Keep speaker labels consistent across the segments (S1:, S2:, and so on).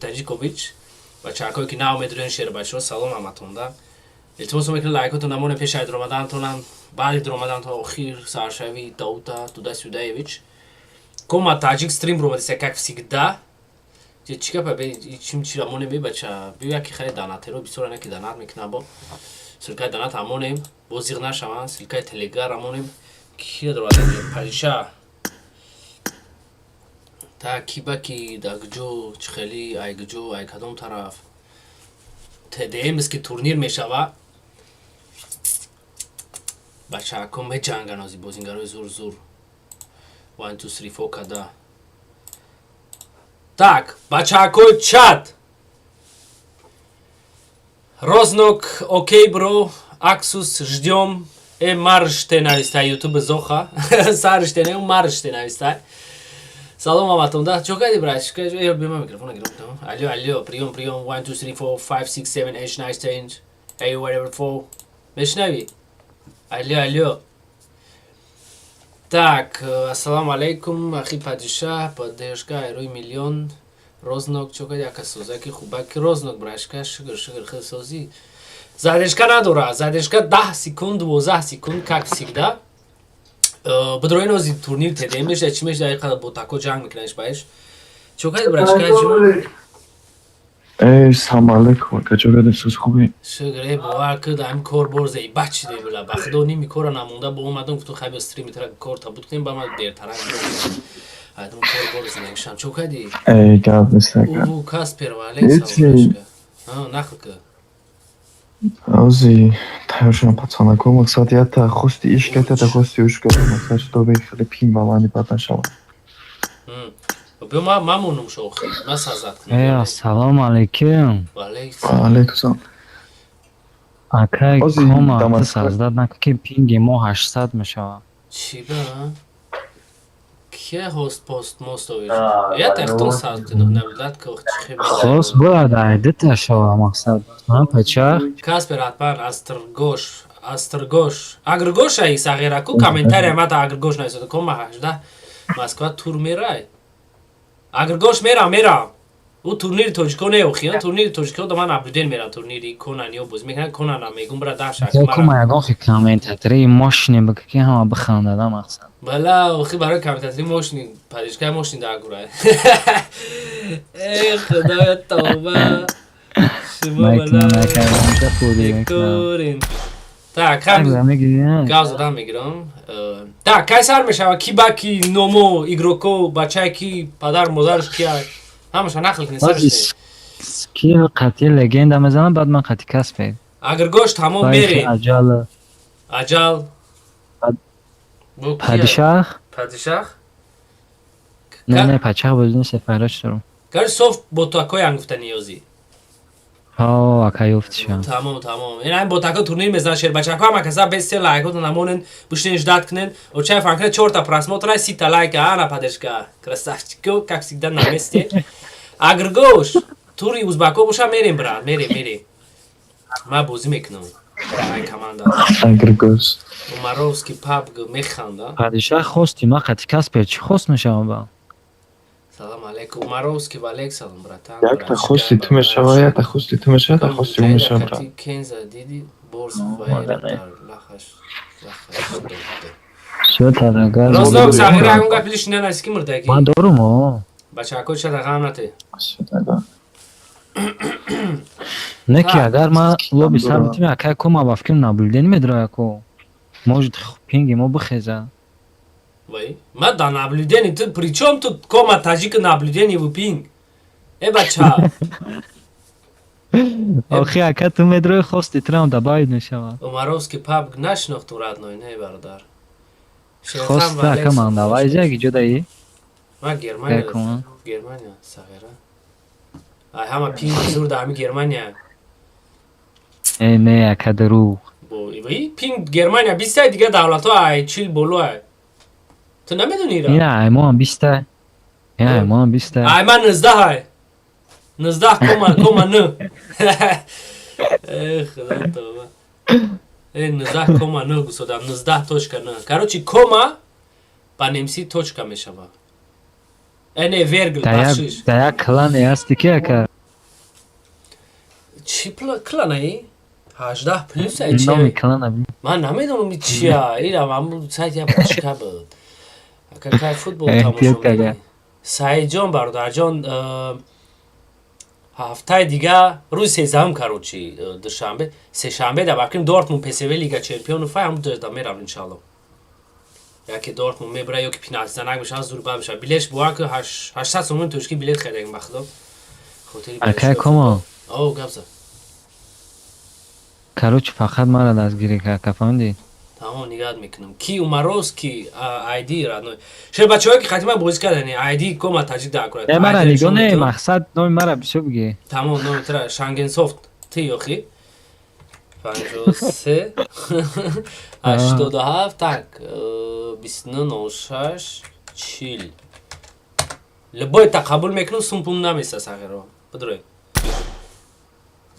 S1: Таҷикович, бачаҳакое ки нав медурен, шербачаҳо, салом ҳаматонда. Илтимос мекунем, лайкотон намонем пеш ай дуромадантонам, баъди дуромадантон, охир саршави даута туда сюдаевич. Кома Таҷик стрим ромадиса, как всегда. Чӣ гапа, чим чира монем, бача? Биё, яки хари донатеро бисёр ана ки донат мекунам, бо ссылкаи донат амонем, бо зиғ нашаванд, ссылкаи телеграм амонем. Кира дорад падиша та ки ба ки, да куҷо, чӣ хели, ай куҷо, ай кадом тараф ТДМс ки турнир мешава. Бачаҳако меҷанган ози, бозингарои зур зур. One, two, three, four када. Так, бачаҳакои чат. Рознок, окей, бро, Аксус, ждём. Э, марште навистай ютуб зоха. Сарште не, марште навистай. Салом ҳаматонда. Чо кардӣ, брат? Э, бима микрофона гирифтам. Алло, алло, приём, приём. 1 2 3 4 5 6 7 8 9 10 8 whatever 4. Мешнавӣ? Алло, алло. Так, ассалому алайкум, ахи падишаҳ, поддержка айрӯи миллион. Рознок, чо кардӣ, ака, созаки хубаки Рознок, брашка, шукр, шукр, хел созӣ. Задержка надора, задержка 10 секунд, 12 секунд, как всегда. Бидроин ози турнир ТДМ мешда, чӣ мешда, иқадар бо тако ҷанг мекунаш баиш. Чо кардӣ, брашка, ҷон?
S2: Эй, салом алейкум, ака, чо кардӣ, соз, хубӣ?
S1: Шукр, э, бовар куд, ҳамин кор бор заиба чиде била. Ба худо, ними кора намонда, бо омадам, гуфтам, хай, биё стрими тара кор табут кунем, ба ман дертарак. Айдам кор бор зиндагишам. Чо кардӣ?
S2: Эй, гап нест, ака.
S1: Уву Каспер, ва алейкум салом, брашка. Нақл кун.
S2: Ози тайёр шудам, пацанако, мақсад ята хости иш кард, ята хости уш кард, мақсад чтобы хеле пин баланди бад нашавад.
S1: Биё, ма мамонум шохи. Ма сазат
S3: Э,
S1: кунам.
S3: ассалому алайкум.
S1: Ва алейкум.
S2: Ва алейкум салом.
S3: Акай
S2: Ози
S3: кома ту
S2: Дамаск
S3: саздат накун, ки пинги мо 800 мешавад.
S1: Чӣ ба? Кия хост пост мостович? Я тахтон саз наблюдать ки чӣ.
S3: Хост бояд айдита шава, мақсад. Ман пачах.
S1: Каспер ҳатман астргош, астргош, агргош ай сағираку комментария мата агргош нависода. Кома 18 Москва тур мерай. Агргош, мерам, мерам. Ӯ турнири тоҷико не, охи, турнири тоҷико да ман наблюден мерам, турнири Конан ё боз мекунад, Конана мегум, бра даф шак.
S3: Кома ягон хи комментатори мошине бика, ки ҳама бихандада, мақсад.
S1: Бала, охи, барои комментатори мошини падишкаи мошини дар гурай. Э, худоя, тавба. Шумо бала. Бекорин. Так, хам гав задан мегирам. Так, кай сар мешава, ки ба ки, номо, игроко, бачае ки, падар модараш кия? Ҳамаша нақл кунед, сарш.
S3: Ки қатъи легенда мезанам, баъд ман қатъи Каспер.
S1: Агргош, тамом, мерем.
S3: Аҷал.
S1: Аҷал.
S3: Падишах.
S1: Падишах?
S3: Не, не, пачах бозӣ нест, файрош дорам.
S1: Гари соф бо такоян гуфта ниёзӣ.
S3: Ҳо, ака, ёфтишам.
S1: Тамом, тамом. Ин ҳамин бо тако турнир мезанад, шербачако, ҳама каса без се лайкотон намонен, бушинен, ждать кунен. Очай фанкра чорта просмотра, 30-та лайка, ана поддержка. Красавчико, как всегда на месте. Агргош, тури узбако боша, мерем, брат, мерем, мерем. Ма бозӣ мекунам. Ай команда.
S2: Агргош.
S1: Умаровский пабг механда.
S3: Падишах хости, ма қатъи Каспер чӣ хост мешавам ба?
S1: Салам алейкум, Умаровский, ва алейк салом, братан.
S2: Якта хости ту мешава, якта хости ту мешава, якта хости ӯ мешава, брат.
S1: Кенза диди борс вайра дар лахаш лахаш дод.
S3: Шо тарагар.
S1: Рознок, сағира, ягон гап лиш нанависи, ки мурдаги.
S3: Ман дорум, о.
S1: Бачаҳако, чата ғам нате.
S2: Шудага.
S3: Не ки агар ма лоби сар битим, акай кома ба фикр наблюдение медроя ко. Может, пинги мо бихеза.
S1: Вай, ма да наблюдение, тут при чём тут кома таҷик наблюдение в пинг? Э, бача.
S3: Охи, ака, ту медрои, хости трам добавить мешавад.
S1: Умаровский пабг нашинохтум, родной, не, бародар.
S3: Хоста, ака, ман давай ҷаги ҷодаи.
S1: Ма Германия. Германия, сағира. Ай ҳама пинг зур да ҳами Германия.
S3: Э, не, ака, дурӯғ.
S1: Бо ивай пинг Германия 20-тай, дигар давлатҳо ай 40 боло ай. Ту намедонӣ ра?
S3: Ина ай мо ҳам 20-та. Ина ай мо ҳам 20-та.
S1: Ай ман 19 ай. 19 кома кома н. Э, худо, тавба. Э, 19 кома н гусодам, 19 точка н. Короче, кома ба немси точка мешава. Э, не, вергл, бахшиш.
S3: Да як клане ҳасти ки, ака.
S1: Чӣ кланаи? 18 плюс ай?
S3: Номи
S1: Чи?
S3: клана бин.
S1: Ман намедонам, и чия. Ира ҳамун сайт я бачка буд. Ака, кай футбол
S3: Эҳтиёт
S1: тамошо
S3: кага.
S1: мекунӣ? Саидҷон, бародарҷон, ҳафтаи дига, рӯзи 13-ум, короче, душанбе, сешанбе да баким Дортмунд ПСВ, Лига Чемпионов фай, ҳамун да меравм, иншалло. Яке Дортмунд мебара ё ки пеналти занак мешавад, зурба мешавад. Билетш бовар ки 800 сомони тоҷикӣ билет харидагим, ба худо. Хотири
S3: Акай
S1: билетшо.
S3: Комо.
S1: О, гап зад.
S3: Короче, фақат мара дастгирӣ кард, фаҳмидӣ?
S1: Тамом, нигаҳат мекунам. Ки Умарос, ки айди родной. Шер бачаҳое ки хатима бозӣ кардани, айди Кома Таҷик да акурат.
S3: Не, мара нигоҳ не, мақсад номи мара бисёр бигӣ.
S1: Тамом, номи тра Шангенсофт ти ёхи. 53 87, так, 29 06 40. Любой та қабул мекунам, сумпум намеса, сағиро. Бидрой.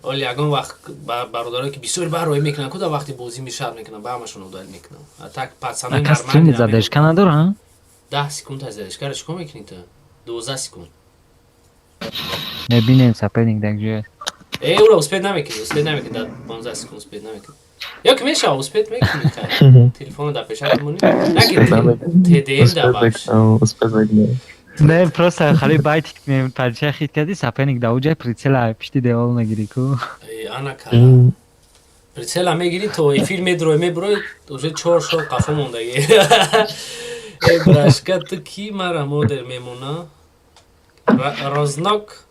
S1: Оли ягон вақт бародарое ки бисёр барои мекунанд, куда вақти бозӣ мешавад мекунам, ба ҳамашон удалить мекунам. А так пацаны
S3: Ака, стрим задержка надора, а?
S1: 10 секунд аз задержка чикор мекунӣ ту? 12 секунд.
S3: Мебинем, соперник дар ҷоя.
S1: Э, ура успеть намекунӣ, успеть намекунӣ, дар 15 секунд успеть намекунӣ. Ё ки мешава, успеть мекунӣ, хай. Телефоно дар пешат монӣ. Наки ТДМ да бахш.
S2: Успеть мекунам.
S3: Не, просто хали байтик ме падиша хит кардӣ, соперник дар уҷай прицела пишти девол нагирӣ ку.
S1: Э, ана кара. Прицела мегирӣ, то эфир медрой, меброй, уже чор шол қафо мондагӣ. Э, брашка, ту ки мара модер мемона? Рознок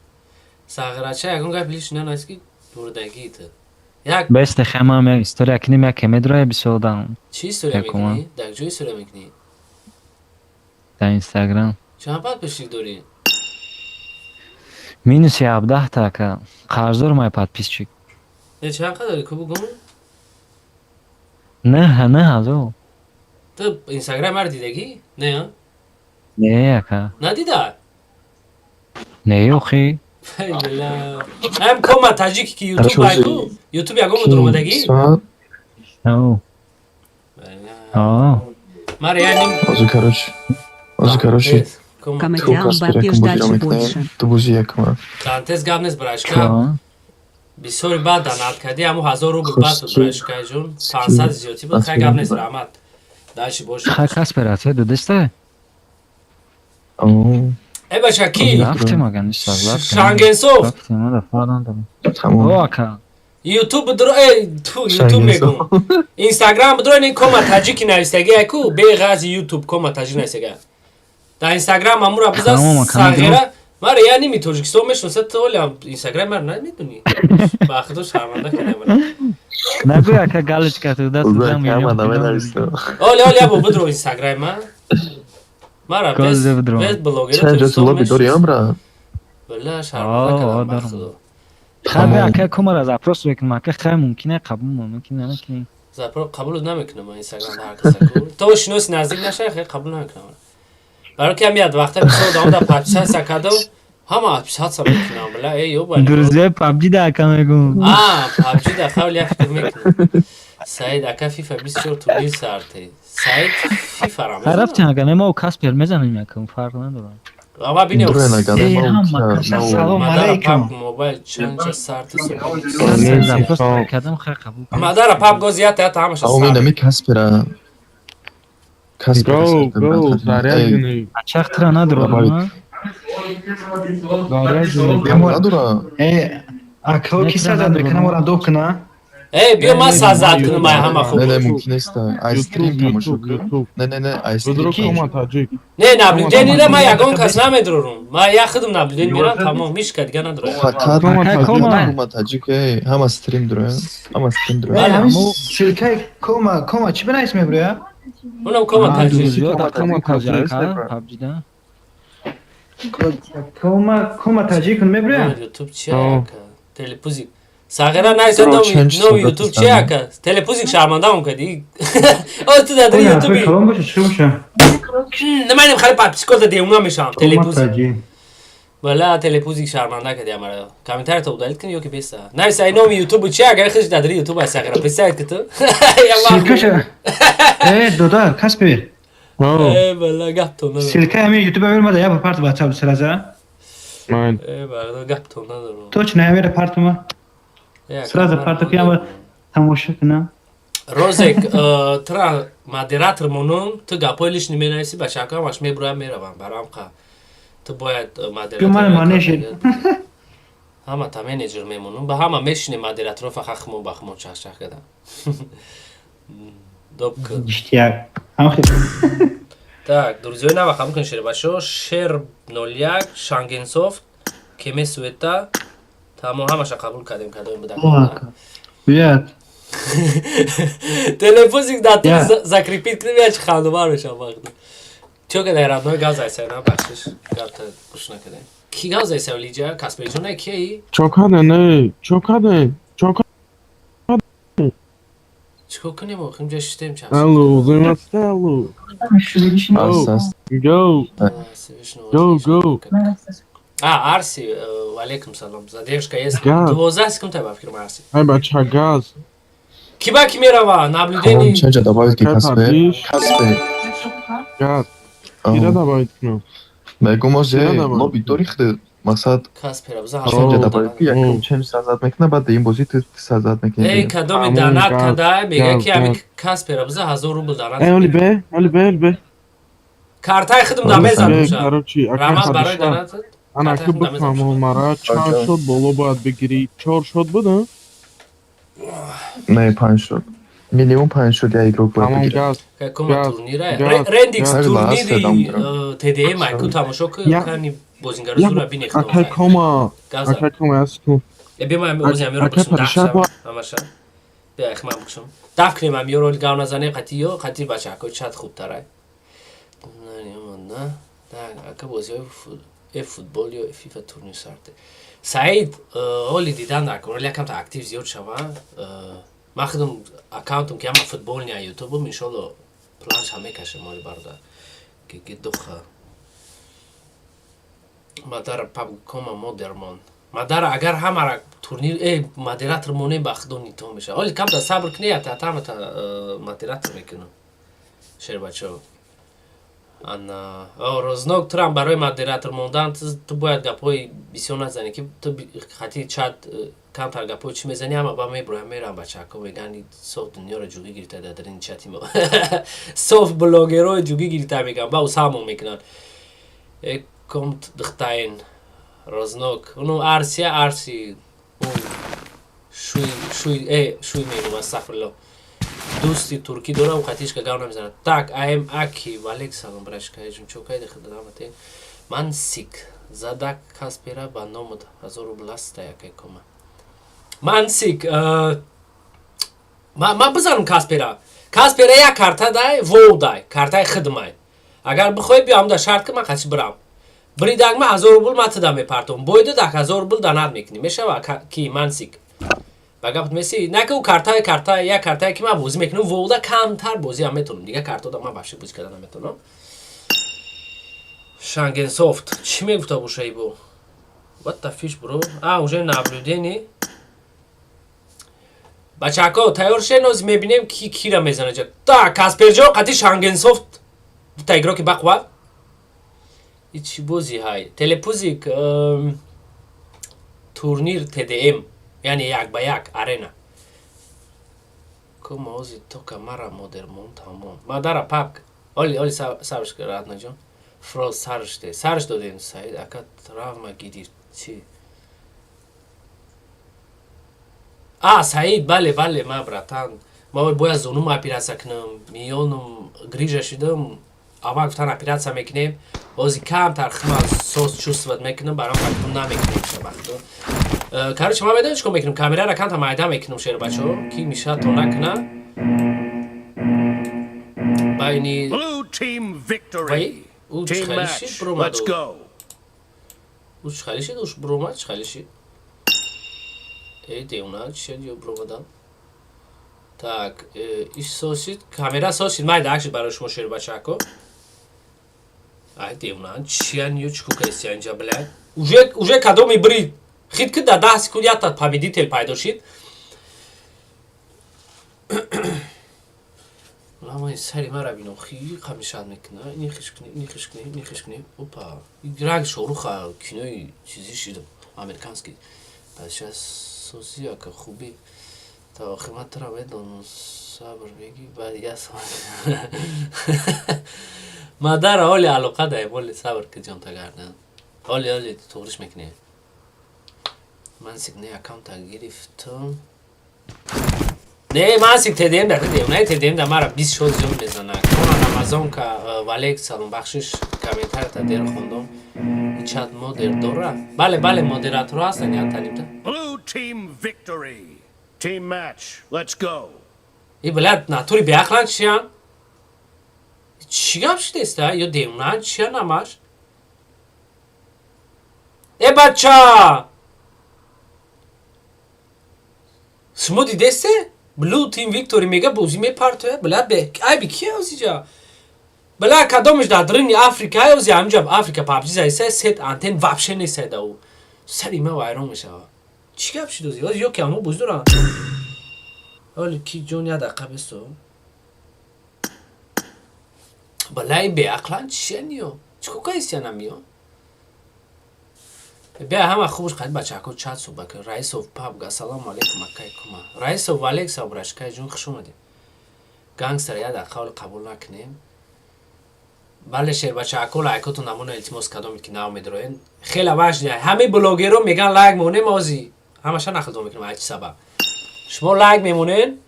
S1: сағирача, ягон гап лиш нанас ки бурдагӣ ту. Як
S3: Бесте, хема ме история кинем, яке медроя бисёр одам.
S1: Чӣ история
S3: Якума.
S1: мекунӣ? Дар ҷо история мекунӣ?
S3: Дар Инстаграм.
S1: Чанд подписчик дорӣ?
S3: Минуси 17 та, ака. Қарздор май подписчик.
S1: Не, чанд қадр дорӣ, ку бугум?
S3: Не, не ҳазор.
S1: Ту Инстаграм мара дидагӣ? Не, а?
S3: Не, ака.
S1: Надида?
S3: Не, охи.
S1: Ай, бля. Ҳам Кома Таҷики ки Ютуб
S2: Хорошо,
S1: айку, Ютуб ягон дуромадагӣ?
S2: Соат
S3: Ау.
S1: Бля.
S3: Аа.
S1: Мара я ним
S2: ҳозир, короче. Ҳозир, короче.
S1: Кома.
S2: Ту
S4: Каматян
S2: Каспер
S4: бапеш
S2: якум бозиро
S4: дальше
S2: мекунем.
S4: больше.
S2: Ту бози якума.
S1: Дантес, гап нест, брашка.
S3: Чо?
S1: Бисёри баъд данат кардӣ, ҳамун 1000 рубл баъд буд,
S2: Хуш,
S1: брашка ҷон. 500 зиёдтӣ буд, хай, гап нест, раҳмат. Дальше больше.
S3: Хай, Каспер, а дудеста?
S2: О,
S1: Э, бача, ки?
S3: Рафтем, ага, ништа, рафтем.
S1: Шангенсофт.
S3: Рафтем, мада фарқ надорам.
S2: тамом.
S3: О, ака.
S1: Ютуб дро, э, ту Ютуб мегум. Инстаграм дро, не, Кома Таҷики навистагӣ айку, беғази Ютуб Кома Таҷик навистагӣ. Дар Инстаграм амура биза.
S3: Тамом, ака,
S1: Сағира. Мара я ними Тоҷикистон мешиносад, ту олям Инстаграм мара намедонӣ. Ба худо, шарманда кардам мара.
S3: Нагӯй, ака, галочка туда туда.
S2: Кама наменависам.
S1: Оли, оли, ябо бидро Инстаграм ма. Мара без
S3: Козе бидро.
S1: без блогер.
S2: Чанд ҷо ту лоби дори, амра?
S1: Бля, шарманда
S3: О,
S1: кардам ба
S3: дорам.
S1: худо.
S3: Хай, бе, ака, комара запрос мекунам, ака, хай, мумкин қабул мумкин намекунӣ.
S1: Запрос қабул намекунам ман Инстаграм дар ҳар каса ку. То шиноси наздик нашавӣ, хеле қабул намекунам. Барои ки ҳам як вақта бисёр одам дар подписаться кардам, ҳама подписаться мекунам, бля, эй, ёбани.
S3: Друзья PUBG да, ака, мегум.
S1: А, PUBG да қабл як фикр мекунам. Саид ака, FIFA 24 турнир сарте. Саид FIFA ра
S3: Хай, рафтем, ака, не, мо Каспер мезанем, ака, фарқ надорам.
S1: Ама бинем.
S2: Дуре нагане,
S5: Э,
S2: ма
S5: ҳама каса салом
S1: Мадара
S5: алейкум.
S1: PUBG Mobile чанча сарте.
S3: Не, запрос кардам, хай, қабул.
S1: Мадара PUBG гоз ята ята ҳамаша
S2: Ау,
S1: сар.
S2: инами Каспера. Каспера.
S6: Go, go, заряженный.
S3: Ачақ тра надорам.
S2: Давай.
S3: А?
S6: Заряженный.
S2: Надора.
S5: Э, ака, ки
S3: Не,
S5: сазад
S3: надорам.
S5: мекунам, ора доб куна?
S1: Эй, биё ман сазад кунам, ай ҳама хуб.
S2: Не, не, мумкин нест. Ай стрим
S6: YouTube,
S2: тамошо
S6: YouTube,
S2: кун.
S6: YouTube.
S2: Не, не, не, ай
S6: Бидро
S2: стрим.
S6: Кома Таҷик.
S1: Не, наблюдение ма ягон кас намедурам. Ма як худам наблюдение мерам, тамом, ҳеч ка дига надурам.
S2: Фақат
S6: Кома
S3: Ака,
S6: Таҷик.
S3: Кома.
S2: Кома Таҷик, эй, ҳама стрим дура. Ҳама стрим дура.
S5: Э,
S1: Бале,
S5: ҳамин
S3: мо-
S5: ссылкаи Кома, Кома чӣ бинавис мебуря?
S1: Унам Кома
S3: А,
S1: Таҷик.
S3: друзья, да,
S6: Кома
S3: Таҷик,
S6: Таҷик.
S3: ака, PUBG да.
S5: Кома, Кома Таҷик мебуря?
S1: Ютуб чи ака? Телепузик. Сағира найса
S2: Бро,
S1: номи
S2: ченч
S1: номи
S2: садат
S1: Ютуб чи
S2: истам.
S1: ака? Телепузик шармандаам кади. О, ту дар Ютуби.
S5: Калон боша, чӣ боша?
S1: Намедонам, хали подписчикота девона мешавам.
S5: Кома
S1: Телепузик.
S5: Таҷик.
S1: Бала, телепузик шарманда кади амара. Комментарий удалить кун ёки беса. Найса ай номи Ютуб чи агар хиш дар Ютуб ай сағира. Представить ки ту.
S5: Ссылкаша. Э, додар, Каспер.
S6: О,
S1: Э, бала, гап то надорам.
S5: Ссылкаи ҳамин Ютуб мебурмада, я ба парт WhatsApp сразу.
S6: ман.
S1: Э, бала, гап то надорам.
S5: Точно, ҳамин партума. Сразу партоф ки тамошо кунам.
S1: Розек, тра модератор монум, ту гапои лишний менависи, бачака ҳамаш мебурам, меравам барам қа. Ту бояд модератор.
S5: Ман менеҷер.
S1: Ҳама та менеҷер мемонум, ба ҳама мешинем модераторо, фақат хумон ба хумон чахчах кардам. Добка.
S5: Иштияк. Ҳам.
S1: Так, друзья, нава қабул кунед, шербашо, Шер 01, Шангенсофт, Кеме Суета, тамом, ҳамаша қабул кардем, кадом буда.
S5: Бият.
S1: Телефонзик да ту закрепить кунем, як хандумар мешам вақт. Чо ка дар родной газ айса, на бахшиш, гапта гӯш накардем. Ки газ айса лиҷа? Каспержон ки?
S6: Чокаде, не, чокаде, чокаде.
S1: Чикор кунем охир, инҷа шиштем чанд.
S6: Алло, заниматься, алло.
S2: Аст, аст.
S6: Go, go, go.
S1: А, Арси, валейкум салом. Задержка есть.
S6: Газ.
S1: 12 секунд ба фикрам, Арси.
S6: Ай, бача, газ.
S1: Ки ба ки мерава? Наблюдение.
S2: Ченҷа добавить ки
S6: Какая
S2: Каспер.
S6: подпись?
S2: Каспер.
S6: Газ. Кира добавить кунам?
S2: Мегум озе
S6: Кира добавить?
S2: лоби дори хиди мақсад.
S1: Каспера биза.
S2: Ченҷа добавить ки якум
S6: О.
S2: ченҷ сазад мекуна, баъд ин бозӣ ту сазад мекунӣ.
S1: Эй, кадоми
S6: Амон,
S1: данат
S6: газ,
S1: кадай, мега
S6: газ,
S1: ки ами
S6: газ.
S1: Каспера биза 1000 рубл данат.
S6: Эй, оли бе, оли бе, оли бе.
S1: Картаи худам да
S2: Оли,
S1: мезанам
S6: Бе,
S1: ша.
S6: короче, ака
S1: Раҳмат барои
S6: падиша.
S1: данат.
S6: Ана
S1: Картаи
S6: ки
S1: худам мезанам.
S6: бифаҳмон мара, чанд
S2: Ака.
S6: шот боло бояд бигирӣ? Чор шот буда?
S2: Не, панҷ шуд. Минимум панҷ шуд як игрок бояд
S6: Тамом,
S2: бигирад.
S6: газ.
S1: Кома
S6: Газ,
S1: турнира.
S6: газ,
S1: Рендикс
S2: газ.
S1: турнири
S2: Ҳар лаҳза
S1: ТДМ айку тамошо ку,
S6: Я-
S1: кани бозингаро
S6: Я-
S1: зура бинехт.
S6: Акай кома,
S1: Газа.
S6: акай кома, аз кун.
S1: Э, бия ман ози амиро
S6: Ака
S1: бикшум,
S6: падиша
S1: даф шам ҳамаша. Бия их ман бикшум. Даф кунем амиро, гав назанем қати ё қати бачаҳакои чат хубтарай. На, так, ака, бозиҳои э футбол ё фифа турнир сарте. Саид, оли дидан дар кор, якамта актив зиёд шава. Ман худам аккаунтам ки ҳама футболни ютубум, иншолло планш ҳам мекашем, оли бародар. Ки духа. Мадара паб кома модермон. Мадара агар ҳамара турнир э модератор монем, ба худо нито меша. Оли камта сабр кунӣ, ята тамата модератор мекунам. Шербачо. Ана, о, Рознок, турам барои модератор мондан ту бояд гапҳои бисёр назанӣ, ки ту хати чат камтар гапҳои чӣ мезанӣ, ҳама ба меброям, мерам, бачаҳако меган соф дунёро ҷугӣ гирифта дар дарини чати мо. Соф блогерҳои ҷугӣ гирифта меган, ба усамон мекунанд. Э комт духтаин Рознок. Уну Арсия, Арси. Шуй шуй э шуй мегум, астағфирулло. Дӯсти туркӣ дорам, қатишка гав намезанад. Так, аем аки, валек салом, брашка, ҷун чокайди хидамате. Ман сик задак Каспера ба номуд 1000 рубл аста якай кома. Ман сик ман бизанам Каспера. Каспера як карта дай, воу дай, картаи хидмай. Агар бихоҳӣ, биё ҳамда шарт ки ман қачи бирам. Бридак ма 1000 рубл ма туда мепартом. Бойду дак 1000 рубл данат мекунӣ. Мешава ки мансик. Ба гапат меси, на ки ӯ картаи карта як картае ки ман бозӣ мекунам, воуда камтар бозӣ ҳам метавонам. Дигар картода ман вообще бозӣ карда наметавонам. Шангенсофт чӣ мегуфта боша ибо? What the fish, bro? А, уже наблюдение. Бачако, тайёр шен, оз мебинем ки кира мезана ҷа. Так, Касперҷон қати Шангенсофт дута игроки бақувват. И чӣ бози ҳай? Телепузик турнир ТДМ, яъне як ба як арена. Кома ози тока мара модермон тамом. Мадара папк. Оли, оли сабрш кар, Аднаҷон. Фроз сарш де. Сарш додем, Саид, ака травма гирифт. Чӣ? А, Саид, бале, бале, ма братан. Ма бояд зонум оператсия кунам. Миёнум грижа шидам. Аввал гуфтан оператсия мекунем. Ҳозир камтар хма соз чувствовать мекунам, барам фактум намекунем шабахто. Короче, ман медонам чикор мекунам. Камерара камтар майда мекунам, шербачо, ки миша то накуна. Байни
S4: Blue team victory.
S1: Вай, ӯ
S4: Team
S1: чӣ
S4: match.
S1: бромад?
S4: Let's go.
S1: Ӯ чӣ хеле шид, уш бромад, чӣ хеле шид? Эй, девона, чӣ шид ё бромадан? Так, иш сосид, камера сосид, майда акшид барои шумо, шербачако. Ай, девона, чиян ё чӣ кукаси инҷа, блядь? Уже кадоми брид. Хит ки дар 10 секунд якта победитель пайдо шид. Ламаи сари мара бино, хи қамишад мекуна, ини хиш куни, ини хиш куни, ини хиш куни. Опа, ранг Шоруха кинои чизи шид, американский. Пас сейчас Созӣ, ака, хубӣ? Та охир ман тура медонам, сабр бигӣ, баъд як сол мадара оли алоқа даем, оли сабр ки ҷонта гардан. Оли оли туғриш мекунӣ. Ман сигне аккаунта гирифтам. Не, ман сиг ТДМ да ТДМ, не ТДМ да мара 20 шот зиёд мезана. Кона Рамазонка, валейк салом, бахшиш, комментарията дер хондом. И чат модер дора? Бале, бале, модераторо ҳастан я танимта.
S4: Blue team victory. Team match. Let's go.
S1: И блядь, натури беақлан чиян? Чӣ гап шудеста? Ё девонан чиян ҳамаш? Э бача! Шумо дидесте? Blue Team Victory мега бозӣ мепартоя? Бля, бе айби кия озиҷа? Бля, кадомиш дар даруни Африка ози ҳамҷа Африка PUBG заиса сет антен вообще нестай да ӯ. Сари ма вайрон мешава. Чӣ гап шуд ози? Ози ё ки ҳамо бозӣ доранд? Оли ки ҷон як дақиқа бесто. Бля, ин беақлан чия ниё? Чӣ кор кардистиян ҳамиё? Бия ҳама хубш қади бачаҳако чат суҳбат кун. Раисов пабг, ассалому алайкум акай кума. Раисов валейк салом рашкай ҷон, хуш омадед. Гангстер як дақиқа оли қабул накунем. Бале шербачаҳако лайкотон намона илтимос кадомед ки нав медроен. Хеле важный. Ҳамаи блогерро меган лайк монем ози. Ҳамаша нақл мекунем ай чӣ сабаб. Шумо лайк мемонен,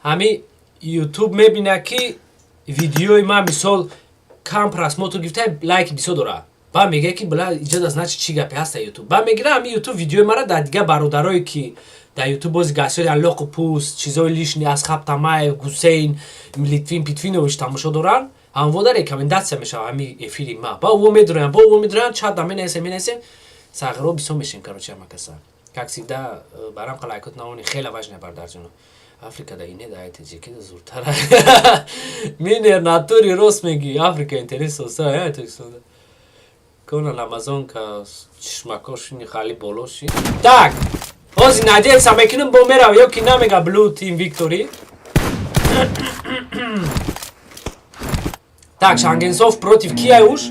S1: ҳами YouTube мебина ки видеои ман мисол кам просмотр гирифта, лайки бисёр дорад. Ба мегӯяд ки бла иҷоза значит чӣ гапе ҳаста YouTube. Ба мегира ҳами YouTube видеои мара дар дигар бародарое ки дар YouTube бози гасёри алоқу пӯст, чизои лишний Асхаб Тамаев, Гусейн, Литвин Питвинович тамошо доранд, ҳамвода рекомендация мешава ҳами эфири ма. Ба ӯ медроянд, ба ӯ медроянд, чат да менависем, менависем, сағиро бисёр мешем, короче, ҳама каса. Как всегда, барам лайкот навони хеле важный бардарҷоно. Африка да ине да айтеҷики да зуртара. Минер натури рост меги, Африка интерес оса, Тоҷикистон. Кона Рамазонка чишмакошини хали болоши. Так, ҳозир надеяться мекунам бо мерав ё ки намега Blue Team Victory. Так, Шангенсов против кияй уш?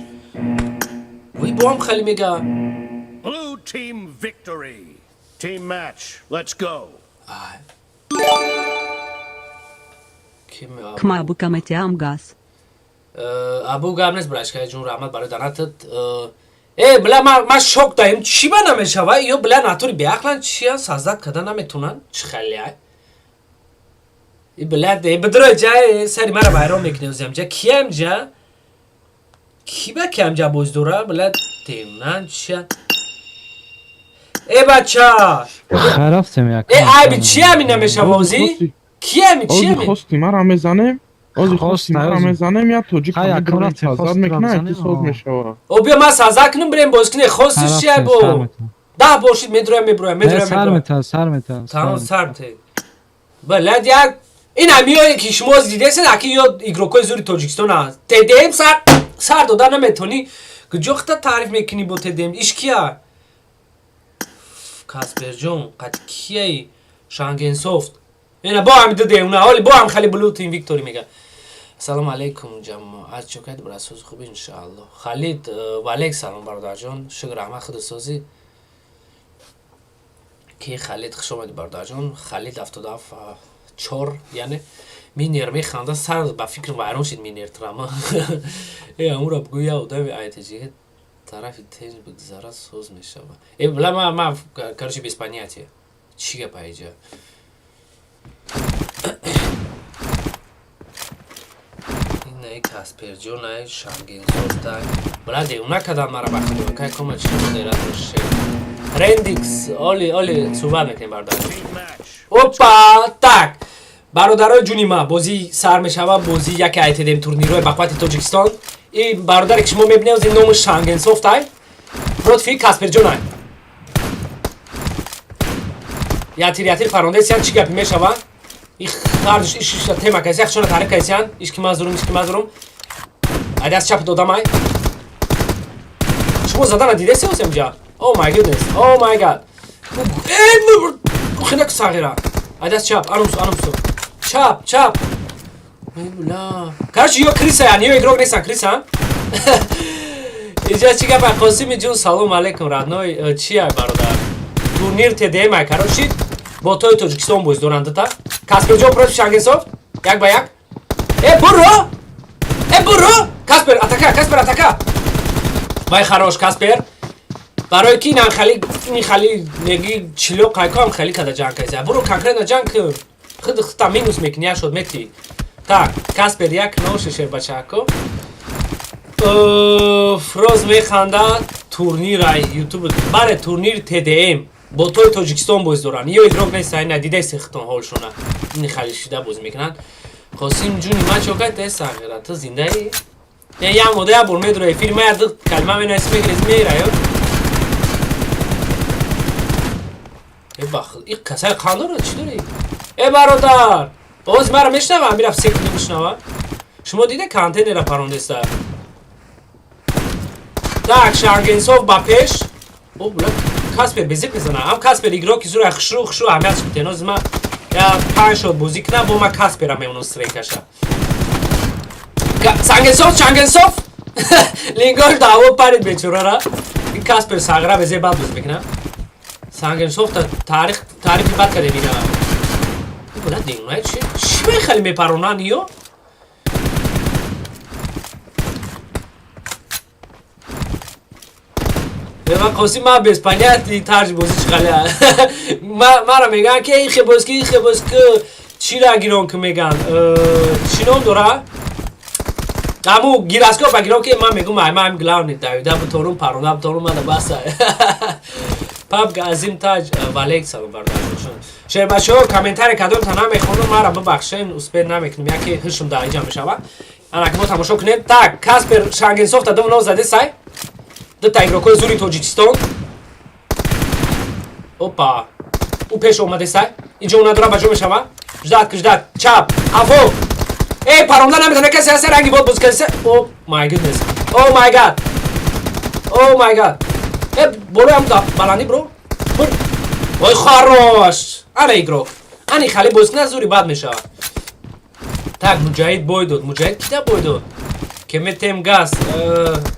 S1: Вой боам хали мега.
S4: Blue team victory. Team match. Let's go.
S1: Ай.
S7: Кма букаметям газ.
S1: Абу гап нест брашкай ҷун, раҳмат барои донатат. Э, бля, ма шок даем. Чӣ ба намешава? Ё бля натури беақлан чиян создать карда наметонанд? Чӣ хеле ай? И бля, де бидро ҷай сари мара вайрон мекунӣ озиам ҷа. Киям ҷа? Ки ба киам ҷа боз дора? Бля, девнан чия? Э бача!
S3: Хай рафтем як.
S1: Э айби чи ҳамин намешава ози? Ки ҳамин чи
S6: Ози
S1: ҳамин?
S6: хости мара мезанем, ози
S3: Хост,
S6: хости мара
S3: ози.
S6: мезанем, я тоҷик
S3: Хай,
S6: ҳами
S3: акам
S6: дурем
S3: рафтем,
S6: сазад
S3: хост
S6: мекунад,
S3: тура
S6: ки соз
S3: бизанем,
S6: мешава.
S1: О биё ман саза кунам бирем боз кунем. Хостиш
S3: Хай
S1: чи ай
S3: рафтем,
S1: бо?
S3: сар метам.
S1: 10 бошид медроям меброям
S3: Не,
S1: медроям
S3: сар
S1: медроям.
S3: метам, сар метам.
S1: Тамом сар те. Блядь, як ин ҳамиёе ки шумо дидесен, аки ё игрокои зури Тоҷикистон аст. ТДМ сар дода наметонӣ. Куҷо хита таъриф мекунӣ бо ТДМ? Иш кия? Касперҷон, қад кияи? Шангенсофт. Ина бо ҳами ду девона, ҳоли бо ҳам хали Blue Team Victory мега. Ассалому алайкум ҷамоат, чо кайд брасоз хуб иншааллоҳ. Халид, валейк салом бародарҷон, шукр раҳмат худосозӣ. Ки Халид хуш омадӣ бародарҷон. Халид 74, яъне Минер механда сар ба фикрам вайрон шид Минер трама. Э амура бугӯ я одами айтеҷиге тарафи тенҷ бигзара соз мешава. Э бла ма короче без понятия. Чӣ гап айҷа? Инаи Касперҷонай Шангенсофтай. Бла девона кадан мара ба худо. Кай кома чӣ модератор шед. Рендикс, оли оли суҳбат мекунем бародар.
S4: Team match.
S1: Опа, так. Бародарои ҷуни ма, бозӣ сар мешава, бозӣ яке айтдм турнирҳои бақуввати Тоҷикистон. И бародаре ки шумо мебинед, ин номи Шангенсофт ай. Против Касперҷон ай. Ятир ятир фарондесиян чӣ гапи мешава? И харҷ иш иш тема кайсиян, хчона таъриф кайсиян, иш ки мазурум, иш ки мазурум. Ай даст чап додам ай. Шумо задана дидесия осем ҷа? Oh my goodness, oh my god. Э, хинак сағира. Ай даст чап, анумсу, анумсу. Чап, чап. Эй, бля. Короче, ё криса, яъне ё игрок нестан, криса. Иҷа чӣ гап ай Қосими ҷун, салом алейкум, родной. Чи ай бародар? Турнир ТДМ ай, короче, ботои Тоҷикистон боз доранд дута. Касперҷон против Шангенсофт, як ба як. Э, буро! Э, буро! Каспер, атака, Каспер, атака! Вай, хорош, Каспер. Барои ки инам хали, ини хали неги чило қайкоам хали када ҷанг кайса. Буро конкретно ҷанг кун. Худ хута минус мекунӣ, я шод мети. Так, Каспер як нол шешер бачако. Фроз механда турнирай YouTube. Баре турнир ТДМ. Ботои Тоҷикистон боз доранд. Ё игрок нест, ай надидаи хитон ҳолшона. Ини хали шида боз мекунанд. Қосим ҷуни ман чокай те сағира, ту зиндаи? Не, я мода я бор медура эфир, ма я ду калима менависи мегирез мера ё. Э бах, и касай қанд дорад, чӣ дорӣ? Э бародар, боз маро мешнава, мерафт секунди мешнава. Шумо дида контейнера парондеста. Так, Шангенсов ба пеш. О, бля, Каспер безеб мезана. Ам Каспер игроки зура хушру хушру аҳамият шуд. Ноз ма я панҷ шот бозӣ кунам, бо ма Каспера мемонам стрейкаша. Сангенсов, Шангенсов. Лингош даъво парид бечорара. Ин Каспер сағра безеб бад бозӣ мекунад. Сангенсов та таърих таърифи бад кардем ина. Ин бля динай чи? Чӣ мехали мепаронан ё? Ва Қосим ма без понятия тарҷи бозӣ чӣ хали. Мара мегӯянд ки ихе боз ки ихе боз ки чира гирон ки мегӯянд. Чӣ ном дора? Аму гираскоп ба гирон ки ман мегӯм ай ман главный давида буторум паронда буторум мана баса. Пабг Азим Таҷ валейк салом бародарҷон. Шербачаҳо комментарий кадом та намехонам, мара бибахшен, успех намекунем, яке ҳушм дар инҷа мешава. Ана ки мо тамошо кунем. Так, Каспер Шангенсов та 2-0 заде сай. Дута игрокҳои зури Тоҷикистон. Опа. Ӯ пеш омаде сай. Инҷо надора ба ҷо мешава. Ждать, ждать. Чап, афо. Эй, паронда наметавона касе ҳаста ранги бод боз касе. Oh my goodness. Oh my god. Oh my god. Э, болои ҳам баландӣ бро. Бур. Ой, хорош. Ана игрок. Ани хали боз кунад зури бад мешавад. Так, Муҷаҳид бой дод. Муҷаҳид кида бой дод? Кеметем газ.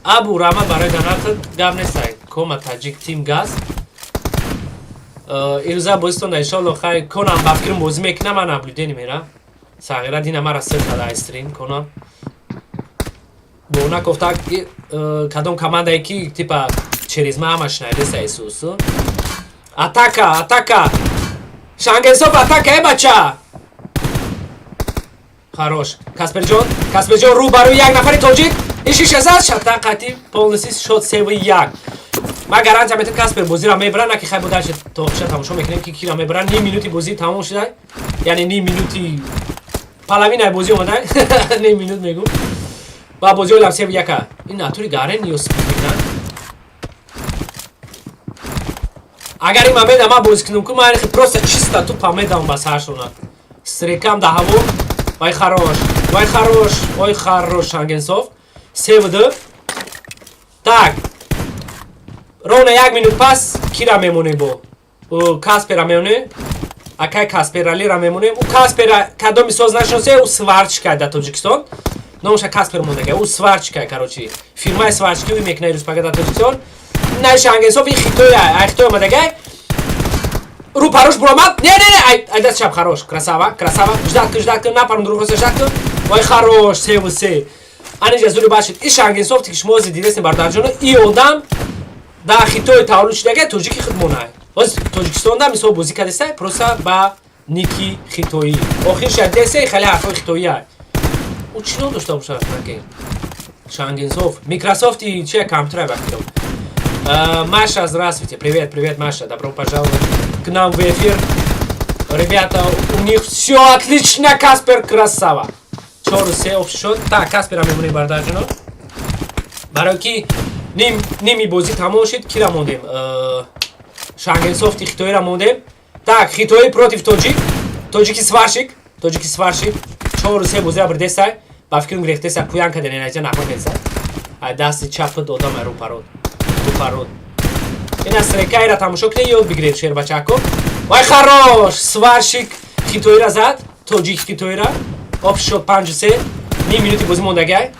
S1: Абу Рама барои донатат гап нестай. Кома таҷик тим газ. Ирӯза бозитон иншолло хай конам ба фикрам бозӣ мекунам, ман наблюдение мерам. Сағира дина мара сир када ай стрим конам. Бо накофта кадом командае ки типа через ма ҳама шунавидаста Исусу. Атака, атака. Шангенсов атака, э бача. Хорош. Касперҷон, Касперҷон рӯ барои як нафари тоҷик. Ишиша зад, шата қатӣ полностью шот 3-1. Ман гарантия метам Каспер бозиро мебарад, на ки хай бо дальше то ша тамошо мекунем ки киро мебарад. Ним минути бозӣ тамом шуда. Яъне ним минути половинаи бозӣ омада. Ним минут мегум. Ба бозӣ олам 3-1. Ин натури гарен ё спид мекунад. Агар ин момента ман бозӣ кунам ку ман просто чисто тупо медам ба саршона. Стрекам да ҳаво. Вай хорош. Вай хорош. Ой хорош Шангенсов. 3-2. Так. Ровно як минут пас кира мемонем бо? Каспера мемонем. Акай Каспералира мемонем. У Каспера кадоми соз нашиносе, ӯ сварщикай дар Тоҷикистон. Номаша Каспер мондага. Ӯ сварщикай, короче. Фирмаи сварщики ӯ мекунад рӯз пага дар Тоҷикистон. На Шангенсов и хитой, ай хитой омадагай. Ру парош буромад. Не, не, не, ай, ай даст чап хорош. Красава, красава. Ждать, ждать, напарон друг ждать. Ой, хорош, 3-3. Анижа зури башид. И Шангенсов ки шумо зи дидесем бародарҷоно, и одам дар хитои таваллуд шудага тоҷики худмонай. Ҳоз Тоҷикистонда мисол бозӣ кардесай, просто ба ники хитоӣ. Охир шад десе хеле ҳарфҳои хитоӣ ай. Ӯ чӣ ном дошта бошад наке? Шангенсов. Microsoft и чи компьютер ба фикрам. Маша, здравствуйте. Привет, привет, Маша. Добро пожаловать к нам в эфир. Ребята, у них все отлично. Каспер красава. 4-3 общий счет. Так, Каспера мемонем бародарҷоно. Барои ки ними бозӣ тамом шуд, кира мондем? Шангенсофти хитоиро мондем. Так, хитоӣ против тоҷик. Тоҷики сварщик. Тоҷики сварщик. 4-3 бозиро бирдесай. Ба фикрам гирехтеса пуян кадан энаҷа нақма кардеса. Ай дасти чапи додам ай рӯпарод. Рӯпарод. Ина стрекайра тамошо кунед, ёд бигиред шербачако. Вай хорош! Сварщик хитоира зад, тоҷик хитоира. Общий счет 5-3. Ним минути бозӣ мондагай.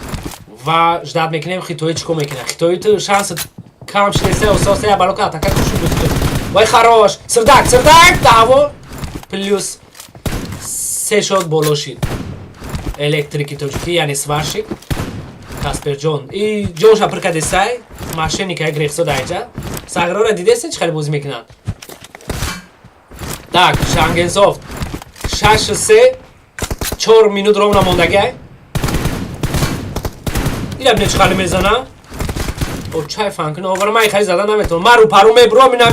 S1: Ва ждать мекунем хитои чӣ кор мекунад. Хитои ту шанс кам шудеса, ососа я балока атака куши бозӣ кун. Вай, хорош! Сирдак, сирдак, даҳво плюс се шот боло шид. Электрики тоҷикӣ, яъне сварщик Касперҷон. И ҷонша пир кадесай, мошенника грехсо даинҷа. Сағирора дидесен, чӣ хеле бозӣ мекунанд? Так, Шангенсофт 6-3, 4 минут ровно мондагай. Ира бине, чӣ хеле мезана. О, чай фанкина овара, ман хеле зада наметавонам. Ман рӯпару мебурам, инам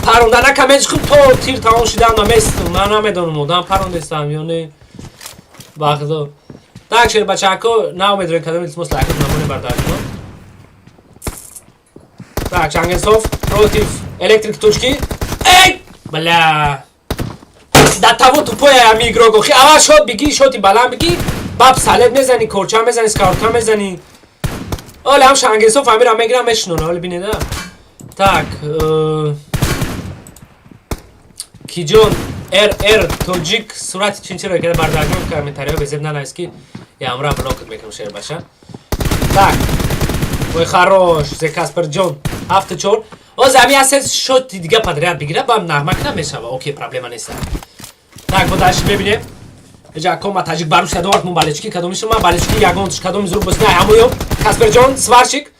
S1: паронда накамеч хуб, то тир тамом шидан наместум. Ман намедонам, одам парондестам ё не. Бахдо. Так, шербачако, наумедрои кадом, илтимос, лайкот намоне, бардаркунам. Так, Шангенсов против Электрик точки. Эй! Бля! Да того тупой ами игрок. Охи, аввал шот бигӣ, шоти баланд бигӣ, баъд салет мезани, корча мезани, скаутка мезани. Оле ҳам Шангенсов амира мегирам, мешинона, оле бинеда. Так, киҷон РР тоҷик сурати чинчиро када, бардарҷон, комментариҳо безеб нанавис, ки ямра блокат мекунам, шербаша. Так, ой, хорош, зе Касперҷон, 7-4. Оз ами асе шоти дига подряд бигира, бам нағма кина мешава. Окей, проблема нест. Так, бо дальше мебинем. Эҷа кома таҷик Барусия дорт, му балечки кадоми шума, балечки ягонтш кадоми зур бозина ҳамоё Касперҷон сварщик.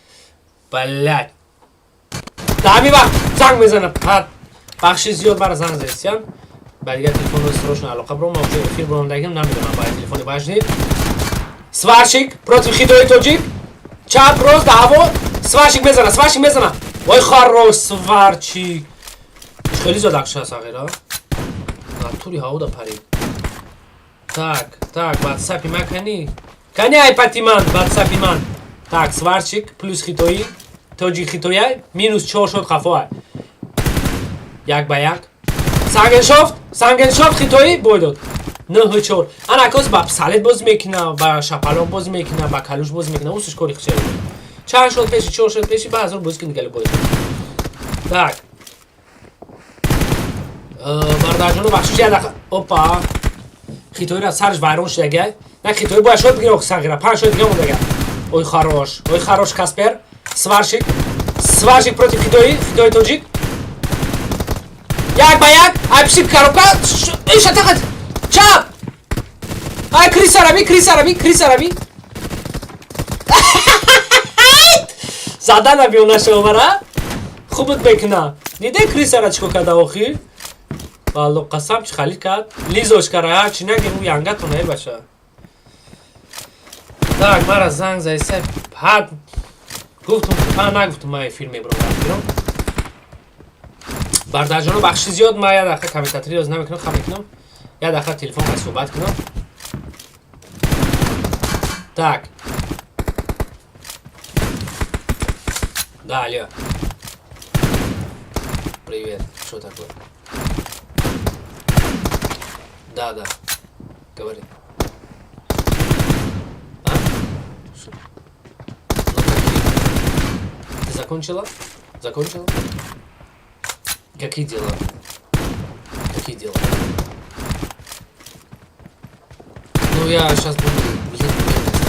S1: Блядь. Да ҳами вақт занг мезана. Пат бахши зиёд бара занг зестиян. Ба дигар телефонро срочно алоқа буром, ма уже эфир буромдагим, намедонам, ба телефони важный. Сварщик против хитои тоҷик. Чап, рост, даҳаво, сварщик мезана, сварщик мезана. Ой, хорош, сварщик. Хеле зиёд акша сағира. Натури ҳаво парид. Так, так, ватсапи ма кани. Кани айпати ман, ватсапи ман. Так, сварщик плюс хитои. Тоҷик хитояй, минус 4 шот хафоай. 1 ба 1. Сангеншофт, Сангеншофт хитои бой дод. 9-4. Ана акоз ба псалет боз мекуна, ба шапалон боз мекуна, ба калуш боз мекуна. Усуш кори хче. Чанд шот пеши, чор шот пеши, ба ҳазор боз кини гали бой. Так. Бародарҷону, бахшиш, як дақиқа. Опа. Хитоиро сарш вайрон шудагай. На, хитои бояд шот бигира, сағира. Панҷ шот дига мондага. Ой, хорош. Ой, хорош, Каспер. Сварщик. Сварщик против хитои, хитои тоҷик. 1 ба 1. Ай пиши коробка. Эй, шатақат. Чап. Ай крисараби, крисараби, крисараби. Зада набиёна шовара. Хубут мекуна. Диде, крисара чико карда охир? Валло қасам, чи хали кард? Лизош кара, ҳарчи нагем, ӯ янгатона, э баша. Так, мара занг зайса. Ҳад гуфтум, па нагуфтум, ман эфир мебурам рафтирам. Бардарҷоно, бахши зиёд, ман як дақиқа комментатори роз намекунам, хам мекунам. Як дақиқа телефон ка суҳбат кунам. Так. Да, алло. Привет. Что такое? Да, да. Говори. А? Что? Ну какие? Ты закончила? Закончила? Какие дела? Какие дела? Ну я сейчас буду, блин,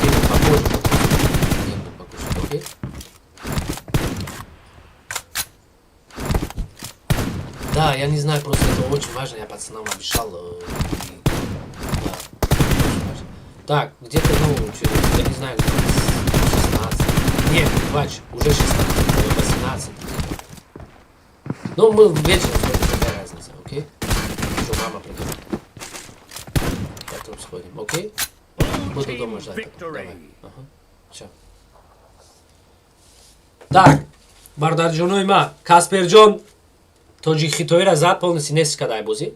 S1: блин, попозже потом. Я буду покушать, окей? Да, я не знаю, просто это очень важно, я пацанам обещал. Да, очень важно. Так, где-то, ну, через, я не знаю, 16. Нет, Вач, уже 16, 18 где-то. Ну, мы вечером сходим, какая разница, окей? Еще мама придет. Потом сходим, окей? Буду дома ждать потом. Давай. Ага. Чао. Так, бародарҷонои ма, Касперҷон тоҷик хитоиро зад, полностью нест кадай бозӣ.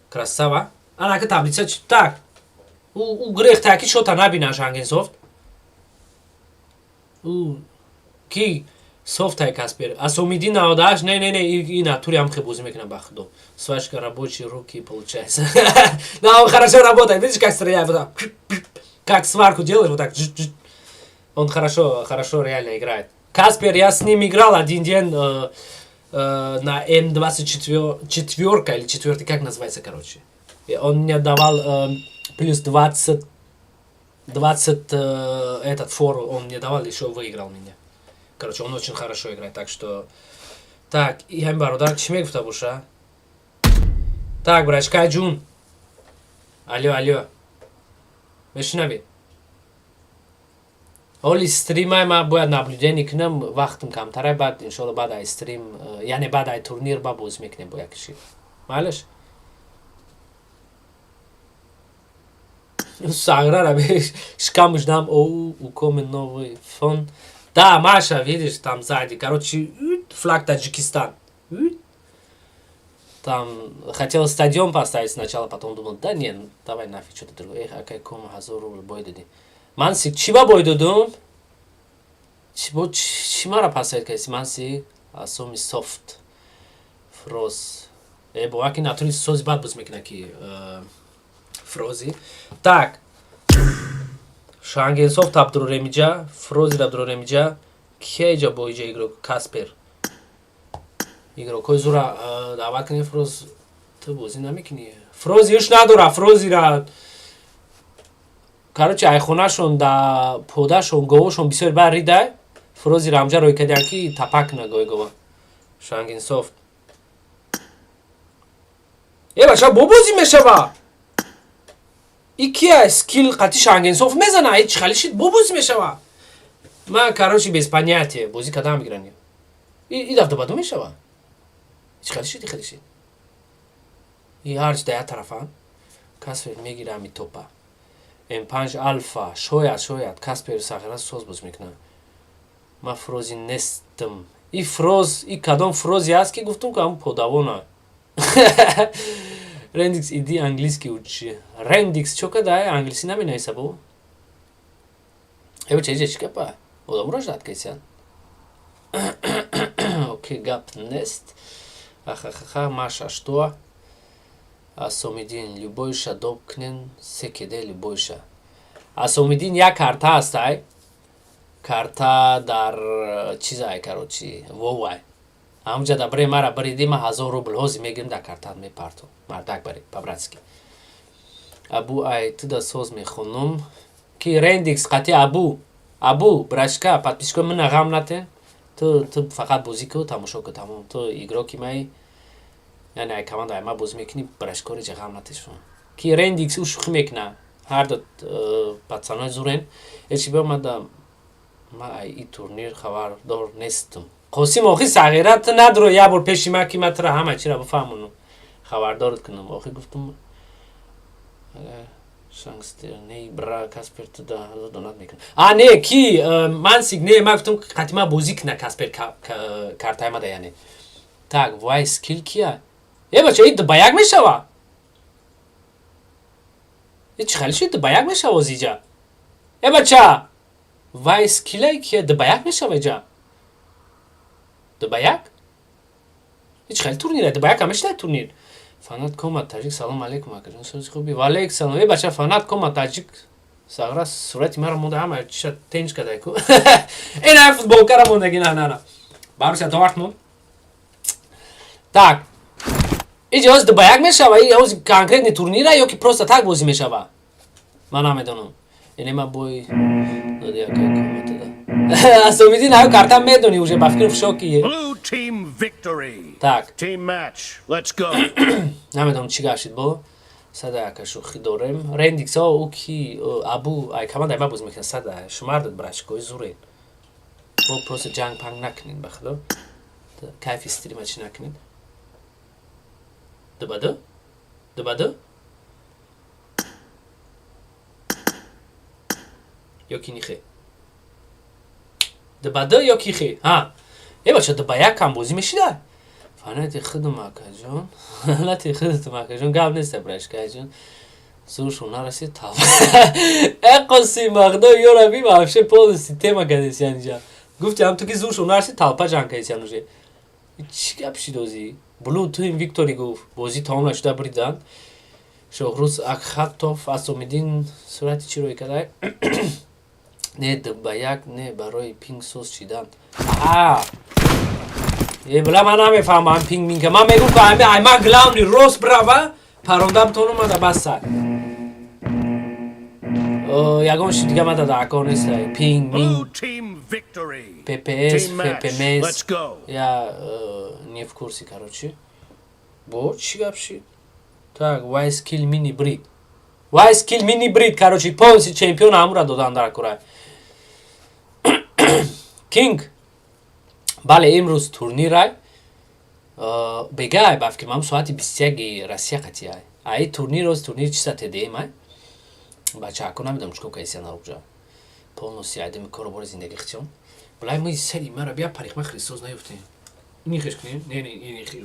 S1: Красава. Анака таблица так. У грехта ки шота набина Шангенсофт. У ки софтай Каспер. Асомиди 98, не, не, не, и натуре ам бозӣ мекунам, ба худо. Сварщика рабочие руки получается. Да, он хорошо работает. Видишь, как стреляет вот так. Как сварку делаешь, вот так. Он хорошо, хорошо реально играет. Каспер, я с ним играл один день на М24 четверка или четвертый, как называется, короче. И он мне давал плюс 20, 20 этот фору он мне давал, еще выиграл меня. Короче, он очень хорошо играет, так что Так, и ҳамин бародар чӣ мегуфта боша? Так, брачкай ҷун, алё, алё, мешунавед? Ҳоли стримай ман бояд наблюдение кунам, вақтм камтарай. Баъд, иншоалло, баъд ай стрим, яъне баъд ай турнир ба бозӣ мекунем бо якши. Майлаш, саграра шикамуш дам. О, у коми новый фон. Да, Маша, видишь, там сзади, короче, флаг Таджикистан. Там хотел стадион поставить сначала, потом думал, да не, ну, давай нафиг что-то другое. Эх, акай кома, 1000 рубл бой дадӣ. Мансик, чӣ ба бой додум? Чӣ мара поставить кардӣ? Манси, асоми софт. Фроз. Э, бовар ки натури сози бад боз мекунад ки фрози. Так. Шангенсофт Абдуремиҷа, Фрози Абдуремиҷа, кия иҷа бо иҷа игрок Каспер. Игрокҳои зура даъват кунем. Фроз, ту бозӣ намекунӣ. Фрози ӯш надора, Фрозира, короче, айхонашон да подашон говошон бисёр бар ридай. Фрози рамҷа рӯй кардиан ки тапак куна гои гова. Шангенсофт. Э, бача, бо бозӣ мешава? И кия скилл қати Шангенсофт мезана? Ҳеҷ хали шид, бо бозӣ мешава? Ман, короче, без понятия, бозӣ кардам мегирани. И дафта баду мешава? Ҳеҷ хали шид, хали шид. И ҳарч да як тарафа. Каспер мегира ами топа. М5 Алфа, шояд, шояд Каспер сағира соз боз мекунад. Ман фрози нестам. И фроз, и кадом фрози аст ки гуфтум ки ҳамн подавона. Рендикс, иди английский учи. Рендикс чо када англисӣ наменависа бо? Эбача, иҷа чӣ гапа? Одамро ждать кайсян. Окей, гап нест. Ахахаха, Маша, что? Асомидин, любойша доб кунен, секеде любойша. Асомидин як карта ҳастай. Карта дар чизай, короче, вовай. Ҳамҷа да бре мара бриди, ма 1000 рубл ҳози мегирим, дар картат мепартом. Мардак бари, по-братски. Абу ай туда соз мехонум. Ки Рендикс қати Абу. Абу, брашка, подписчикои мана ғам нате. Ту фақат бозӣ ку, тамошо ку, тамом. Ту игроки май, яъне ай команда ай ма бозӣ мекунӣ, брашкори ҷа ғам натешон. Ки Рендикс ӯ шӯхӣ мекуна. Ҳар ду пацанои зурен. Эчи биомада, ма ай и турнир хабардор нестам. Қосим, охи сағира, ту надро як бор пеши ма ки ма тура ҳама чира бифаҳмонам. Хабардорат кунам. Охи гуфтум шангстер не бра Каспер ту да донат мекунам. А не ки мансик не, ма гуфтум қати ма бозӣ куна Каспер картаи ма да яъне. Так, вай скилл кия? Э, бача, и ба як мешава? Э, чӣ хали шуд, ба як мешава озиҷа? Э, бача, вай скиллай кия ба як мешава иҷа? Ба як? Ҳеҷ хали турнир ба як ҳамешта турнир. Фанат кома таҷик, салом алейкум, акаҷон, сози хуби? Ва алейк салом. Э, бача, фанат кома таҷик сағра сурати маро монда, ҳама чиша тенҷ кадай ку. Э, на футболкара мондаги, на, на, на. Баруша доварт мон. Так. Иҷа ҳози ба як мешава? И ҳози конкретный турнира ё ки просто так бозӣ мешава? Ман намедонам. Яъне ман бой доди акай коматада. Асомидин, аю карта медони уже, ба фикрам, в шоке.
S4: Blue team victory.
S1: Так.
S4: Team match. Let's go.
S1: Намедонам чӣ гап шид бо. Сада яка шӯхӣ дорем. Рендикс о ӯ ки Абу ай команда ай ма боз мекунад сада шумар дод, брачкои зурен. Бо просто ҷанг панг накунед, ба худо. Кайфи стрима чӣ накунед. Ду ба ду? Ду ба ду? Ё ки нихе? Ду ба ду ё ки хе? Ҳа. Э, бача, ду ба як кам бозӣ мешида? Фанати худум, акаҷон. Фанати худутум, акаҷон, гап нест, брашкаҷон. Зуршон нарасид талба. Э, Қосим, мақдо ёра би вообще полностью тема кадесян иҷа. Гуфти ҳам ту ки зуршон нарасид, талпа ҷанг кадесян уже. Чӣ гап шид озӣ? Blue Team Victory гуфт. Бозӣ тамом нашуда бриданд. Шоҳрӯз Акхатов, Асомидин сурати чӣ рӯй кадай? Не ба як, не барои пинг соз шидан. А! Э, била, ман намефаҳмам пинг минка. Ман мегӯм ки ами ай ман главный рост брава, паронда битонум мада басса. Ягон ши дига мада дар кор нест. Пинг,
S4: Blue
S1: минг.
S4: team victory.
S1: ППС,
S4: Team match.
S1: ФПМС.
S4: Let's go.
S1: Я не в курсе, короче. Бо, чӣ гап шид? Так, Wise Kill Mini Breed. Wise Kill Mini Breed, короче, полностью чемпион амура додан дар курай. King. Бале, имрӯз турнирай. Бегай, ба фикр ман соати 21 Россия қатиай. Ай турнир роз турнир чиса ТДМ ай. Бачаҳако намедонам чикор кайсия наруҷа. Полностью айдами кору бори зиндагӣ хитён. Блай мы сари мара бия парикмахери соз наёфтем. Ини хеш кунем? Не, не, ини хеш.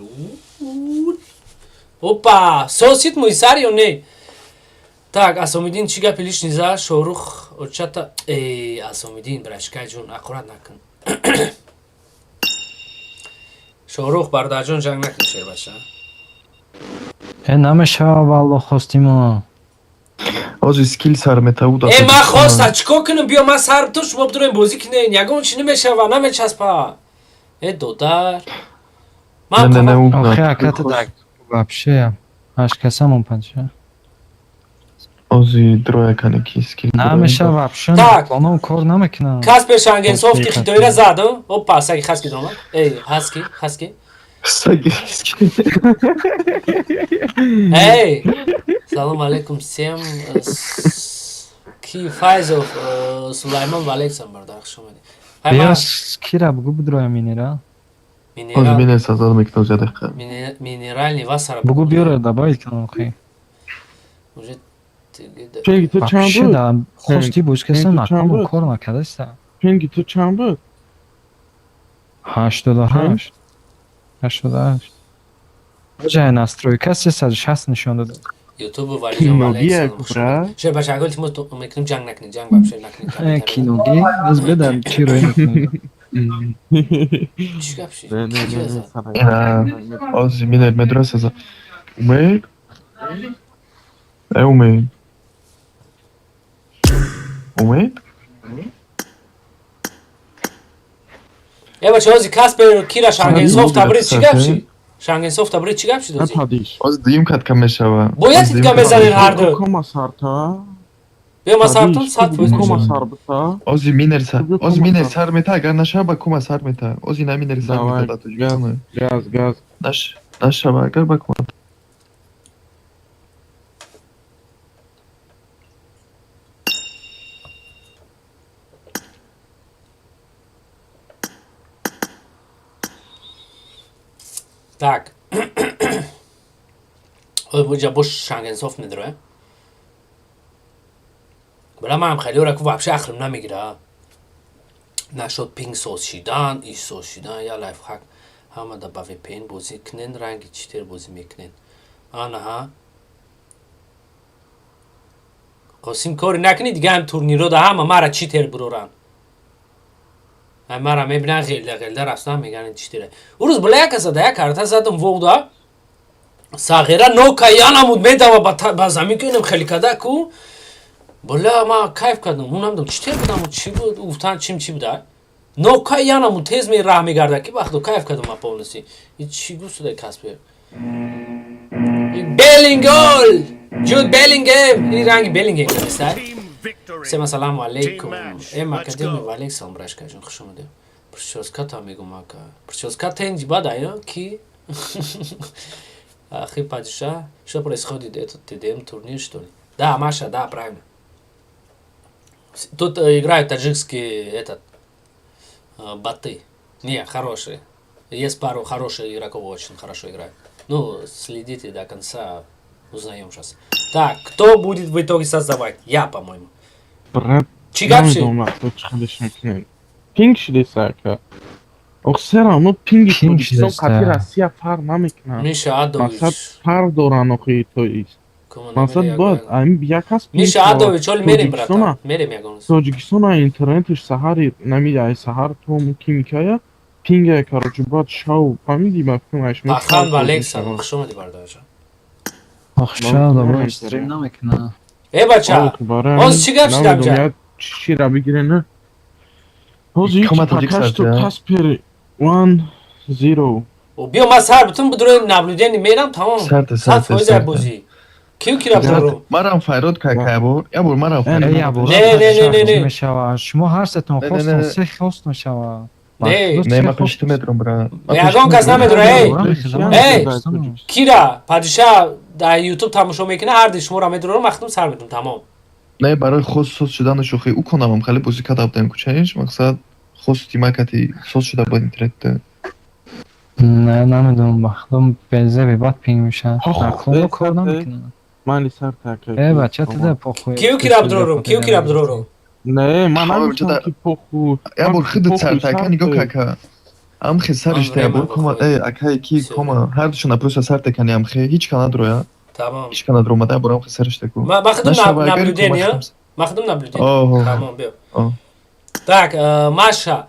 S1: Опа, сосит муи сар ё не? Так, Асомиддин чӣ гапи лишний за? Шоҳрух очата. Эй, Асомиддин, брашкай ҷон, аккурат накун. Шоҳрух бародарҷон ҷанг накун шербача.
S3: Э, намешава валло хостимо.
S2: Ози скил сар метавуда.
S1: Э, ман хоста чикор кунам? Биё ман сар ту шумо бидурем бозӣ кунем. Ягон чӣ намешава, намечаспа. Э, додар. Ман
S2: Не, не, не,
S1: қава-
S3: Охи аката так вообще ҳашт касамон панча.
S2: Ози дроя кане ки скил.
S3: Намешава вообще.
S1: Так.
S3: Планом кор намекунам.
S1: Каспер Шангенсофти
S3: Окей,
S1: хитоира зад. Опа, саги хаски дромад. Эй, хаски, хаски.
S2: Саги скил.
S1: Эй! Салом алейкум всем. Ки Файзов, Сулаймон ва Александр бародар, хуш омадед. Ҳай,
S3: Биё
S1: ман
S3: кира бугу бидроя минерал.
S2: Ози
S1: минерал,
S2: мине сазад мекунам за дақиқа.
S1: Минеральный вассара.
S3: Бугу биёра добавить кунам охи.
S1: Уже
S6: Пинги ту чанд
S3: Вообще
S6: буд?
S3: да хости боз касам
S6: Пинги ту чанд
S3: наком
S6: буд?
S3: кор накардаста.
S6: Пинги ту чанд буд?
S3: 88. 88. Ҷай настройка 360 нишон дод.
S1: YouTube валиҷон ва
S6: Киногия
S1: Александр. Хуш
S6: кубра.
S1: омадед. Шер бача, илтимос мекунем ҷанг накунед, ҷанг вообще накунед.
S3: Э, киноги аз бедам чи рӯй мекунам.
S1: Чӣ гап шид?
S6: Не, не,
S1: Чӣ
S6: не, не,
S1: зад?
S6: сара.
S2: Ина, ози мине медро сазад. Умед? Э, умед. Умед?
S1: Э, бача, ози Каспер Кира Шангенсофт табриз чӣ гап
S2: Сафе.
S1: шид? Шангенсофт табриз чӣ гап шид ози?
S6: Натадиш.
S2: Ози дуюм катка мешава.
S1: Бояд
S2: Ози дуюм
S1: титка
S2: катка
S1: мезанен
S2: мешава.
S1: ҳар ду.
S6: Кома сарта.
S1: Биё ман сартон 100%
S6: Кома
S1: мешавад.
S6: сар бита.
S2: Ози минер сар.
S6: Куҷо
S2: Ози
S6: кома
S2: минер
S6: сар?
S2: сар мета, агар нашава ба кума сар мета. Ози на минер сар
S6: Давай,
S2: мета да Тоҷикистон.
S6: Газ, газ.
S2: Наш нашава агар ба кума.
S1: Так. Ой, буҷа бош Шангенсофт медроя. Бала манам хеле ку вообще ақлим намегира. Нашод пинг соз шидан, иш соз шидан, я лайфхак. Ҳама да ба VPN бозӣ кунен, ранги читер бозӣ мекунен. Анаҳа. Қосим кори накунӣ, дига ҳам турниро да ҳама мара читер буроран. Ай мара мебинан ғелда ғелда рафтан меган ин читере. Ӯ рӯз била як каса да як карта задам вогда. Сағира нока янамуд медава ба замин ки инам хеле када ку. Била ма кайф кардам. Ӯ намедонам читер будам, чӣ буд, гуфтан чим чӣ буда. Нока янамуд тез ме раҳ мегарда ки вақто кайф кардам ма полностью. И чӣ гуфтуда Каспер? Беллингол! Ҷуд Беллингем! Ин ранги Беллингем нест?
S4: Team victory.
S1: Всем ассаламу алейкум.
S4: Team match.
S1: Эм
S4: Let's
S1: академия
S4: go.
S1: ва алейк салом брашка ҷон, хуш омадед. Прическа та мегум ака. Прическа тенҷ бада ё ки? Ахи падиша, что происходит? Это ТДМ турнир, что ли? Да, Маша, да, правильно. Тут играют таджикские этот боты. Не, хорошие. Есть пару хороших игроков, очень хорошо играют. Ну, следите до конца, узнаем сейчас. Так, кто будет в итоге создавать? Я, по-моему.
S6: Брат,
S1: Чӣ гап шид?
S6: намедонам вақто чӣ хелеш мекунем. Пинг шидеса ака. Ох, сера, но пинги
S3: Пинг
S6: Тоҷикистон
S3: шидеста.
S6: қати Россия фарқ намекунад.
S1: Миша Адович.
S6: Мақсад фарқ доранд охи тоист. Мақсад бояд ами як кас пинг
S1: Миша
S6: шавад.
S1: Адович, оли мерем,
S6: Тоҷикистона
S1: братан. Мерем ягон.
S6: Тоҷикистона интернетиш саҳари намиди ай саҳар то мумкин микая пинга короче бояд шав фаҳмиди ба фикрам ай шумо
S1: Пахан
S6: шав
S1: ва Алекса,
S6: мешавад.
S1: хуш омадӣ бародарҷон.
S3: Ох, шав да стрим намекунам.
S1: Э, бача,
S6: Барои
S1: Оз чӣ гап шид
S6: намедонам,
S1: амҷа?
S6: як чира бигире не. Ҳозир
S2: Кома тоҷик
S6: пока что
S2: сард, я?
S6: Каспер 1-0.
S1: О, биё ман сар бутун будурои наблюдение мерам, тамом.
S2: Сарте,
S1: Сад
S2: сарте,
S1: фоиз
S2: сарте.
S1: бозӣ. Кию кира бидорум?
S2: Марам файрод ка ябор. Ябор марам файрод.
S3: Э, ябор.
S1: Не, не, не, не, не.
S3: Мешава. Шумо ҳар сетон
S2: Не, не,
S3: хостон,
S2: не.
S3: се хост мешава.
S1: Не.
S2: Не, ма пеши ту медром, бра. Ма пеши
S1: Ягон
S2: ту
S1: кас
S2: медром.
S1: намедора, эй. Эй!
S6: Эй!
S1: Кира падиша дар ютуб тамошо мекунад, ҳар ди шуморо медорам, махтум сар медум, тамом.
S2: Не, барои хост соз шудану шӯхӣ ӯ конамам хеле бозӣ када будем кучаиш, мақсад хости ма кати соз шуда буд интернет.
S3: Не, намедонам, бахтом безеби бад пинг мешава.
S6: Ох,
S3: Наклон
S6: э,
S3: кор
S6: э.
S3: намекунад.
S6: Мани сар така.
S3: Э, бача, туда похуй.
S1: Кию кира бидорум? Кию кира бидорум?
S6: Не, ман
S2: Ҳа,
S6: намедонам ки поху.
S2: Ябор хидат сар така нигоҳ кака. Амхе сариш
S1: Ман
S2: ябор
S1: врема
S2: кома,
S1: бахои.
S2: э, акай ки
S1: Всё.
S2: кома, ҳар душона просто сар текани амхе, ҳеч ка надроя,
S1: Тамом.
S2: ҳеч ка надромада, ябор амхе сариш теку.
S1: Ма худум
S2: Нашава, агар
S1: наблюдение,
S2: кома
S1: ма худум наблюдение.
S2: Оҳо.
S1: Тамом, биё.
S2: О.
S1: Так, Маша,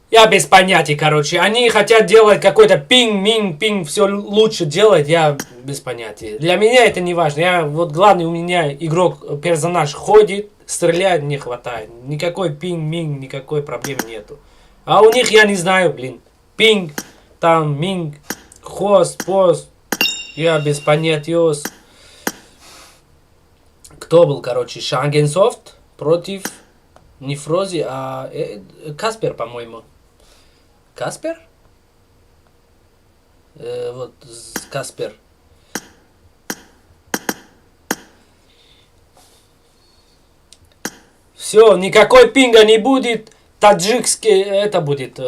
S1: я без понятий, короче. Они хотят делать какой-то пинг, минг, пинг, все лучше делать, я без понятия. Для меня это не важно. Я, вот главный у меня игрок, персонаж ходит, стреляет, не хватает. Никакой пинг, минг, никакой проблемы нету. А у них я не знаю, блин. Пинг, там, минг, хост, пост. Я без понятия. Кто был, короче, Шангенсофт против не Фрози, а Каспер, по-моему. Каспер? Вот, Каспер. Все, никакой пинга не будет. Таджикский, это будет,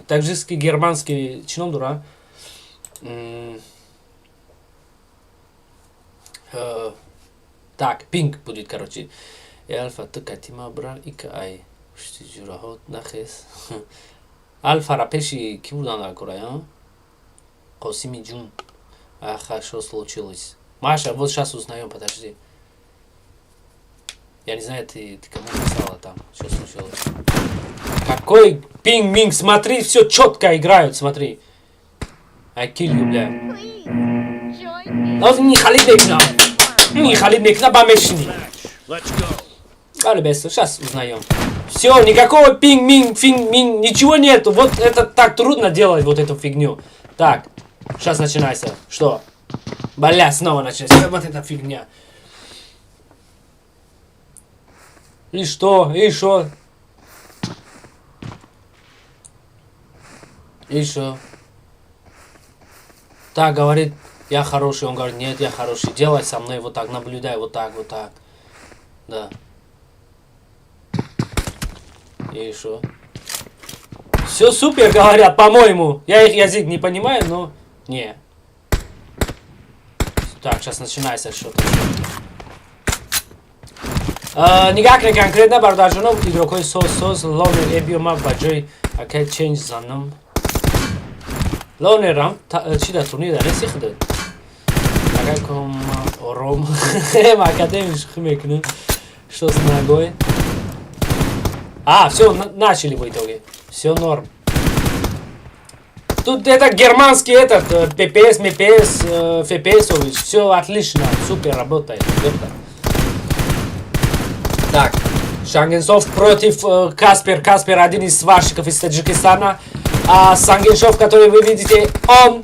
S1: таджикский, германский, чином дура. Так, пинг будет, короче. И альфа т катима бра и ай. Шти ҷураҳот нахес. Альфа ра пеши ки бурдан дар кора, а? Қосими ҷун. Аха, что случилось? Маша, вот сейчас узнаем, подожди. Я не знаю, ты кому писала там, что случилось. Какой пинг-минг, смотри, все четко играют, смотри. I kill you, бля. Не халид мекна. Не халид мекна, ба мешини.
S4: Match. Let's go.
S1: Али бес, сейчас узнаем. Все, никакого пинг-минг, финг-минг, ничего нету. Вот это так трудно делать, вот эту фигню. Так, сейчас начинается. Что? Бля, снова начинается. Вот эта фигня. И что? И что? И что? Так, говорит, я хороший. Он говорит, нет, я хороший. Делай со мной вот так, наблюдай вот так, вот так. Да. И что? Все супер, говорят, по-моему. Я их язык не понимаю, но... Не. Так, сейчас начинается что-то. Нигоҳ кунед, конкретно бародарҷонам, игрокҳои соз соз лонер эбио ма ба ҷои акай ченҷ занам. Лонерам чи да турнир да неси худат. Акай ком ором. Академик шӯхӣ мекунем. Что с ногой? А, все, начали в итоге. Все норм. Тут это германский этот, ППС, МПС, ФПС, все отлично, супер работает. Ёпта. Так, Шангенсов против Каспер. Каспер один из сварщиков из Таджикистана. А Сангеншов, который вы видите, он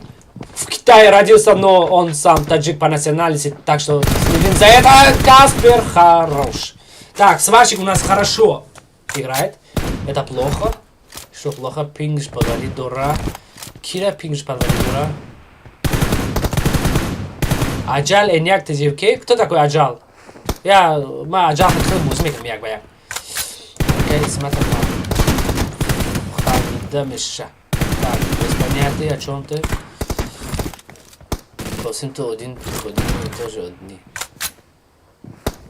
S1: в Китае родился, но он сам таджик по национальности, так что следим за это. Каспер хорош. Так, сварщик у нас хорошо играет. Это плохо. Что плохо? Пингш подвали дура. Кира пингш подвали дура. Аджал Эняк ТЖК. Кто такой Аджал? Я, ма Аджал хел музмекам як ба як. Окей, смотри. Дамиша. Так, без понятия, о чем ты. Қосим то один приходи, мы тоже одни.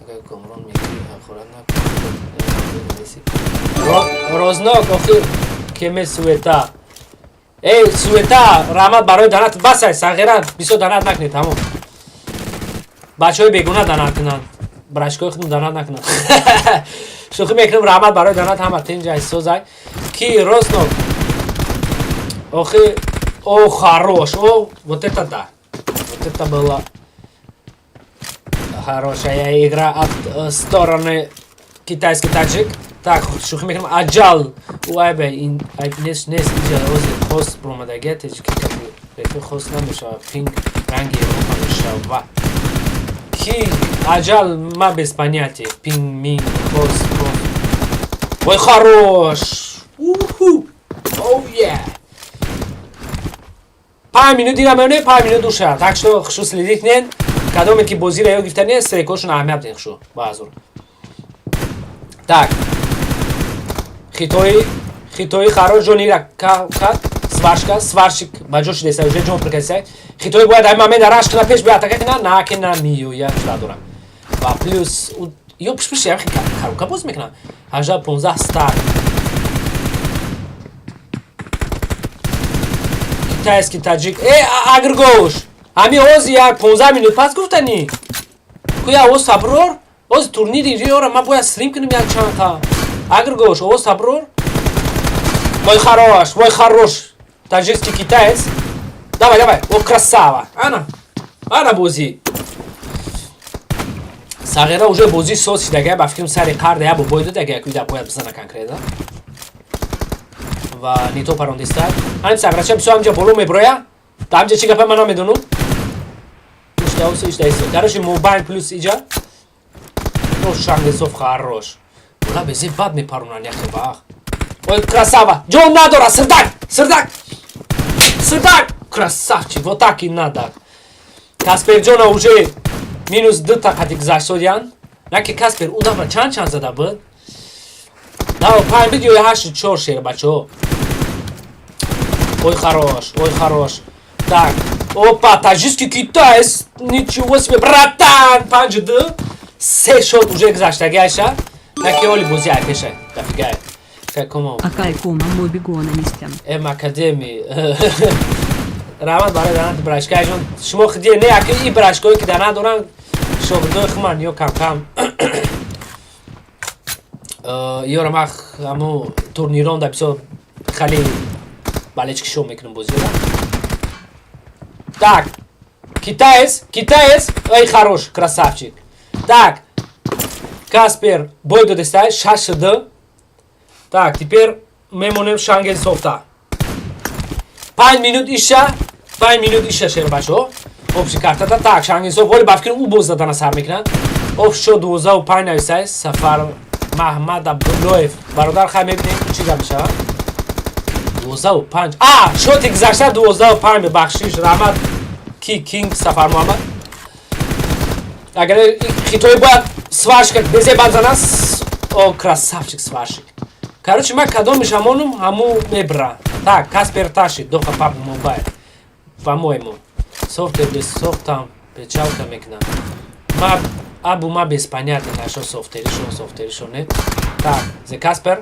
S1: Акай Комрон меги аккуратно. Рознок, охир кеме суета. Эй, суета, раҳмат барои донат. Басай, сағира, бисёр донат накунед, тамом. Бачаҳои бегуна донат кунанд. Брачкои худум донат накунанд. Шӯхӣ мекунем, раҳмат барои донат, ҳама тинҷай созай. Ки Рознок? Охи, о, хорош, о, вот это да. Вот это была хорошая игра от стороны китайский таджик. Так, шӯхӣ мекунам, Аҷал. У айбе ин айб нест, нест иҷа ози хост бромадагия таҷики кати рефи хост намешава, пинг ранги Европа мешава. Ки аҷал, ма без понятия. Пинг, минг, кос, кос. Ой, хорош! Уху! Oh yeah! 5 минут ира мемонем, 5 минут уша. Так что хушу следить кунед. Кадоме ки бозиро ёд гирифта нест, трекошон аҳамият биден хушу. Баъзур. Так. Хитои, хитои хорош ҷони ира кат, сварщика, сварщик ба ҷо шудеса, уже ҷон прикасай. Хитои бояд ай момент раш кина пеш биё атака кина, на ки на миёя шуда дорам. Ва плюс ё пиш я коробка боз мекунам. 18 15 стар. Китайский таҷик. Э, агргош. Ҳами ҳози як 15 минут пас гуфтанӣ. Куя оз саброр? Оз турнири риёра ман бояд стрим кунем як чанд. Агргош, оз саброр? Мой хорош, мой хорош. Таджикский китаец. Давай, давай. О, красава. Ана. Ана бозӣ. Сағира уже бозӣ соз шидага, ба фикрам сари қарда я бой додага, як бояд бизана конкретно. Ва нито парондиста. Ҳамин сағирача бисёр ҳамҷа боло меброя. Та ҳамҷа чӣ гапа ман намедонам. Ишдаусу ишдаису. Короче, мобайл плюс иҷа. О, Шангесов хорош. Ола безе бад мепаронан яхе бах. Ой, красава! Ҷон надора, сирдак! Сирдак! Сирдак! Красавчик, вот так и надо. Каспер ҷона уже минус дута қати гузашт содиян. На ки Каспер удама чанд чанд зада буд? Да, панҷ буд ё ҳашти чор шер бачаҳо. Ой, хорош, ой, хорош. Так, опа, таджикский китаец, ничего себе, братан, панҷ ду. Се шот уже гузаштаги айша. На ки оли бози ай пешай, дафигай. Какому?
S7: Акай кома моби гона нистям.
S1: М Академи. Раҳмат барои данати брашкаашон. Шумо хидие не аки и брашкое ки дана доранд шогирдои хуман ё кам-кам. Ёра мах ҳаму турнирон да бисёр хеле балечки шоу мекунем бозиёра. Так, китаец, китаец, ой, хорош, красавчик. Так, Каспер бой додестай, 6 д. Так, теперь мемонем Шангел софта. 5 минут иша, 5 минут иша шербачо. Общий картата. Так, Шангел софт, воли ба фикрим ӯ боз задана сар мекунад. Офшо 12 5 нависай, Сафар Маҳмад Абдуллоев. Бародар хай мебинем чӣ гап мешавад. 12 5. А, шоти гузашта 12 5 бахшиш, раҳмат ки Кинг Сафар Муҳаммад. Агар хитои бояд сварщика безе базана, о, красавчик сварщик. Короче, ман кадомиш ҳамонум ҳаму мебра. Так, Каспер ташид, доха паб мобайл. По-моему. Софтер без софтам печалка мекунам. Ма абу ма без понятия нашо софтеришон, софтеришон не. Так, зе Каспер.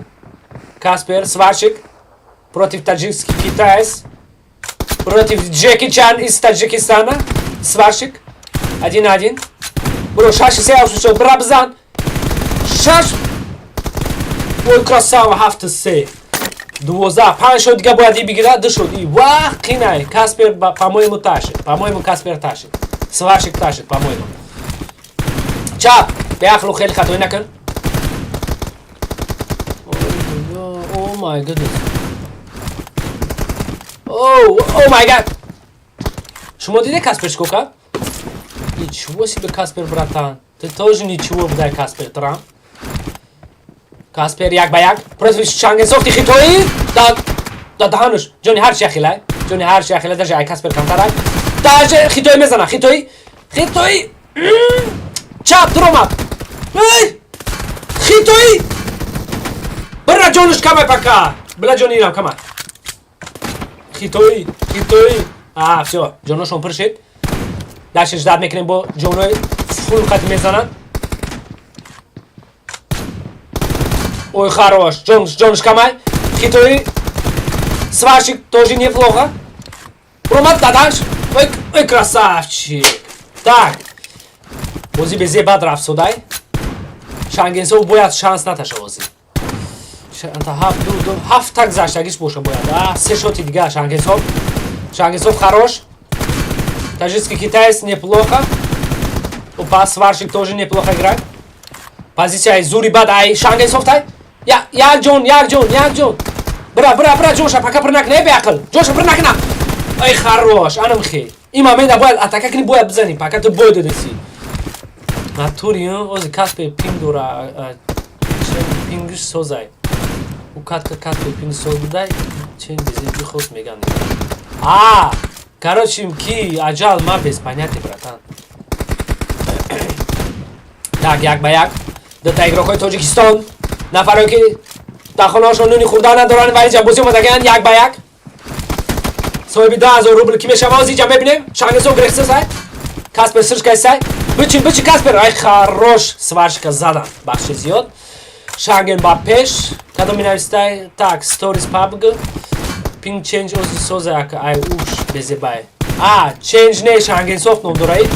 S1: Каспер, сварщик против таджикский китаец. Против Джеки Чан из Таджикистана. Сварщик. 1-1. Бро, шаши се шуд, бра бизан. Шаш. Ой, красава, ҳафту се. 12 5 шуд, дига бояд и бигирад, ду шуд. И вах, қинай. Каспер, по-моему, ташид. По-моему, Каспер ташид. Сварщик ташид, по-моему. Чап, беақлу хеле хатоӣ накун. Oh my goodness. Oh, oh my God. Шумо диде Каспер чикор кард? Ничего себе, Каспер, братан. Ты тоже ничего будай, Каспер Трамп. Каспер як ба як против Шангенсофти хитоӣ да да даҳануш ҷони ҳар чи яхилай. Ҷони ҳар чи яхилай, даже ай Каспер камтарай. Даже хитоӣ мезана, хитоӣ. Хитоӣ. Чап дуромад. Эй! Хитоӣ! Бира ҷонуш камай пока. Била ҷони ирам камай. Хитоӣ, хитоӣ. А, всё, ҷоношон пур шид. Дальше ждать мекунем бо ҷонои фул қати мезананд. Ой, хорош. Ҷон, ҷонуш камай. Хитоӣ. Сварщик тоже неплохо. Ромад даданш. Ой, ой, красавчик. Так. Бозӣ безе бад рафт содай. Шангенсов бояд шанс наташа бозӣ. Ҳафт, ду, ду, ҳафт так гузаштагиш боша бояд. А, се шоти дига Шангенсов. Шангенсов хорош. Таджикский китаец неплохо. Опа, сварщик тоже неплохо играет. Позиция зури бад ай Шангенсов тай. Я, як ҷон, як ҷон, як ҷон. Бра, бра, бра, ҷонша пока пир накна, беақл. Ҷонша пир накна. Ай, хорош, анам хел. Ин момента бояд атака кунӣ, бояд бизанӣ, пока ту бой додеси. Натури ози Каспер пинг дора, чен пингиш созай. У катка Каспер пинг соз будай, чен безеби хост меган. А, короче, ки аҷал, ма без понятия, братан. Так, 1 ба 1. Дута игрокҳои Тоҷикистон. Нафаре ки дар хонаҳошон нуни хӯрдан надоранд, вале ҷа бозӣ омадагиянд 1 ба 1. Соҳиби 2000 рубл ки мешава, ози ҷа мебинем. Шангесов грехса сай. Каспер сршкай сай. Бичин, бичин, Каспер. Ай, хорош, сварщика задан. Бахши зиёд. Шанген ба пеш. Кадом минавистай? Так, stories PUBG. Пинг change ози соза ака ай уш безебай. А, change не, Шангенсов ном дораи.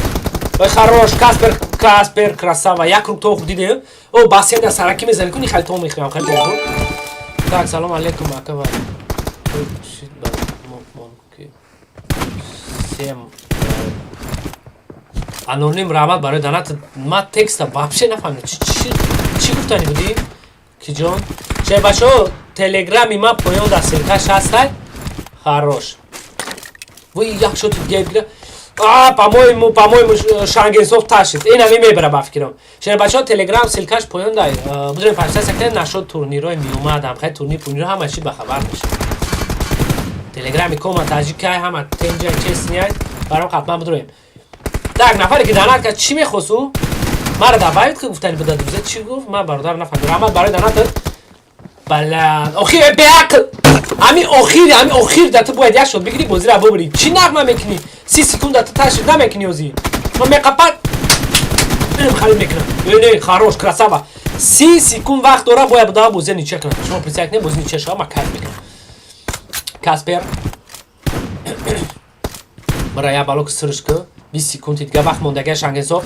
S1: Ой, хорош, Каспер, Каспер, красава. Як круг то дидем. О, бассейн да сараки мезани куни хали то мехӯям, хали то. Так, салом алейкум, ака ва. Shit, ба ки. Сем аноним, раҳмат барои донат. Ма текста вообще нафаҳмидам. Чи чи чӣ гуфтани будӣ? Ки ҷон? Че бачаҳо, телеграми ма поён дар ссылкаш ҳастай. Хорош. Вы як шоти дига бигира. А, по-моему, Шангенсов ташид. Ин ҳами мебара ба фикрам. Шер бачаҳо, телеграм ссылкаш поён дай. Будем подписаться кунед, нашод турнирҳои меомад, ҳам хай турнир, пурнир ҳама чи ба хабар мешавад. Телеграми кома таҷикай ҳама тенҷа честный, баром ҳатман бидроем. Так, нафаре ки донат кард, чӣ мехост ӯ? Мара добавить ки гуфтани буда, друзья, чӣ гуфт? Ман бародар нафаҳмидам. Раҳмат барои донатат. Бала, охир беақл. Ами охир, ами охир да ту бояд як шот бигирӣ, бозиро бубурӣ. Чӣ нағма мекунӣ? 30 секунда ту ташид намекунӣ озӣ. Ман меқапад. Инам харид мекунам. Не, не, хорош, красава. 30 секунд вақт дора, бояд буда бозия ничья кунам. Шумо представь кунед, бози ничья шава, ман кайф мекунам. Каспер. Бара я балок срш ку. 20 секунди дига вақт мондага Шангенсов.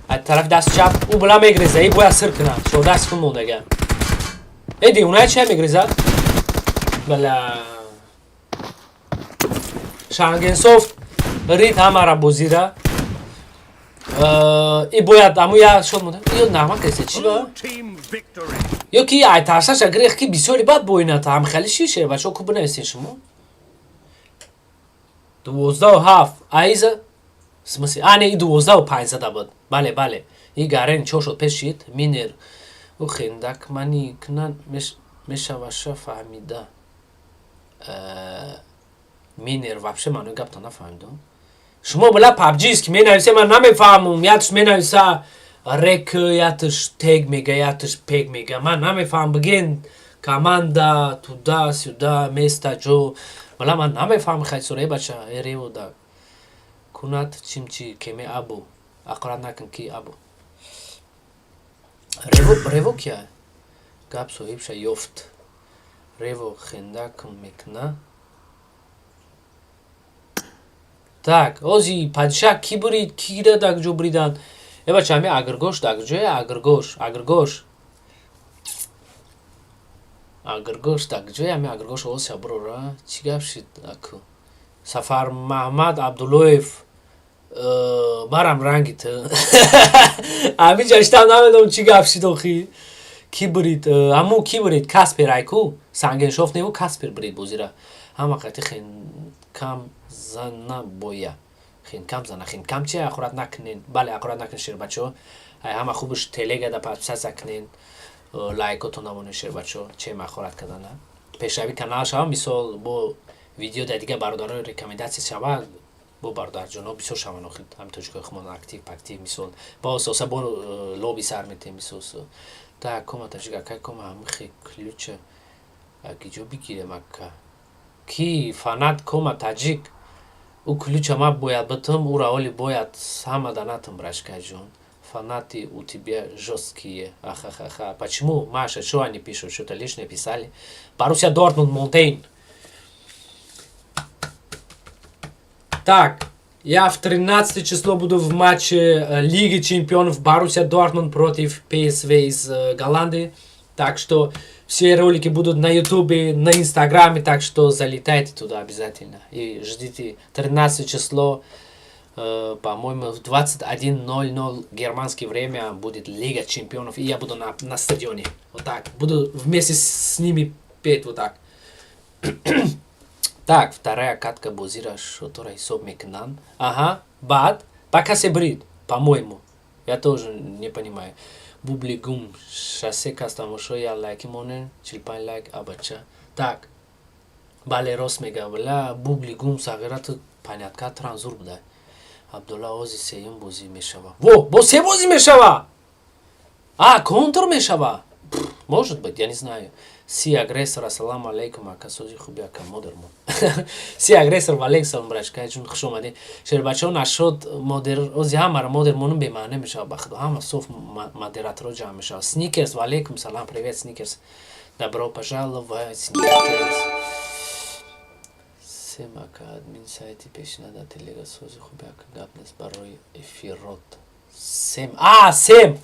S1: Аз тарафи даст чап ӯ була мегреза, и бояд сир кунад. 14 секунд мондага. Э, девонаи чия мегреза? Бала. Шангенсов рид ҳамара бозира. И бояд аму я шод монда. Ё нағма касе чӣ ба?
S4: Blue team victory.
S1: Ё ки ай тарсаша грех ки бисёри бад боинат ҳам хеле шише бачаҳо ку бинависен шумо. 12-7 айза смысле, а не, и 12-5 зада буд. Бале, бале. И гарен чо шуд пеш шид минер. Ӯ хендак мани кунан мешаваша фаҳмида. Минер вообще маънои гапта нафаҳмидам. Шумо била PUBG ки менависе, ман намефаҳмам. Ятш менависа рек, ятш тег мега, ятш пег мега. Ман намефаҳмам, бигин команда туда сюда место ҷо. Вала ман намефаҳмам хай сураи бача эрево да. Кунат чимчи кеме абу. Ақрат накун ки абу. Рево, рево кия? Гап соҳибша ёфт. Рево хендак мекна. Так, ози падишоҳ ки бурид, ки да даг ҷо буридан? Э бача, ҳами агргош даг ҷое, агргош, агргош. Агргош даг ҷое, ҳами агргош овоз бурора. Чӣ гап шид аку? Сафар Маҳмад Абдуллоев, барам ранги ту. Ҳами ҷаштам намедонам чӣ гап шид охи. Ки бурид? Ҳаму ки бурид? Каспер айку? Сангеншоф неву Каспер бурид бозира. Ҳама қати хенкам зана боя. Хинкам зана, хинкам чи аккурат накунен. Бале, аккурат накунен, шербачо. Ай ҳама хубш телега да подписаться кунен. Лайкотон намонен, шербачо, чем аккурат кардана. Пешрави канал шава, мисол бо видео да дига бародаро рекомендация шава, бо бародарҷоно бисёр шаван охир ҳами тоҷикои хумон актив актив мисол. Бо ососа бо лоби сар метем мисол. Так, кома таҷик акай кома ҳамихи ключа агиҷо бигирем ака. Ки фанат кома таҷик ӯ ключа ма бояд битум, ӯра оли бояд ҳама данатум брашкаҷон. Фанаты у тебя жесткие. Ахахаха. Почему? Маша, что они пишут? Что-то лишнее писали. Боруссия Дортмунд, Монтейн. Так, я в 13 число буду в матче Лиги Чемпионов Боруссия Дортмунд против ПСВ из Голландии. Так что все ролики будут на Ютубе, на Инстаграме, так что залетайте туда обязательно. И ждите 13 число, по-моему, в 21:00 германское время будет Лига Чемпионов. И я буду на стадионе. Вот так. Буду вместе с ними петь вот так. Так, вторая катка бозира шотора ҳисоб мекунанд. Аҳа, баъд ба касе брид, по-моему. Я тоже не понимаю. Бубли гум шасе кас тамошо, я лайки монен, 45 лайк, абача. Так. Бале, рост мега, ла бубли гум сағира, ту понятка транзур буда. Абдулла, ози сеюм бозӣ мешава. Во, бо се бозӣ мешава. А, контр мешава. Может быть, я не знаю. Си агрессор, ассалому алейкум, ака, сози хуби, ака, модермо. Си агрессор, валейк салом, брачка, ҷун, хуш омадӣ. Шербачаҳо, нашод модер, ози ҳамаро модер монум, бемаъне мешава, ба худо, ҳама соф модераторо ҷамъ мешава. Сникерс, валейкум салам, привет, Сникерс. Добро пожаловать, Сникерс. Сем ака, админ сайти пешина дар телега, сози хуби, ака, гап нест барои эфирот. Сем, а, Сем.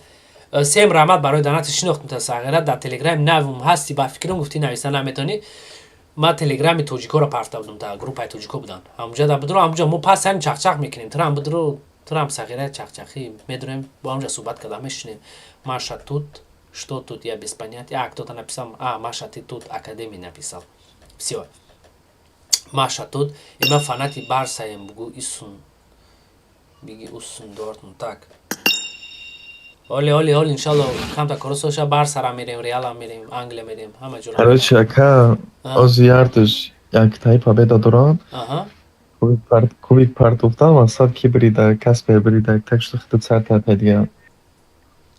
S1: Сем, раҳмат барои донати, шинохтум та, сағира, дар телеграми навум ҳасти, ба фикрам гуфтӣ нависта наметонӣ. Ман телеграми тоҷикоро парфта будам, та группаи тоҷико будам, ҳамуҷа да будро, ҳамуҷа мо пас ҳамин чақчақ мекунем, трам будро, трам сағира чақчақӣ медурем, бо ҳамуҷа суҳбат карда мешинем. Маша тут, что тут, я без понятия. А, кто-то написал, а, Маша, ты тут, академии написал. Всё. Маша тут, и ма фанати Барсаем, бугу исун. Биги усун Дортмунд, так. Оли, оли, оли, иншалло, камта коросоша Барсара мерем, Реала мерем, Англия мерем, ҳама ҷора.
S2: Короче, ака, ози ярдуш яктаи победа доранд. Кубик партофтан, мақсад ки бирида, Каспер бирида, так что худат сар тартай дига.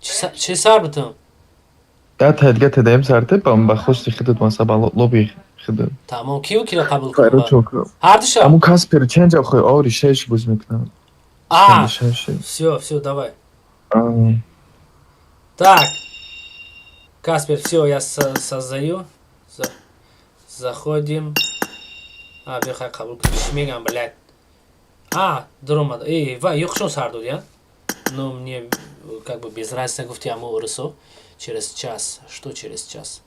S1: Чӣ сар бутам?
S2: Да тай дига тедаем сарте, ба хости худат, масалан, ба лоби худат.
S1: Тамом, киу киро қабул кунам?
S2: Короче,
S1: Ҳардуша?
S2: Аму Каспер ченҷа хой, ори шеш буз мекунам.
S1: А,
S2: Шеш.
S1: всё, всё, давай.
S2: А.
S1: Так. Каспер, все, я создаю. Заходим. А, бихай қабул кун. Чӣ мегам, блядь? А, дуромад. Эй, ва, ёқшон сар дод, я? Ну, мне как бы без разницы, гуфти аму урусо. Через час. Что через час?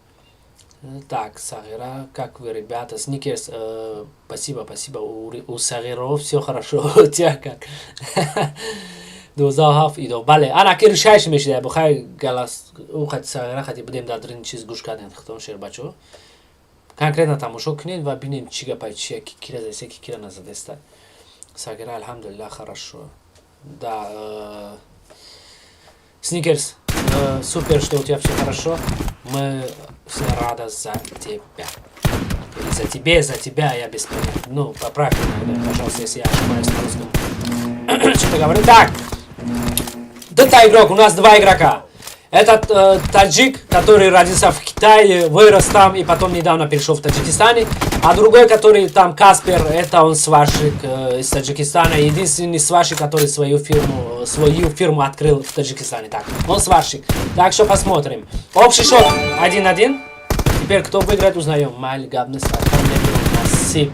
S1: Так, Сагира, как вы, ребята? Сникерс, спасибо, спасибо. У Сагиров все хорошо. У тебя как? 27 идо. Бале, ана ки ришайш мешида. Бухай галас, у хати Сагира хати будем дар дрин чиз гӯш кардем, хитон шербачо. Конкретно тамошо кунед ва бинем чӣ гапай, чия, ки кира задаста, ки кира назадаста. Сагира, алҳамдулиллах, хорошо. Да, Сникерс, супер, что у тебя все хорошо. Мы все рады за тебя. Или за тебе, за тебя, я без понятия. Ну, поправь меня, пожалуйста, если я ошибаюсь на русском. Что-то говорю. Так, это игрок, у нас два игрока. Этот таджик, который родился в Китае, вырос там и потом недавно перешел в Таджикистане. А другой, который там Каспер, это он сварщик из Таджикистана. Единственный сварщик, который свою фирму открыл в Таджикистане. Так, он сварщик. Так что посмотрим. Общий счет 1-1. Теперь кто выиграет, узнаем. Майли габнес, насиб.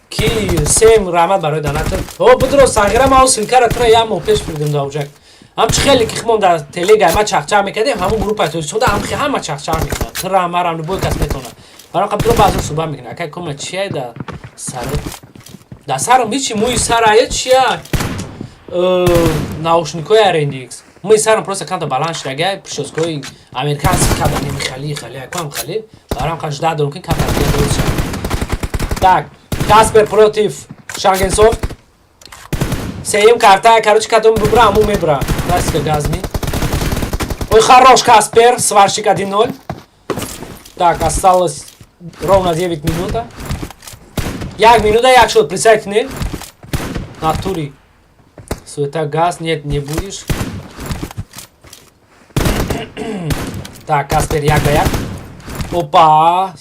S1: Ки сем, раҳмат барои донатор. О, будро, сағира, ма ссылка ра тура як моҳ пеш бурдем даоҷак. Ҳам чи хеле ки химон дар телега ма чақчақ мекардем, ҳамун группаи тоҷикистонда ҳам ҳама чақчақ мекунад. Тура, марам, любой кас метавонад. Барои қабдуро баъзо суҳбат мекунад. Акай кома, чия да сар? Да сарам ҳичи, мӯи сарая чия? Наушникои Арендикс. Мӯи сарам просто камта баланд шудага, прическа ҳои американский кардам, хали хали, акам хали. Барам қаш да дорум ки камта дуруст шавад. Так, Каспер против Шангенсофт. Сеюм карта, короче, кадом бубра, аму мебра. Классика газми. Ой, хорош, Каспер, сварщик, 1-0. Так, осталось ровно 9 минута. Як минута, як шуд, представьте, не? Натури. Суета газ, нет, не будешь. Так, Каспер, як ба як. Опа.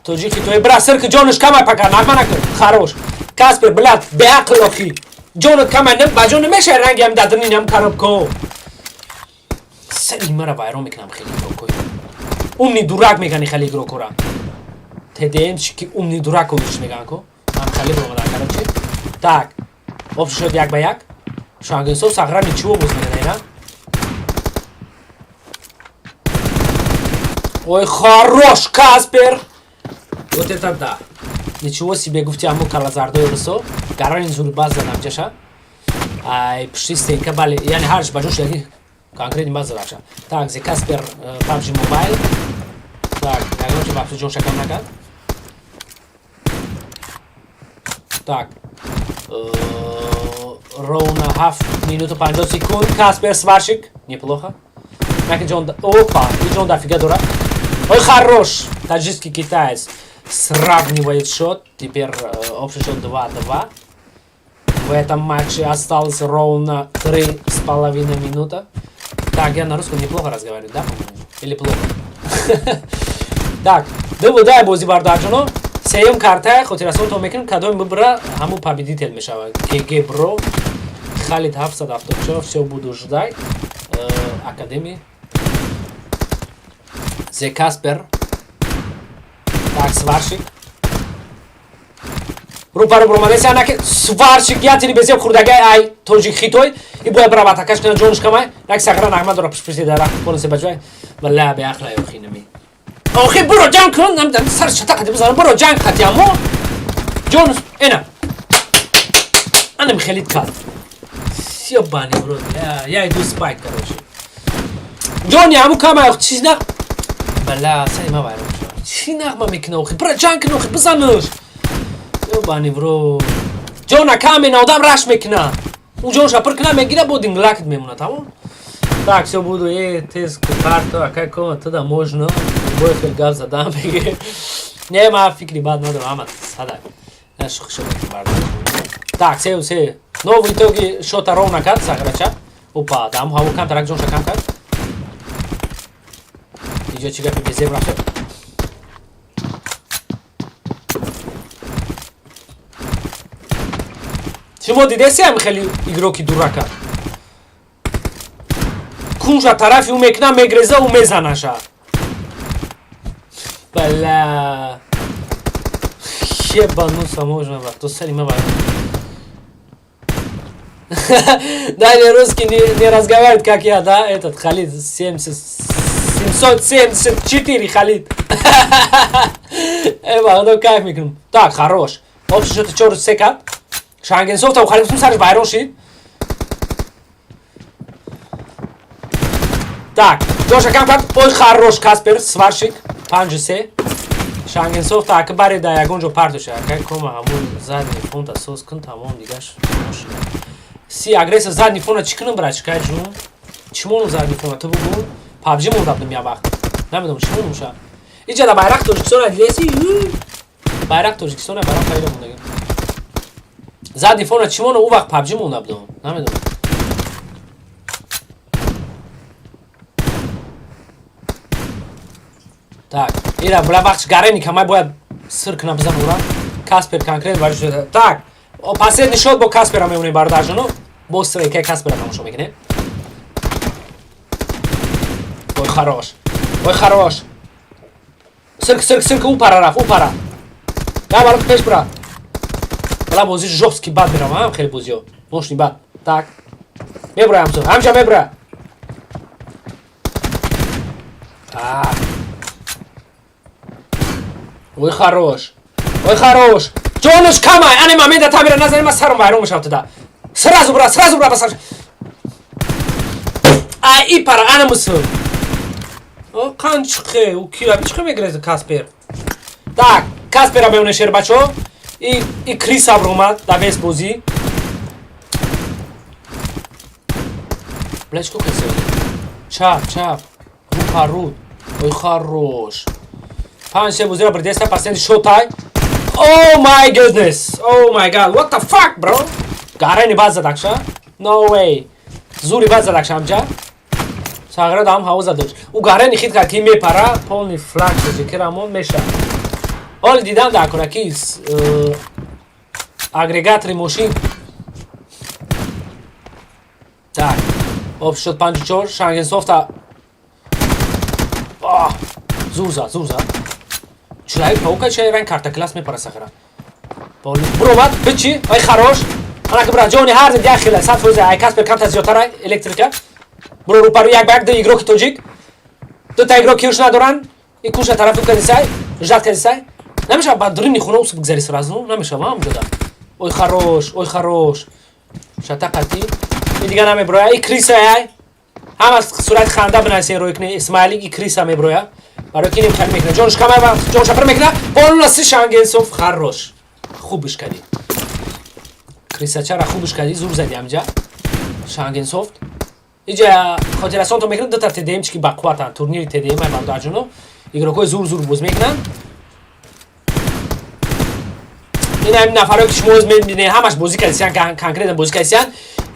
S1: Тоҷики той, бра, сирки ҷонаш камай пока, нағма накун. Хорош. Каспер, блядь, беақл охи. Ҷонат камай, ба ҷон намешай ранги ҳам дадрини ҳам коробка. Сари мара вайрон мекунам хеле игрок ой. Умный дурак мегани хеле игрок ора. ТДМ ки умный дурак овиш меган ко. Ҳам хеле бромадан, короче. Так. Общий шуд 1-1. Шангенсов сағра ничего боз мегана, ина. Ой, хорош, Каспер! Вот это да. Ничего себе, гуфти аму калазардои русо. Гарани зури баз задам ҷаша. Ай, пушти стенка, бале, яъне ҳарш ба ҷош яки конкретно баз задаша. Так, зе Каспер PUBG Mobile. Так, ягон чи вообще ҷон шакам накард. Так. Ровно 7 минуту 50 секунд. Каспер сварщик. Неплохо. Наки ҷон. Опа, и ҷон дофига дора. Ой, хорош! Таджикский китаец сравнивает счет. Теперь общий счет 2-2. В этом матче осталось ровно 3,5 минута. Так, я на русском неплохо разговариваю, да, по-моему? Или плохо? Так, ду дай бози, бародарҷоно. Сеюм карта хотиррасонтон мекунем, кадоми бибра, ҳамун победитель мешавад. КГ бро, Халид 774, все буду ждать. Академии. Зе Каспер. Так, сварщик. Рӯпару буромадеси, анаки сварщик ятини безеб хурдагай ай тоҷик хитой и бояд бирав атакаш кунад, ҷонш камай. Нак сағра нағма дора, пишпиши дара полиси баҷой валла беақла ёхинами. Охи, буро ҷанг кун, намедонам, сар шата қати бизанам, буро ҷанг қати, аммо ҷон эна анам хелит кард. Ёбаный в рот, я иду спать, короче. Ҷони ҳаму камай, чиз на бала сари ма вайрон шуд. Чӣ нағма мекуна охи? Буро ҷанг кун охи, бизанаш. Ёбаный в рот. Ҷона камена одам раш мекуна. Ӯ ҷонша пур куна, мегира, бо динглакт мемона, тамом? Так, все буду, тез карту, акай кома, туда можно, бой хел гап задан беги. Не, ма фикри бад надорам, ама сада. На шухи шо мекунам. Так, се се. Но в итоге шота ровно кард сағрача. Опа, там ҳаво камтарак ҷонша кам кард. Инҷо чӣ гапи безеб рафт? Шумо дидесиам хеле игроки дурака? Кунжа тарафи ӯ мекуна, мегреза, ӯ мезанаша. Бала. Ебануться можно, то сари ма. Далее русский не разговаривает, как я, да? Этот Халид 70, 774 Халид. Эва, ну кайф мекунем. Так, хорош. Общий счет 4 кард. Шангенсов та Халид сарш вайрон шид. Так, Джоша кам кард. Ой, хорош, Каспер, сварщик. 5-3. Шангенсов та баре да ягон ҷо партоша. Акай кома, ҳамун задний фонта соз кун, тамом, дигаш мошина. Си агрессор задний фона чӣ кунам, брат, чикай ҷун? Чӣ монум задний фона? Ту бугу? PUBG монда будем я вақт. Намедонам чӣ монум ша. Иҷа да байрақ Тоҷикистона дилеси? Байрақ Тоҷикистона барам пайдо мондаги. Задний фона чӣ монум? Ӯ вақт PUBG монда будам. Намедонам. Так, ира бла вақт гарени камай бояд сир кунам, бизан ура. Каспер конкрет вариш. Так, последний шот бо Каспера мемонем, бародарҷоно. Бо стрейкаи Каспера тамошо мекунем. Ой, хорош. Ой, хорош. Сирк, сирк, сирк, ӯ пара рафт, ӯ пара. Я баро пеш бира. Бала бози жёсткий бад мерам, хеле бозиё. Мощный бад. Так. Мебура ҳамсо. Ҳамҷа мебура. А. Ой, хорош. Ой, хорош. Ҷонаш камай. Ане момента тамира назани, ма сарам вайрон мешавад туда. Сразу бра, сразу бра басар. А и пара ана мусу. О, қанчқе, у ки чиқе мегирез Каспер. Так, Каспера меоне, шербачо. И Крис абромад да вес бози. Бля, чико касе? Чап, чап. Рупа ру. Ой, хорош. 5-3 бозиро бирдеста, последний шотай. Oh my goodness. Oh my god. What the fuck, bro? Гарени бад задакша? No way. Зури бад задакша амҷа. Сағра дам ҳаво задош. Ӯ гарени хит кард, ки мепара, полный флаг зикирамон меша. Ҳоли дидам дар кора ки агрегатори мошин. Так. Общий счет 5-4. Шангенсофта. Зур зад, зур зад. Чулай паука чай ранг карта класс мепара сахара. Буромад, бичи, ай, хорош. Анаки бра, ҷони ҳар зад як хела, 100%, ай Каспер камтар зиёдтар электрика. Буро рӯпару як ба як, ду игроки тоҷик. Дута игрок киюш надоранд. И куша тарафи кадисай, ждать кадисай. Намешава ба дрини хона усу бигзари сразу, намешава ҳамҷода. Ой, хорош, ой, хорош. Шата қати. И дига намеброя, и криса ай. Ҳама сурати ханда бинависен, рӯй кунед, Исмаили и криса меброя. Барои ки ним хали мекунад. Ҷонш камай ва ҷонша пир мекунад. Полностью Шангенсов, хорош. Хубиш кардӣ. Крисачара хубш кардӣ, зур зади амҷа. Шангенсофт. Иҷа хотирасонто мекунам, дута ТДМ чики бақувватанд. Турнири ТДМ ай, бародарҷоно. Игрокҳои зур зур боз мекунанд. Ин ҳамин нафарое, ки шумо оз мебинед, ҳамаш бозӣ кардисиян, конкретно бозӣ кардисиян.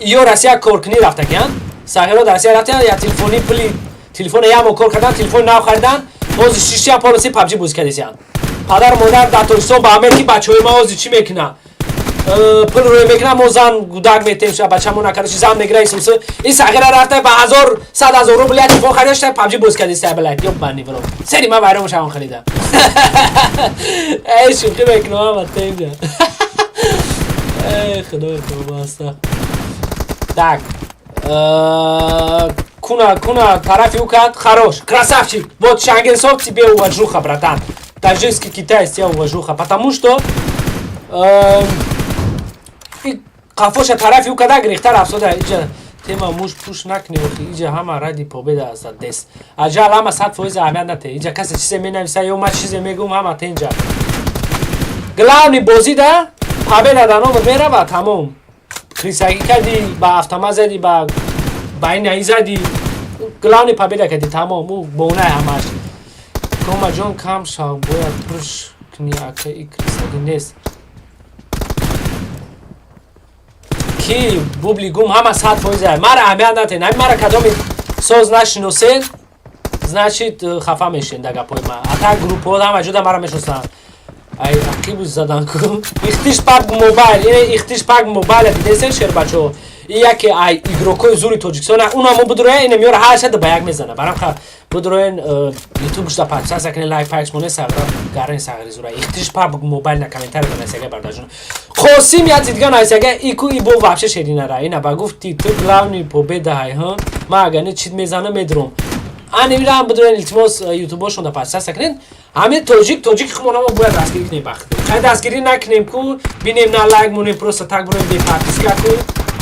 S1: Ё Россия коркунӣ рафтагиян. Сағиро дар Россия рафтаян, я телефони пули телефона як моҳ кор кардан, телефони нав харидан, ҳозир шишия полоси PUBG бозӣ кардисиян. Падару модар дар Тоҷикистон ба ҳамед, ки бачаҳои ма ҳозир чӣ мекунад? Пул рӯй мекунам, мо зан гудак метем, ша бачамона, короче, зан мегира исусы. Ин сағира рафта, ба ҳазор 100 000 рубл як телефон харида, PUBG бозӣ кардиста, блядь, ёбаный в рот. Сери ма вайрон шавон харида. Эй, шӯхӣ мекунам, ама темҷа. Эй, худои тавба, аста. Так. Куна, куна, тарафи ӯ кард, хорош, красавчик. Вот Шангенсов, тебе уважуха, братан. Таджикский китаец, тебя уважуха, потому что и қафоша тарафи ӯ када, гирехта рафсода. Иҷа тема муш пуш накунӣ, охи иҷа ҳама ради победа аст, дес. Аҷал ҳама 100% аҳамият нате. Иҷа касе чизе менависа ё ма чизе мегӯм, ҳама тенҷа. Главный бозӣ да победа да номат мерава, тамом. Крисагӣ кардӣ, ба автомат задӣ, ба ин аи задӣ, главный победа кардӣ, тамом, ӯ бонаи ҳамаш. Комаҷон, кам шав, бояд пуш кунӣ, ака, и крисагӣ нест. Ки бубли гум, ҳама 100%. Мара аҳамият натен. Ҳами мара кадоми соз нашиносен, значит, хафа мешен да гапои ма. А так группҳо ҳама ҷода мара мешиносанд. Ай ақибу задан ку. Ихтиш PUBG Mobile, ин Ихтиш PUBG Mobile дидесен, шербачо. И яке ай игрокҳои зури Тоҷикистон, уна мо будроя, ина меёра ҳар шада ба як мезана. Барам ха будроен YouTube шда подписаться кунед, лайк пайкш монед, сағра гарани сағри зура. Ихтиш PUBG Mobile на комментарий нависага, бародарҷон. Қосим як дигар нависага, ику ибо вообще шеринара. Ина ба гуфти ту главный победа ҳай, ҳа? Ма агар не чит мезанам, медром. Ани мирам, будроен, илтимос, ютубошон да подписаться кунед. Ҳамин тоҷик тоҷики хумона мо бояд дастгирӣ кунем, бахт. Хай дастгирӣ накунем ку, бинем, на лайк монем, просто так буроем бе подписка ку.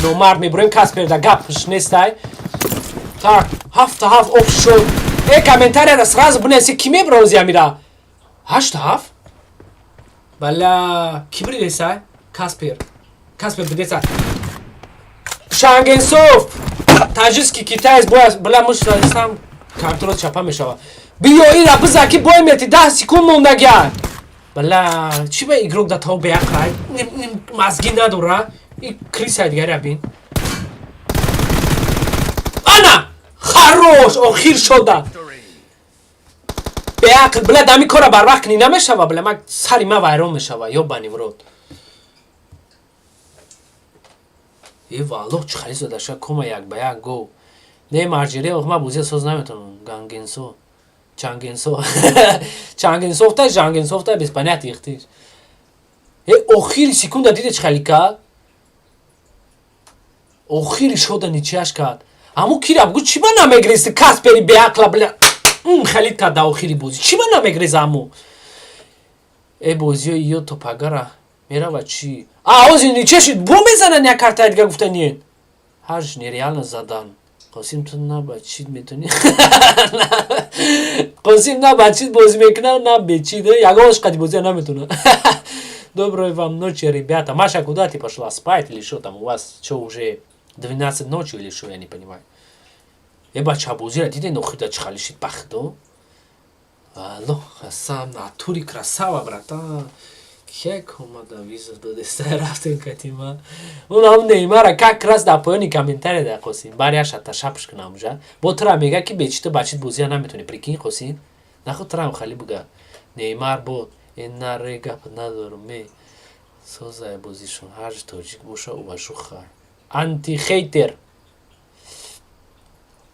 S1: Номард мебуроем, Касперда гапш нестай. Так, 7-7 об шуд. Э, комментарияра сразу бинависе, ки мебура ози амира. 8-7? Бала, ки бридесай? Каспер. Каспер бридеса. Шангенсов! Таджикский китаец бояд, бла, муш сам компьютер чапа мешава. Биё ира биза, ки бой мети, 10 секунд мондагия. Бала, чӣ ба игрок да тав беақлай? Мазги надора. И криса дигаре бин. Ана! Хорош! Охир шода. Беақл, бла, дами кора барвақт кунӣ намешава, бла, ма сари ма вайрон мешава, ёбаный в рот. Е, валлоҳ, чӣ хали задаша кома як ба як гов. Не, марҷире, ох, ма бозия соз наметавонам. Гангенсо. Чангенсо. Чангенсофта, жангенсофта, без понятия ихтиш. Е, охири секунда диде чӣ хали кард? Охири шода ничияш кард. Аммо кира бугу, чӣ ба намегрези, Каспери беақла, бля. Халид кард дар охири бозӣ. Чӣ ба намегреза аммо? Э, бозиҳои ё то пагара мерава чӣ? А, ози ничия шид, бо мезанан як картаи дига, гуфтанien. Ҳарш нереально задан. Қосим, ту на ба чит метонӣ. Қосим на ба чит бозӣ мекунад, на бечит. Ягонаш қади бозия наметона. Доброй вам ночи, ребята. Маша, куда ты пошла? Спать или что там у вас? Что, уже 12 ночи или что, я не понимаю. Э, бача, бозира диден, охида чӣ хали шид, бахдо? Алло, Хасан, натури красава, братан. Кек омада виза додеста рафтем катима. Он ҳам Неймара как раз дар поёни комментария да Қосим. Бар яша ташапш кунам уже. Бо тура мега, ки бечита бачит бозия наметони. Прикинь, Қосим. Нахо турам хали буга. Неймар бод. Э, наре, гап надорум, ме. Созай бозишон. Ҳар тоҷик боша, уважуха. Антихейтер.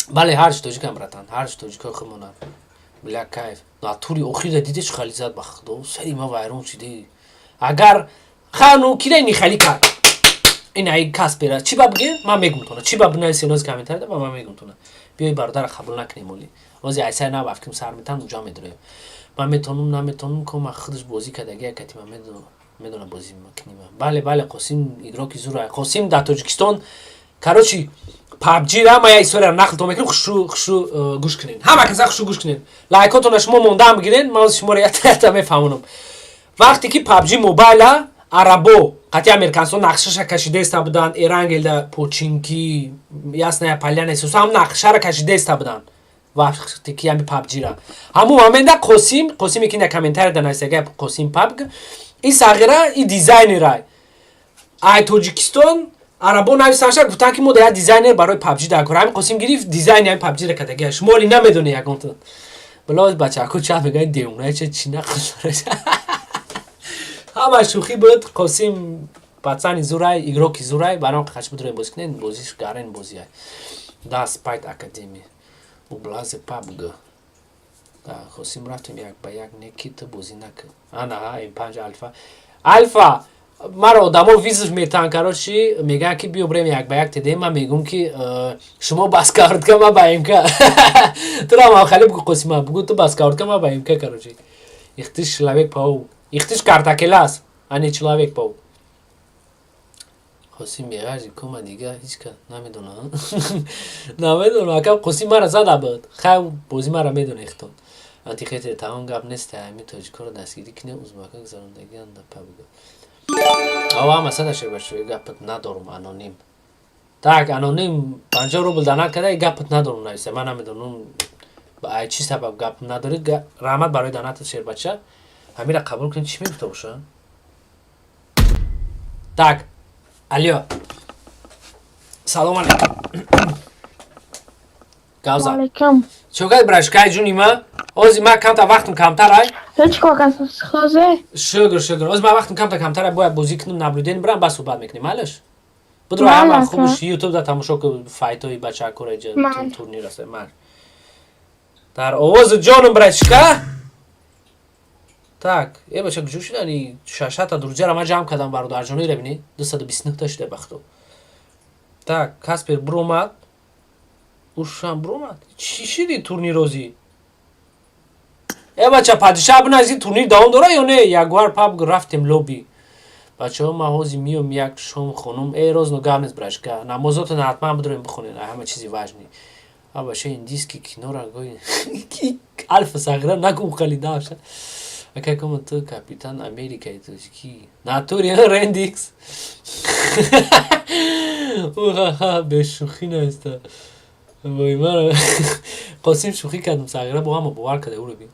S1: Бале, ҳарч тоҷикам, братан. Ҳарч тоҷикои худмонам. Бля, кайф. Натури охира диде чӣ хали зад, ба худо. Сари ма вайрон шиди. Агар хану кира ини хали кард. Ин ай Каспера. Чӣ ба бигем? Ман мегум тона. Чӣ ба бинависи ноз комментария да, ман мегум тона. Биёй, бародара, қабул накунем оли. Ози айсай на вафким сар метан, уҷа медроем. Ман метонум, наметонум, ко ма худаш бозӣ кардаги якати ман медонам. Медонам бозӣ книма. Бале, бале, Қосим игроки зура. Қосим дар Тоҷикистон, короче, PUBG ра ма я история нақл то мекунам, хушу хушу гӯш кунед. Ҳама каса хушу гӯш кунед. Лайкотона шумо мондаам бигирен, ман шуморо ята мефаҳмонам. Вақте ки PUBG Mobile арабо Қатъи американцо нақшаша кашидаиста буданд, Эрангелда, Починки, Ясная Поляна, исуса ҳам нақшара кашидаиста буданд вақте ки ҳами пабҷира. Ҳамун момента Қосим, Қосиме ки на комментария нависага, Қосим пабг, и сағира, и дизайнера ай Тоҷикистон арабо нависанша, гуфтанд, ки мо да як дизайнер барои пабҷи дар кор. Ҳамин Қосим гирифт, дизайни ҳамин пабҷира кардагия. Шумо оли намедонед ягонтон. Билоз бачако ча мегӯяд, девона ча чи нақл. Ҳама шӯхӣ буд. Қосим пацани зурай, игроки зурай, баром қач будроем бозӣ кунед, бозиш гарен бозиай. Да Спайт Академи. Ублазе пабг. Да Қосим рафтем як ба як, неки ту бозӣ накун. Ана М5 Альфа. Альфа маро одамо вызов метаҳанд, короче, мегӯянд, ки биё бирем як ба як тедем. Ман мегӯм, ки шумо баскауртка, ма ба МК. Тура махали бугу, Қосима, бугу, ту баскауртка, ма ба МК, короче. Ихтиш человек паук. Ихтиш картакелас, а не человек паук. Қосим беғарзи кома дига ҳеч ка намедонам. Намедонам, ака Қосим мара зада буд. Хай, бозӣ мара медона ихтон. Антихейтер тамом гап нест, ҳами тоҷикоро дастгирӣ кине, узбака гузарондагианда пабга. Ава масада шебашо, гапат надорум, аноним. Так, аноним 50 рубл донат карда, гапат надорум нависа. Ман намедонам ба ай чӣ сабаб гап надорӣ. Раҳмат барои донатат, шербача. Ҳамира қабул кунед, чӣ мегуфта боша? Так, алё. Салом алейкум. Гавза.
S8: Алейкум.
S1: Чо кай, брашкай ҷуни ма? Ози ма камта вақтам камтар ай.
S8: Ҳеҷ кор хозе.
S1: Шукр, шукр. Ози ма вақтам камта камтар ай, бояд бозӣ кунам, наблюдение бирам, бас суҳбат мекунем, майлаш? Будро ҳама хубш YouTube да тамошо ку файтои бачакора ҷа турнир аст. Ман. Дар овози ҷонум, брачка. Так, э бача, куҷо шудани? Шашата друзьяра ман ҷамъ кардам, бародарҷони бини, 229 та шуда бахто. Так, Каспер буромад. Ушам буромад. Чӣ шиди турнирозӣ? Э бача, падишаҳ бинази, турнир давом дора ё не? Ягуар паб рафтем лоби. Бачаҳо, ман ҳозир миём, як шом хонум. Э розно гап нест, брашка. Намозотон ҳатман бидроем бихонед, ҳама чизи важный. А бача, индийский кинора гои. Алфа сағира нагум қалидаша. Акай кома, ту капитан Америкаи тоҷикӣ. Натури Рендикс. Уха, бешӯхӣ наиста. Вой мара. Қосим, шӯхӣ кардам, сағира бо ҳама бовар карда, ӯро бин.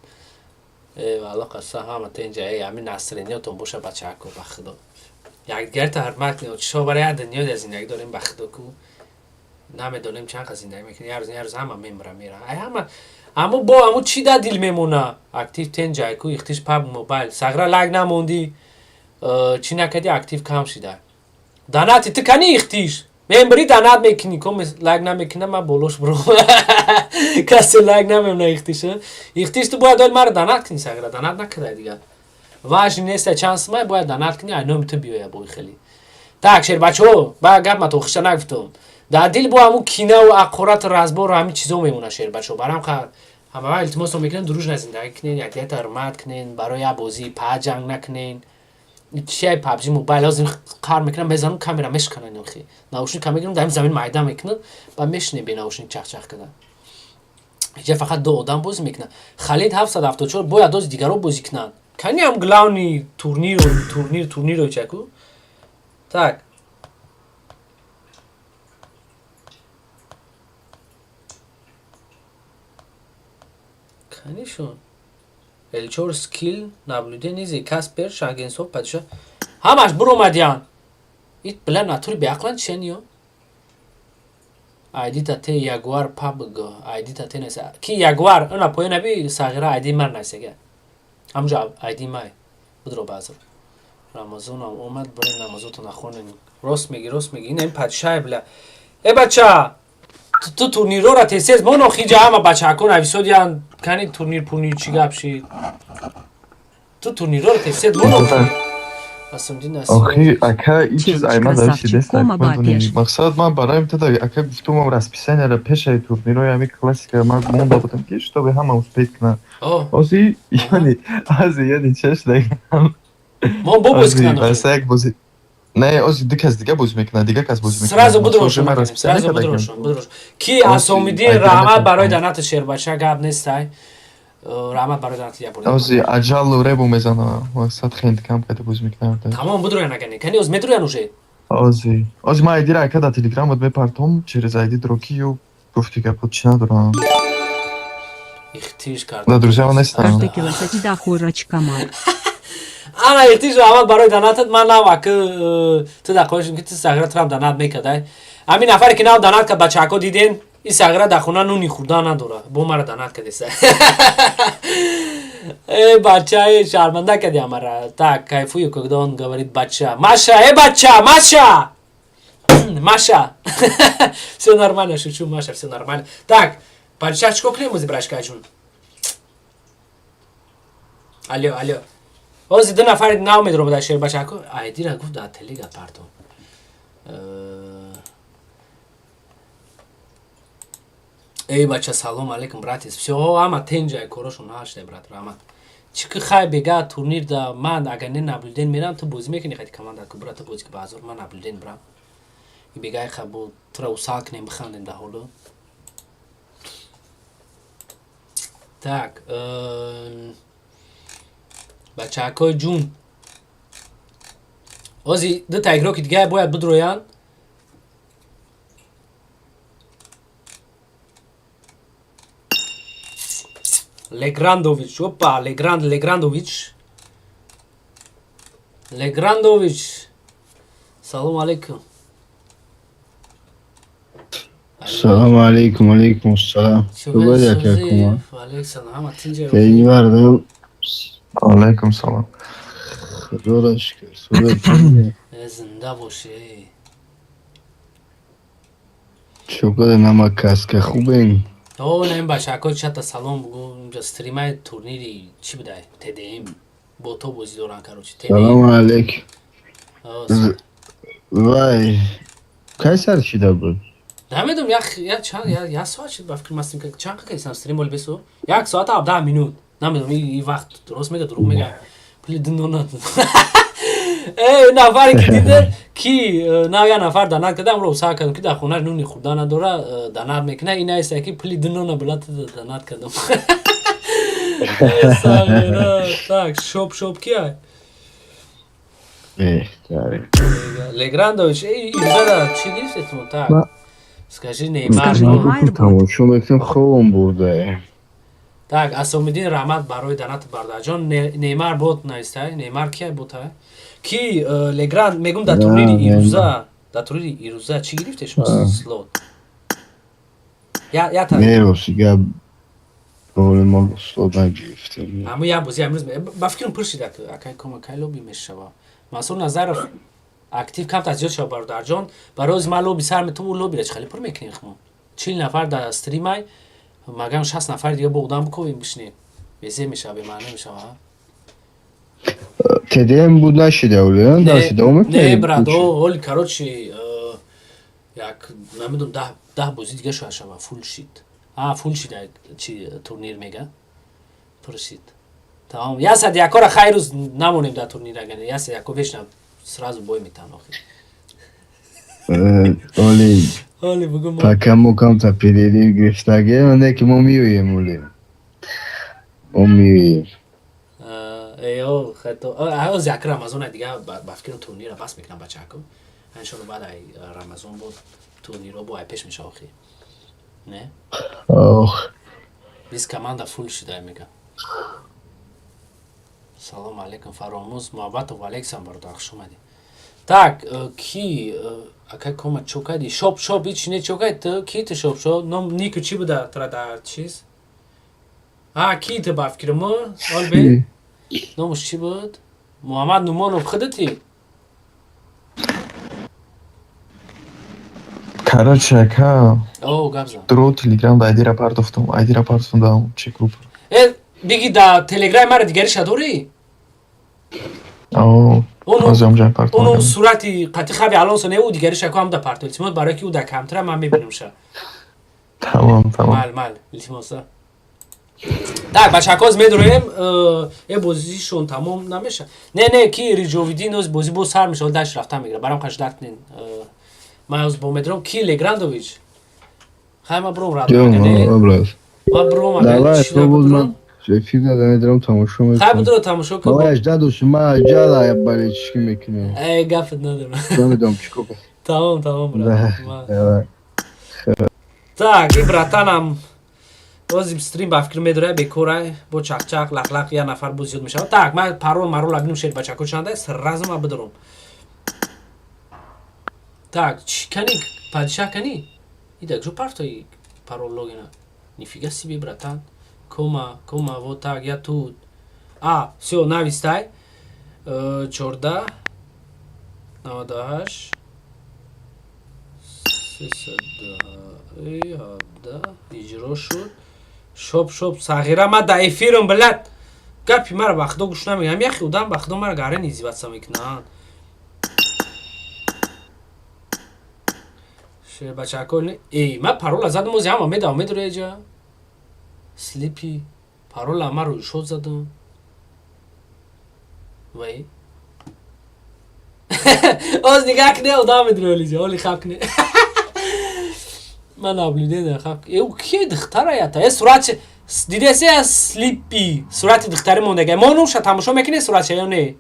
S1: Э валло қасам, ҳама тенҷа, э ҳамин настроениятон боша, бачако, ба худо. Якдигарта ҳурмат кунед. Шо барои як дунё дар зиндагӣ дорем, ба худо ку. Намедонем чанд қад зиндагӣ мекунем. Як рӯз, як рӯз ҳама мемира, мера. Ай ҳама аммо бо аммо чӣ дар дил мемона? Актив тенҷай ку, ихтиш паб мобайл. Сағра, лайк намондӣ, чӣ накардӣ, актив кам шида. Донати ту кани, ихтиш? Мембри донат мекунӣ, ком лайк намекуна, ман болош бро. Касе лайк намемона ихтиш. Ихтиш, ту бояд ойл мара донат кунӣ, сағра, донат накардай дигар. Важный нест чанд сумай, бояд донат кунӣ, ай номи ту биёя бой хеле. Так, шербачаҳо, ба гап ма тохиша нагуфтам. Дар дил бо ҳамун кинаву ақорату разбору ҳамин чизо мемона, шербачаҳо. Барам ҳама илтимосо мекунем, дружно зиндагӣ кунен, якдигарта ҳурмат кунен, барои як бозӣ па ҷанг накунен. Чиай PUBG Mobile, ҳозир қар мекунам, мезанам, камера мешканан охи. Наушник мегирам, дар замин майда мекунам, ба мешинем бе наушник чахчах када. Иҷа фақат ду одам бозӣ мекунад. Халид 774 бояд дози дигаро бозӣ кунанд. Кани ҳам главный турнир, турнир, турниро чаку. Так. Канишон. Л4 скилл, наблюдение зи Каспер, Шагенсов, падишоҳ. Ҳамаш буромадиян. Ит била натури беақлан чиян ё? Айдита те Ягуар пабг, айдита те неса. Ки Ягуар, она поён аби сағира, айди мар насега. Ҳамҷо айди май. Будро базр. Рамазонам омад, барин намазото нахонем. Рост меги, рост меги. Ин ин падишоҳ била. Э бача, ту турнирора тез мон охиҷа ҳама бачаҳако нависодиян, кани турнир пурнир чӣ гап шид? Ту турнирора тез мон охи. Асамдин.
S2: Охи, ака, ин чиз ай ман
S7: Красавчик,
S2: дависи
S7: кома ба пеш.
S2: Мақсад, ман барои тада ака гуфтум, расписанияро пешаи турнирои ҳами классика ман монда будам, ки чтобы ҳама успеть кунанд. Ози, яъне, ази, яъне чаш дагам.
S1: Мо бо бозӣ кунанд.
S2: Баса як бозӣ. Не, ози ду кас дига бозӣ мекунад, дига кас бозӣ мекунад.
S1: Сразу будрошон, сразу будрошон, будрошон. Ки Асомиддин, раҳмат барои донати, шербача, гап нестай. Раҳмат барои донати як бор.
S2: Ози аҷалу ребу мезана, мақсад хендикам када боз мекунам.
S1: Тамом, будроян агане. Кани оз медроян уже.
S2: Ози. Ози ман айдира ака дар телеграмат мепартом, через айди дроки ю гуфти гапо чӣ надорам.
S1: Ихтиш кард.
S2: Да, друзья, нестам.
S7: Каждый лошадь да хорачкамар.
S1: Ана, ихтиш, раҳмат барои донатат. Ман нав ака ту дар қоишм ки ту сағира турам донат мекардай. Ҳамин нафаре ки нав донат кард, бачаҳако, диден, ин сағира дар хона нуни хӯрдан надора. Бо мара донат кардеса. Э, бача, э, шарманда кади амара. Так, кайфую, когда он говорит бача. Маша, э, бача, Маша! Маша! Все нормально, шучу, Маша, все нормально. Так, бача, чико кунем ози, брашкаҷун? Алло, алло. Ози ду нафари нав медрома дар шер, бачако. Айдира гуфт дар телега парто. Эй, бача, салом алейкум, братис. Всё, ама тенҷа корошон ҳаштай, брат, раҳмат. Чӣ ки хай бега турнир да ман агар не наблюден мерам, ту бозӣ мекунӣ хати команда ку, брат, ту бозӣ ки баъзор ман наблюден брам. И бегай ха бо тура усал кунем, бихандем да ҳоло. Так, бачаҳакои ҷун. Ози дута игроки дига бояд бидроянд. Леграндович, опа, Легранд, Леграндович. Леграндович. Салом алейкум.
S9: Салом алейкум, алейкум салом. Хуб ака?
S1: Алейкум салом, тинҷа.
S9: Вардам.
S2: Алейкум салом.
S9: Худоро шукр.
S1: Зинда бошӣ.
S9: Чокода намакаска хубен?
S1: О, не, бачаҳако, чата салом бугу, инҷа стримаи турнири чӣ будай? ТДМ. Бо то бозӣ доран, короче.
S9: Салом алейкум. Вай, кай сар шида буд?
S1: Намедонам, як як чанд як соат шид ба фикр мастим, чанд кардисам стрим оли бесу? 1 соата 17 минут. Намедонам, и вақт рост мега, дурӯғ мега. Пули дундона. Э, нафаре ки диде, ки нав як нафар донат карда, амро сар кардам ки дар хонаш нуни хӯрда надора, донат мекуна, ин аиста ки пули дунона билат донат кардам. Так, шоп шоп кия? Леграндович, эй, инзара чӣ гирифтетон? Так. Скажи, Неймар.
S9: Тамошо мекунем, хобам бурда.
S1: Так, Асомиддин, раҳмат барои донат, бародарҷон. Неймар бот наистай? Неймар кия бота? Ки Легранд мегум дар турнири ирӯза, дар турнири ирӯза чӣ гирифте шумо слот? Я я та.
S9: Не, рости гап, боли мо слот нагирифтем.
S1: Ҳамун як бозӣ амрӯз ба фикрам пур шида, акай кома кай лоби мешава. Мансур Назаров, актив камтар зиёд шава, бародарҷон. Барои ман лоби сар метум, ӯ лобира чӣ хеле пур мекунем хмо. 40 нафар дар стримай, магам 60 нафари дига бо одам биковем, бишнем. Безе мешава, бемаъно мешава.
S9: ТДМ буд нашида уле, дарси давом.
S1: Не, брат, оли, короче, як намедонам, 10 бозӣ дига шояд шава, фул шид. А, фул шид, чи турнир мега? Пур шид. Тамом. Ясад якора хайрӯз намонем дар турнир агар. Ясад яко вечно сразу бой метан охир.
S9: Оли.
S1: Оли бугу.
S9: Пока мо камта перерыв гирифтагем, не ки мо меоем оле. Мо меоем.
S1: Эё, хато. Оз як Рамазон дига ба фикрам турнира бас мекунам, бачако. Иншоалло баъд ай Рамазон бо турниро бо ай пеш меша охир. Не?
S9: Ох.
S1: 20 команда фул шида мега. Салом алейкум, Фаромуз Муҳаббатов Александр, бародар, хуш омадӣ. Так, ки акай кома чо кардӣ? Шоп шоп ҳеч не чо кардӣ ту? Ки ту шоп шоп? Ном нику чӣ буда тра дар чиз? А, ки ту ба фикрам? Ол бе? Номаш чӣ буд? Муҳаммад Нумонов худати?
S2: Короче, ака.
S1: О, гап зан.
S2: Дро телеграм да айдира партофтум, айдира партофтум да чи группа.
S1: Э, биги да телеграм мара дигариша дорӣ?
S2: О,
S1: Ону сурати қати Хави Алонсо не, ӯ дигариша ку ҳам да парто. Илтимос, барое ки ӯ да камтара ман мебинамша.
S2: Тамом, тамом.
S1: Мал, мал, илтимоса. Так, бачакоз медроем, э бозишон тамом намеша. Не, не, ки Риҷовидин оз бозӣ боз сар мешава, даш рафта мегира. Барам қаш кунен. Ман оз бо медром ки Леграндович. Хай ма бром рад.
S9: Ма
S1: Ма бром.
S9: Давай, Эфир надам, тамошо
S1: Хай,
S9: мекунам.
S1: Будро, тамошо кун.
S9: Ман 18 дошум, ман 18 болельщик мекунем.
S1: Эй, гафт надорам.
S9: Намедонам чӣ кор.
S1: Тамом, тамом, брат.
S9: Да.
S1: Так, и братанам бози стрим ба фикр медорад, бекорай, бо чақчақ, лақлақ, я нафар боз зиёд мешавад. Так, ман парол марол бинум, шер бачако чанда, сразу ма бидорам. Так, чӣ кани, падишаҳ кани? Ида ҷо партои парол логина. Нифига себе, братан. Кома, кома, вот так, я тут. А, всё, навистай. 14 98 317 иҷро шуд. Шоп, шоп, сағира, ма да эфирам, блядь. Гапи мара ба худо гӯш намегам. Яхе одам ба худо мара гарен издеваться мекунанд. Шербачако, эй, ма парола задам, ози ҳама медавам, медора эҷа. Слипи, парола ма рӯйшод задам. Вай. Оз нигаҳ кне, одам медора олиҷа, оли хаб кне. Ман наблюдение хаб. Э, ки духтара ята? Э, сурат дидеси, слипи, сурати духтари мондага. Мо нуша тамошо мекунем суратша ё не?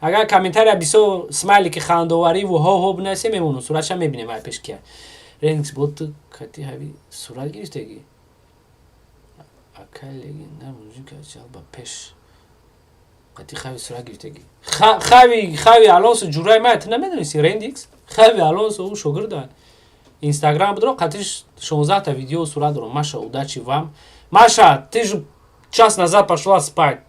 S1: Агар комментария бисо смайлики хандоварӣ ву ҳо-ҳо бинависе, мемонам, суратша мебинем, ай пеш кия. Ренкс бот кати ҳави сурат гирифтаги. Акай легендар мужик ба пеш. Қати хави сурат гирифтаги. Хави Алонсо ҷураи ма, ту намедонисти Рендикс? Хави Алонсо ӯ шогирда. Инстаграм будро, қатиш 16 та видео сурат дорам. Маша, удачи вам. Маша, ты же час назад пошла спать.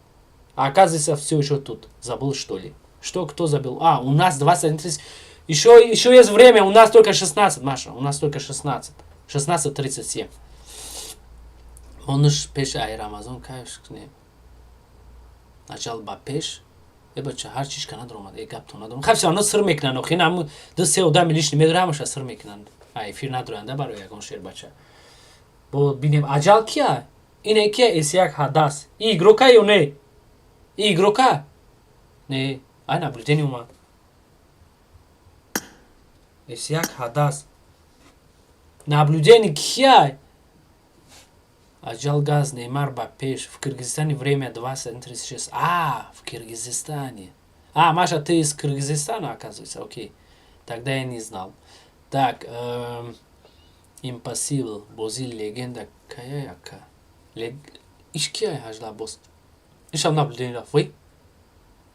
S1: А оказывается, все еще тут. Забыл, что ли? Что, кто забыл? А, у нас 21.30. Еще есть время, у нас только 16, Маша, у нас только 16. 16.37. Монуш пеш ай Рамазон кайф кунем. Начал ба пеш. Э, бача, ҳар чиш ка надор омад, э, гап то надорам. Хай, всё равно сир мекунанд, охи ҳаму ду се одами лишний медора, ҳамаша сир мекунанд. А эфир надоранда барои ягон шер бача. Бо бинем, аҷал кия? Ине кия S1 ҳадас? И игрока ё не? И игрока? Не, ай наблюдение омад. S1 ҳадас. Наблюдение кия? Аҷал газ, Неймар ба пеш. В Киргизистане время 21.36. А, в Киргизистане. А, Маша, ты из Кыргызстана, оказывается, окей. Тогда я не знал. Так, Impossible, бози легенда кая яка? Лег... Иш кия ҳажда боз? Ишам наблюдение рафт. Вой?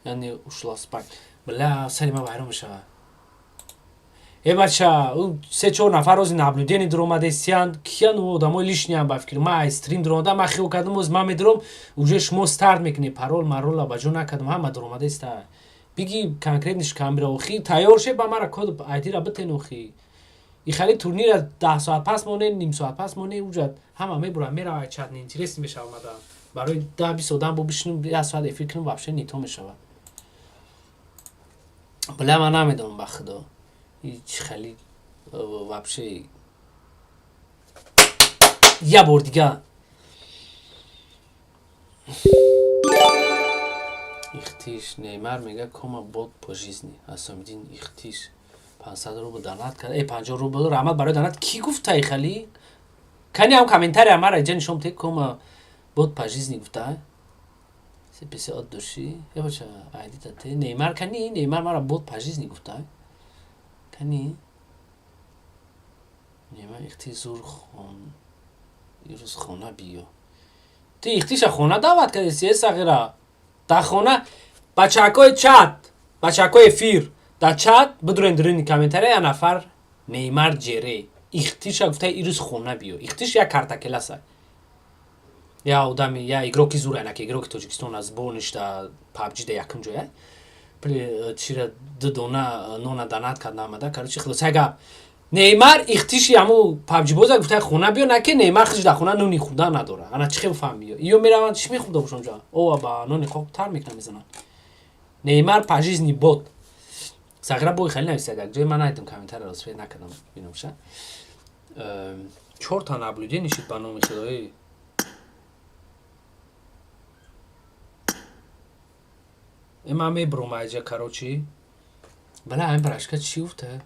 S1: Яъне ушла спать. Бля, сари ма вайрон мешавад. Э, бача, се чор нафар рози наблюдение дуромадесиянд, киян ӯ одамои лишниян ба фикр. Ма стрим дуромада, ма хиёл кардам, оз ман медуром, уже шумо старт мекунед, парол марола ба ҷо накардам, ҳама дуромадеста. Биги конкретный камера, охи, тайёр ше, ба мара код айдира битен, охи. И хали турнира 10 соат пас моне, ним соат пас моне, уҷа ҳама мебурам, мерава чат, неинтересный мешава мада. Барои 10-20 одам бо бишинум, як соат эфир кунум, вообще не то мешавад. Бля, ман намедонам, ба худо. Ҳеч хали вообще я бор дига ихтиш Неймар мега кома бот по жизни. Асомиддин ихтиш 500 рубл донат кард, э, 50 рубл, раҳмат барои донат. Кӣ гуфта ихали? Кани ҳам комментария мара иҷа нишон бите, кома бот по жизни гуфта. Сеписи от души, э, бача, айдитате Неймар, кани Неймар мара бот по жизни гуфта. Кани Неймар ихти зур хон, ирӯз хона биё. Ту ихтиша хона даъват кардеси, э, сағира? Дар хона бачакҳои чат, бачакҳои эфир, дар чат бидурен, дурини комментария, я нафар Неймар ҷере ихтиша гуфта, ирӯз хона биё. Ихтиш як картакеласа, я одами, я игроки зур, айнаки игроки Тоҷикистон аз сборныйш да PUBG да якум ҷоя чира ду дона нона донат кард, намада. Короче, хулоса гап, Неймар ихтиши ҳаму PUBG боза гуфта, хона биё, на ки Неймар худш дар хона нони хӯрдан надора. Ана чӣ хел фаҳмиё? Иё мераванд, чӣ мехӯрда бошам ҷа? Ова ба нони қоқ тар мекунам, мезананд. Неймар по жизни бот. Сағира бой хеле нависад як ҷои, ман надидам комментарияро, успеть накардам бинамша. Чорта наблюдение шид, ба номи худои. Э, ман мебурам айҷа, короче. Бала, ҳамин брашка чӣ гуфта?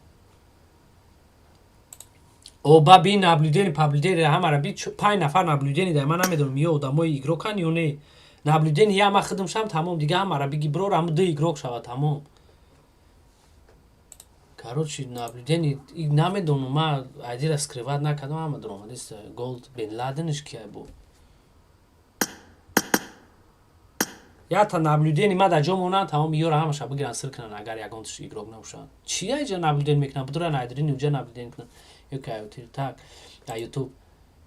S1: Оба би наблюдение, паблюдение ҳамара би, панҷ нафар наблюдение дар, ман намедонам ё одамои игрокан ё не. Наблюдение я ма хидм шам, тамом, дига ҳамара биги бирор, ҳаму ду игрок шава, тамом. Короче, наблюдение намедонам, ма айдира скрывать накардам, ҳама дуромадист. Голд Бен Ладенш кия бу? Ята наблюдение ма дар ҷо монанд, тамом, ёра ҳамаша бигиранд, сир кунанд, агар ягон игрок набошанд. Чия иҷа наблюдение мекунанд? Будуран айдрини уҷа наблюдение кунанд. Ё каютир так дар Ютуб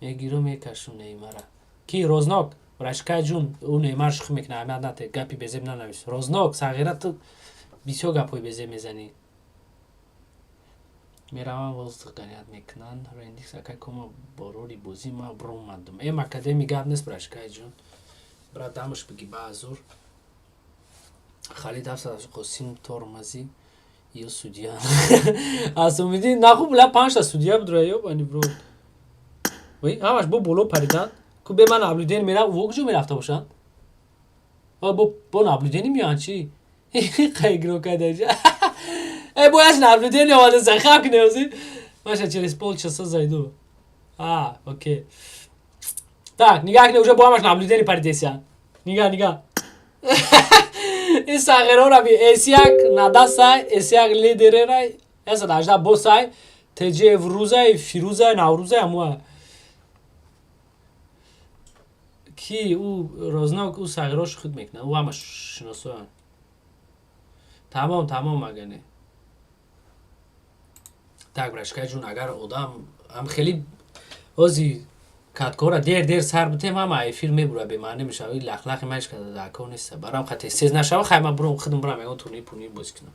S1: мегиру мекашум Неймара. Ки Рознок, рашкай ҷун, ӯ Неймар шӯхӣ мекунад, аҳамият нате, гапи безеб нанавис. Рознок, сағира, ту бисёр гапҳои безеб мезанӣ. Меравам, воздух гонять мекунанд. Рендикс акай кома борори бозӣ ма бромадум. Эм академи гап нест, брашкай ҷун. Брат, дамаш биги баъзур. Халид ҳафсад Қосим тормази ё судья. Асумиди наху бла панҷта судья будра, ёбани бро. Вай, ҳамаш бо боло паридан. Ку бе ман наблюдение мерав, во куҷо мерафта бошанд? Бо наблюдение меоянд чӣ? Қай игрока даҷа. Э, бояд наблюдение омада захаб кунем. Маша через полчаса зайду. А, окей. Так, нигаҳ кунед, уже бо ҳамаш наблюдение паридесиян. Нигаҳ, нигаҳ. Ин сағирора би S1 надасай, S1 лидерерай, 118 босай, ТЖ Врузай, Фирузай, Наврузай амуа. Ки ӯ Рознок, ӯ сағирош худ мекунад, ӯ ҳама шиносоянд. Тамом, тамом, агане. Так, брашкай ҷун, агар одам ҳам хеле ози каткора дер дер сар битем, ҳама эфир мебура, бемаънӣ мешава. И лахлахи маш када дако неста. Барам хате сез нашава, хай ман бурам, худам бурам ягон турнир пурнир бозӣ кунам.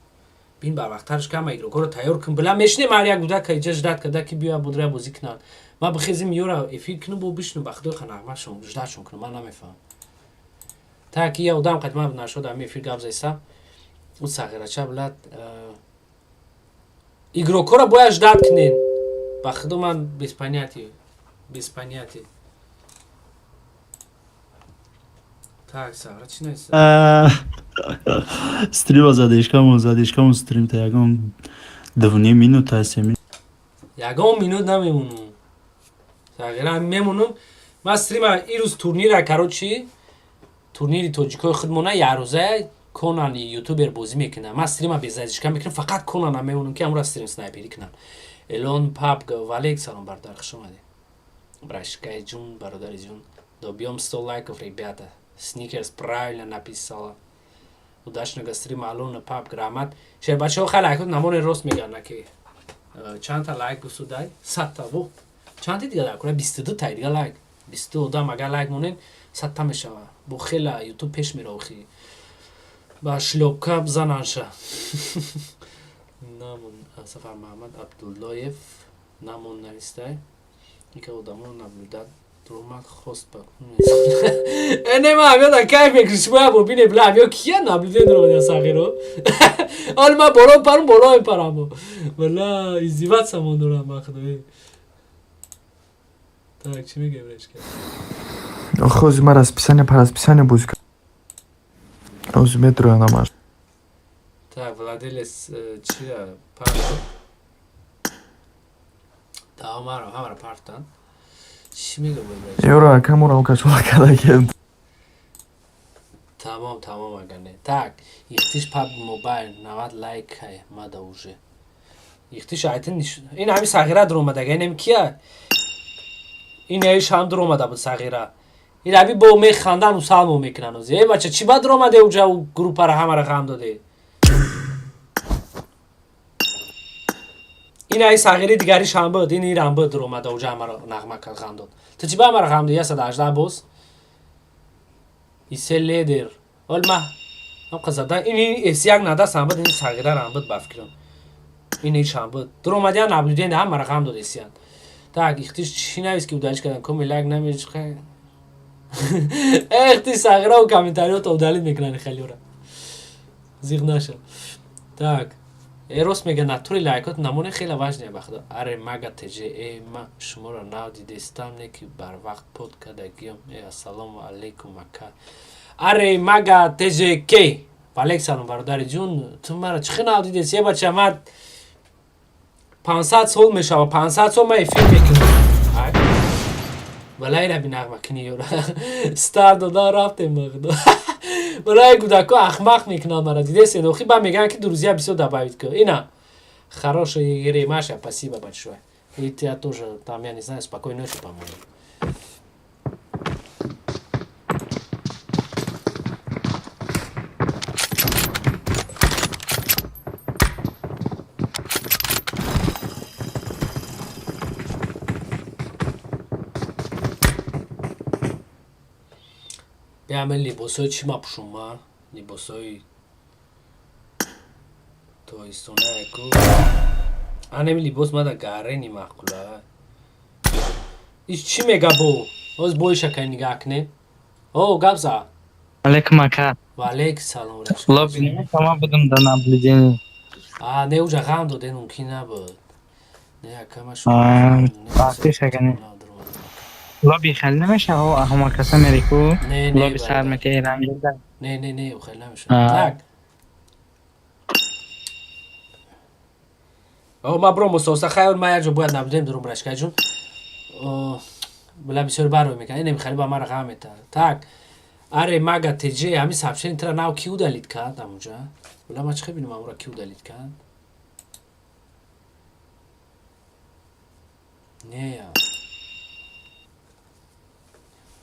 S1: Бин, барвақттарш кама игрокҳоро тайёр кун, била мешинем, ҳар як гуда ка иҷа ждать када ки биёя будра бозӣ кунанд. Ман бихезим, ёра эфир кунам, бо бишинам, ба худои нағмашон ждатшон кунам, ман намефаҳмам. Так, я одам қад ман нашуд ами эфир гап зайсам. Ӯ сағирача билад игрокҳоро бояд ждать кунен. Ба худо ман без понятия, без понятия. Так, сағира чӣ нависта?
S5: Стрима задишкамон, задишкамон, стрим та ягон 2,5 минута, 3 минут.
S1: Ягон минут намемонум. Сағира, мемонум. Ман стрима ирӯз турнира, короче, турнири тоҷикои худмона якрӯза Конани ютубер бозӣ мекунад. Ман стрима без задишка мекунам, фақат Конана мемонам, ки амра стрим снайперӣ кунам. Элон Пап, валейк салом, бародар, хуш омадед. Брашкай ҷун, бародари ҷун. Добьем 100 лайков, ребята. Сникерс правильно написала. Удачного стрима, Алона Пап, грамат. Шербачаҳо, хай лайкот намоне, рост мегӯянд, ки чандта лайк гусудай? 100-та во. Чандта дига лайк? Кура 22 та дига лайк. 22 одам агар лайк монен, 100-та мешава. Бо хела Ютуб пеш мера охи. Ба шлёпка бизананша. Намон Сафар Маҳмад Абдуллоев намон навистай. Яке одамо наблюдать дуромад хост ба. Э, не, ма ҳамёда кайф мекунӣ, шумо бо бине, била ҳамё кия наблюдение дуромад сағиро. Ҳол ман боло парум, боло мепарам. Вала издеваться мон дорам, ба худои. Так, чӣ мегӯем, решка?
S2: Охози ма расписание по расписанию бозӣ ози метроян ҳамаш.
S1: Так, владелец чира парто? Тамара, ҳамара партан. Чӣ мегӯям?
S2: Ёра акамурам кашола кардагем.
S1: Тамом, тамом, агар не. Так, ихтиш паб мобайл 90 лайк ҳай мада уже. Ихтиш айтин ин ҳами сағира дуромада, инем кия? Ин иш ҳам дуромада буд сағира. Ин аби бо механдан усалмо мекунанд ози. Э, бача, чӣ ба дуромаде уҷа, у группара ҳамара ғам доде? Ин ай сағири дигариш ҳам буд, ин ирам буд, дуромада уҷа ҳамаро нағма кард, ғам дод. Ту чӣ ба ҳамаро ғам дод? 118 боз. Исе лидер. Ол ма ҳам зада ин S1 надаст ҳам буд, ин сағира ҳам буд, ба фикрам. Ин иш ҳам буд. Дуромадиян наблюдение ҳамаро ғам дод эсиян. Так, ихтиш чӣ навис ки удалить кардам? Коми лайк намечқа. Эхти сағира комментариёто удалить мекунанд хелиёра. Зиқ наша. Так. Э, рост мега, натури лайкот намоне хеле важне, ба худо. Аре мага ТЖ, э, ма шуморо нав дидестам, не ки барвақт под кардагиём. Э, ассалому алайкум, ака. Аре мага ТЖ ке. Валейк салом, бародари ҷун, ту мара чӣ хел нав дидеси? Э, бача, ма 500 сол мешава, 500 сол ма эфир мекунам. Ай. Балай раби нағма кини ёра. Стар дода рафтем ба худо. Балай кӯдако ахмақ мекунанд мара. Дидесен, охи ба мегӯянд ки друзья бисёр добавить ку. Ина. Хорошая игры, Маша, спасибо большое. И тебя тоже, там, я не знаю, спокойной ночи, по-моему. Биамин либосҳои чӣ мапӯшум ма? Либосҳои тоистонаеку. Анеми либос мада гарени маъқула. Иш чӣ мега бо? Ҳоз боиша кай нигаҳ кунем. О, гап за.
S10: Алейкум, ака.
S1: Ва алейк салом.
S10: Лобби намефаҳмам, будам дар наблюдение.
S1: А, не, уҷа ғам доден, мумкин набуд. Не, акама.
S10: Бахтиш, ака, не. Лобби хеле намешава, ҳама каса мерику.
S1: Не, не,
S10: Лобби сар
S1: бародар.
S10: мете ранг.
S1: Не, не, не, хеле намешавад.
S10: А.
S1: Так. О, ма бро мусоса хайр, ма як ҷо бояд наблюдем дурум брашкаҷун. Била бисёр барой мекунад. Инем хеле ба мара ғам мета. Так. Аре мага ТЖ, ҳамин сообщение тра нав ки удалить кард амуҷа? Била ма чӣ бинам амура ки удалить кард? Не.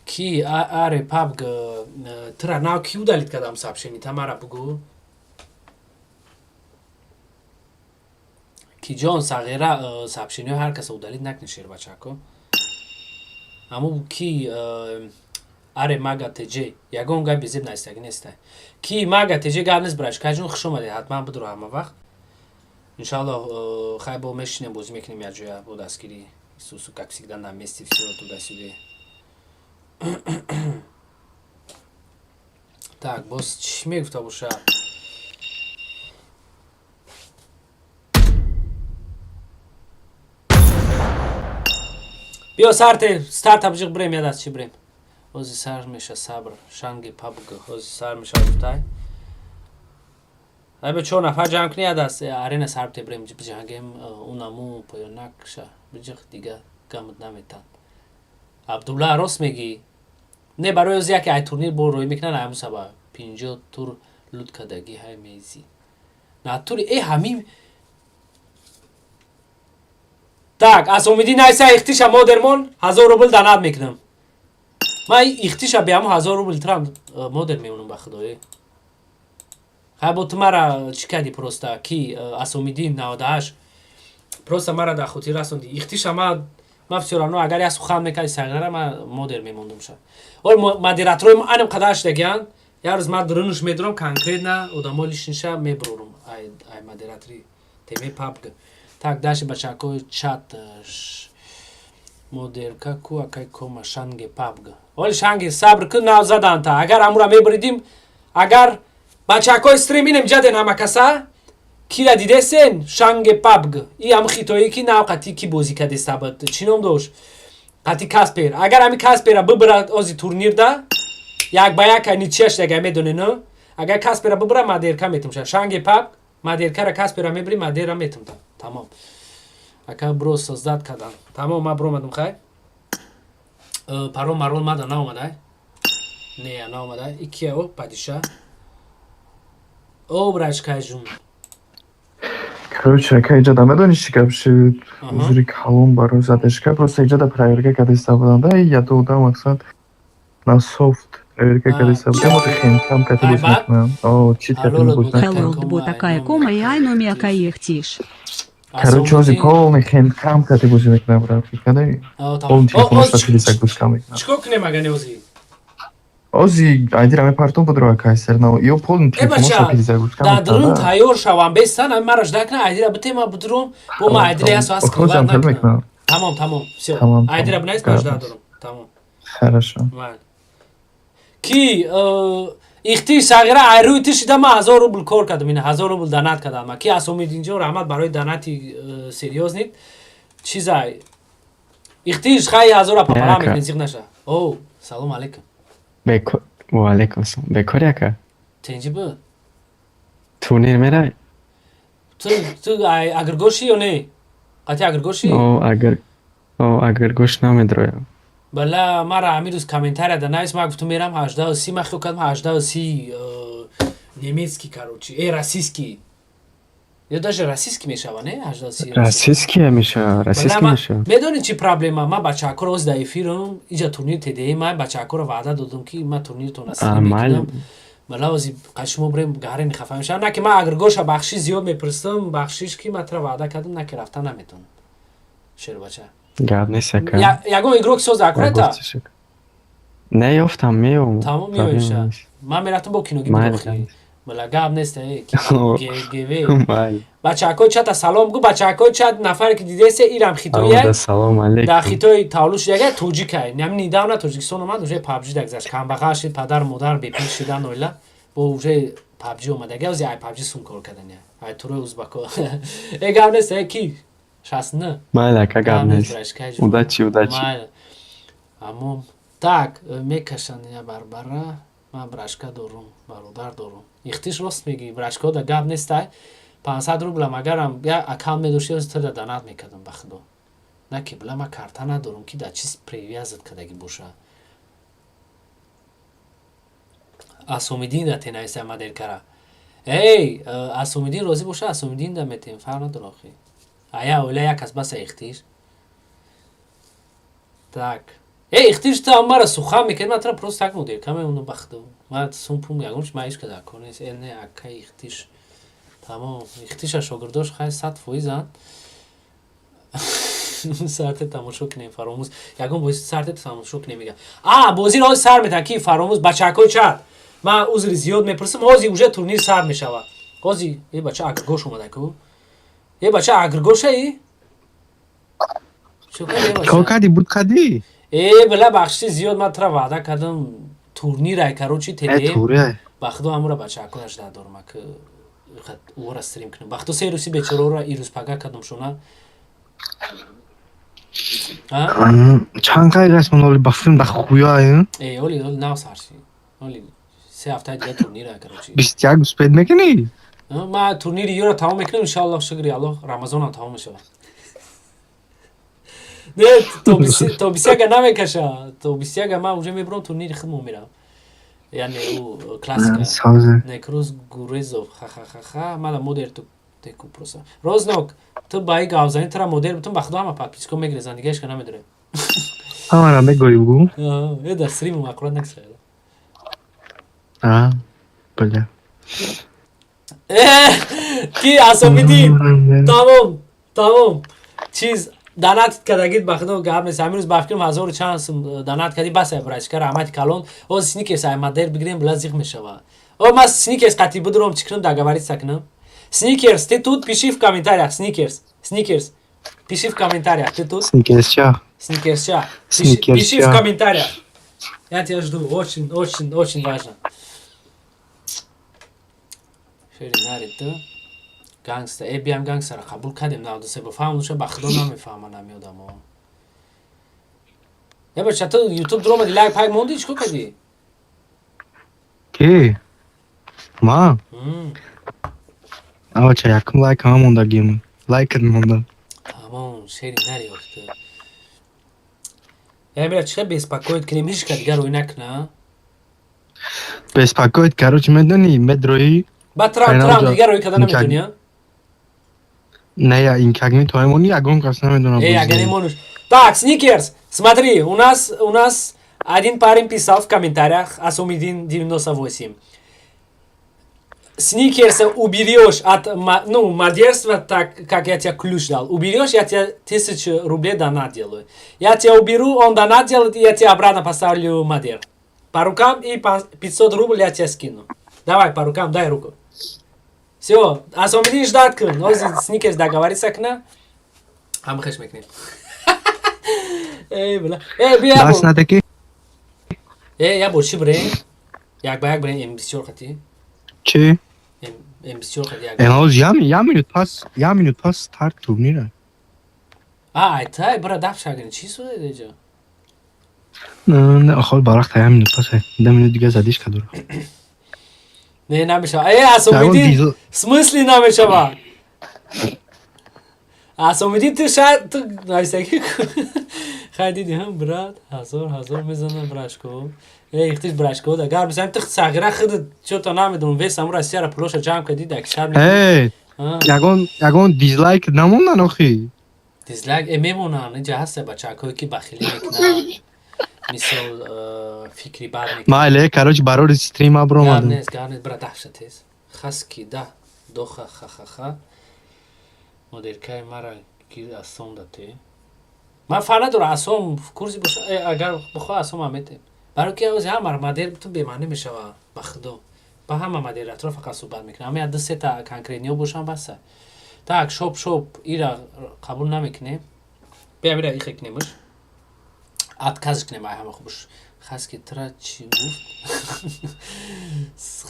S1: Ки аре пабг тра нав ки удалить кард ам сообщение та мара бугу? Ки ҷон сағира сообщениҳо ҳар каса удалить накунед, шербачако. Аму ки аре мага ТЖ ягон гап безеб наистагӣ нестай. Ки мага ТЖ гап нест, брашкаҷон, хуш омадед, ҳатман бидуро ҳама вақт. Иншаллоҳ, хай бо мешинем, бозӣ мекунем якҷоя бо дастгирӣ Исусу, как всегда на месте, всё туда-сюда. Так, боз чӣ мегуфта бошад? Биё сарте старта биҷиқ бирем, я даст чӣ бирем. Ҳози сар меша, сабр. Шанги пабг ҳози сар меша гуфтай. Ай бе чор нафар ҷамъ кунӣ, я даст арена сарте бирем биҷангем, унаму поёнакша биҷиқ, дига гамд наметан. Абдулла, рост мегӣ? Не, барои ози яке ай турнир бо рӯй мекунан, ай ҳамун сабаб. 50 тур лут кардагӣ ҳай мези. Натури э ҳамин. Так, Асомиддин айса ихтиша модермон 1000 рубл донат мекунам. Ман ихтиша бе ҳамун 1000 рубл трам модер мемонам ба худоӣ. Хай бо ту мара чӣ кардӣ просто ки Асомиддин 98 просто мара дар хотир расонди. Ихтиша ма всё равно агар як сухан мекарди сағира, ма модер мемондум ша. Ол модераторои ма анам қадар шудагиянд. Як рӯз ман дурунаш медурам, конкретно одамои лишниша мебурорум ай модератори теме пабг. Так, дальше бачакои чат модерка ку акай кома шанге пабг. Оли шанге сабр ку, нав заданта. Агар амура мебуридим, агар бачакои стрим инем ҷаден ҳама каса кира дидесен шанге пабг. И ҳам хитоӣ ки нав қати ки бозӣ кардеста буд. Чӣ ном дошт? Қати Каспер. Агар ҳами Каспера бибурад ози турнирда, як ба як ничияш дага медоне, но? Агар Каспера бибура, мадерка метумша. Шанге пабг мадеркара Каспера мебури, мадера метумта. Тамом. Ака бро создать кардам. Тамом, ман бромадам хай. Парол марол мада наомадай. Не, наомадай. Икия о падиша. О брачкаҷун.
S2: Короче, ака, иҷода медонӣ чӣ гап шуд? Узри калон барои задешка, просто иҷода проверка кардиста будам да, яду одам мақсад на софт проверка кардиста будам, оти хенкам кати боз мекунам. О, чит кати боз мекунам.
S7: Hello, такая кома и айноми акаехтиш.
S2: Короче, ози полный хенкам кати бозӣ мекунам, брат, кадай? Полный телефонашта перезагрузка мекунам.
S1: Чикор кунем агар не ози?
S2: Ози айдира мепартон будро акай серна, ё полный телефонашта перезагрузка
S1: Дар дурун тайёр шавам, бестан, ами мара жда кна, айдира бите, ма будурум, бо ма айдира ясо ас
S2: мекунам.
S1: Тамом, тамом, всё. Айдира бинавис, ма жда дорум. Тамом.
S2: Хорошо.
S1: Ки ихти сағира айрӯи ти шида, ма 1000 рубл кор кардам, ина 1000 рубл донат кардам. Ки Асомидинҷон, раҳмат барои донати серьёзный. Чизай. Ихтиш хай ҳазора папара мекунӣ, зиқ наша. О, салом алейкум.
S11: Ва алейкум ассалом. Бекори, ака?
S1: Тенҷи буд?
S11: Турнир мерай?
S1: Ту агргоши ё не? Қати агргоши?
S11: О, агар, о, агргош намедроям.
S1: Бала, мара ҳамин рӯз комментария да навис, ма гуфтум мерам 18:30, ма хиёл кардам 18:30 немецкий, короче, российский. Ё даже российский мешава, не? 18:30.
S11: Российский меша, российский меша.
S1: Медонӣ чи проблема? Ма бачаҳакоро оз да эфирам, иҷа турнир ТДМ, ма бачаҳакоро ваъда додам, ки ма турниртон мекунам. Бала, ози шумо бирем, гарени хафа мешавам. На ки ма агргоша бахшиш зиёд мепурсам, бахшиш, ки ма тра ваъда кардам, на ки рафта наметонам. Шербача.
S11: Гап нест, ака.
S1: Ягон игрок соз акурата?
S11: Не ёфтам, меём.
S1: Тамом, меёиша. Ман мерафтам бо киноги будохи. Бала, гап нест, гв. Бачаҳакои чата салом гу, бачаҳакои чат, нафаре ки дидесе, ирам хитоя.
S11: Салом алейкум.
S1: Дар хитои тавлуд шудага, тоҷикай. Нами недавно Тоҷикистон омад, уже PUBG дагзашт. Камбағал шид, падар модар бепил шидан оила. Бо уже PUBG омадага, ози ай PUBG сум кор кардани. Ай турои узбако. Э, гап нест, ки? 69.
S11: Майли, ака, гап нест. Удачи, удачи.
S1: Майли. Аммо так, мекашанд я барбара. Ман брашка дорум, бародар дорум. Ихтиш, рост мегӣ, брашко да гап нестай. 500 рублам агарам я аккаунт медошти, ози тада донат мекардам, ба худо. На ки била, ма карта надорум, ки да чиз привязать кардагӣ боша. Асомидин да тенависа модел кара. Эй, Асомидин розӣ боша, Асомидин да метем, фарқ надора охи. Ая оила як кас баса, ихтиш. Так. Эй, ихтиш, ту мара сухан мекунӣ, ман тра просто так модел каме уну, ба худо. Ман сум пум ягон чи ма ҳеч када кор нест. Э, не, ака ихтиш. Тамом, ихтиша шогирдош хай 100%-анд. Сарте тамошо кунем, фаромӯз. Ягон бози сарте тамошо кунем, мега. А, бозиро ҳозир сар метан, ки фаромӯз, бачаҳакои чат. Ман узри зиёд мепурсам, ҳозир уже турнир сар мешавад. Ҳозир, э, бача агргош омада ку. Э, бача агргошаи?
S9: Кор кардӣ, буд кардӣ?
S1: Э, била, бахшиши зиёд, ман тра ваъда кардам, турнирай, короче, ТДМ. Ба худо, ҳамура бачаҳакояш надорам, ак ӯра стрим кунам. Ба худо, се рӯзи бечораро ирӯз пага кардам шуна.
S9: Чанд қай расмон оли ба филм да хуя?
S1: Э, оли оли нав сарши. Оли се ҳафтаи дига турнира, короче.
S9: 21 успеть мекунӣ?
S1: Ма турнири ёро тамом мекунам, иншаллоҳ, шукри Аллоҳ, Рамазонам тамом мешавад. Не, то 21-а намекаша. То 21-а ман уже мебурам, турнири худмо мерам. Яъне ӯ классика. Некрӯз Гурезов, ха-ха-ха-ха, мана модер ту теку просто. Рознок, ту ба и гавзанӣ тра модер бутун, ба худо, ҳама подписчико мегирезан, дига ҳечка намедорем.
S9: Ҳамара мегӯӣ, бугу?
S1: Э, дар стриму аккурат наксайда.
S9: А, бля.
S1: Э, ки Асомидин? Тамом, тамом. Чиз донат кардагит, ба худо, гап нест. Ҳамин рӯз ба фикрам ҳазору чанд сум донат кардӣ, бас, брачка, раҳмати калон. Оз сникерс ай модел бигирем, била, зиқ мешава. О, ма сникерс қати будуром, чӣ кунам, договориться кунам. Сникерс, ты тут, пиши в комментариях, Сникерс, Сникерс, пиши в комментариях, ты тут?
S9: Сникерсча.
S1: Сникерсча. Пиши, пиши в комментариях. Я тебя жду, очень, очень, очень важно. Шери нари ту. Гангста, э, биям гангстера қабул кардем 93, ба фаҳм душа, ба худо, намефаҳман ҳами одамо. Э, бача, ту ютуб дуромади, лайк пай монди, чӣ кор кардӣ?
S9: Ки? Ма? Авача, якум лайк ҳама мондагим. Лайкат монда.
S1: Тамом, шери нари охту. Э, бира, чӣ беспокоить кунем, ҳеч ка дигар рӯй накуна?
S9: Беспокоить, короче, медонӣ, медроӣ.
S1: Ба трам трам дигар рӯй карда наметонӣ, а?
S9: Не, я инкогнито мемонӣ, ягон кас намедонам.
S1: Эй, ягон монуш. Так, Сникерс, смотри, у нас один парень писал в комментариях, Асумидин 98. Сникерса уберешь от, ну, модерства, так как я тебе ключ дал. Уберешь, я тебе 1000 рублей донат делаю. Я тебя уберу, он донат делает, и я тебе обратно поставлю модер. По рукам, и по 500 рублей я тебе скину. Давай, по рукам, дай руку. Все, Асумидин ждать кун. Ози Сникерс договориться кна. Ҳама хеш мекунем. Эй, бла. Эй, бия.
S9: Даст надаки?
S1: Э, я бор чӣ бирем? Як ба як бирем М24 хати?
S9: Чӣ?
S1: М24 хати як.
S9: Э, ҳоз я минут пас, я минут пас старт турнира.
S1: А, ай тай, бира, даф шагини, чӣ суде деҷа?
S9: Не, охол барақта я минут пас, 10 минут дига задишка дора.
S1: Не, намешава. Э, Асомидин, в смысле намешава? Асомидин, ту шояд ту нависаги. Хай диди ҳам брат, ҳазор ҳазор мезанам брашко. Э, ихтиш брашко да гар бисам тих сағира худ чё-то намедонам, вес аму Россияра пулоша ҷамъ кардӣ да кишар
S12: Э, ягон дизлайк намондан охи?
S1: Дизлайк э мемонанд, инҷа ҳаста бачакҳое ки бахилӣ мекунанд. Мисол фикри бад мекунанд.
S12: Майле, короче, барори стрима
S1: Гап
S12: биромадам.
S1: Нест, гап нест, брат, даҳша тез. Хаски да, доха ха-ха-ха. Модеркаи мара гир асом да те. Ман фарқ надорам, асом курси боша, э, агар бихоҳ асом ҳам метем. Барои ки ози ҳама модер ту бемаънӣ мешава, ба худо. Ба ҳама модераторо фақат суҳбат мекунам. Ҳама як ду сета конкретниҳо бошам баса. Так, шоп шоп ира қабул намекунем. Бия бира ихе кунемш. Отказ кунем ай ҳама хубш. Хаски тра чӣ гуфт?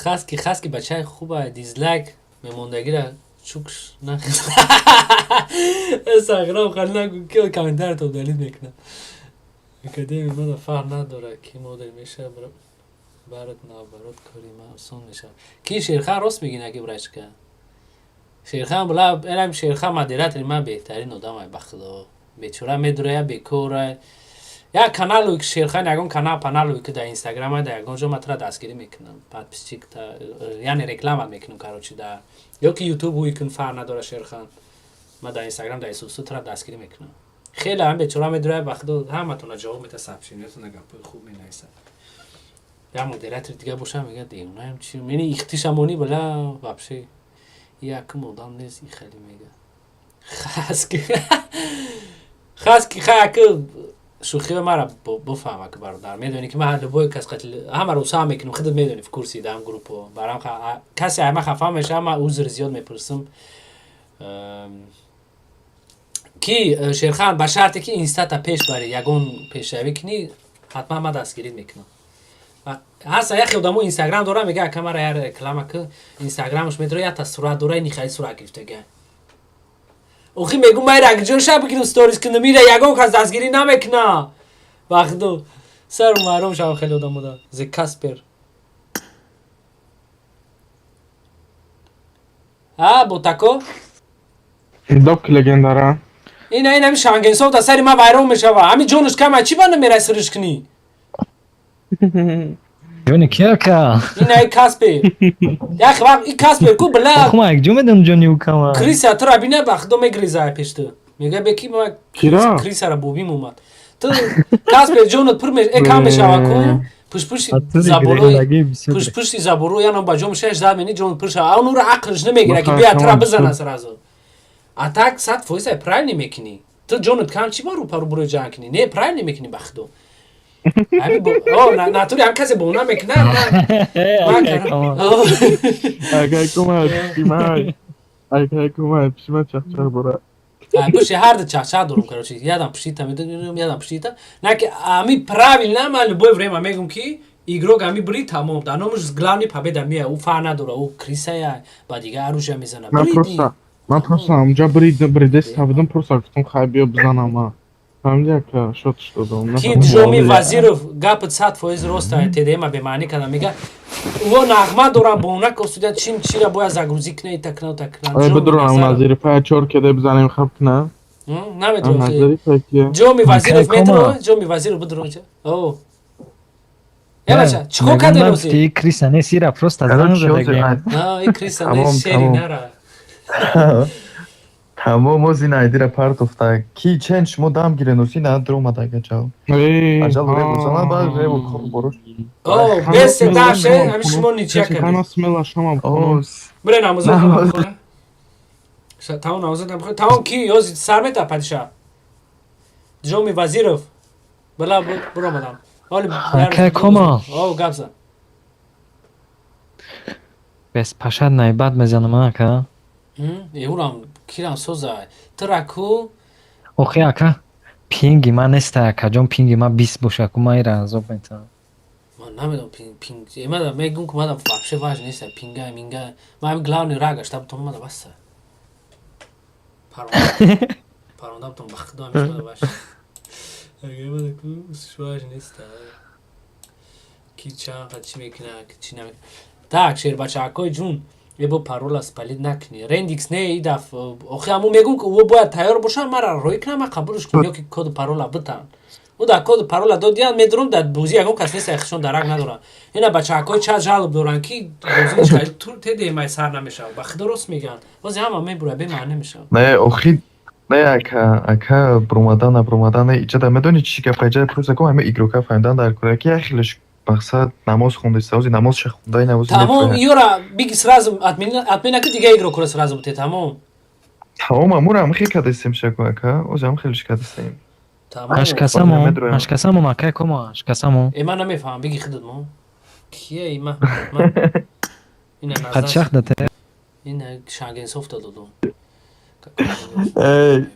S1: Хаски хаски бачаи хуба дизлайк мемондагира чукш на. Сағирам хали нагу ки комментарито удалить мекунам. Академия мада фарқ надорад ки модер мешавад барот наоборот кори ма осон мешавад. Ки Шерхан рост мегӣ наги брачка? Шерхан била элам Шерхан модератори ман беҳтарин одамай ба худо. Бечора медурая бекора. Як каналу ки Шерхан ягон канал паналу ки дар Инстаграм дар ягон ҷо ман тура дастгирӣ мекунам. Подписчик та яъне реклама мекунам короче да ё ки Ютуб ҳуй кун фарқ надора Шерхан. Ман дар Инстаграм дар Исусу тура дастгирӣ мекунам. Хеле ҳам бечора медурая ба худо ҳаматона ҷавоб мета сообщениятона гапҳои хуб менависад. Як модератори дига бошам мега девонаям чи мени ихтишамонӣ била вообще якум одам нест и хеле мега. Хаски хаски хай аки шӯхиҳои мара буфаҳм аки бародар. Медонӣ ки ман любой кас қатл ҳамаро усаҳ мекунам, худат медонӣ в курси дар группо. Барам касе ай ман хафа мешавам, ман узр зиёд мепурсам. Ки Шерхан ба шарте ки инстата пеш барӣ ягон пешравӣ кунӣ, ҳатман ман дастгирит мекунам. Ҳаста яхе одамо инстаграм дора мега ака мара я реклама ки инстаграмаш медора якта сурат дора нихали сурат гирифтага. Охи мегум ман ира ҷо ша бигирам сторис кунам ира ягон кас дастгирӣ намекуна. Ба худо сару маҳрум шавам хеле одамо да. Зе Каспер. А ботако?
S6: Док легендара.
S1: Ина ин ҳами шангенсов да сари ман вайрон мешава. Ҳами ҷонаш кама чӣ ба намерай сириш кунӣ?
S3: Ҷони ки ака?
S1: Ина и Каспер. Як вақт и Каспер ку била
S3: Охма як ҷо медонам ҷони ӯ кама.
S1: Криса тура бина ба худо мегриза пеш ту. Мега бе ки ма
S6: Кира?
S1: Крисара бобим омад. Ту Каспер ҷонат пур ме э кам мешава ку пушпуши заборо пушпуши заборо яно ба ҷом шаш зад мени ҷон пур шава. А онура ақлш намегира ки бия тура бизана сразу. А так 100% ай правильно мекунӣ. Ту ҷонат кам чӣ ба рӯпарӯ бурои ҷанг кунӣ? Не правильно мекунӣ ба худо. Ҳами бо о натури ҳам касе бона мекунад.
S6: Акай кума пишимай. Акай кума пишима чахчах бора.
S1: Пуши ҳар ду чахчах дорум короче. Ядам пушита медонам, ядам пушита. На ки ами правильно ман любое время мегум ки игрок ами бри тамом. Да номаш главный победа мея. Ӯ фарқ надора, ӯ крисая ба дига оружие мезана.
S6: Ман
S1: Бриди.
S6: просто ман просто ҳамҷа брид бридеста будам просто гуфтам хай биё бизанам ма. Фаҳмиди ака шотш додам.
S1: Ки Ҷоми Вазиров гапат 100% рост ай ТДМ бемаънӣ кардам мега во нағма дорам бона костуда чин чира бояд загрузӣ кунӣ такна такна.
S6: Ай бидурам Назири пай чор кеде бизанем хаб кна.
S1: Намедонам.
S6: Назири пай кия.
S1: Ҷоми Вазиров
S3: Акай кома.
S1: метро Ҷоми Вазиров бидурам ча. О. Э бача, чикор кардем рози?
S3: Криса не сира просто занг
S2: Короче,
S3: задагем.
S2: ҳозир
S1: А, и Криса не
S2: Тамом,
S1: шери
S2: тамом.
S1: нара.
S2: Тамом оз ин айдира партофта. Ки чен шумо дам гирен оси на дромада гачал. Ажал ребу сана ба ребу кор боруш.
S1: О, без сеташе, ами шумо ничья кардем.
S6: Кана смела шама.
S2: О,
S1: Бре намозо
S2: Намоз.
S1: хона. Тамом намозо там тамом ки ёзи сар мета падиша. Ҷоми Вазиров. Бала буромадам. Оли
S3: Акай кома.
S1: О, гап зан.
S3: Бес пашад найбад мезанам ака.
S1: Эурам кирам соза. Тура ку
S3: Охи ака пинги ман неста ака ҷон пинги ман 20 боша ку ман ира азоб метавам.
S1: Ман намедонам пинг пинг эмада мегум ку мада вообще важно нест пинга минга. Ман ами главный рага штаб тон мада баста. Паронда. Паронда тон бахдо ами мада баш. Ага мада ку важно нест. Ки чанд қад чӣ мекуна, ки чӣ намекуна. Так, шербачакҳои ҷун. Эбо парола спалить накунӣ. Рендикс не, и даф охи ҳамун мегум, ки ӯ бояд тайёр бошад, мара роӣ кунам, ман қабулш кунам, ё ки коду парола битан. Ӯ дар коду парола додиян, медурам, дар бозӣ ягон кас нест, хишон дарак надорам. Ина бачаҳакҳои чат жалоб доранд, ки бозӣ тедемай сар намешавад. Ба худо, рост мегӯянд, бози ҳама мебура, бемаъне мешавад.
S2: Не, охи не, ака, ака, бромадан набромадан не, иҷада медонӣ чӣ гап? Иҷада просто ком ҳама игрока фаҳмидан дар кора, ки як хелеш мақсад намоз хондеста, ози намозша хонда, ин ози.
S1: Тамом, ёра биги, сразу отмена ки, дига игрокура сразу буте, тамом.
S2: Тамом, амура ам хел кадестем, шако, ака, ози ам хелеш кадестем.
S3: Ҳашкасамо, ҳашкасамо, акай комо, ҳашкасамо.
S1: Э, ман намефаҳмам, биги худат, мо кия ма? Ина.
S3: Қадшах дате.
S1: Ина шангенсофта додум.
S2: Эй.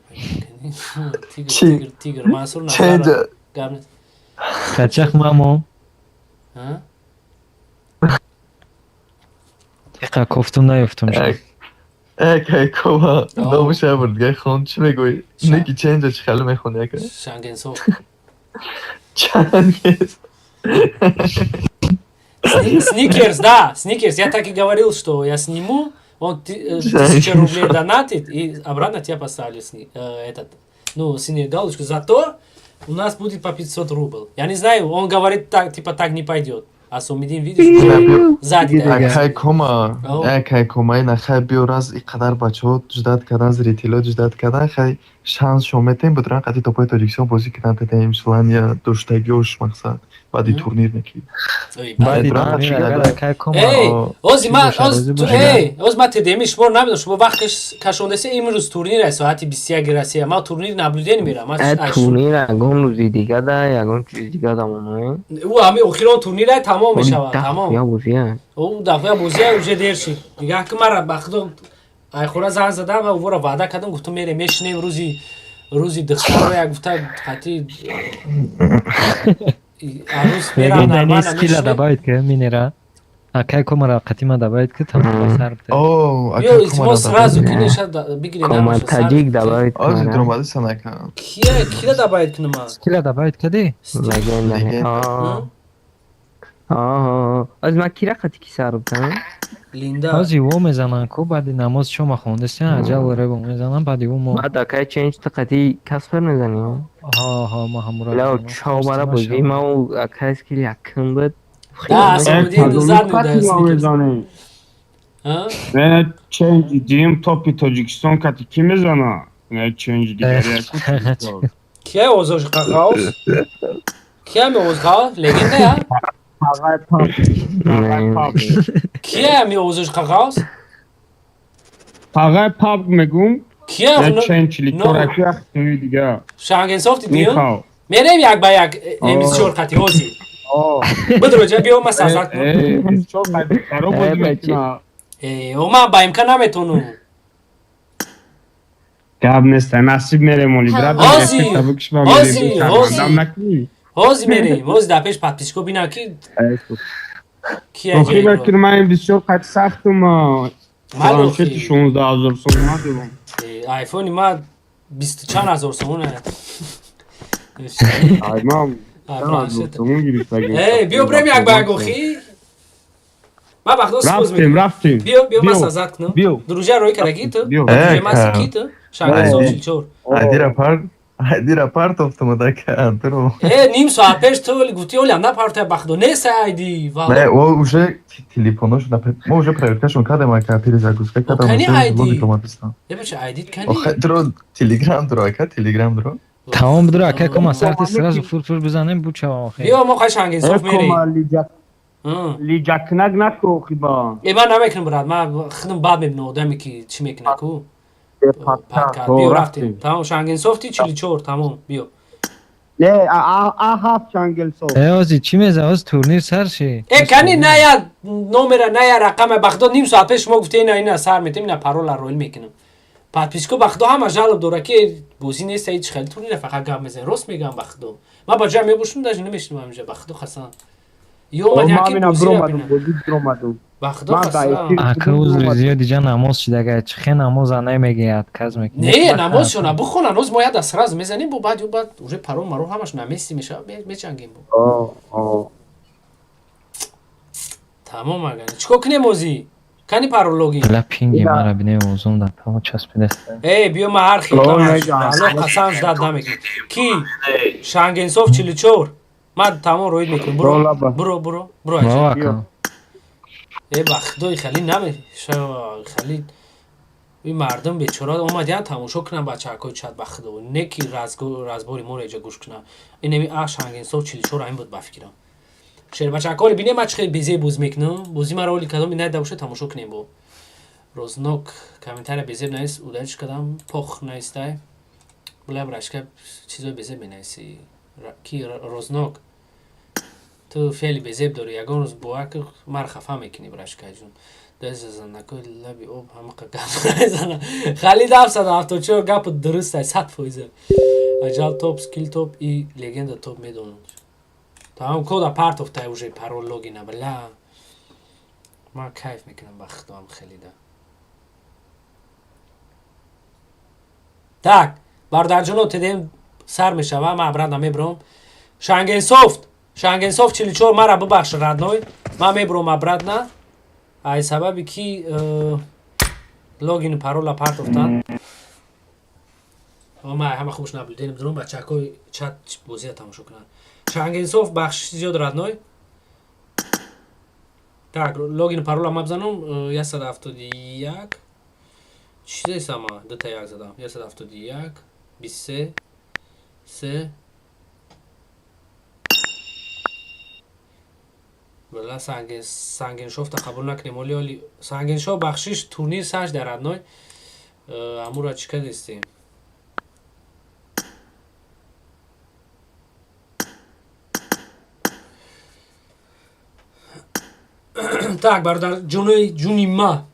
S1: Тигр, тигр, Мансур Назар. Гап нест.
S3: Қадшах мамо.
S1: А?
S3: Иқа кофтум, наёфтум.
S2: Акай кома, номуша бурд, гай хон, чӣ мегӯӣ? Неки ченҷа чӣ хеле мехони, ака?
S1: Шангенсофт.
S2: Чангез.
S1: Сникерс, да, Сникерс. Я так и говорил, что я сниму, он 1000 рублей донатит, и обратно тебя поставили этот, ну, синюю галочку. Зато у нас будет по 500 рублей. Я не знаю, он говорит так, типа так не пойдет. А Сумидин, видишь, уже сзади.
S2: Акай кома, акай кома, ина хай биё, раз и қадар бачаҳо ждать кардан, зритело ждать кардан, хай шанс шо метем, будран қати топои Тоҷикистон бозӣ кунан, тетем желания доштагиош, мақсад баъди турнир неки.
S3: Баъди турнир агар акай кома.
S1: Эй, ози ма, эй, оз ма ТДМ шумо намедонам, шумо вақт кашондасе, имрӯз турнир аст, соати 21 Россия. Ма турнир наблюдение мерам.
S13: Турнир ягон рӯзи дига да, ягон чизи дига да моно.
S1: Ӯ ҳами охирон турнир тамом мешавад, тамом.
S13: Я бозия.
S1: Ӯ дафъа бозия уже дер шид. Нигаҳ ки, мара ба худо айхӯра занг задам ва ӯро ваъда кардам, гуфтам мерем, мешинем рӯзи духтарро, як гуфта қати арӯз мерам.
S3: Нормально скилла добавить ки минера. Акай комара қатима добавить ки, тамом, сар.
S2: О.
S1: Ё, илтимос, сразу кинеша бигире.
S13: Кома таҷик добавить.
S2: Ози дуромади санака.
S1: Кия, кира добавить кунама?
S3: Скилла добавить кади?
S13: Легенда. Оз ма кира қати ки сар бутам?
S1: Линда.
S3: Ози во мезанан ку, баъди намоз шома хондастен, аҷал ребо мезанан, баъди ӯ мо.
S13: Баъд акай ченҷ ту қати Каспар мезанӣ?
S3: Ҳа, ҳа, ма ҳамура.
S13: Лао чобара бозӣ ма ӯ акай скил якм буд.
S1: Да, Асомудин зад
S6: мезанӣ. Не, ченҷ дим топи Тоҷикистон кати ки мезана? Не, ченҷ дигари.
S1: Кия озош қағаус? Кия меозға? Легенда я? Кия меозош қағаус?
S6: Тағай паб мегум.
S1: Кия?
S6: Ченҷ чиликораки ахтуи дига.
S1: Шангенсофти дию? Мерем як ба як М24 қати ҳозир. Бидроҷа, биё, ма сазат. Э, ман ба МК наметонам.
S6: Гап нест, насиб мерем оли брат.
S1: Ҳозир, ҳозир, ҳозир. Ҳозир мерем, ҳозир дар пеш подписчико бинам, ки
S6: ки охир ман бисёр қати сахтум, планшети 16 000 сомона дорам.
S1: Айфони ма бисту чанд ҳазор сомона.
S6: Ман
S1: Эй, биё, брем як ба як охи. Ма бахдо споз.
S6: Рафтем, рафтем.
S1: Биё, биё, ма сазат кунам. Друзья рӯй кардаги ту? Друзья ма ки ту? Шангенсов 44.
S2: Айдира пар, айдира партофтум дака, антуро.
S1: Э, ним соат пеш ту гуфти, олям напарта, бахдо нест айди.
S2: Не, о уже телефонош мо уже проверкашон кардем, ака, перезагрузка кардам.
S1: Кани айди? Е, бача, айди кани?
S2: Охе, дро Телеграм дро, ака, Телеграм дро.
S3: Тамом, бидро, акай кома, сарти сразу фур-фур бизанем, бучава охи.
S1: Биё, мо қай Шангенсов мерем.
S6: Лиҷакнак наку охиба.
S1: Э, ман намекунам, брат, ман худам бад мебинам одаме ки чӣ мекунад ку. Биё, рафтем. Тамом, Шангенсофти 44, тамом, биё.
S6: Не, а ҳафт Шангелсофт.
S3: Э, ози чӣ мезан? Оз турнир сар ши.
S1: Э, кани на я номера, на я рақама, бахдо ним соат пеш шумо гуфте, ина сар метем, ина парола роил мекунам. Подписчико бахдо ҳама жалоб дора, ки бозӣ нест, ҳеҷ хеле турнира фақат гап мезанем. Рост мегӯям, бахдо. Ман ба ҷоя мебошам, даже намешинам ҳаминҷа, бахдо хасан. Ё омад яки бозира бинам. Бахдо хасан.
S3: Ака, узри зиёд, иҷа намоз шидага, чӣ хе намоза намегӯяд, каз мекунад.
S1: Не, намозшона бихонан, оз мо яда сразу мезанем, бо баъд ё баъд уже парол марол ҳамаш на месте мешавад, мечангем бо. Тамом, агар. Чикор кунем озӣ? Кани парол, логин?
S3: Бля, пинги мара бине, озум да тамо часпидаст.
S1: Эй, биё, ма ҳар хел Аллоҳ қасам, ждать намекунем. Ки? Шангенсов 44. Ман тамом роид мекунам. Буро, буро, буро, буро. Э, ба худои, хали наме хали ин мардум бечора омадиян тамошо кунанд, бачаҳакои чат, ба худо, не ки разбори моро эҷа гӯш кунанд. Инеми а Шангенсов 44 ҳамин буд ба фикрам. Шербачаколи бинем, ма чӣ хел безеб боз мекунам. Бози маро оли кадоми найда боша, тамошо кунем. Бо рознок комментария безеб наист, удалить кардам, пох наистай. Бля, брашка, чизои безеб менависӣ. Ки рознок, ту феъли безеб дорӣ, ягон рӯз бовар ки мара хафа мекунӣ, брашкаҷун. Дазанакои лаби об ҳамақа гап мезана. Халид 774, гапу дуруст ай, 100%. Аҷал топ, скилл топ и легенда топ, медонам. Тамом, кода партофтай уже, парол, логина. Бля, ман кайф мекунам, ба худоам, хелида. Так, бародарҷоно, тдм сар мешава, ман обратно мебурам. Шангенсофт, Шангенсофт 44, мара бубахш, родной, ман мебурам обратно ай сабаби ки логину парола партофтан. Ма ҳама хубш наблюдение медорам, бачаҳакои чат бозия тамошо кунанд. Шангенсофт, бахшиши зиёд, родной. Так, логину парола ма бизанам, 171 чизесама, дута як задам, 171 23 3. Бала, сангеншофта қабул накунем. Оли, оли, Сангеншоф, бахшиш, турнир саш дар, родной, амура чӣ кардестем? Так, бародар, ҷуни ҷуни ма,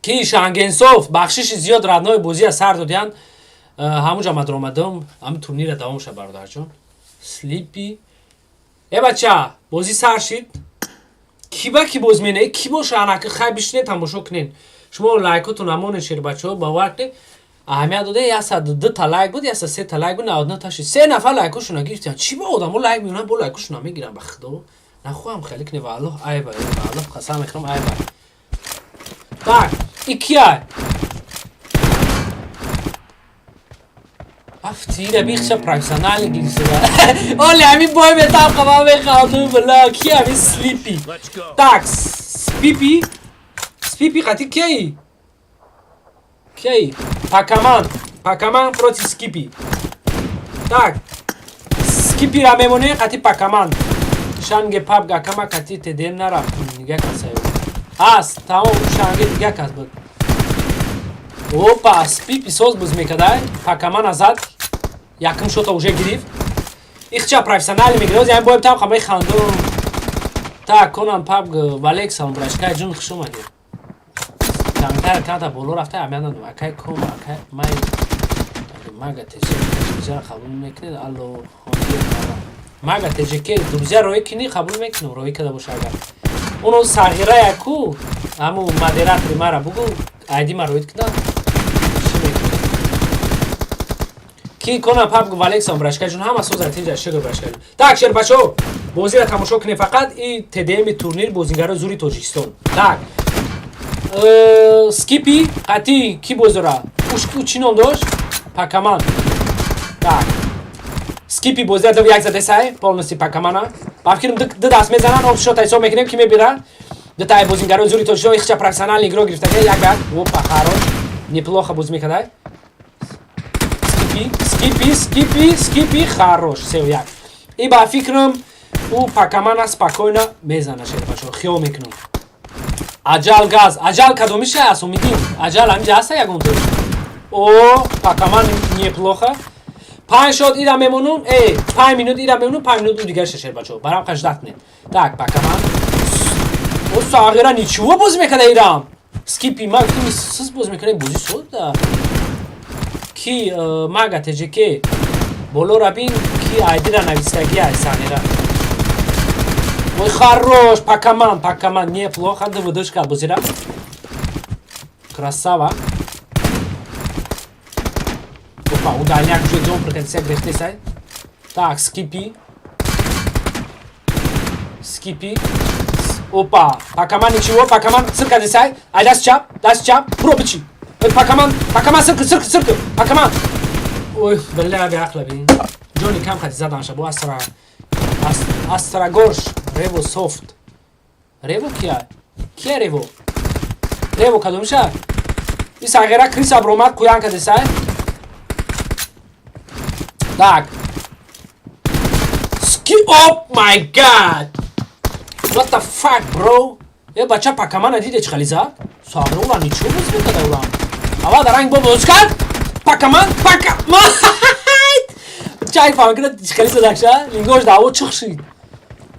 S1: ки Шангенсоф, бахшиши зиёд, родной, бозия сар додиянд, ҳамунҷа ма даромадам. Ҳамин турнира давом ша, бародарҷон. Слипи, э бача, бозӣ сар шид. Ки ба ки боз мене, ки боша? Анаки хай, бишине, тамошо кунен. Шумо лайкотон намонед, шербачаҳо, бовар кунед, аҳамият дода, 102 та лайк буд, 103 та лайк буд, 99 та шид. Се нафар лайкошона гирифтиянд. Чӣ ба одамо лайк меонанд, бо лайкошона мегиранд? Ба худо, нахоҳам хеле куне, ва Аллоҳ айба, ба Аллоҳ қасам мехӯрам, айба. Так, и кия? Афтира бихша, профессионали гирифтада. Оли ҳамин бой метам, қава мехалду, бла, ки ҳамин Слипи? Так, Спипи, Спипи қати кей? Кей? Пакаман, Пакаман против Скипи. Так, Скипира мемоне қати Пакаман. Шанге паб гакама қати ТДМ нарафтум, дига касаю. Аст, тамом, шанге дига кас буд. Опа, Спипи соз буз мекадай, Пакаман азад. Якум шота уже гирифт. Ихча профессионали мегирад, яъне боеб там қамаи хандум. Так, конан паб, валек салом, брашкай ҷун, хуш омадед. Комментария канта боло рафта, аҳамият надорам. Акай ком, акай май мага ТЖ қабул мекунед? Алло, мага ТЖК друзья роӣ кини, қабул мекунам, роӣ када боша агар. Оно сағира яку, ҳаму модератори мара бугу, айди ма роид кунам. Чӣ мекунӣ? Ки кона паб, валек салом, брашкай ҷун, ҳама соза тинҷа, шукр, брашкай ҷун. Так, шербачо, бозиро тамошо кунем фақат, и ТДМи турнир бозигарои зури Тоҷикистон. Так, Скипи қати ки бозора? Уш чӣ ном дошт? Пакаман. Так, Скипи бозия 2-1 задесай полностью Пакамана. Ба фикрам, ду даст мезананд, об шота ҳисоб мекунем, ки мебира. Дутаи бозингарои зури Тоҷикистон, ихча профессиональный игрок гирифтага, як ба як. Опа, хорош, неплохо боз мекардай Скипи, Скипи, Скипи, Скипи, хорош, 3-1. И ба фикрам, ӯ Пакамана спокойно мезана, шербачо, хиёл мекунам. Аҷал газ, аҷал кадомиша аст? Умидин, аҷал ҳаминҷа ҳаста ягон ҷо? О, Пакаман неплохо. 5 шот ира мемонум, э, 5 минут ира мемонум, 5 минут ӯ дигарша, шербачо, барам қаждат кунед. Так, Пакаман. О, сағира ничего боз мекарда ирам. Скипи, ма гуфтам, сис боз мекарда, бози сода. Ки мага ТЖК боло рабин, ки айдира навистаги ай сағира. Ой, хорош, Пакаман, Пакаман, неплохо, двдшка бозира. Красава. Опа, удальняк уже дом прокатися грехтесай. Так, Скипи. Скипи. Опа, Пакаман ничего, Пакаман сир кадисай. Ай даст чап, даст чап, бро бичи. Ой, Пакаман, Пакаман сирки, сирки, сирки. Пакаман. Ой, бля, беақла бин. Ҷони кам хати задан шабу астра. Астрагорш, Рево софт. Рево кия? Кия Рево? Рево кадомша? И сағира Криса бромад куян кадисай. Так. Ски, oh my God! What the fuck, bro? Е, бача Пакамана диде чӣ хали зад? Сағира ура ничего боз мекарда урам. Ава дар ранг бо боз кард? Пакаман, Пакаман! Чай фаҳм кунад чӣ хали задакша? Лингош даво чих шид.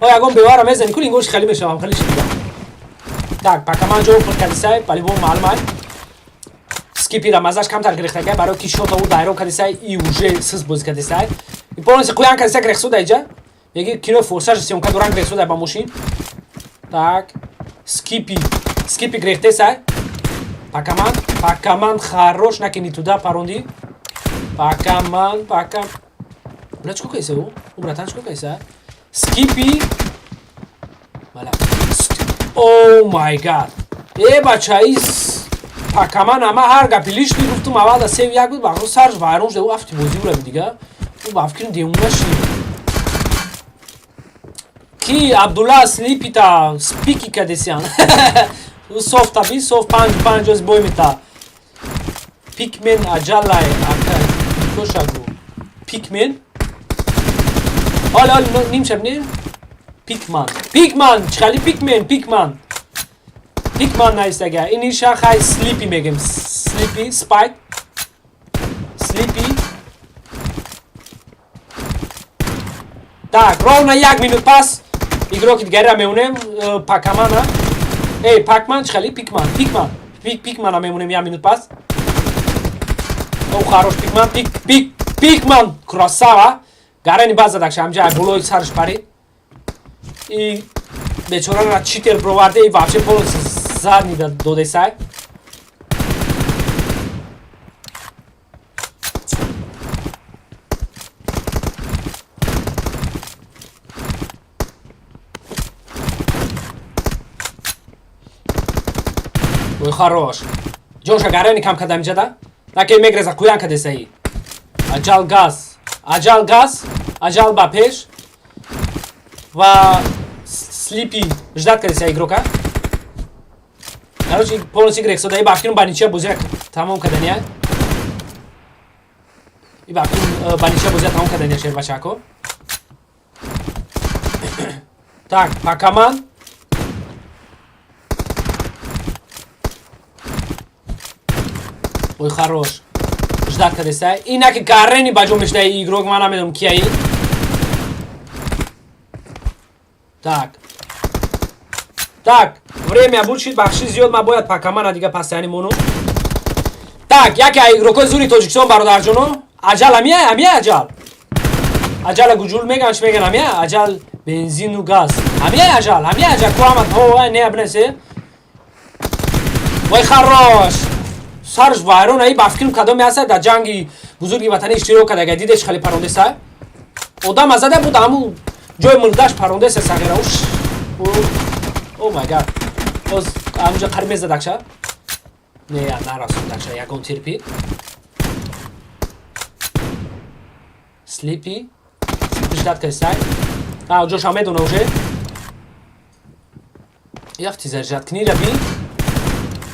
S1: О, ягон бевара мезани ку лингош хали мешавам, хали шидам. Так, Пакаман ҷо пур кардисай, по-любому маълум. Скипира мазаш камтар гирифтага, барои ки шота ӯ дайрон кардисай и уже сиз бозӣ кардисай. И полностью қуян кардисай грехсуда иҷа. Яги кино форсаж съёмка доран грехсуда ба мошин. Так, Скипи, Скипи грехтесай. Пакаман, Пакаман хорош накини туда паронди. Пакаман, Пакам. Бля, чӣ кайса ӯ? Ӯ братан чӣ кайса? Скипи. Бала. Oh my God. Э бача ис Пакаман ама ҳар гапи лишний гуфтум аввал да 3-1 буд, бахро сарш вайрон шуда, ӯ афти бозӣ урави дига. Ӯ ба фикрим девона шид. Ки Абдулла Слипита спики кадесян. Ӯ софта би софт 5-5 оз бой мета. Пикмен аҷалай ака кошагу. Пикмен. Ҳол ҳол ним шаб не? Пикман. Пикман, чхали Пикмен, Пикман. Пикман наистага. Ини шахай Слипи мегем. Слипи, Спайк. Слипи. Так, ровно як минут пас. Игроки дигарира меунем, Пакамана. Эй, Пакман, чхали Пикман, Пикман. Пикмана мемунем як минут пас. О, хорош Пикман, Пик, Пик, Пикман, красава. Гарени баз задакша, ҳамҷа болои сарш парид. И бечорара читер броварде и вообще полностью задний додесай. Ой, хорош. Ҷонша гарени кам кардам инҷа Наке мегреза куян кадесаи. Аҷал газ. Аҷал газ. Аҷал ба пеш. Ва Слипи ждать кадеса игрока. Короче, полностью грехсода. И ба фикрим ба ничья бозира тамом кардания. И ба фикрим ба ничья бозира тамом кардания шербачако. Так, Пакаман. Ой, хорош. Ждать кадеса. Инаки гарени ба ҷо мешда игрок, ман намедонам кияи. Так. Так, время буд шид, бахши зиёд ман бояд Пакамана дига пастаяни мону. Так, яке аз игрокҳои зури Тоҷикистон бародарҷоно, Аҷал амия, амия аҷал. Аҷала гуҷул меган, чӣ меган амия? Аҷал бензину газ. Амия аҷал, амия аҷал, ку ҳамат ҳо, ай не абнесе. Вой хорош. Сарш вайрон ай ба фикрим кадоме ҳаста дар ҷанги бузурги ватанӣ иштирок карда, агар дидеш хали парондеса. Одам азада буд ҳамун ҷои мурдаш парондеса сағира. Уш. Oh my God. Оз ҳамунҷа қариб мезадакша. Не, я нарасондакша, ягон терпи. Слипи. Слипи ждать кардисай. А, ҷоша медона уже. Яфти заряжать книра би.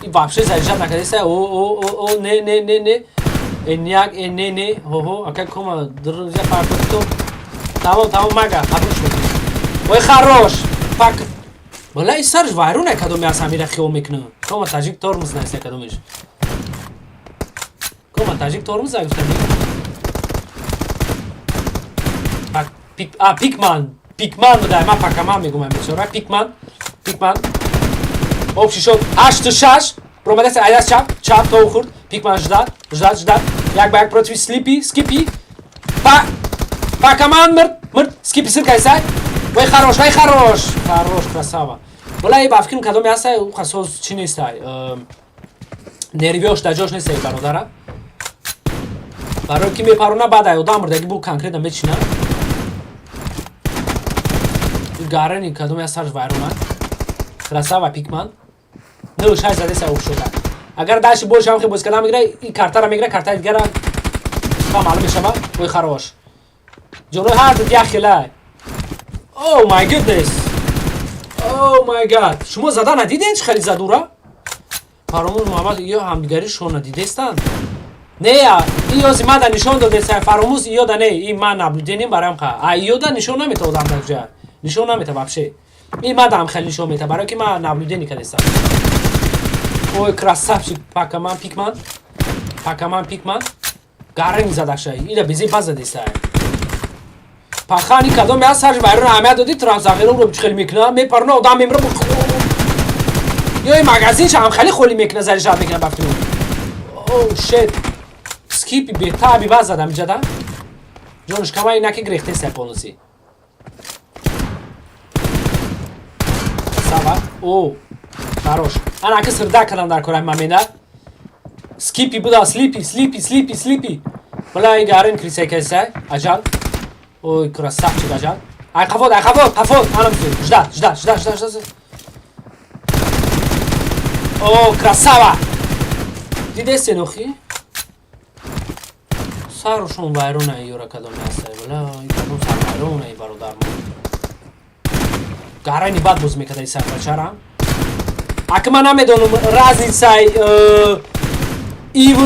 S1: И вообще заряжать накардисай. О, о, о, о, не, не, не, не. Эняк, э, не, не. Хо, хо, ака кома друзья партото. Тамом, тамом мага, қабул шуд. Ой, хорош. Пак. Бала и сарш вайрон кадоме аз ҳамира хиёл мекунад. Кома таҷик тормоз наиста кадомеш. Кома таҷик тормоз гуфтами. Пак, пик, а, Пикман. Пикман буда, ман Пакаман мегӯям бечора. Пикман. Пикман. Общий счёт 8-6. Промадеса аяс чап, чап то хурд. Пикман ждать, ждать, ждать. Як ба як против Слипи, Скипи. Па Пакаман мирд, мирд, Скипи сир кайсай. Вай хорош, вай хорош. Хорош, красава. Валай ба фикрим кадоме ҳастай, ӯ қасос чӣ нестай. Нервиош дар ҷош нестай бародара. Барои ки мепарона баъд ай одам мурдаги бу конкретно мечина. Гарени кадоме ҳаст сарш вайрона. Красава, Пикман. Ну, шай задеса общота. Агар дальше больше ҳам боз кардам мегира, и картара мегира, картаи дигара ма маълум мешава. Ой, хорош. Ҷонои ҳар ду як хела. Oh my goodness. Oh my god. Шумо зада надиден, чӣ хеле задура? Фаромӯз Муҳаммад ё ҳамдигари шумо надидестанд? Не, и ози мада нишон додеса фаромӯз иёда не, и ман наблюдением барам ха. А иёда нишон намета одам дар ҷа. Нишон намета вообще. И мадам хеле нишон мета, барои ки ман наблюдение кардестам. Ой, красавчик, Пакаман Пикман. Пакаман Пикман. Гарин задаша. Ила безе база деса. Пахани кадом я сарж байрон аҳамият додӣ трансаферо ро хеле мекуна, мепарна одам мемра. Ё ин магазинша ҳам хеле холӣ мекуна, заришад мекуна бафту. О, shit. Скипи бетаби баз задам иҷада. Ҷонш кама инаки грехтеса полностью. Сава. О, хорош. Ана аки сирда кардам дар кораи мамеда. Скипи буда, слипи, слипи, слипи, слипи. Бала и гарин крисай кайсай. Ажал. Ой, красавчик, ажал. Ай қафот, ай қафот, қафот. Ана мису. Ждать, ждать, ждать, ждать, ждать. О, красава. Дидесен охи? Сарушон вайрона ёра кадом ҳастай. Бала, кадом сар вайрона и бародар мо. Гарани бад боз мекарда и сарбачара. Аки ман намедонам разницаи ив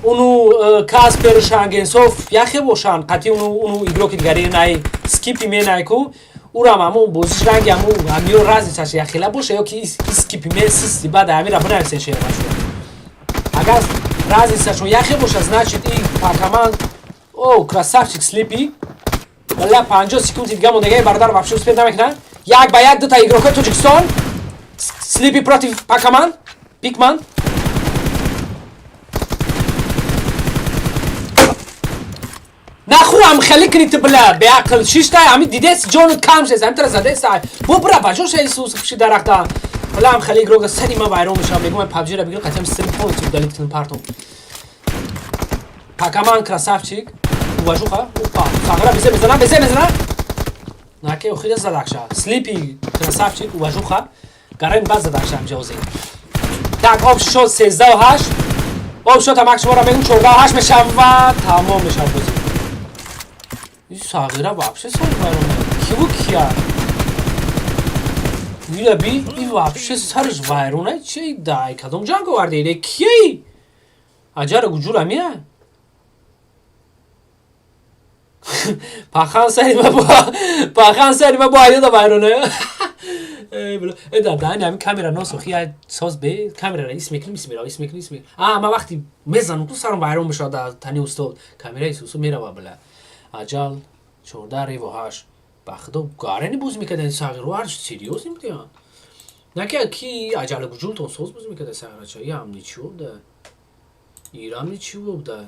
S1: уну Каспер Шангенсов яхе бошанд қати уну игроки дигари най скипи менай ку урам аму бозиш ранги аму амиё разницаш яхела боша ё ки скипи мен систи баъд амира бинависен шеърашо. Агар разницашон яхе боша, значит и Пакаман. О, красавчик, слипи. Валла 50 секунди дига мондаги бародар вообще успеть намекунад. Як ба як дута игрокҳои Тоҷикистон. Слипи против Пакаман Пикман. Наху ам хеле кунӣ ту била беақл шишта ами дидес ҷонут кам шест ами тара задест бо бира ба ҷо шест пуши дарахта. Била ам хеле игрока сари ма вайрон мешавам, мегӯям PUBG-ра бигир қатиам стрим полностью удалить кунам партом. Пакаман красавчик. Уважуха. Опа. Сағира безе мезана, безе мезана. Наке охида задакша. Слипи красавчик, уважуха. Гарен баз задакша ҳамҷа. Так, об шуд 13-8. Об шуд тамак шуморо мегӯм 14-8 мешавад, тамом мешавад бозӣ. И сағира вообще сар вайрон. Киву кия? Ила би, и вообще сарш вайрона чи дай кадом ҷанг оварда иле кияи? Аҷара гуҷура мия? Пахан сари ма бо пахан сари ма бо айёда вайрона. Эй била, э да да ами камера носо хия соз бе камера ис мекунем, ис мерава, ис мекунем, ис мекунем. А ма вақти мезанам ку сарам вайрон мешавад дар тани устод. Камера исусу мерава била. Аҷал 14 рево 8. Ба худо гарени боз мекардани сағиро ҳарч серьёз будиан. Наки ки аҷала гуҷултон соз боз мекарда сағирача. Ям ничего буда. Ирам ничего буда.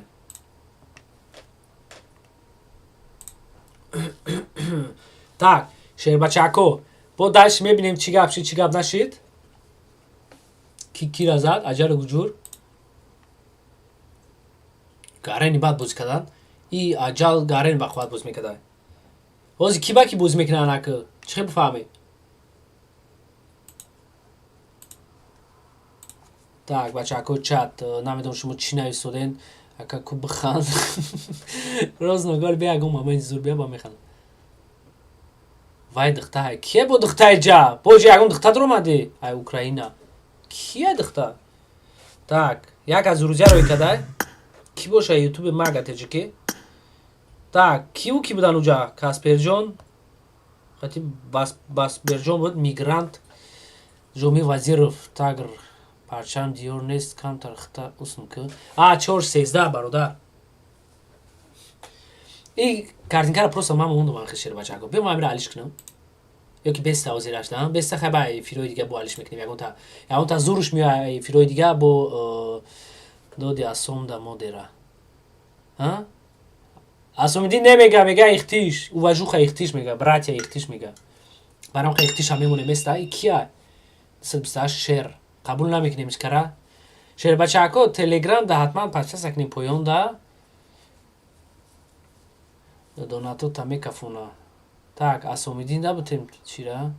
S1: Так, шербачако. Бо дальше мебинем чӣ гап шид, чӣ гап нашид. Ки кира зад, аҷала гуҷур. Гарени бад бозӣ кардан. И аҷал гарен ба қувват бозӣ мекарда. Ҳозир ки ба ки бозӣ мекунад анаки? Чӣ хел бифаҳмед? Так, бачако чат, намедонам шумо чӣ нависоден. Ака ку биханд. Роз ногол бия ягон момент зур бия ба механд. Вай духта, кие бо духтаи ҷа? Боҷи ягон духта дуромадӣ? Ай Украина. Кие духта? Так, як аз Русия рӯй кадай? Ки боша ютуби мага теҷики? Так, киву ки будан уҷа? Касперҷон? Хати Басберҷон буд, мигрант. Ҷоми Вазиров, тагр. Парчам диёр нест, камтар хита усм ку. А, 4-13 бародар. И картинкара просто ман мондум анхи шер бачако. Бе ма амира алиш кунам. Ё ки беста ҳозир ашда, беста хай ба эфирои дига бо алиш мекунем ягонта. Ягонта зуруш меоя эфирои дига бо доди асом да модера. А? Асомиддин немега, мега ихтиш, уважуха ихтиш мега, братья ихтиш мега. Барам ха ихтиш ҳам мемонем места, и кия? 128 шер. Қабул намекунем ишкара. Шербачако Телеграм да ҳатман подписаться кунем поён да. Донато та мекафона. Так, Асомиддин да бутем чира?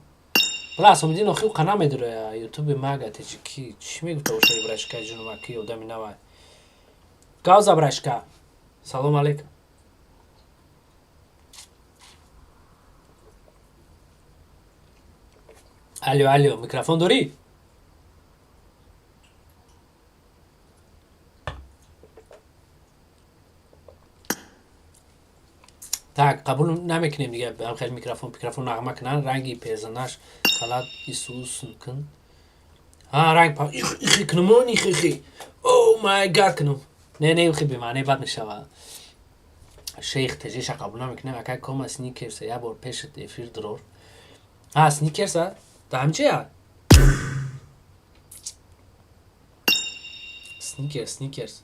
S1: Бла, Асомиддин охи уқа намедура ютуби мага теҷики. Чӣ мегуфта бошад брашка ҷунума, ки одами навай. Гавза, брашка. Салом алейкум. Алло, алло, микрофон дорӣ? Так, қабул намекунем дига, ам хеле микрофон нағма кунан, ранги персонаж халат исус кун. Ҳа, ранг па ихи кунумон ихи ихи. Oh my God кунум. Не, не, ихи бемаъне бад мешава. Шейх тежеша қабул намекунем, акай кома сникерса як бор пешат эфир дрор. Ҳа, сникерса? Да ҳамчия? Сникерс, сникерс.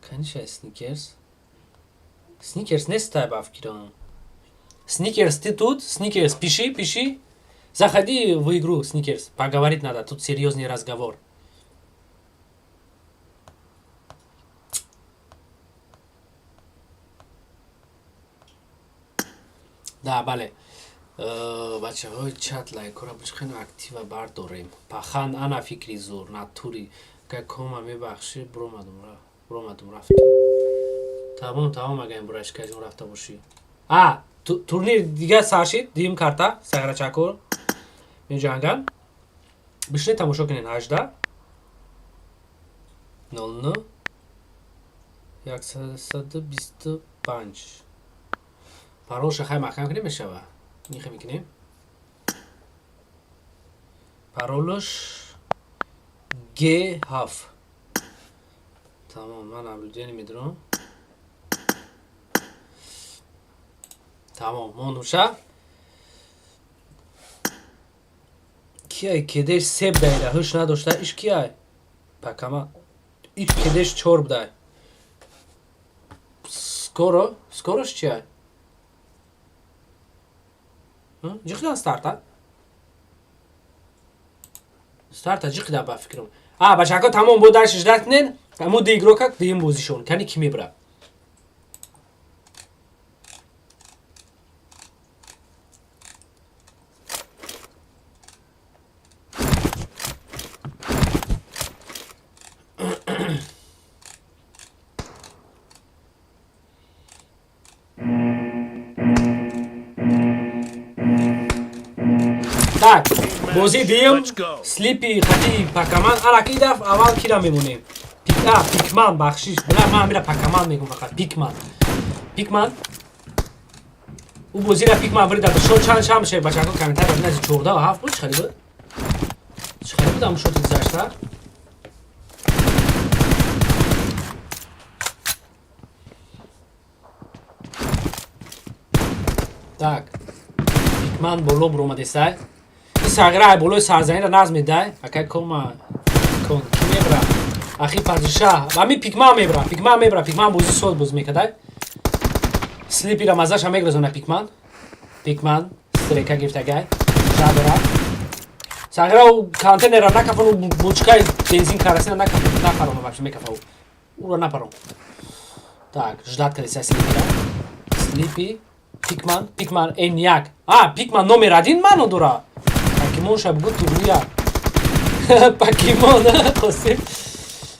S1: Каниша сникерс? Сникерс нестай ба фикрам. Сникерс, ты тут? Сникерс, пиши, пиши. Заходи в игру, Сникерс. Поговорить надо, тут серьезный разговор. Да, бале. Бачаҳои чат, лайкҳоро бишхен, актива бардорем. Пахан ана фикри зур, натури. Ка кома мебахши, буромадум рафтам. Тамом, тамом, агар бурашка ҷон рафта бошӣ. А, турнир дига сар шид, дуюм карта, сағрачакор меҷанган. Бишне тамошо кунед 18 00 125. Паролша хай маҳкам кунем мешава. Нихе мекунем. Паролаш Г7. Тамом, ман наблюдение медурам. Тамом, монуша. Кияй кедеш себ дайра, ҳуш надошта, иш кияй? Пакама. Иш кедеш чор бдай. Скоро, скорош чияй? Ҷиқидан старта? Старта ҷиқидан ба фикрам. А, бачако, тамом, бо дальше ждать кунен. Аммо ду игрока дуюм бозишон. Кани ки мебра? Так, бозии дуюм Слипи хати Пакаман. Араки даф аввал кира мемонем? Пика, Пикман, бахшиш. Бла, ман мира Пакаман мегум фақат. Пикман. Пикман. У бозира Пикман врида. Шо чанд чанд мешавад бачако комментарий бинед 14 ва 7 буд чӣ хеле буд? Чӣ хеле буд ам шоти гузашта? Так. Пикман боло буромадесай. Сағира болои сарзаминро назм медай. Акай кома кон ки мебра? Ахи падишаҳ. Ами Пикман мебра, Пикман мебра, Пикман бози соз боз мекадай. Слипира мазаша мегрезона Пикман. Пикман стрека гирифтагай. Шадора. Сағира у контейнера накафон, у бочкаи бензин карасина накафон, напарон вообще мекафа у. Ура напарон. Так, ждать кадеса Слипира. Слипи, Пикман, Пикман N1. А, Пикман номер 1 ману дора. Покемон шабгу турнира. Покемон, Хосиф.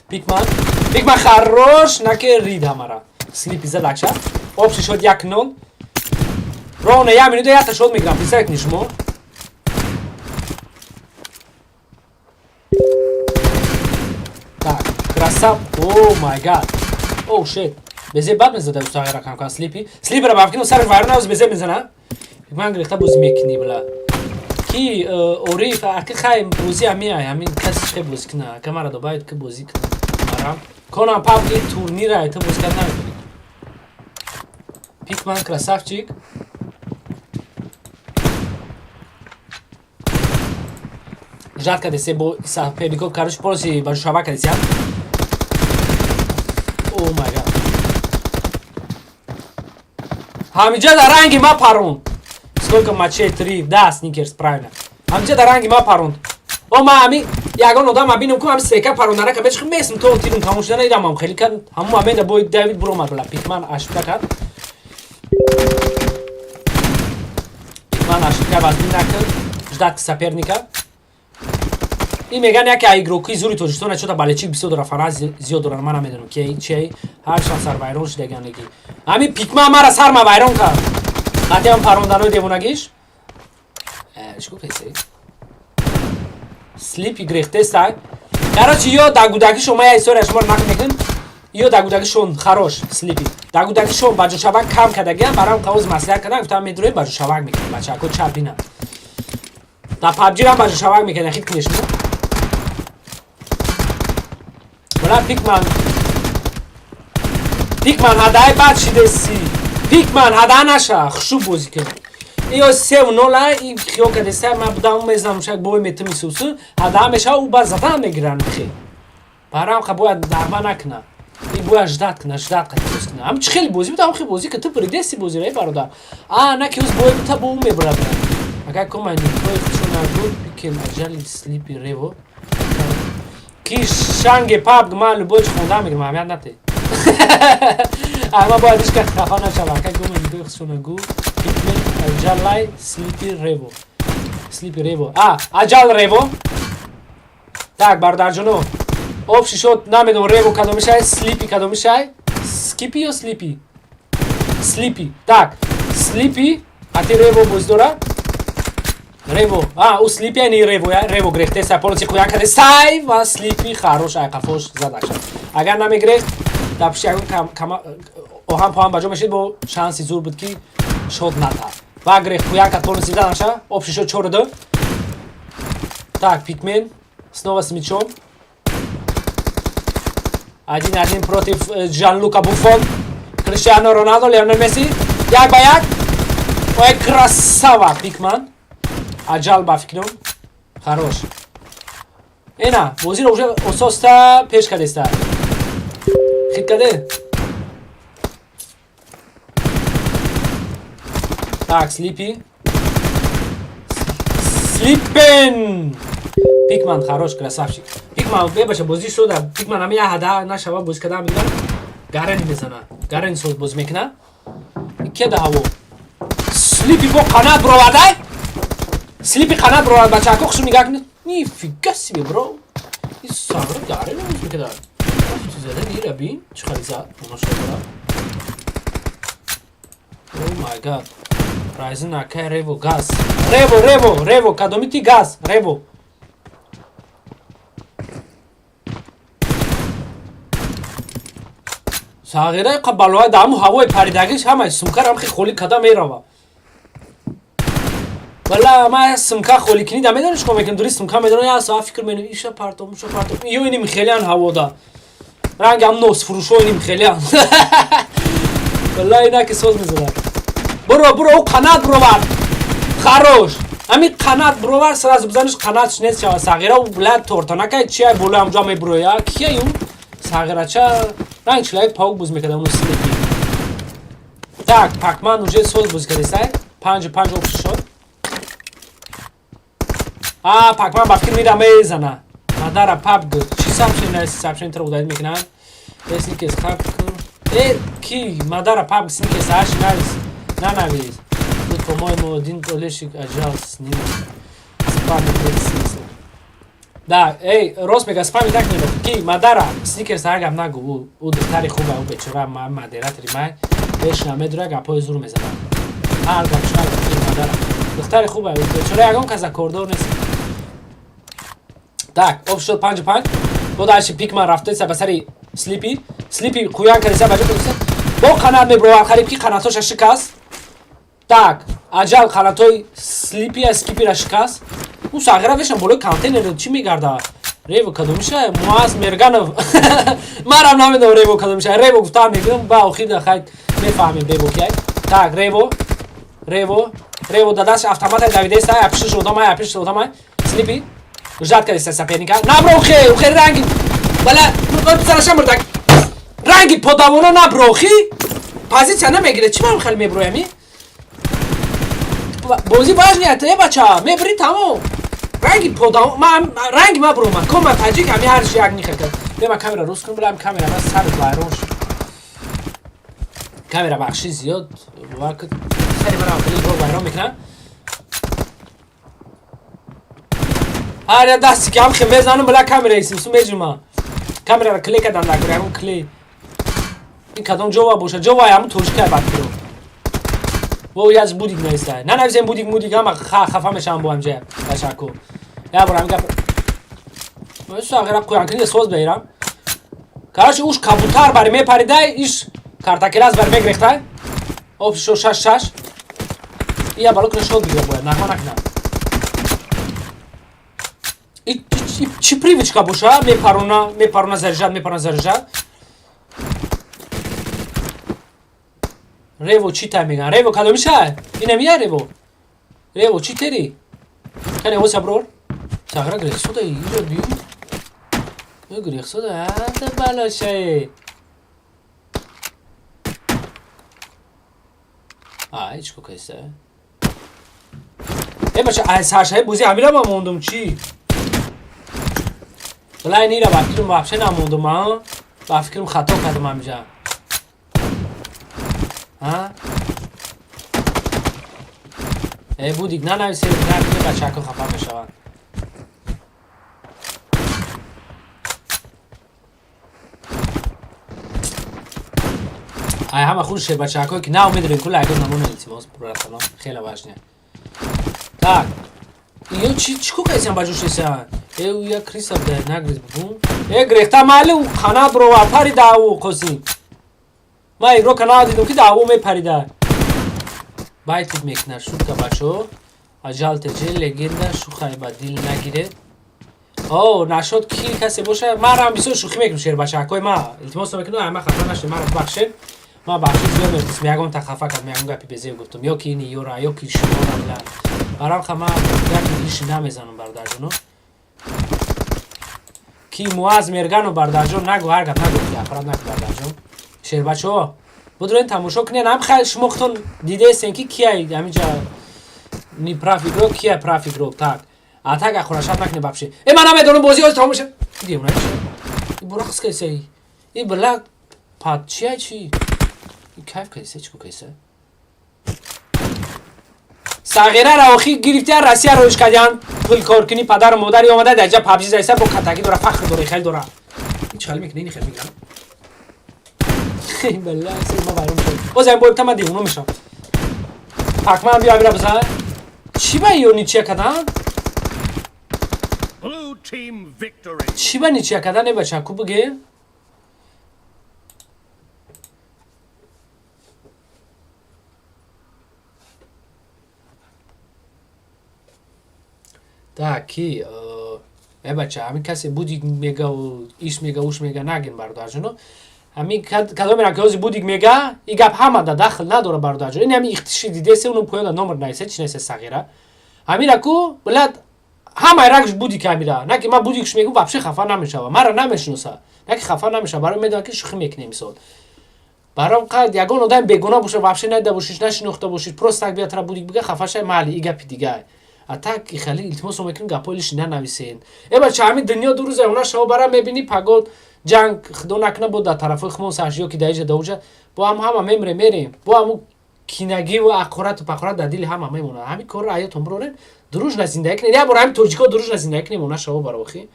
S1: Пикман. Пикман хорош, наке рид ҳамара. Слипи зад акша. Общий шот 1-0. Ровно 1 минута якта шот мегирам. Представь кунед шумо. Так, красав. Oh my God. Oh shit. Безе бад мезада устағира камкан Слипи. Слипера бафкину сараш вайрон навз безе мезана. Пикман гирифта боз мекни бла. Ки ориф аки хай бозӣ ҳамиай ҳамин каси чӣ бозӣ куна ака мара добавид ки бозӣ куна марам конам пабги турнира ту бозӣ карда наметавонӣ. Пикман красавчик. Ждать кадесе бо соперников, короче, полностью ба шаба кадесе. Oh my God. Ҳамиҷа дар ранги ма парон. Сколько матчей? 3. Да, Сникерс, правильно. Ҳамиҷа дар ранги ма паронд. О, ма ҳами ягон одам бинам ку ҳами сека парондана ка бечхи месм то тирум тамом шудана идам ҳам хеле кад ҳамун момента бой Давид буромад бла Пикман ошибка кард. Пикман Ошибка вазмин накун, ждать соперника. Ин меган яке а игроки зури Тоҷикистон, чота болельщик бисёр дора, фанат зиёд доран. Ман намедонам ки чи, ҳаршан сарвайрон шудагианеги. Ҳамин пикма мара сарма вайрон кард, қатъиан паронданои девонагиш. Чӣ гуфтеси? Слипи грехтеста. Короче, ё дагудагишон, ма я история шуморо нақл мекунем. Ё дагудагишон хорош, слипи дагудагишон баҷошавак кам кардагиам, барам қавоз маслиҳат кардан, гуфтам медурои баҷошавак мекунем, бачако чап бина. Да пабҷирам баҷошавак мекардам, хит кунеш мо. Бала пикман. Пикман ҳадай бад шидеси. Пикман ҳада наша, хушу бозӣ кун. Иё 3-0, ин хиёл кардеса, ман будам мезанам шак бой метими сусу, ҳада меша, ӯ ба задан мегиранд хе. Барам ха бояд нағма накуна. Ин бояд ждать куна, ждать қати куна. Ҳам чи хеле бозӣ буд, ҳам хеле бозӣ ки ту придеси бозӣ ра, бародар. А на ки уз бой бита бо ӯ мебурад. Агар кома никои худшо нагуд, пикен аҷали слипи рево. Ки шанге пабг ман любой чи хонда мегирам, аҳамият нате. Ама бояд ҳеч кас хафа нашава. Ака гума никои худшо нагу, пикмен аҷалай слипи рево. Слипи рево. А, аҷал рево. Так, бародарҷоно. Общий счёт намедонам рево кадомишай, слипи кадомишай. Скипи ё слипи? Слипи. Так, слипи, а ти рево боз дора? Рево. А, у слипи не рево, я рево грехте са полностью хуян каде сай ва слипи хорош ай қафош задаша. Агар намегрехт, дар пушти ягон кама оҳан поҳан баҷо мешид, бо шанси зур буд ки шод натар. Ва грехт хуян кад полностью задаша, общий счёт 4-2. Так, Пикмен снова с мячом. 1-1 против Джанлука Буффон. Криштиано Роналдо, Лионел Месси. 1 ба 1. Ой, красава, Пикман. Аҷал ба фикрам. Хорош. Ина, бозиро уже ососта пеш кардеста. Хит каде? Так, Слипи. Слипен! Пикман хорош, красавчик. Пикман бебаша бозӣ шуда. Пикман ҳами я ҳада нашава бозӣ карда мегирад. Гарен мезана. Гарен соз боз мекуна. Ке да ҳаво. Слипи бо қанат бировардай. Слипи қанат бировард, бачако хушу нигоҳ кунед. Нифига себе, бро. Ин сагра гарен боз мекунад. Зада ира бин, чӣ хали зад. Машалла. Oh my God. Райзен акай рево газ. Рево, рево, рево, кадоми ти газ, рево. Сағираи балои даҳаму ҳавои паридагиш ҳамаи сумкар ҳамхи холӣ када мерава. Вала ма сумка холӣ кини да медонӣ чикор мекунем? Дури сумка медонам, як соат фикр менам, иша партом, уша партом. Ё иним хелиан ҳавода. Ранг ҳам нос фурӯшо иним хелиан. Валла ина ки соз мезанад. Буро, буро, ӯ қанат бировард. Хорош. Ҳамин қанат бировард, сразу бизаниш қанатш нест шава. Сағира ӯ била тортанакай чия боло ҳамҷо мебуроя. Кия ӯ? Сағирача ранг человек паук боз мекарда уну слипи. Так, Пакман уже соз боз кардесай. 5-5 общий счёт. А, Пакман ба фикр мира мезана. Мадара пабг. Чӣ сообщение наиси сообщение тро удалить мекунанд? Э, сникерс хап кун. Э, ки мадара пабг сникерс аш навис. Нанавис. Тут, по-моему, один болельщик аджал с ним. Спамит нет смысла. Да, эй, рост мега спами так не ки мадара сникерс ҳар гап нагу, ӯ духтари хуба, ӯ бечора модератори май беш намедура, гапҳои зур мезанад. Ҳар гап чӣ мадара духтари хуба, ӯ бечора ягон каса кордор нест. Так, общий счёт 5-5. Бо дальше Пикман рафтеса ба сари Слипи. Слипи хуян кардеса ба ҷо бо қанат мебровад, қариб ки қанатоша шикаст. Так, аҷал қанатҳои Слипи аз Скипира шикаст. Ӯ сағира вешам болои контейнер чӣ мегарда? Рево кадомиша? Муаз Мерганов. Марам намедонам рево кадомиша. Рево гуфтам мегӯям, ба охир да хай мефаҳмем рево кияй. Так, рево. Рево. Рево дадаш автомата давидеса, апишиш одамай, апишиш одамай. Слипи. Ждать кардеса соперника. Наброхе, ухе ранги. Бала, писараша мурдак. Ранги подавоно наброхи. Позиция намегире. Чӣ ман хеле меброями? Бозӣ важный э бача. Мебри тамом. Ранги подав ма ранги ма бромад. Кома таҷик ҳами ҳарчи як нихел кард. Бема камера рост кун, билам камера ма сар вайрон шуд. Камера бахши зиёд бовар кун. Сари мара хеле вайрон мекунад. Ҳар я дасти ки ҳамхе мезанам, била камера исмсу меҷума. Камерара клей кадан дакур, ягон клей. Ин кадом ҷова боша? Ҷова ҳамун тоҷикай бадкиро. Во яз будик навистай. Нанависем будик мудик ҳама хафа мешавам бо ҳамҷа ташаккур. Я бор ҳамин гап. Сағира қӯянкини соз беирам. Короче, уш кабутар бари мепаридай, иш картакелаз бари мегрехтай. Оп, шо шаш шаш. Ия бало куна шод бигира бояд, нағма накунам. Чӣ привычка боша? Мепаруна, мепаруна заряжать, мепаруна заряжать. Рево чӣ тай меган? Рево кадомиша? Инам я рево. Рево чӣ тери? Кане о саброр? Сағира грехсода иҷо бию. Грехсода, ата балошае. А, ҳеч ко кайса. Э бача, ай саршаи бозӣ ҳамира ма мондум чӣ? Валай нира ба фикрам вообще намондум, а? Ба фикрам хато кардам ҳамиҷа. А? Э будик нанависе, накунӣ бачако хафа мешаванд. Ай ҳама худ шербачакое ки нав медорем ку лайкот намона илтимос братано хеле важне. Так. Ё чи чӣ ко кайсам ба ҷош еса? Э у я криса буда нагриз бу. Э грехта майли у қана брова парида у қосим. Ма игрока надидум ки даъво мепарида. Байтик мекунад шутка бачо. Аҷал теҷе легенда шухай ба дил нагире. О, нашод ки касе боша, марам бисёр шӯхӣ мекунам шербачакҳои ма. Илтимос мекунам, ай ма хафа нашед, маро бахшед. Ма бахшиш зиёд мехостам, ягон та хафа кардам, ягон гапи безеб гуфтам, ё ки ини ёра, ё ки шумора била. Барам ха ма гапи иши намезанам бародарҷоно. Ки Муаз Мергану бародарҷон нагу ҳар гап нагу ки ақраб нагу бародарҷон. Шербачаҳо, будурен тамошо кунед, ҳам хай шумо худтон дидаестен ки кияй ҳаминҷа ни прав игрок, кияй прав игрок. Так. А так ахурашат накунед вообще. Э ман намедонам бозӣ ҳозир тамом мешавад. Девона чӣ? И бура қис кайсай. И била пад чия чи? И кайф кайса чӣ кайса? Сағирара охи гирифтиян Россия роиш кардиян пул кор кунӣ падару модари омада дар ҷа пабҷи зайса бо катагӣ дора фахр дора хел дора. Ин чӣ хел мекунӣ ини хел мегирам. Бала ма вайрон мешавам. Боз ҳам боибта ман девона мешавам. Пакман биё амира бизан. Чӣ ба ё ничья кардан?
S4: Blue team victory.
S1: Чӣ ба ничья кардан э бача ку биге? Так, ки э бача ҳамин касе будик мега иш мега уш мега нагин бародарҷоно. Ҳамин кадомера ки ҳозир будик мега, и гап ҳама да дахл надора бародарҷон. Ин ҳамин ихтиши дидесе уну поён да номер нависе, чи нависе сағира. Ҳамира ку билад ҳамаи рагш будик ҳамира. На ки ман будикш мегӯм вообще хафа намешава. Мара намешиноса. На ки хафа намешава, барои медонам ки шӯхӣ мекунем мисол. Баром қад ягон одам бегуна боша, вообще надида бошиш, нашинохта бошиш, просто так биё тара будик бига хафа шай майли, и гапи дигар. А так хеле илтимос мекунем гапҳои лиши нанависен. Э бача ҳамин дунё ду рӯза она шаво бара мебинӣ пагод ҷанг худо накуна бо дар тарафҳои хумон сарш ё ки дар иҷа даоҷа бо ҳам ҳама мемре мерем. Бо ҳамун кинагиву ақорату пақорат дар дили ҳама мемонад. Ҳамин корро ҳаётон бирорен, дружно зиндагӣ кунед. Як бор ҳамин тоҷикҳо дружно зиндагӣ кунем она шаво бара охи.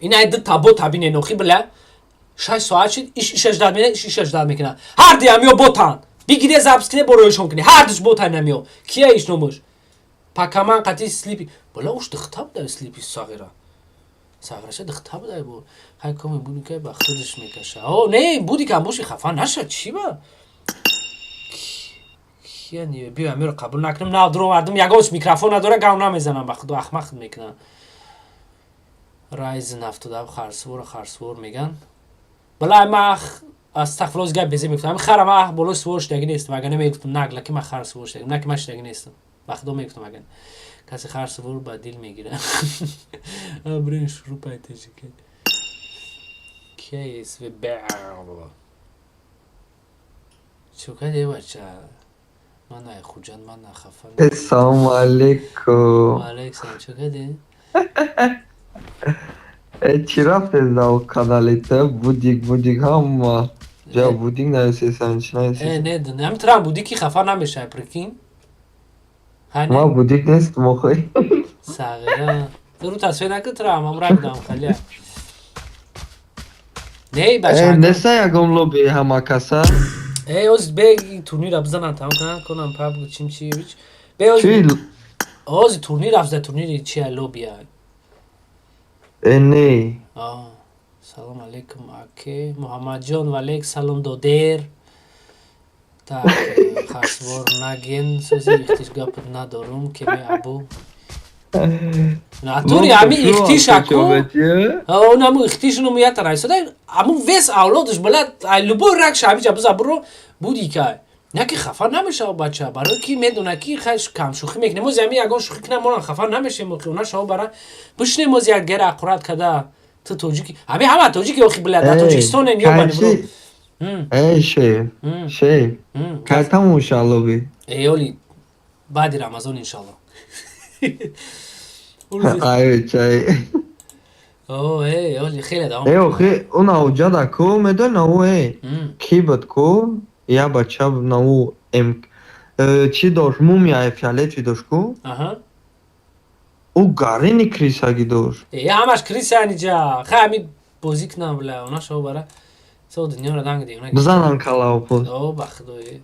S1: Ин ай ду табо табинен охи била. 6 соат шид, иш ишаш дад мекунад, иш ишаш дад мекунад. Ҳар ди ҳамиё ботанд. Бигире запис куне, бо роишон куне. Ҳар душ ботанд ҳамиё. Кия иш номуш? Пакаман қати слипи. Бала уш дихта буда слипи сағира. Сағираша дихта буда бу. Хай коми буди ки ба худаш мекаша. О, не, буди кам боши хафа наша, чӣ ба? Кия не, биё амиро қабул накунам, нав дуро вардум, ягонш микрофон надора, гав намезанам ба худо, ахмақ мекунам. Райзен 77 харсвор харсвор меган. Бала ма астағфируллоҳ гап безе мегуфтам. Хара ма болои свор шудагӣ нестам, агар намегуфтам нагла ки ма хар свор шудагӣ, на ки ма шудагӣ нестам. Ба худо мегуфтам агар касе хар свор ба дил мегирад. Брин шурупай тежике. КСВ Чӣ кардӣ бача? Ман ай Хуҷанд, ман хафа.
S13: Ассалому алайкум.
S1: Ва алайкум салом. Чӣ кардӣ?
S13: Э, чӣ рафтед дар каналита? Будик, будик ҳама. Ҷа будик нависесан, чӣ
S1: Э,
S13: нависесан?
S1: не, ҳамин трам будик ки хафа намешавад, прикинь.
S13: Ма будик нестам охи.
S1: Сағира. Ту ру тасвир накун, тура ҳамам рак дам халия. Не,
S13: Э,
S1: бача.
S13: неста ягон лоби ҳама каса?
S1: Э, оз бе турнира бизанам, тамом кунам, конам паб чим чи бич. Бе оз
S13: Чи?
S1: Оз турнир афза турнири чи лобия.
S13: Э, не.
S1: А, салом алейкум, аке. Муҳаммадҷон ва алейк салом додер. Так, хасвор наген, сози ихтиш гап надорум, кеме абу. Натури ами ихтиш аку. Онаму ихтишну мията райсода, аму вес авлодш била, ай любой рак шаби ҷа биза буро буди кай. На ки хафа намешава бача, барои ки медона ки хаш кам шӯхӣ мекунем. Ози ами ягон шӯхӣ кунам, монан хафа намешем, охи она шава бара. Бишнем ози як гера аккурат када. Ту тоҷики. Ами ҳама тоҷики охи била, дар Тоҷикистонем ё бани бро.
S13: Эй, шеф, шеф, кай тамом ша лоби?
S1: Эй, оли баъди Рамазон иншалло.
S13: Ай, чай.
S1: О, эй, оли хеле давом.
S13: Э, охи, он ауҷада ку, медони наву, э, ки буд ку, я бача наву м чӣ дошт, мумияи фиолетовый дошт ку?
S1: Аҳа.
S13: Ӯ гарини крисагӣ дошт.
S1: Э, ҳамаш крисани ҷа. Хай ами бозӣ кунам била, она шава бара. Со дунёро данг дигона.
S13: Бизанам калавпоз.
S1: О, ба худои.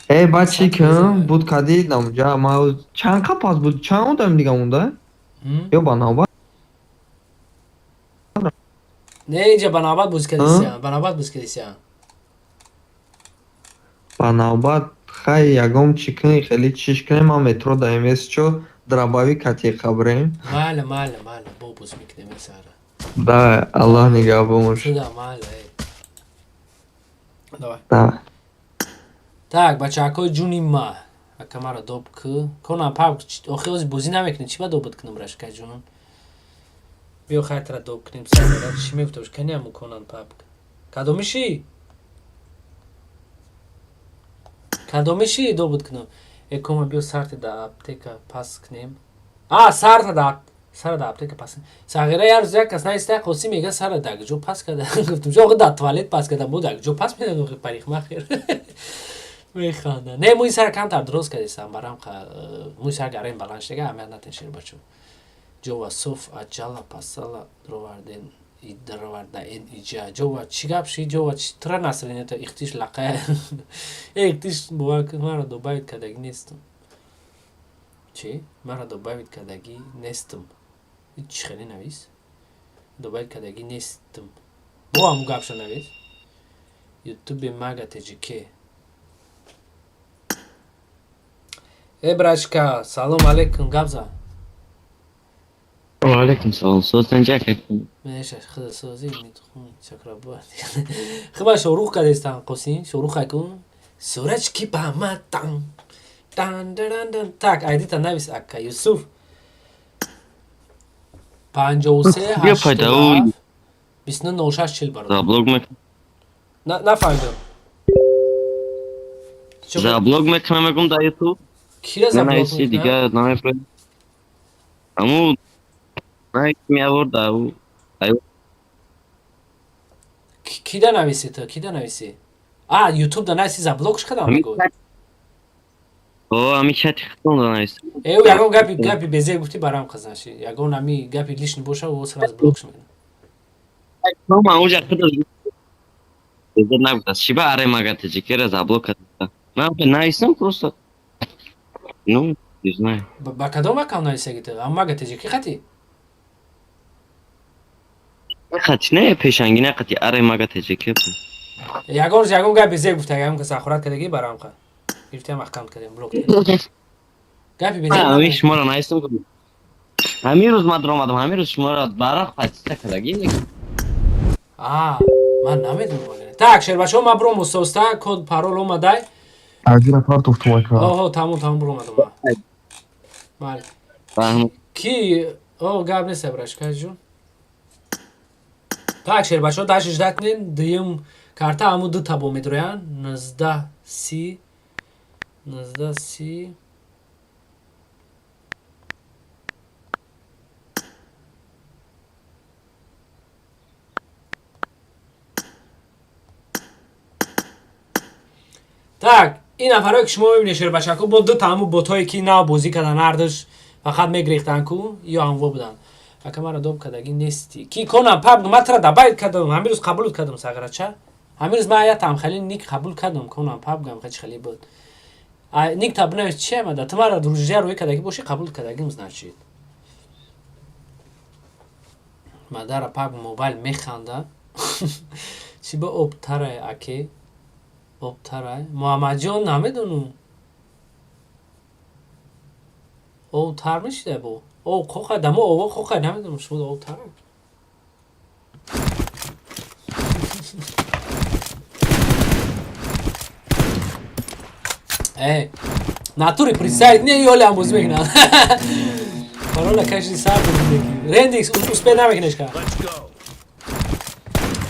S13: Э, баъд чӣ кун? Буд кади намуҷа, ма чанд қапас буд, чанд одам дига монда? Ё ба навбат?
S1: Не, инҷа ба навбат бозӣ кардисиям, ба навбат бозӣ кардисиям.
S13: Ба навбат, хай ягон чӣ кунӣ, хеле чиш кунем, ман метро да МС чо дробовик кати қабрем.
S1: Майла, майла, майла, бо боз мекунем сара.
S13: Да, Аллоҳ нигаҳбон.
S1: Шуда, майла, эй. Давай.
S13: Да.
S1: Так, бачаҳакои ҷуни ма. Ака маро доб ку. Конам паб, охи ози бозӣ намекунӣ, чӣ ба добуд кунам рашка ҷунам? Биё хай тра доб кунем, сара чӣ мегуфташ? Кани аму конан паб. Кадомиши? Кадомиши добуд кунам? Э, кома биё сарти да аптека пас кунем. А, сарта да сара да аптека пас. Сағира як рӯз як кас наиста Қосим мега сара да ҷо пас карда. Гуфтам, ҷо да туалет пас карда, бо да ҷо пас медад охи парикмахер. Механда. Не, мӯи сара камтар дуруст кардисам, барам мӯи сар гарем баланд шудага, аҳамият натен шербачо. Ҷова соф аҷала пасала дроварден и дроварда эн иҷа. Ҷова чӣ гап ши? Ҷова чӣ тра насринета ихтиш лақая. Э, ихтиш бовар кун, маро добавить кардагӣ нестам. Чӣ? Маро добавить кардагӣ нестам. Чӣ хеле навис? Добавить кардагӣ нестам. Бо ҳамун гапша навис. Ютуби мага ТЖК. Э, брачка, салом алейкум, гап зан.
S11: Ва алейкум салом. Созтан ҷак.
S1: Мешаш худа созӣ митхун чакработ. Хиба шорух кардестан Қосим, шорух акун. Сурачки ба ма тан. Тан дан дан. Так, айдита навис ака Юсуф. 53
S11: Биё пайда ӯ
S1: 87 29 06 40 бародар.
S11: Заблок мекунам.
S1: Нафаҳмидам.
S11: Заблок мекунам мегум дар YouTube.
S1: Кира заблок
S11: Нанависи
S1: мекунам?
S11: дига намефред. Аму най меаворда ӯ. Ай
S1: Кида нависи ту? Кида нависи? А, YouTube да нависи заблокш кардам мегӯ.
S11: О, ами чати хитон да нависи.
S1: Э, ӯ ягон гапи безе гуфти барам қазанши. Ягон ами гапи лишний боша, ӯ сразу блокш мекунад.
S11: Ма уҷа худаш безе нагуфтааст. Шиба аре мага тиҷикера заблок карда. Ман нависам просто. Ну, не знаю.
S1: Ба кадом аккаунт нависаги ту? Ам мага тиҷики хати?
S11: Хати не, пешанги не хати аре мага тиҷики.
S1: Ягон рӯз ягон гапи зе гуфта, ягон кас ахурат кардаги барам қа. Гирифтам аккаунт кардем, блок кардем. Гапи безе.
S11: Ами шуморо нависам. Ҳамин рӯз ман даромадам, ҳамин рӯз шуморо барақ подписка кардаги.
S1: А, ман намедонам. Так, шербачаҳо, ман бром усоста, код парол омадай.
S2: Аҷира партофтум ака.
S1: Оҳо, тамом, тамом бромадам. Бале. Ки, о, гап нест, брашка ҷун. Так, шербачаҳо, дашт ждать кунед, дуюм карта ҳамун ду табо медроянд. 19 30 19 30. Так, ин нафарое ки шумо мебинед шербачако бо ду та ҳамун ботҳое ки нав бозӣ кардан ҳардуш Фақат мегирехтанд ку ё ҳамво буданд. Ака, мара доб кардагӣ нести. Ки конам паб ма тра добавить кардам, ҳамин рӯз қабул кардам, сағрача. Ҳамин рӯз ман я тамхали ник қабул кардам, конам паб гам хеч хеле буд. А ник та бинавис чи омада? Ту мара друзья рӯй кардагӣ бошӣ, қабул кардагим, значит. Мадара паб мобайл механда. Чӣ ба об тарай, аке? Об тарай? Муҳаммадҷон, намедонам. Об тар мешида бо? Об қоқай, дамо ово қоқай, намедонам, шумо об тарай. Э, натури представить не ёле ам бозӣ мекунад. Парола каши сар бозӣ. Рендикс успел намекунеш ка.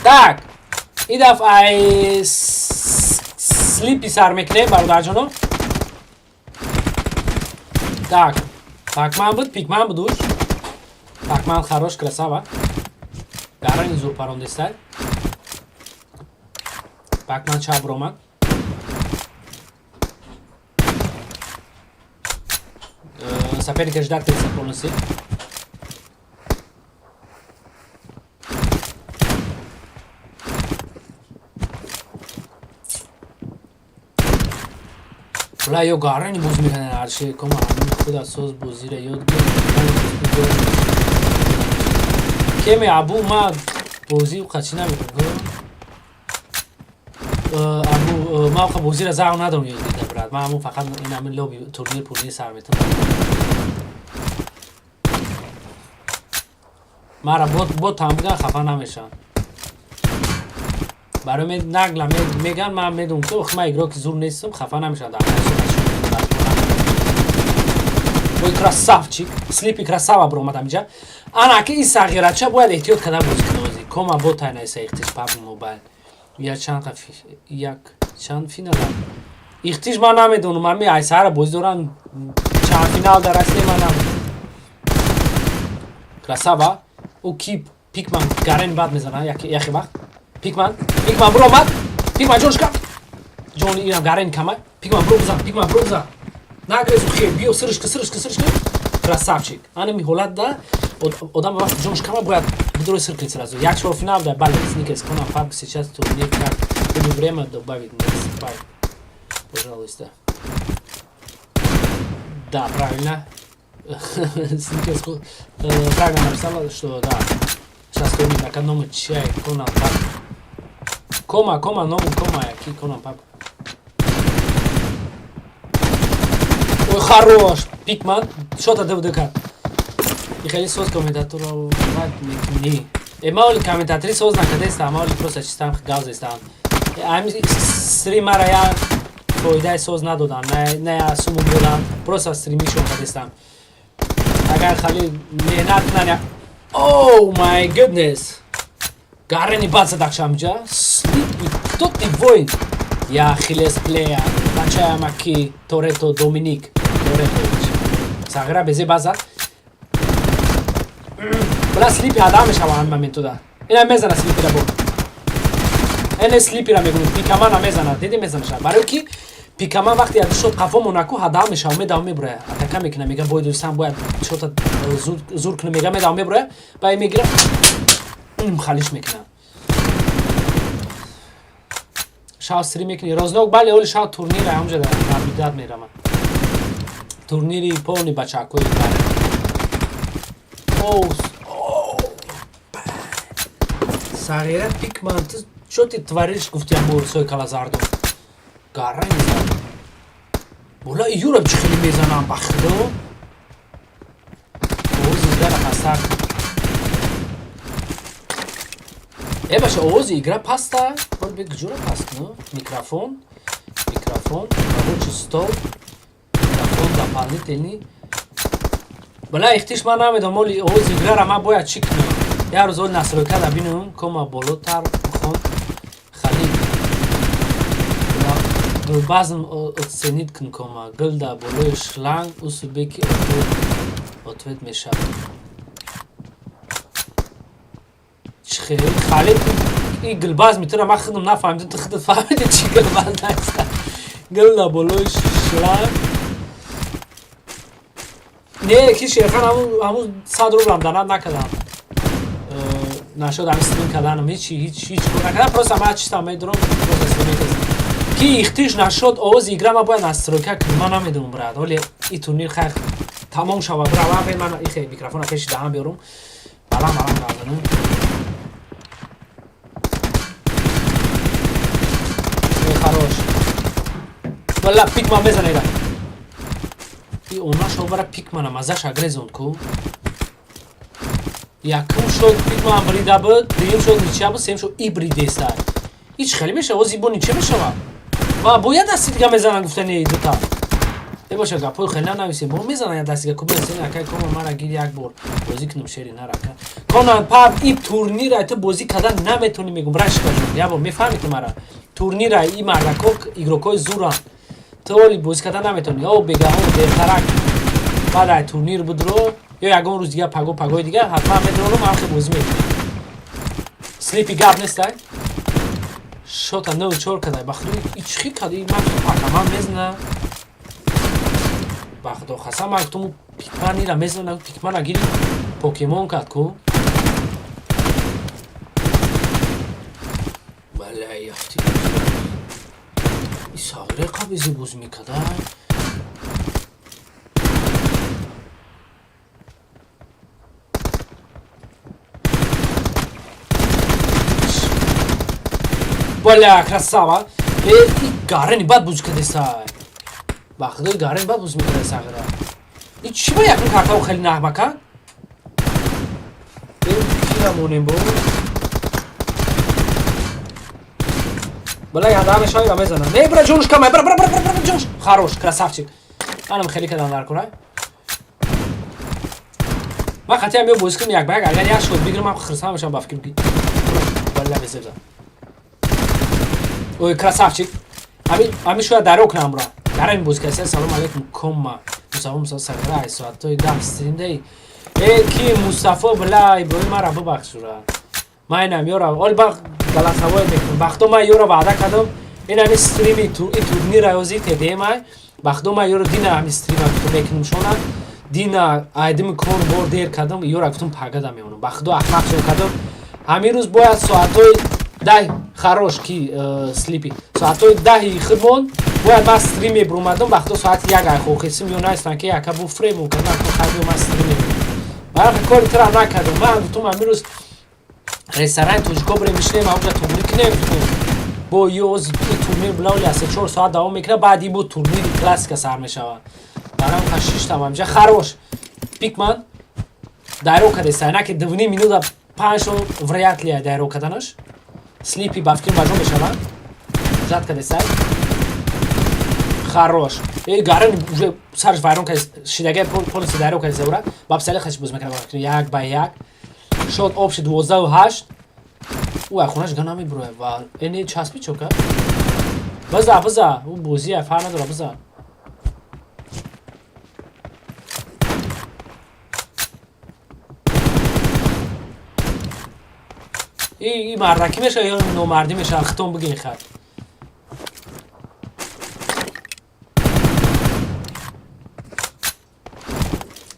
S1: Так, ин дафъ ай слипи сар мекунем, бародарҷоно. Так, Пакман буд, Пикман буд уш. Пакман хорош, красава. Гарани зур парондестай. Пакман чап ромад. Соперника ждать полностью. Бла, ё гарани боз мекунанд арши кома ҳамин худ аз соз бозира ёд гирифт. Кеме абу ма бозӣ қачи намекунам. Абу ма ха бозира завқ надорам ёд гирифта, брат. Ма ҳамун фақат ин ҳамин лоби турнир пурнир сар метавонам. Мара бо там биган хафа намешавам. Барои ме нагла меган, ман медонам ки ох, ман игроки зур нестам, хафа намешавам дар Ой, красавчик, слипи красава бромад амиҷа. Ана ки ин сағирача бояд эҳтиёт карда бозӣ кунад бозӣ. Кома ботай найса ихтиш паб мобайл. Я чанд як чанд финал. Ихтиш ман намедонам, ами ай сара бозӣ доран чанд финал дар асли ман намедонам. Красава. Ӯ ки Пикман гарен бад мезана яхе вақт. Пикман, Пикман бромад. Пикман ҷоншка. Ҷони инам гарен кама. Пикман бро бизан, Пикман бро бизан. Нагрезу хер, биё сиришка, сиришка, сиришка. Красавчик. Ана ми ҳолат да одам вақт ҷонш кама бояд бидури сир кунед сразу. Як чор финал да бале сникерс конам паб сейчас турнир как буду время добавить next fight. Пожалуйста. Да, правильно. Сникерс правильно написала, что да. Сейчас турнир на каному чай конам паб. Кома, кома, ному кома, яки конам паб. Ой, хорош! Пикман, что-то ДВДК. И хели соз комментатора мекунӣ. Э, ма оли комментатори соз накардеста, ма оли просто чистам гав зестам. Ами стримара я фоидаи соз надодам, на я суму додам, просто стримишон кардестам. Агар хали меҳнат кунан. Oh my goodness! Гарени бад задакшамҷа. Слипи, кто ты воин? Я Ахиллес плея, бачаям аки Торето Доминик Торетович. Сағира безе база. Бла слипи адам мешава ҳамин моментуда. Ина мезана слипира бо. Эне слипира мегӯям, пикамана мезана, диди мезанаша. Барои ки пикаман вақте як шот қафо монаку ҳадам мешава, медава мебурая. Атака мекуна, мега бой дӯстам бояд шота зур куна, мега медава мебурая, баъд мегира халиш мекуна. Шав стрим мекунӣ рознок, бале, оли шав турнир ҳамҷа дар муддат меравам. Турнири полни бачакҳои бар. Оу, Сағира Пикман, ты что ты творишь, гуфти ҳамон урсои калазардон. Гарра мезанам. Бола юра чӣ хеле мезанам, ба худо. Овози играра хаста. Э, баша, овози игра паста? Бор бе куҷора паст, ну? Микрофон, микрофон, рабочий стол, микрофон дополнительный. Бала ихтиш ман намедонам, оли овози играра ман бояд чӣ кунам? Як рӯз оли настройка да бинам, кома болотар хон халид. Гулбазм оценит кун кома. Гулда болои шланг усубеки ответ мешавад. Чӣ хел? Халид и гулбазми тура ман худам нафаҳмидам, ту худат фаҳмиди чӣ гулбаз наиста. Гулда болои шланг. Не, ки Шерхан ҳамун 100 рублам донат накардам. Нашуд ҳамин стрим карданам, ҳеч ҳеч ҳеч кор накардам, просто ман чистам медурам, просто стрим мекардам. Ки ихтиш нашуд, овози игра ма бояд настройка кунам, ман намедонам, брат. Ҳоли и турнир хайр тамом шава, брава, ман ихе микрофона пеши даҳан биёрум. Балам балам газанам. Хорош. Валла пикман мезана ира. И она шо бара пикмана мазаш агрезонд ку. Якум шод пикман брида буд, дуюм шод ничья буд, сеюм шод и бридеста. Ҳеч хеле мешава, ози бо ничья мешава. Ва бояд дасти дига мезанан гуфтани дута. Э боша гапҳои хеле нанависем, бо мезанан я дасти дига ку бесен акай кома мара гир як бор бозӣ кунам шери нарака. Конан паб и турнира ту бозӣ кардан наметонӣ мегум рашка ҷон. Я бор мефаҳмӣ ту мара. Турнира и мардако игрокҳои зуранд. Ту оли бозӣ кардан наметонӣ. О бегаҳо дертарак баъд ай турнир будро ё ягон рӯз дига паго пагои дига ҳатман медронам ҳамхе бозӣ мекунем. Слипи гап нестай? Шота 9-4 кадай. Ба худо и чӣ кади? Ман пакаман мезна. Ба худо қасам ман гуфтам пикман ира мезна, пикмана гири покемон кард ку. Бале, яхти. И сағире қабизи боз мекарда. Бля, красава. Э, и гарени бад бозӣ кардеса. Ба худои гарени бад бозӣ мекарда сағира. И чӣ ба якум картао хеле нағма кард? Э, кира монем бо? Бля, ядам мешава мезана. Не, бра ҷонш кама, бра бра бра бра бра ҷонш. Хорош, красавчик. Манам хеле кадан дар кора. Ман хатиам ё бозӣ кунам як ба як, агар як шот бигирам, ман хирсам мешавам ба фикр ки. Бля, безебза. Ой, красавчик. Ами шояд даро кунам бра. Дарами бозӣ кардеса. Салом алейкум, комма. Мустафо Муса сагра ай соатҳои 10 стрим дей. Э, ки Мустафо, бля, Иброҳим мара бубахшура. Ман инам ёра, ол ба голосовой мекунам. Бахто ман ёра ваъда кардам. Ин ами стрими ту и турнир ози ТДМ ай. Бахто ман ёра дина ами стрима гуфтам мекунам шона. Дина айдими кор бор дер кардам, ёра гуфтам пагада меонам. Бахто ахмақ шон кардам. Ҳамин рӯз бояд соатҳои 10 хорош ки слипи. Соатҳои 10 худмон бояд ман стрим мебурмадам, бахто соати 1 ай хохисим ё наистан ки яка бу фрейм кардам, хайб ман стрим мебурмадам. Барои кори тра накардам. Ман гуфтам ҳамин рӯз ресторани тоҷико бирем мишинем, ҳамҷа туғрӣ кунем. Бо ёз турнир билавли аст 4 соат давом мекунад, баъд ин бо турнири классика сар мешавад. Барам ха шиштам ҳамҷа хорош. Пикман дайро кардеста, на ки 2 минута 5 шо вряд ли дайро карданаш. Слипи ба фикр баҷо мешавад. Зад кардеста. Хорош. Эй гарен уже сарш вайрон кард, шидагай полностью дайро кардеста ура. Баб сали хаш боз мекунад, як ба як. Шот общий 12-8. Ӯ ай хонаш га намебурояд ва эне часпи чока. Биза, биза, ӯ бозӣ ай фарқ надорад, биза. И мардакӣ мешава ё номардӣ мешава, хитон бигин хай.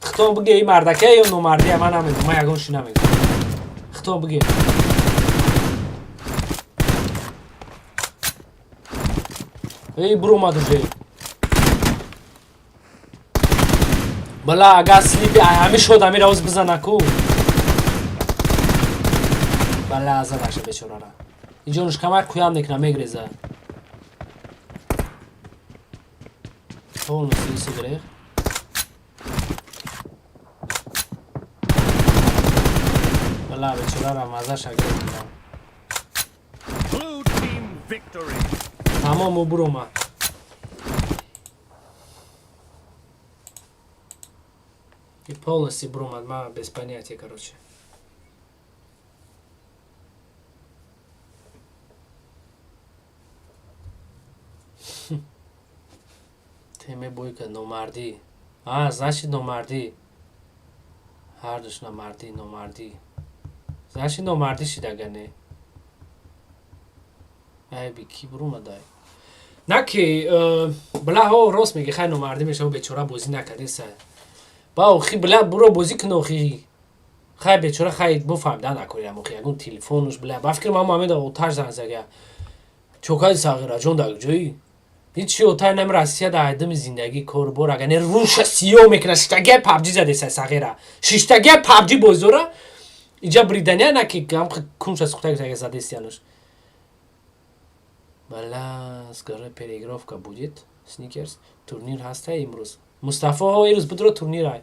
S1: Хитон биге и мардакия ё номардия, ман намедонам, ман ягон чӣ намедонам. Хитон биге. Эй, буромад уже. Бала, агар слипи ҳами шод ҳамира оз бизана ку. Бала, задаша бечорара. Иҷонуш камар куям мекуна, мегреза. Полностью исигрех. Бала, бечорара мазаша гирифта.
S4: Blue team victory.
S1: Тамом ӯ буромад. И полностью буромад, ман без понятия, короче. Теме бойка номардӣ. А, значит номардӣ. Ҳардуш номардӣ, номардӣ. Значит номардӣ шидага не. Ай би ки буромадай. На ки била ҳо рост меги, хай номардӣ мешава, бечора бозӣ накардеса. Ба охи, бля, буро бозӣ кун охи. Хай, бечора, хай, буфаҳмида накорям охи, ягон телефонуш, бля, ба фикр ман Муҳаммед оташ занг зага. Чокаи сағираҷон дар ҷои ҳичи отай нами Россия дар айдими зиндагӣ корбор, агар не руша сиёҳ мекуна. Шиштагия пабҷи задеса сағира, шиштагия пабҷи боздора иҷа бридания на ки кунша сухта задестиянуш. Бала, скажи, переигровка будет. Сникерс турнир ҳаста имрӯз, Мустафо? Ирӯз будро турнир ай.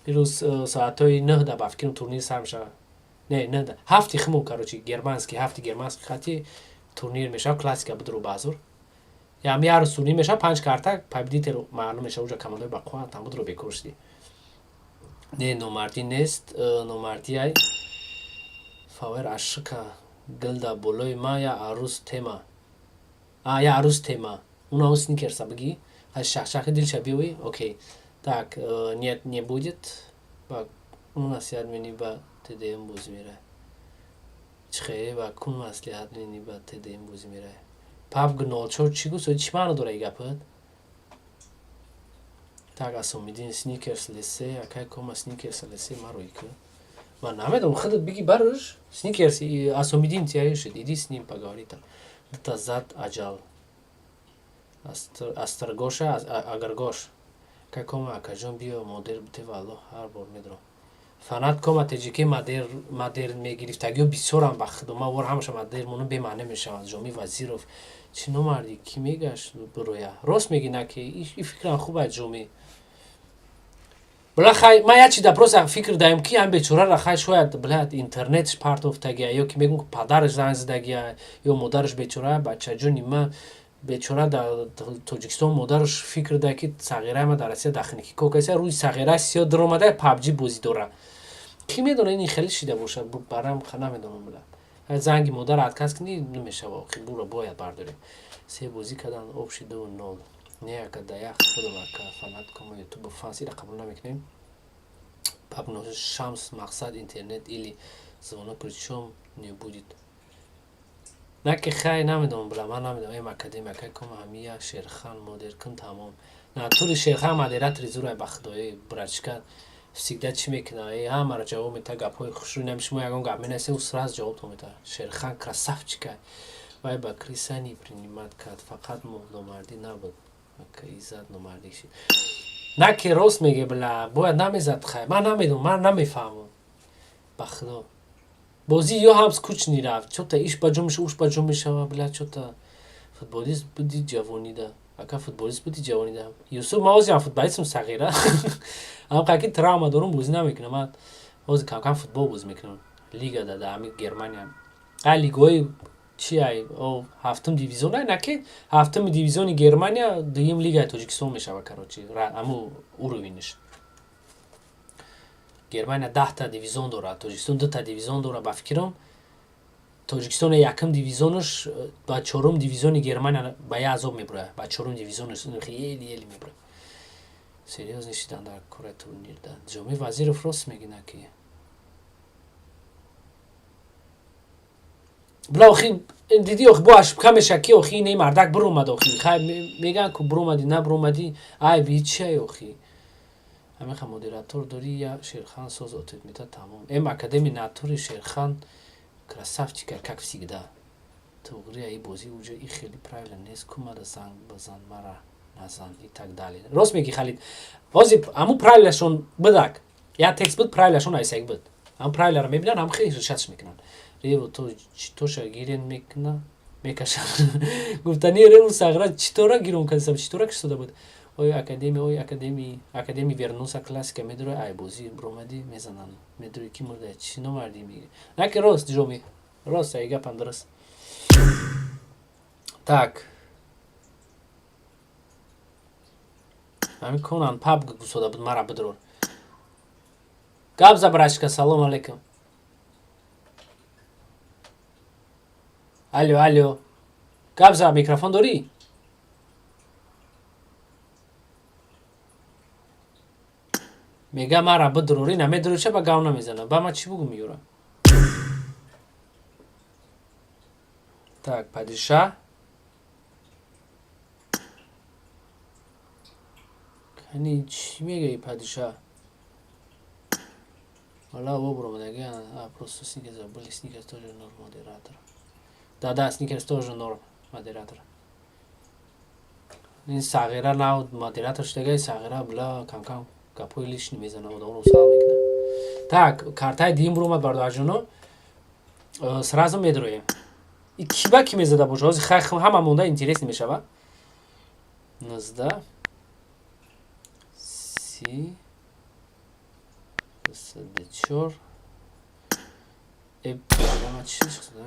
S1: Ирӯз соатҳои 9-да ба фикрам турнир сар мешавад. Не, 9-да, 7-и химу, короче, германский, 7-и германский хати турнир мешавад. Классика будро базур ям як рӯз турнир мешавад, панҷ карта, победитель маълум мешавад. Уҷа командаи бақувват там будро, бекор шудӣ. Не, номардӣ нест, номардӣ ай фавер ашика гилда болои ма я арӯз тема, а я арӯз тема уна сникерса бигӣ, шахшахи дилша биёи. Окей, так, нет, не будет. Ба маслиҳат мени ба ТДМ бозӣ мерай чихе? Ба кун маслиҳат мени ба ТДМ бозӣ мерай? Пабг 04 чӣ гуфт? Чӣ маъно дора и гапат? Так, Асомиддин сникерс лесе, акай кома сникерс лесе маро ика. Ман намедонам, худат биги барш сникерс. Асомиддин тебя ищет, иди с ним поговори. Там дута зад аҷал астргоша агаргош. Акай кома, акаҷон, биё модер бутева. Аллоҳ, ҳар бор медорам. Фанат кома теҷике мадер мегирифтагиё бисёрам ба худо. Ман вор ҳамаша мадер монум, бемаъне мешавад. Ҷоми Вазиров чӣ номардӣ, кӣ мегашт бироя? Рост меги, на ки и фикрам хуб аст, Ҷоми. Бла, хай, ман як чиз да просто фикр даем, ки ҳам бечорара, хай, шояд, блядь, интернетш партофтагия ё ки мегӯм падараш занг задагия ё модараш. Бечора бачаҷони ма бечора дар Тоҷикистон модараш фикр да, ки сағираи ма дар Россия дахники кокаиса, рӯзи сағира сиё даромада пабҷи бозӣ дора. Кӣ медона, ин хеле шида бошад барам, намедонам. Била, занги модар отказ кунӣ намешава, охи буро бояд бардорем. Се бозӣ кардан, общий 2-0. Не, ака, да як худам, ака фанат кома ютуб фанс ира қабул намекунем. Паб Шамс мақсад интернет или звонок причем не будет. На ки хай, намедонам, била, ман намедонам. Эм академия, акай кома, ҳамия Шерхан модер кун, тамом. Натури Шерхан модератори зурай, ба худои, брачка всегда чӣ мекуна, ҳамаро ҷавоб мета, гапҳои хушрӯ. Нами шумо ягон гап менависед, ӯ сразу ҷавобтон мета. Шерхан красавчика. Вай ба криса не принимать кард, фақат номардӣ набуд, иззат номардӣ шид. На ки рост меге, била, бояд намезад. Хай, ман намедонам, ман намефаҳмам, ба худо. Бозӣ ё ҳам скучный рафт, чё-то иш ба ҷо меша, уш ба ҷо мешава, била, чё-то. Футболист буди ҷавонида, ака, футболист буди ҷавонида, Юсуф? Ман ҳозирам футболистам, сағира, ҳам ки травма дорум, бозӣ намекунам. Ман ҳозир камкам футбол бозӣ мекунам, лига да ҳами Германия, ай лигаҳои чи, ай ҳафтум дивизион, ай, на ки ҳафтуми дивизиони Германия дуюм лигаи Тоҷикистон мешава, короче, ҳаму уровень ш. Германия 10-та дивизион дорад, Тоҷикистон дута дивизион дорад. Ба фикрам, Тоҷикистон якум дивизионаш ба чорум дивизиони Германия ба як азоб мебурояд, ба чорум дивизионаш ели ели мебурояд. Серьёзно шидан дар кораи турнирда. Ҷоми Вазиров рост мегина ки била, охи диди, охи бо ошибка меша, ки охи ин мардак биромад. Охи хай, меган ку биромадӣ, на биромадӣ, айби чиай? Охи ҳамиха модератор дорӣ, я Шерхан соз ответ мета, тамом. Эм академи натури Шерхан красавчика, как всегда. Туғри аи бозӣ уҷа и хеле правильно нест, кумада занг базан, мара назан и так далее. Рост меги, Халид. Ҳозир ҳамун правила шон бидак, як текст буд, правила шон айсак буд, ҳамун правила ро мебинанд, ҳам хеле решатш мекунанд. Рево то читоша гирен мекуна, мекашад гуфтани реву сағра читора гирон кардасам, читора кишода буд. Ой академия, ой академия, академия вернулся, классика медура. Ай бозӣ бромадӣ, мезананд, медури, ки мурда, чӣ номардӣ меги? На ки рост, ҷоми, рост, ай гапам дуруст. Так, ҳамин конан паб гусода буд, мара бидрор. Гап за, брачка, салом алейкум. Алло, алло, гап за, микрофон дорӣ? Мега мара бидрорӣ, намедурӣ, ча ба гав намезана? Ба ман чӣ бугум юра? Так, падиша кани, чӣ мегаи, падиша? Вала обромадаги, а просто Сникерс забыли, Сникерс тоже норм модератор. Да, Сникерс тоже норм модератор. Ин сағира нав модератор шудага, сағира била кам-кам гапҳои лишний мезана, одамро сал мекунад. Так, картаи дуюм буромад, бародарҷоно. Сразу медроем. И ки ба ки мезада боша? Ҳозир хай ҳама монда интересно мешава. 19 30 4.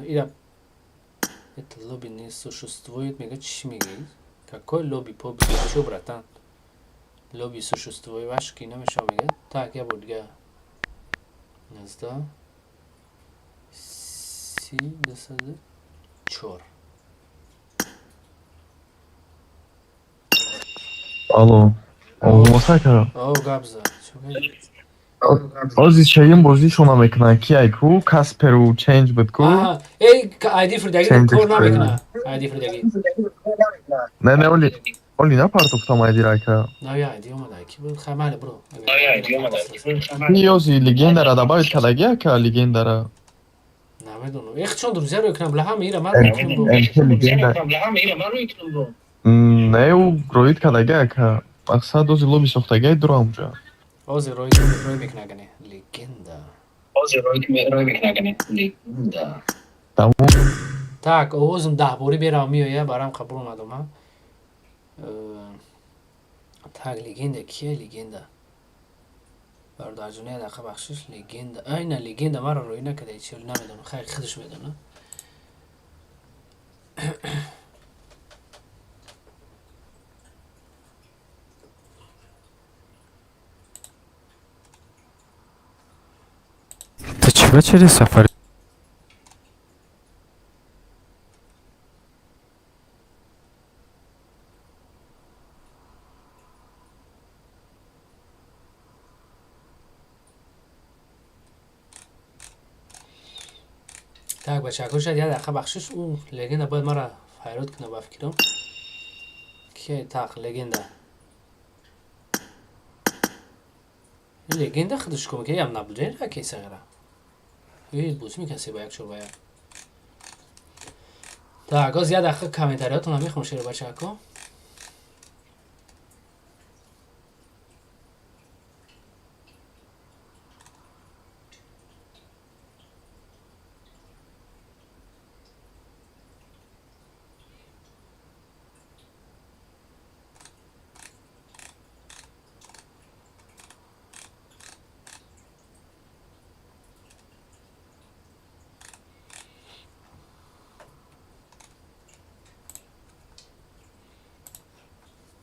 S1: Ира это лобби не существует, мега чӣ мегӯӣ? Какой лобби поби? Чё, братан? Лобби существует, вашки намешава мега. Так, я бор дига. 19 30 4.
S2: Алло. Овоз кара.
S1: О, гап зад.
S2: Ози чаим бозишона мекунад ки айку Касперу ченҷ буд ку.
S1: Эй, айди фурдаги кор намекунад. Айди фурдаги.
S2: Не, не, оли оли напартофтам айдира ака.
S1: На, я айди омада ки буд. Хай майли бро.
S2: Ниёзи легендара добавить кардаги ака легендара.
S1: Намедонам. Эх, чон друзья ро кунам, бла ҳама ира ман
S2: легенда. Не, ӯ роид кардаги ака. Мақсад ози лоби сохтаги дурам ҷа.
S1: Ҳозир рой мекунад гане. Легенда.
S11: Ҳозир рой мекунад гане. Легенда.
S2: Тамом.
S1: Так, овозум даҳборӣ берам меоя, барам қабул омадам, ҳа. Так, легенда кия легенда? Бародарҷони адақа бахшиш, легенда. Айна легенда маро рӯй накарда, чӣ намедонам. Хайр, худаш медонад.
S14: Ты чего через сафари?
S1: Так, бачаҳо, шояд як дақиқа бахшиш, ӯ легенда бояд маро файрод кунад ба фикрам. Ки так, легенда. Легенда худаш кум ки ям наблюдение ра ки сағира. Эй, бозӣ мекунад се ба як, чор ба як. Так, оз як дақиқа комментариятонро мехонам, шеро бачаҳако.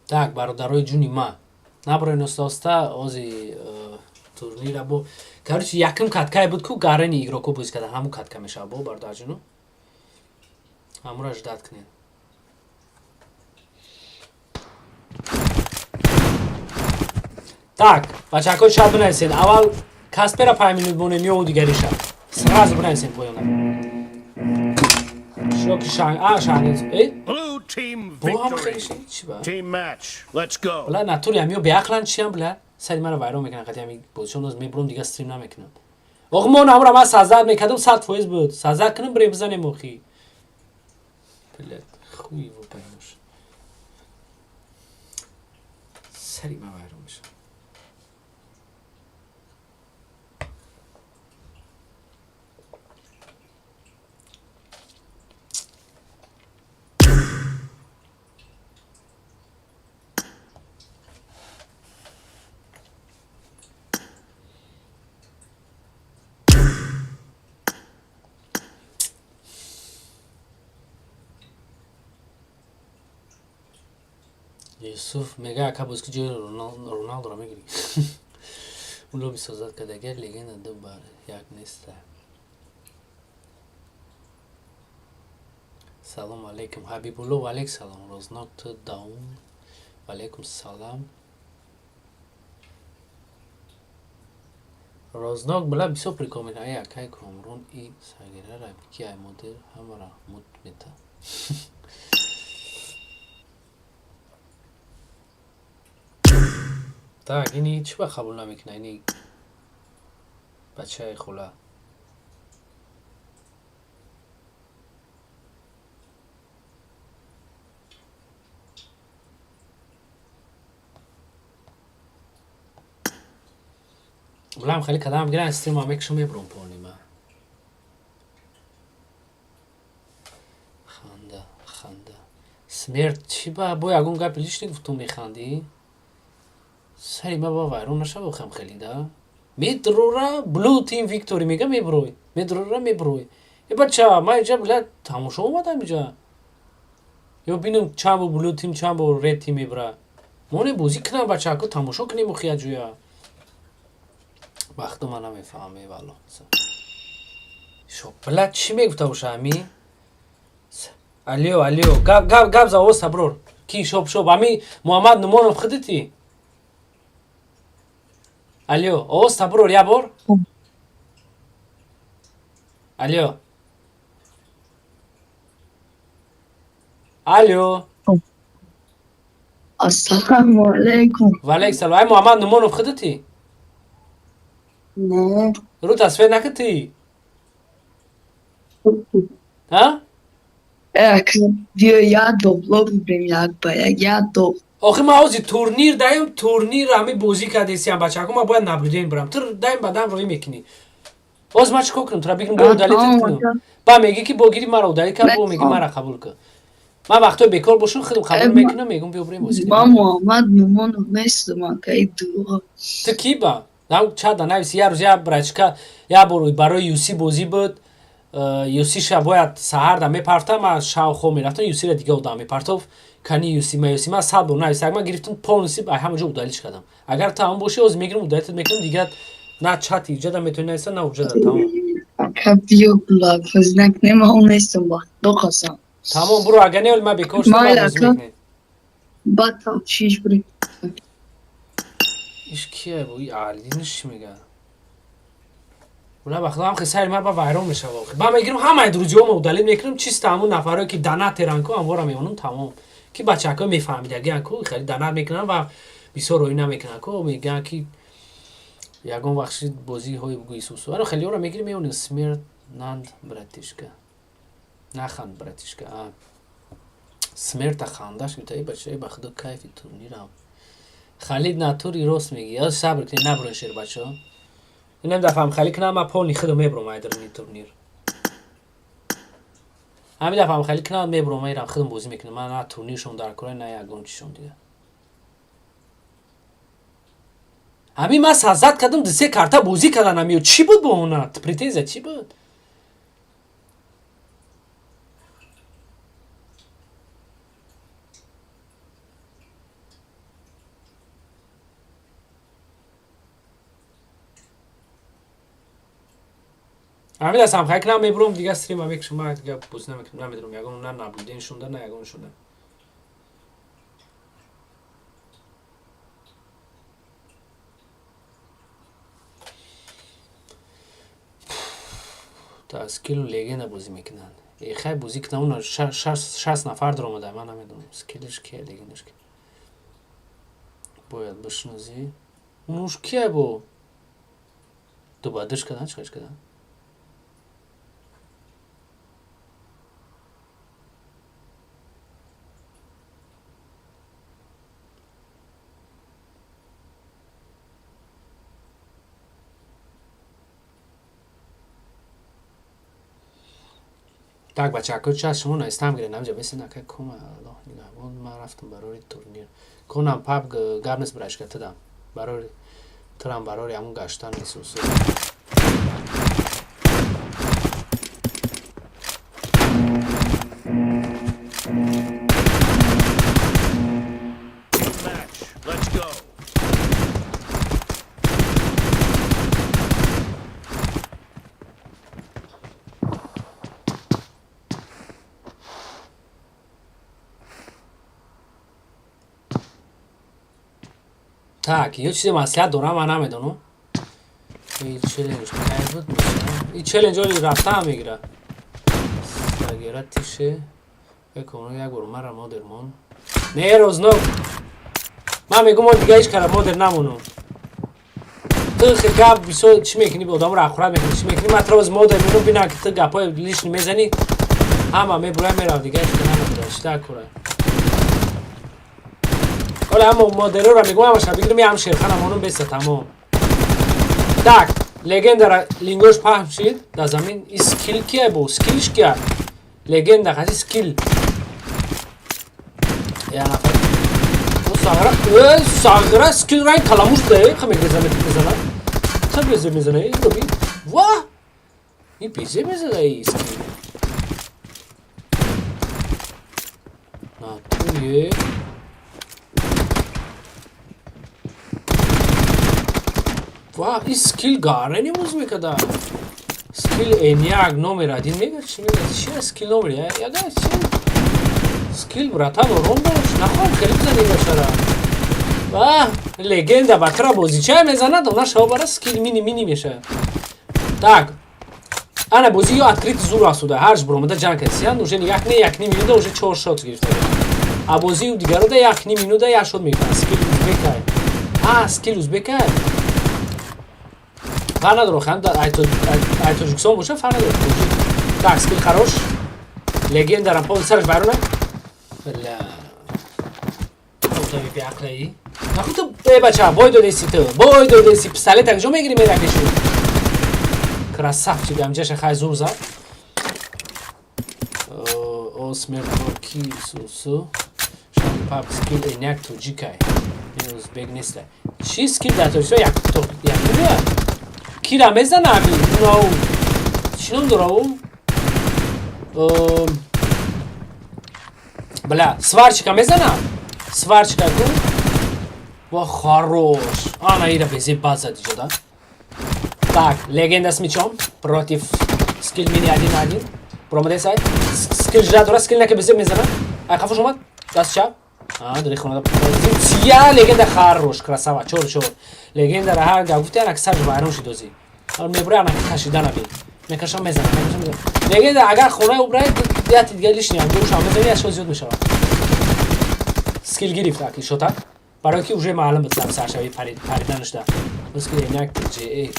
S1: Так, бародарои ҷуни ма, наброен оста-оста ози турнира бо. Короче, якум каткае буд ку гарени игроко бозӣ кардан, ҳамун катка мешавад бо бародарҷуну. Ҳамура ждат кунед. Так, бачаҳако шояд бинависед. Аввал Каспера 5 минут монем ё дигариша. Сразу бинависед поёна. Шоки шанг, а шанг. Эй,
S4: Blue team
S1: бо ҳам
S4: victory.
S1: хеле чӣ ба?
S4: Team match. Let's go.
S1: Бла натури ҳамиё беақлан чиям бла? Сари маро вайрон мекунан қати ҳами бозишон доз мебурам дига стрим намекунам. Оғ мо намура ман сазад мекардам 100% буд. Сазад кунам бирем бизанем охи. Блядь, хуй его поймёшь. Сари ма вайрон мешавад. Юсуф мега ака боз ки ҷои Роналдоро мегирӣ. Ӯ лоби созад кардагар легенда ду бар як неста. Салом алейкум Ҳабибулло, ва алейк салом. Рознок ту даун. Ва алейкум салам. Рознок била бисёр прикол мекунад. Эй акай Комрон и сагирара ки ай модер ҳамара муд мета. Так, ини чӣ ба қабул намекунад? Ини Бачаи хула. Булам хеле кадам гиран стрима мекшум мебром понима. Ханда, ханда. Смерть чӣ ба бо ягон гапи лишний гуфтум механдӣ? Сари ма ба вайрон нашава хам хеле да? Медрора Blue Team Victory мега меброй. Медрора меброй. Э бача, ма иҷа била тамошо омадам иҷа. Ё бинам чанд бор Blue Team, чанд бор Red Team мебра. Моне бозӣ кунам бачако тамошо кунем охия ҷоя. Бахто ман намефаҳмам валло. Шо била чӣ мегуфта боша ами? Алё, алё, гап гап гап за о саброр. Ки шоп шоп ами Муҳаммад Нумонов худити? Алё, о саброр я бор? Алё. Алё.
S8: Ассаламу алайкум.
S1: Ва алайкум салом. Ай Муҳаммад Нумонов худити?
S8: Не.
S1: Ру тасвир накунти? Ҳа?
S8: Биё як добло бибирем як ба як, як доб.
S1: Охи ман ҳозир турнир даем, турнир ҳами бозӣ кардесиям бачако, ман бояд наблюдение бирам. Ту даем ба дам роӣ мекунӣ. Ҳозир ман чӣ кор кунам? Тура бигирам бо удалить кунам. Ба мегӣ ки бо гири маро удалить кар, бо мегӣ мара қабул кун. Ман вақтҳои бекор бошам, худам қабул мекунам, мегӯм биё бирем бозӣ.
S8: Ман Муҳаммад Нумонов нестам, акаи дурӯғ.
S1: Ту кӣ ба? Нам чада нависи як рӯз як брачка як бор барои юси бозӣ буд. Юсиша бояд саҳарда мепартам, ман шав хоб мерафтам, юсира дига одам мепартов. Кани юси ма юси ман 100 бор нависа, ман гирифтам полностью ай ҳама ҷо удалить кардам. Агар ту ҳамон бошӣ, ҳозир мегирам удалить мекунам, дигар на чати иҷада метавонӣ нависа, на уҷада, тамом.
S8: Ака биё била бозӣ накунем, ман он нестам ба худо қасам.
S1: Тамом, буро, агар не оли ман бекор шудам, ман бозӣ мекунем.
S8: Баъд чиш бирем.
S1: Иш кия бу? И Алиниш чӣ мега? Ула ба худо ҳам сайр ма ба вайрон мешава охи. Ба мегирам ҳамаи друзьёма удалить мекунам, чисто ҳамун нафарое ки донатеран ку ҳамвора мемонам, тамом. Ки бачаҳако мефаҳмидагиан ку хеле донат мекунанд ва бисёр роӣ намекунанд ку, мегӯянд ки ягон вақт бозиҳои бугӯи сусу. Аро хелеҳоро мегирем меонем смерть нанд братишка. Наханд братишка. А. Смерта хандаш гуфта, эй бача, эй ба худо кайфи турнирам. Халид натури рост мегӣ. Ё сабр кунед, набурен шер бачаҳо. Инам дафъам хали кунам, ман полни худо мебурам айдарини турнир. Ҳамин дафъам хали кунам, мебурам, мерам худам бозӣ мекунам. Ман на турниршон дар кора, на ягон чизшон дига. Ҳамин ман сазад кардам, ду-се карта бозӣ кардан ҳамиё. Чӣ буд бо она? Претензия чӣ буд? Ҳамин дастам хай кунам мебурам, дига стрима мекушам, ман дига бозӣ намекунам, намедонам, ягон на наблюдение шунда, на ягон шунда. Та скилу легенда бозӣ мекунанд. Э хай бозӣ кунам, уна 60 нафар даромада, ман намедонам скилиш кия, легендаш кия. Бояд бишнозӣ. Унуш кия бо? Дубадиш кардан, чӣ кардан? Так бачако час шумо наистам гиред, намҷа беси накай кома Аллоҳ нигаҳбон, ман рафтам барори турнир. Конам паб гап нест брашка тидам. Барори турам барори ҳамун гаштан несусу.
S4: Match. Let's go.
S1: Так, ё чизе маслиҳат дорам, ман намедонам. И челлендж кай буд? И челлендж оли рафтаам мегира. Сагера тише. Беконо як бор мара модер мон. Не рознок. Ман мегум ол дига ҳеч кара модер намонам. Ту гап бисёр чӣ мекунӣ, одамро ақурат мекунӣ, чӣ мекунӣ? Ман тро мода мебинам, бинам ки ту гапҳои лишний мезанӣ, ҳама мебурад, мерав, дига ҳеч ки намебурад. Чӣ так кора? Ҳола ҳама модерора мегӯям, ҳамаша бигирам, ям шерханам онум беста тамом. Так, легендара лингош паҳн шид дар замин. И скилл кия бо? Скиллш кия? Легенда хаси скилл. Я нафар. Сағра, э, сағра скилл ранг каламуш да, э, ха мегреза мезана. Ха безе мезана, э, роби. Ва! И безе мезана и скилл. На туе. Ва, и скилл гарени муз мекада. Скилл эняк номер один мега, чи мега? Чи скилл номер? Яга, чи? Скилл, братан, ором бош. Нахоҳам хеле бизани башара. Ва, легенда бакра бозича мезанад, она шава бара скилл мини мини меша. Так. Ана бозӣ ё открытый зур асуда. Ҳарш буромада ҷанг кардисиян, уже як не як ним минута уже чор шот гирифта. А бозии дигарода як ним минута як шот мегирифтан. Скилл узбекай. А, скилл узбекай. Фарқ надорад, хан ай Тоҷикистон боша, фарқ надорад. Так, скилл хорош. Легендарам пол сараш байрона. Бля. Одами беақлаи. Нахуй ту, э бача, бой додеси ту. Бой додеси, пистолет куҷо мегири меракеши? Красавчик, амҷаша хай зур зад. Осмер ки сусу. Шанги пап скилл эняк тоҷикай. Не узбек нестай. Чи скилл дар Тоҷикистон як як меояд? Кира мезана ами? Унау. Чӣ ном дора ӯ? Бля, сварчика мезана? Сварчика ку? Ва хорош. Ана ира безе база диҷода. Так, легенда с мечом против скилл мини один на один. Промодесай. Скилл жда дора, скилл наке безе мезана. Ай қафош омад? Даст чап. А, дори хонада позиция. Легенда хорош, красава, чор чор. Легенда ра ҳар гап гуфти, ана сарш вайрон шид ози. Мебура ана кашида наби. Мекашам мезана, мекашам мезана. Легенда агар хонаи убрай, яти дига лишний ам дуруш ам мезани, яшо зиёд мешавад. Скилл гирифт аки шота. Барои ки уже маълум буд саршави париданашда. Скилл эняк ЖЭ.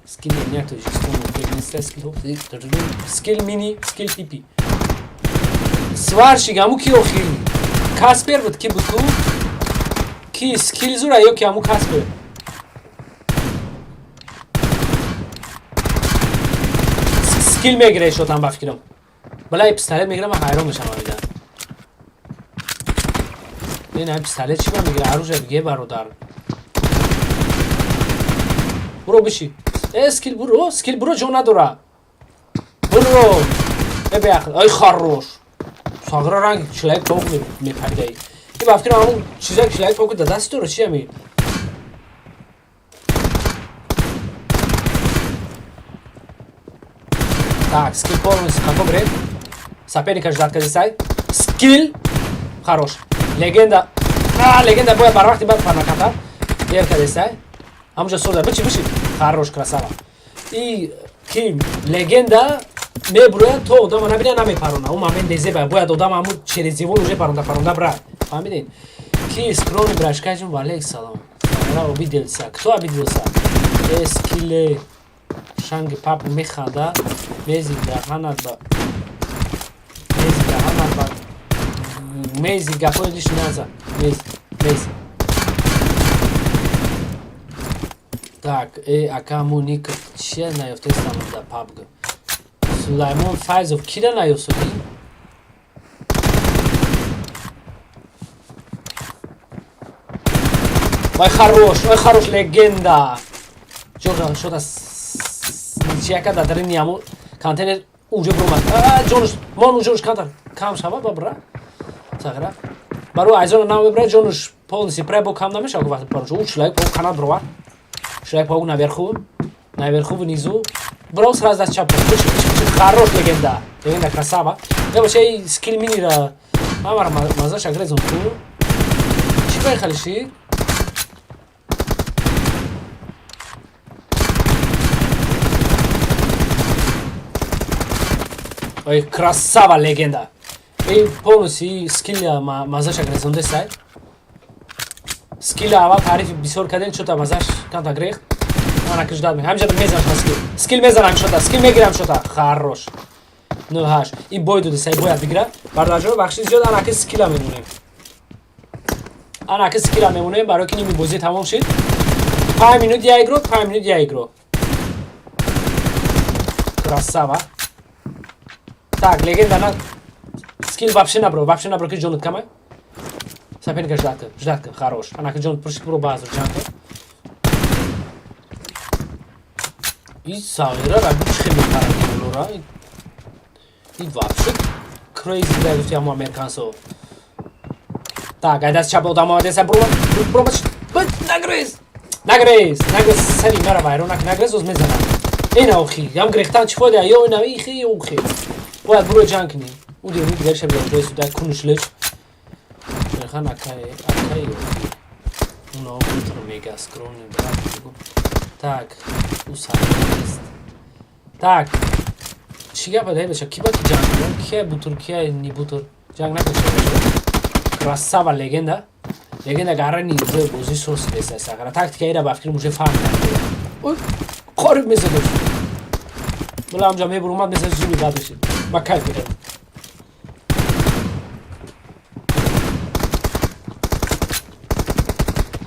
S1: Скилл эняк Тоҷикистон узбек скилл скилл мини скилл типи. Сварщик аму ки охи? Каспер буд ки буд ку? Ки скилл зура ё ки аму Каспер? Скилл мегире шотам ба фикрам. Балай пистолет мегирам, ман ҳайрон мешам амида. Не, не, пистолет чӣ мегира? Оружие биге бародар. Буро биши. Э, скилл буро, скилл буро ҷо надора. Буро. Э беақл. Ай хорош. Сағра ранг человек паук мепаридаи. И ба фикрам ҳамун чиза человек паук да даст дора, чи ами? Так, скилл полностью каком рейд? Соперника ждать кадисай. Скилл. Хорош. Легенда. А, легенда боя барвақти бад парнаката. Дер кадисай. Ҳамуҷа соза. Бичи, бичи. Хорош, красава. И ки легенда мебурояд то одама набина намепарона. Ӯ момент дезеба. Бояд одам ҳамун через девор уже паронда паронда брат. Фаҳмидед? Ки скромный брашкаҷун ва алейк салом. Сара обиделся. Кто обиделся? Э, скилле. Шанги пап механда. Мези даҳанат ба мези даҳанат ба мези гапои лиш наза. Мези, мези. Так, э, ака Муник чия наёфтестам да пабг. Сулаймон Файзов кира наёфтуди? Ой, хорош, ой, хорош, легенда. Ҷоша шода ничья дар дарини ҳамун контейнер уже буромад. Ҷонуш, мон ҷонуш камтар кам шава ба бра. Сағра. Баро айзона намебра ҷонуш полностью пребо кам намешава вақти парош. У человек паук канат бровар. Человек паук наверху, наверху внизу. Бро сразу даст чап. Хорош легенда. Легенда красава. Я вообще скилл мини ра мамара мазаша грезон ту. Чӣ бай халиши? Ой, красава легенда. Эй, полностью скилля мазаша грезондесай. Скилля аввал таърифи бисёр кардем, чӯта мазаш камта грехт. Ана ки ждать мекунам. Ҳамиҷа мезанам скилл. Скилл мезанам шота, скилл мегирам шота. Хорош. 9-8. Ин бой дода, сай бояд бигира. Бародарҷон, бахши зиёд, ана ки скилла мемонем. Ана ки скилла мемонем, барои ки ними бозӣ тамом шид. 5 минут я игрок, 5 минут я игрок. Красава. Так, легенда на скилл вообще набро, вообще набро, ки ҷонат камай. Соперника ждать кун, ждать кун, хорош. Ана ки ҷон пурши, буро баъзу ҷанг кун. И сағира рабу чӣ хел мепарад болора. И вообще crazy да, гуфти ҳамо американсо. Так, ай даст чап одам омадеса, буро, буро, нагрез. Нагрез, нагрез, сари мара вайрон нак, нагрез, оз мезанам. Ина охи, ям грехтан чӣ фоида, ё ина ихи, охи. Бояд буро ҷанг кунӣ. Уди уни дигар шаби ҷои суда кунуш леч. Шерхан акай, акай охи. Уно ультра мега скромный брат. Так, ӯ сар нест. Так, чӣ гапа дай баша? Ки ба ки ҷанг кунам? Кия бутур, кия ни бутур? Ҷанг накун. Красава, легенда. Легенда гарани уже бозӣ сос деса сагара. Тактика ира ба фикр уже фаҳмидам. Ой, қариб мезадош. Була ҳамҷа мебур омад, мезад, зуби бад мешид. Ма кайф мекардам.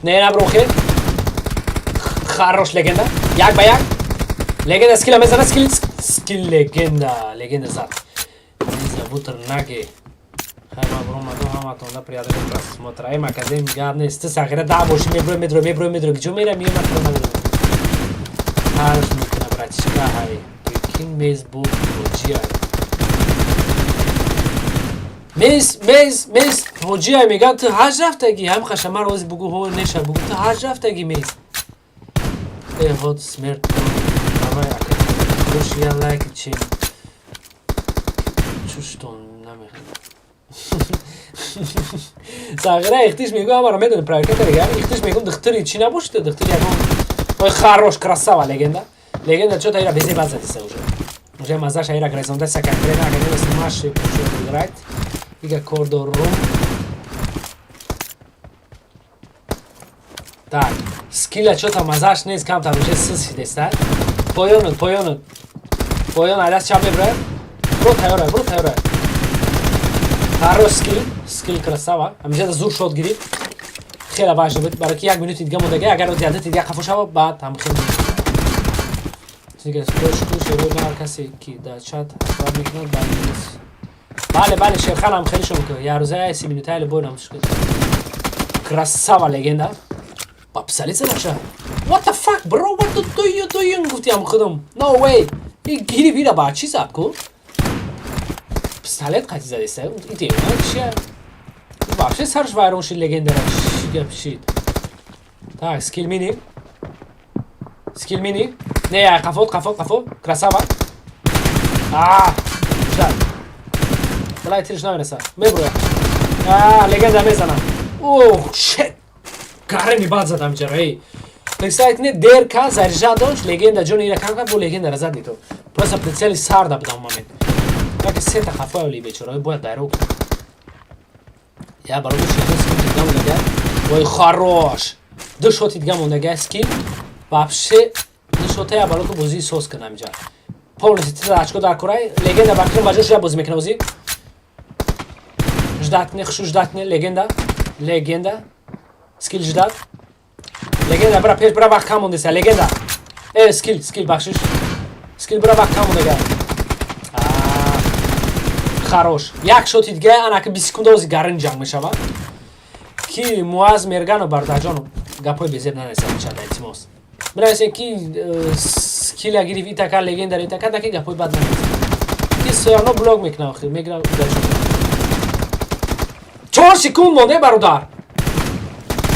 S1: Не наброхе. Хорош, легенда. Як ба як. Легенда скилла мезана, скилл, скилл, легенда, легенда зад. Низа бутр наге. Хайма бромаду ҳаматонда приятного просмотра. Ай академ гап нест. Ту сағира да боши, мебро, медро, мебро, медро. Гиҷо мера, миё, ман туро намедонам. Хорош мекуна, братишка, ҳай. Прикинь, мез буд, ҳоҷия. Мез, мез, мез, ҳоҷия меган, ту ҳаҷ рафтагӣ, ҳам хаша ман рози бугу ҳо неша бугу, ту ҳаҷ рафтагӣ, мез. Э, вот смерть. Давай, академ. Больше я лайк, чем чуштон намехоҳам. Сағира ихтиш мегӯ, ҳамаро медонӣ, проверка карда. Ихтиш мегӯм, духтури чӣ набошид, духтури ягон. Ой, хорош, красава, легенда. Легенда чё-то ира безе бад задиса уже. Уже мазаша ира грезондаса конкретно, академия смаши пошёл играть. Ига кордор рум. Так, скилла чё-то мазаш нест, камтар уже сис шидеста. Поёнут, поёнут. Поён ай даст чап мебурад. Бро тайёра, бро тайёра. Хорош скилл, скилл, красава. Ҳамиша зур шот гирифт. Хеле важно буд, барои ки як минути дига мондага, агар зиёдати дига қафо шава, баъд ҳам хеле дига кӯш шерои ҳар касе ки дар чат ҳамкорат мекунад ба минус. Бале, бале, Шерхан ҳам хеле шом ки як рӯза 30 минута али бой намуш. Красава, легенда. Ба пистолет задаша. What the fuck, bro? What the do you doing? Гуфтиам худам. No way. И гириф ира ба чӣ зад ку? Пистолет қати задеста. И девона чия? Вообще сарш вайрон шид легендара. Чӣ гап шид? Так, скилл мини. Скилл мини. Не, қафо, қафо, қафо. Красава. А, ждать. Балай тирш намереса. Меброя. А, легенда мезанам. Ох, shit. Гареми бад задам ҷара, эй. Представить не дер ка заряжа дошт, легенда ҷон ира кам кард, бо легендара зад то. Просто прицели сар да будам момент. Так сета хафа оли бечора, бояд дайрок. Я барои шито скилл дига мондага. Ой, хорош. Ду шоти дига мондага скилл. Вообще ду шота я барои бозии соз кунам инҷа. Полностью тида очко дар курай. Легенда ба фикрам ба ҷош я бозӣ мекунам бозӣ. Ждать не, хушу ждать не, легенда. Легенда. Скилл ждать. Легенда, бра пеш, бра, вақт кам мондеса, легенда. Э, скилл, скилл, бахшиш. Скилл, бра, вақт кам мондага. Хорош. Як шоти дига, ана ки 20 секунда ози гарин ҷанг мешава. Ки Муаз Мерганов бардаҷон гапҳои безеб нанеса чанда, илтимос. Бинависем ки скилла гирифт итака легенда итака даки гапҳои бад нанеса. Ки всё равно блок мекунам охир, мегирам удачи. 4 секунд монде, бародар.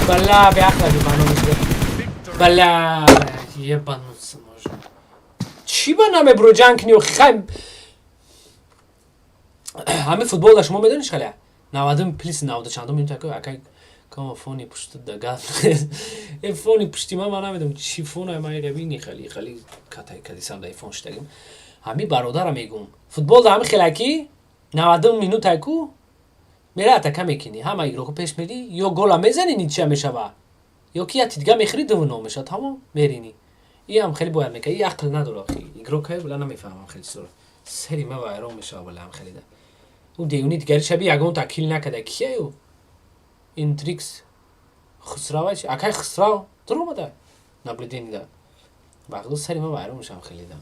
S1: Бля, беақла бибану мешуда. Бля, ебануться можно. Чӣ ба намебуро ҷанг кунӣ охи, хай ҳамин футбол да шумо медониш хале 90 плюс 90 чандум минута ко акай кама фони пушти да гап э фони пушти ман намедонам чӣ фона ман ира бини хали хали катай кадисам да фон шидагим. Ҳамин бародара мегум, футбол да ҳамин хелаки 90 минута ку мера атака мекунӣ, ҳама игроко пеш мери, ё гола мезани, ничья мешава, ё ки яти дига мехӯри, 2-0 мешава, тамом, меринӣ. Иам хеле бояд мекард, и ақл надора, охи игрокае, била, намефаҳмам хеле чизоро, сери ма вайрон мешава, била, ам хеледа. Ӯ девони дигари шаби ягон такил накарда, кияю интрикс Хусрава чи, акай Хусрав дур омада наблюдение да вақто сари ма вайрон мешавам хеледа,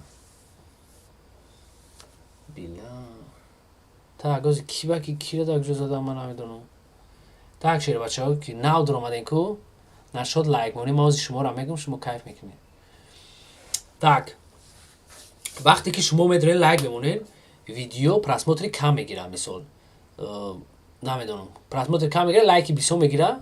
S1: била. Так, ози ки ба ки кира дар куҷо задам, ман намедонам. Так, шербачаҳо, ки нав дуромадем ку, нашод лайк монӣ, ма ози шуморо мегӯм, шумо кайф мекунед. Так, вақте ки шумо медонед, лайк мемонед, видео просмотри кам мегира. Мисол, намедонам, просмотри кам мегира, лайки бисёр мегира.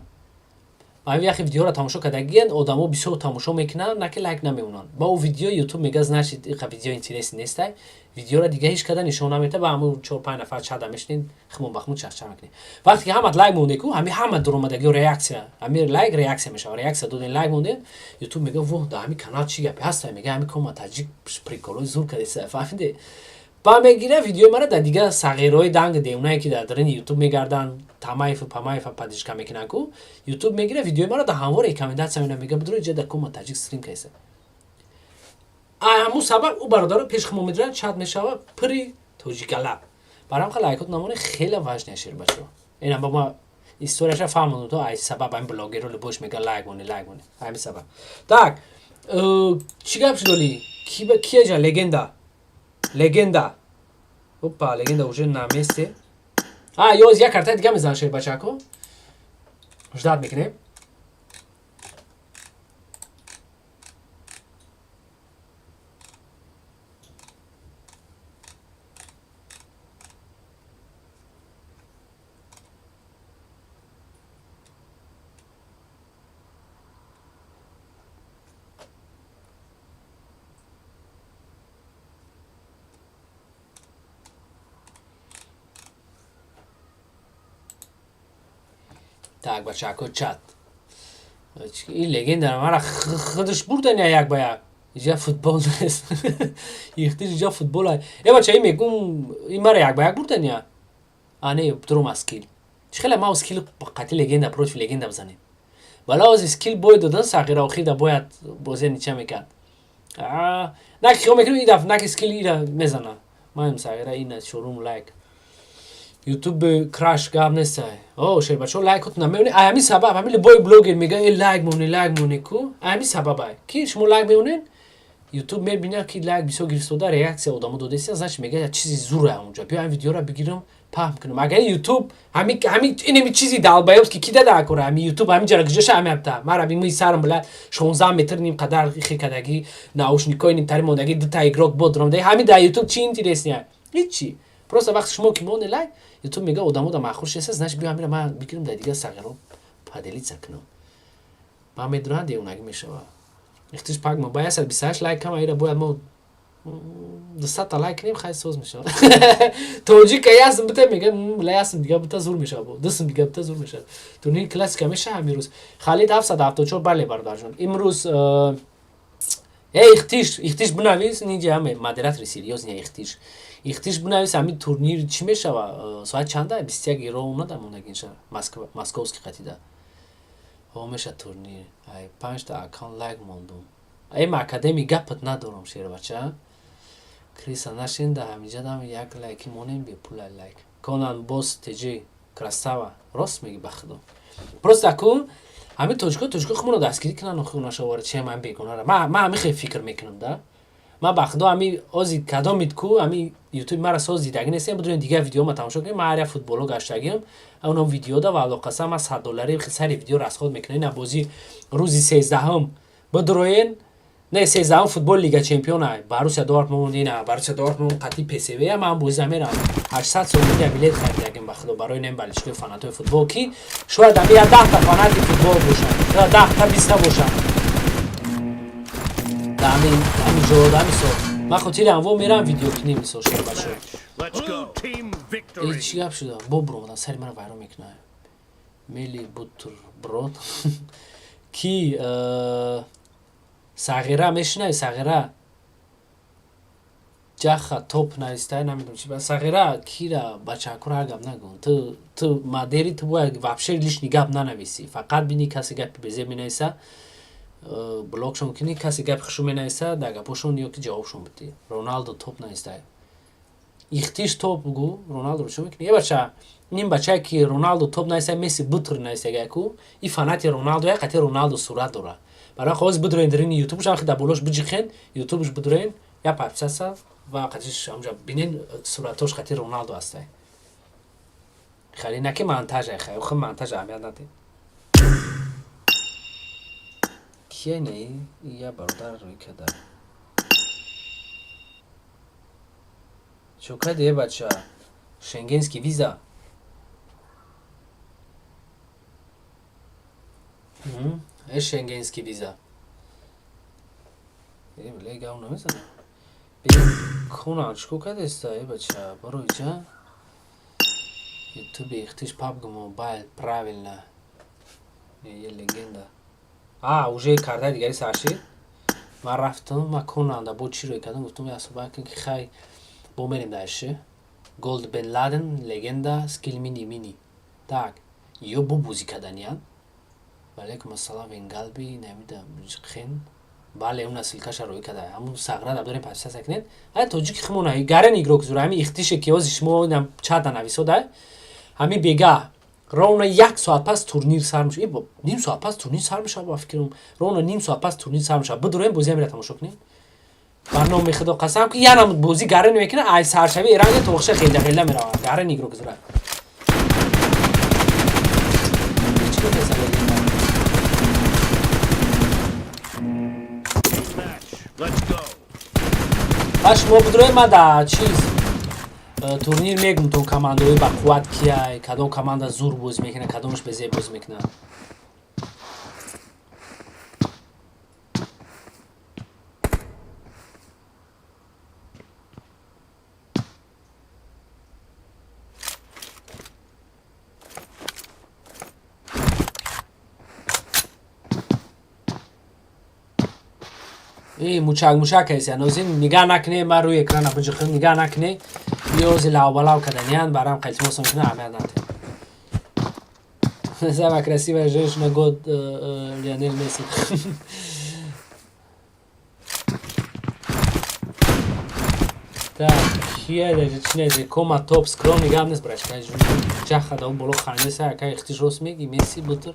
S1: Ҳамин яхе видеоро тамошо кардагиянд одамо, бисёр тамошо мекунанд, на ки лайк намемонанд. Ба ӯ видео Ютуб мега, значит, иқа видео интересный нестай, видеоро дига ҳеҷ када нишон намета. Ба ҳамун чор панҷ нафар чада мешинед, химон ба химон чахчах мекунед. Вақте ки ҳамат лайк монде ку, ҳами ҳама дуромадагиё реаксия, ҳами лайк реаксия мешава. Реаксия доден, лайк монден, Ютуб мега: воҳ, да ҳами канал чӣ гапе ҳаста? Мега, ҳами кома таҷик приколои зур кардеса, фаҳмиде? Ба мегира видеои мара дар дига сағирҳои данг девонае, ки дар дарини Ютуб мегарданд, Тамаев, Памаев поддержка мекунанд ку. Ютуб мегира видеои мара, дар ҳамвор рекомендация мена, мега: бидро, иҷа дар кома таҷик стрим кайса. Ҳамун сабаб ӯ бародаро пеш химо медиранд, чат мешава пири тоҷикалаб. Барам ха лайкот намоне, хеле важный, шербачо. Ина ба ма историяша фаҳмондум, то ай сабаб ҳамин блогерро любош мега: лайк моне, лайк моне, ҳамин сабаб. Так, чӣ гап шудоли? Кияҷа легенда, легенда, опа, легенда уже на месте. А ёз як картаи дига мезанад, шербачако, ждать мекунем. Так, бачако, чат, ин легенда мара худаш бурдан як ба як. Иҷа футбол нест, ихтиш, иҷа футбол. Э, бача, ин мегум, ин мара як ба як бурдан я. А не, дурум скилл чӣ хеле ма скилл қати легенда, против легенда бизанем. Вала ози скилл бой додан, сағира охирда бояд бозия нича мекард. На ки хиёл мекунем, ин дафъ на ки скилл ира мезана. Маем сағира ина шорум лайк. Ютуб краш гап нестай. О, шербачо, лайкот намемонӣ. Ай ҳамин сабаб ҳамин любой блогер мега: э, лайк монӣ, лайк монӣ ку. Ай ҳамин сабаб ай ки шумо лайк мемонед, Ютуб мебинад, ки лайк бисёр гирифтода, реаксия одамо додеста, значит, мега: як чизи зура онҷа, биё ҳамин видеоро бигирам, паҳм кунам. Агар Ютуб ҳами инами чизи долбоёб ки дада акора, ҳами Ютуб ҳамин ҷара гиҷоша, ҳами абта мара би мӯи сарам била 16 метр ним қадар хе кадаги, наушникои нимтари мондаги, дута игрок бо дромдаги, ҳами дар Ютуб чи интересный? Ҳичи. Просто вақти шумо ки монде лайк, Ютуб мега: одамо да маъқул шеста, значит, биё ҳамира ман бигирам, дар дигар сағиро поделиться кунам. Ман медонам, девонагӣ мешава. Ихтиш пак мо ба 128 лайк кама, ира бояд мо 200-та лайк кунем, хай, соз мешавад. Тоҷика ясм бита мега, ла ясм дига бита зур мешавад, дусм дига бита зур мешавад. Турнири классика меша ҳамирӯз. Халид 774, бале, бародарҷон, имрӯз. Э, ихтиш, ихтиш, бинавис, ниҷа ҳаме модератори серьёзный. Ихтиш, ихтиш, бинавис, ҳамин турнир чӣ мешава, соат чанда? 21 ро омада мондагинша, московский қатида ҳо меша турнир. Ай панҷта аккаунт лайк мондум. Эм академи гапат надорам, шербача, криса нашинда, ҳамиҷадам як лайки монем, бепула лайк. Конан бос теҷи красава, рост меги, ба худо. Просто аку ҳамин тоҷико, тоҷико хумоно дастгирӣ кунанд, охи нашовара чи ман бегонара. Ма ҳамин хел фикр мекунам да. Ман ба худо ҳами ози кадомид ку ҳами Ютуби мара соз дидагӣ нестем, бидонед, дигар видеома тамошо кунем. Ман ҳар як футболо гаштагиам, онам видео да ва алоқаса ман 100 доллари сари видео расход мекунам. Ина бозӣ рӯзи 13-ҳум бидроен, не, 13-ҳум футбол Лига чемпиона, Боруссия Дортмунд, ина Боруссия Дортмунд қатъи ПСВ. Ман бозида мерам, 800 сомони билет харидагим, ба худо, барои нем болельщикои фанатои футбол, ки шояд ами я 10-та фанати футбол бошанд, шояд 10-та, 20-та бошанд ами ҷо ами сол. Ман хотири анво мерам видео кунем, мисол, шербачо. Чӣ гап шуда? Бо буромадан сари мара вайрон мекунад. Мели бутерброд ки сағира мешинави, сағира ҷаха топ навистай, намедонам чи. Сағира кира, бачакура ҳар гап нагун. Ту модери, ту бояд вообще лишний гап нанависӣ, фақат бини касе гапи безеб менависа. Блокшон кунӣ, касе гапи хушу менависа, дар гапошон ё ки ҷавобшон бидӣ. Роналдо топ нависта. Ихтиш топ бугӯ, Роналдоро чӣ мекунӣ? Э бача, ин бачае ки Роналдо топ нависа, Месси бутр нависагаяку, и фанати Роналдо, як қати Роналдо сурат дора. Барои хоҳоз бидроен дарини ютубш, ам дар болош биҷиқен, ютубш бидроен, я подписаться ва қатиш ҳамҷа бинен, суратош қати Роналдо ҳастай. Хеле на ки монтаж ай, хай, хуб монтаж аҳамият надед. Кие не? Я бародар рӯй када. Чо кади, э бача? Шенгенский виза. Э шенгенский виза. Э бле гав намезанам. Кона чико кадеста, э бача? Баро иҷа. Ютуби ихтиш PUBG Mobile, правильно. Е легенда. А, уже кардаи дигари саршид. Ман рафтам, ман конанда бо чӣ рӯй кардам, гуфтам я суҳбат кун ки хай бо мерем дальше. Голд Бен Ладен, легенда, скил мини мини. Так, ё бо бозӣ карданиян. Валейкум ассалам, Венгалби, намидам, хен. Бале, уна ссылкаша рӯй када. Ҳамун сағра даб дорем подписаться кунед. Ай тоҷики химона, гарен игрок зура, ҳами ихтише ки ҳози шумо чата нависода. Ҳами бега ровно як соат пас турнир сар мешавад. Ним соат пас турнир сар мешавад, ба фикрам. Ровно ним соат пас турнир сар мешавад. Бидуроем бозӣ ҳамира тамошо кунем. Ба номи Худо қасам ки янам бозӣ гарен мекунад, ай саршави эранга то охша хелда хелда меравад. Гарен игрок зура. Чӣ гуфтеса легенда?
S4: Let's go.
S1: Ба шумо бидуроем, ман дар чиз турнир мегум то командаҳои ба қувват кияй, кадом команда зур бозӣ мекунад, кадомаш безеб бозӣ мекунад. Э мучак мушак ҳест, нозин нигаҳ накунӣ, ман рӯи экрана биҷихм, нигаҳ накунӣ, ёзи лавбалав каданиян, барам илтимос мекунам, аҳамият надиҳед. Самая красивая женщина год Лионель Месси. Так, кия даже чӣ несе, кома топ, скромный гап нест, брачка, ҷаха да боло хандеса, ака ихтиш рост меги, Месси бутр.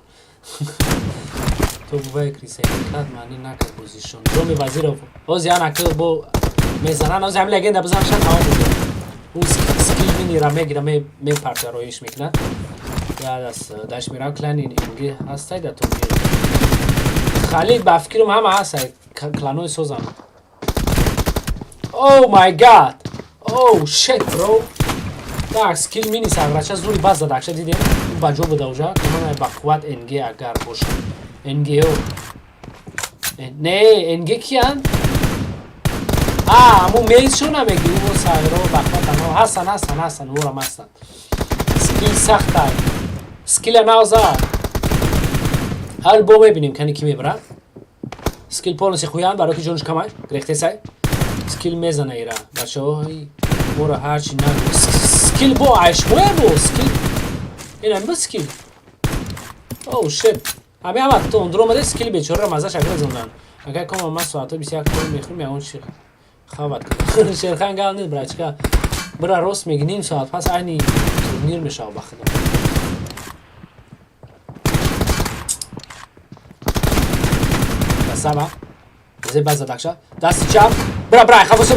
S1: То бувай крисаги кард, маъни накард бозишон. Ҷоми Вазиров, ҳози ян ака бо мезанан, ҳози ҳами легенда бизан шад тамом мешавад. Ӯ скил минира мегира, мепарта, роиш мекунад. Баъд аз даш мерав клани инги ҳастай дар турнир. Халид, ба фикрам ҳама ҳастай, кланои созам. Oh my God! Oh shit, bro! Так, скил мини саграча зури баз зада, акша дидем? Ӯ ба ҷо буда уже. Командаи ба қувват НГ агар бошад. НГО. Не, НГ киян? А, ҳамун мейсшо намеги, ӯ сагро ба қувват анҳо ҳастан, ҳастан, ҳастан, ӯрам ҳастан. Скил сахтай. Скила навза. Ҳал бо мебинем, кани ки мебарад. Скил полностью хуян, барои ки ҷонш камай, грехтесай. Скил мезана ира. Бачаҳо, моро ҳарчи нагу. Скил бо айшмоя бо скил. Инам бо скил. Oh shit. Ҳами ҳама то ондро омада скили бечораро маззаш агра зондан. Агар кома ман соатҳои 21 кор мехӯрм, ягон чи хават кунам. Шерхан гап нест, брачка. Бира рост меги, ним соат пас айни турнир мешавад ба худо. Красава. Зеба задакша. Дасти чап. Бра, бра, хавосо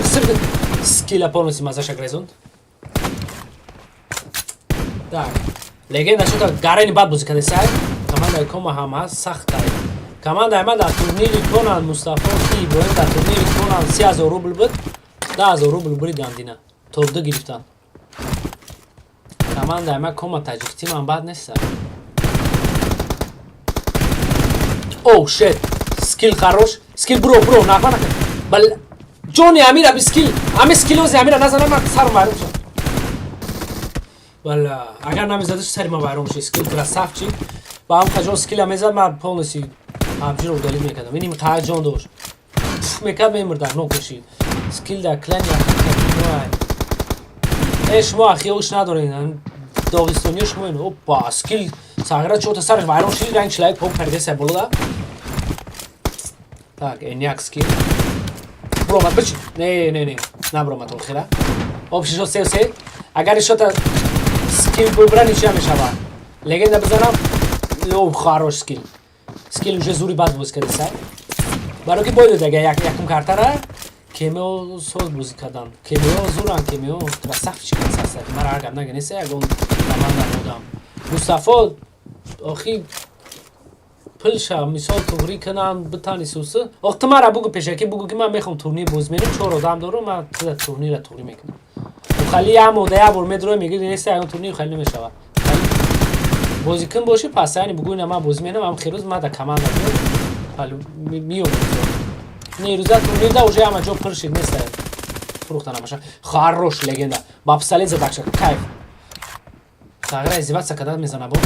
S1: скила полностью мазаша грезонд. Так. Легенда шута гарени бад бозӣ карда сай. Командаи Кома ҳам ҳаст, сахтай. Командаи ман дар турнири Конан Мустафо ки Иброҳим дар турнири Конан 30 000 рубл буд, 10 000 рубл буридан дина. Топ ду гирифтан. Командаи ман Кома таҷик тимам бад нест. Oh shit. Скил хорош. Скил бро, бро, нақва накун. Бал ҷони Амира би скил. Ами скилози Амира назанам ман сарм вайрон шуд. Валла, агар намезадаш сари ман вайрон шуд. Скил красавчик. Ба ҳам қаҷон скила мезад, ман полностью PUBG-ро удалить мекардам. Иним қаҳар ҷон дошт. Пф мекард, мемурдам, нокушид. Скил дар клани ай. Э шумо ахиёш надоред. Доғистониё шумо ин. Опа, скил сагра чота сараш вайрон шуд, ранг члайк поп кардеса болода. Так, эняк скил. Бромад, бич. Не, не, не. Набромад охира. Общий шот 3-3. Агар шота скил бубра, ничья мешава. Легенда бизанам. О, хорош скил. Скил уже зури бад боз кардиса. Баро ки бой дод як якум картара кемео соз бозӣ кардан. Кемео зуран, кемео красавчик саса. Мара агар нагинеса ягон команда будам. Мустафо охи пилша мисол туғрӣ кунам битани сусы. Ох, ту мара бугу, пешакӣ бугу, ки ман мехоҳам турнир боз мерем, чор одам дорум, ман турнира туғрӣ мекунам. Хали як моҳда як бор медрои, мегӯи неста ягон турнир, хали намешавад. Бозикун бошӣ, пас яъне бугӯ, ина ман бозӣ менам, ам херӯз ман да команда миём. Не, рӯза турнирда уже ҳама ҷо пур шид, неста фурӯхта набаша. Хорош, легенда ба пистолет задакша, кайф. Тағира издеваться карда мезана бо.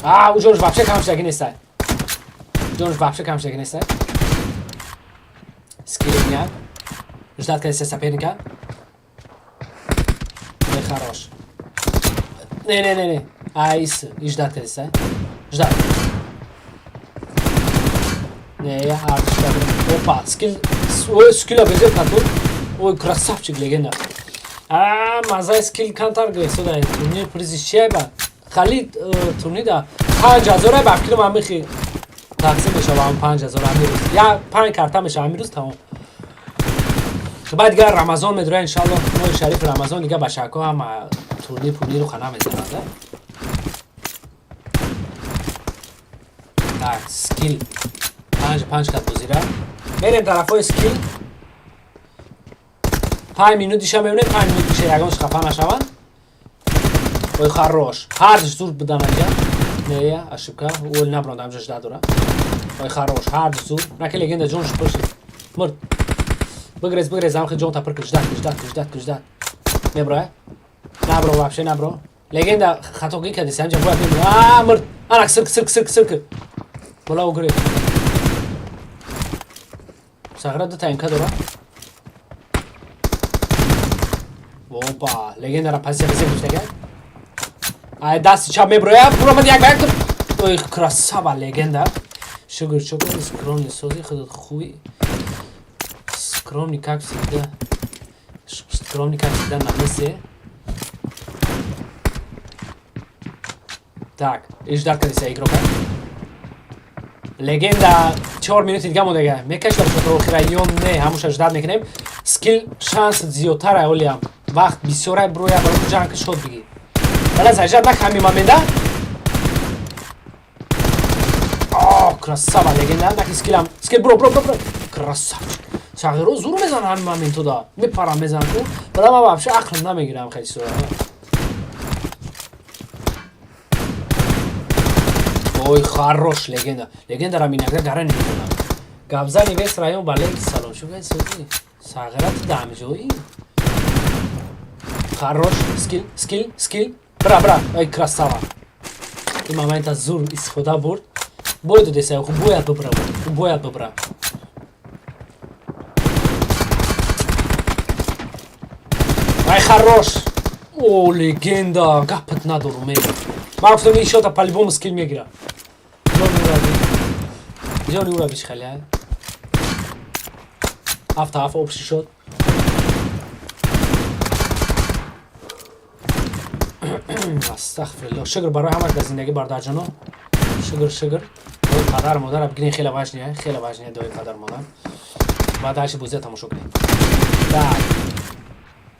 S1: А ӯ ҷонш вообще кам шудаги неста, ҷонш вообще кам шудаги неста. Скилиня ждать кардиса соперника. Не, хорош. Не, не, не, не, айс и ждать кардиса, ждать. Не, опа, скил. Ой, скила безел катур. Ой, красавчик, легенда. А мазаи скил камтар гирифтода. Турнир призиш чия ба хали? Турнирда 5000 ба фикрам амихи тақсим мешава. Ам 5000 ами рӯз я панҷ карта мешава, ами рӯз тамом. Баъд дигар Рамазон медура, иншалло, моҳи шарифи Рамазон, дига бачако ҳама турнир пурниру хана мезананд. Так, скил панҷ панҷ кат бозира. Мерем тарафҳои скил. 5 минутиша мебинем, 5 минутиша ягон хафа нашаванд. Ой, хорош, ҳардиш зур будан аҷа. Не, ошибка, ол набронд, амҷа жда дора. Ой, хорош, ҳардиш зур. Наки легенда ҷонш пуршид, мурд. Бигрез, бигрез, амхи ҷон та пир. Ждать, ждать, ждать, ждать. Меброя, набро, вообще набро. Легенда хатогӣ кардиси, амҷа бояд мебро. А мурд. Анак сирк, сирк, сирк, сирк. Бола угрез. Сағира ду таймка дора. Опа, легендара позиция безе гирифтага. Ай дасти чап меброя, буромад як ба як. Ой, красава, легенда. Шукр, шукр, скромный сози, худат хуй. Скромный, как всегда. Скромный, как всегда, на месте. Так, иждар кардиса игрока. Легенда 4 минути дига мондага. Мекашад то охира ё не, ҳамуша ждать мекунем. Скил шанс зиёдтар олиам. Вақт бисёрай, броя барои ҷанг шод бигир. Бала заряжать нак ҳамин момента. О, красава, легенда, наки скилам. Скил бро, бро, бро, бро. Красавчик. Шағиро зур мезанад ҳамин моментода. Мепарам, мезанам ку. Бала ман вообще ақлм намегирам хеле чизора. Ой, хорош, легенда. Легенда ра иногда гара намедонам. Габзани вес район бале салом. Шо гай сози? Сағира ту дамҷоӣ? Хорош, скил, скил, скил. Бра, бра. Ой, красава. Ин момента зур истифода бурд. Бой додеса, хуб бояд бибра. Бояд бибра. Ай, хорош. О, легенда. Гапат надору ме. Ман гуфтам, ин шота по-любому скил мегира. Ҷони ураби. Ҷони урабиш хали. 7-7 общий шот. Астағфирулло. Шукр барои ҳамаш дар зиндагӣ, бародарҷоно. Шукр, шукр. Дуои падар модар бигирен, хеле важный, хеле важный дуои падар модар. Баъд ҳарчи бозия тамошо кунем. Так.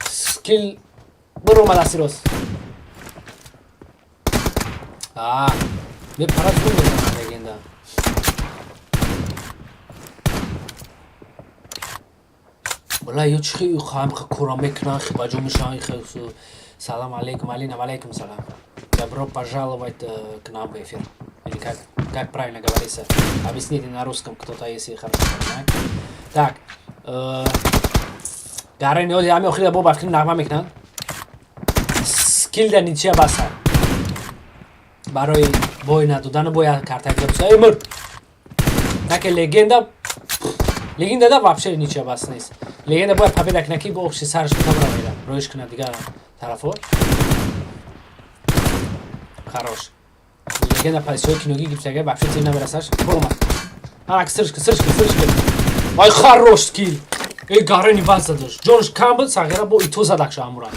S1: Скил биромад дасти рост. А, мепарад, зур мезанад легенда. Бала ё чи хам кора мекунан, ба ҷо мешаван. Салам алейкум, Алина, алейкум салам. Добро пожаловать к нам в эфир. Или как правильно говорится? Объясните на русском кто-то, если хорошо понимает. Так, Гарен оли ами охири бо бафкин нағма мекунанд. Скил да ничья баса. Барои бой надодану бояд карта гирифта. Эй, мурд. Наке легенда. Легенда да вообще ничья бас нест. Легенда бояд победа кунад, ки бо общий сараш бутамра мера. Роиш кунад дигар тарафо. Хорош. Легенда позициои киногӣ гирифтага, вообще тир намерасаш. Буромад. Ана сршка, сршка, сршка. Ай, хорош скилл. Эй, гарени баз задаш. Ҷонш кам буд, сағира бо ито задакша амура.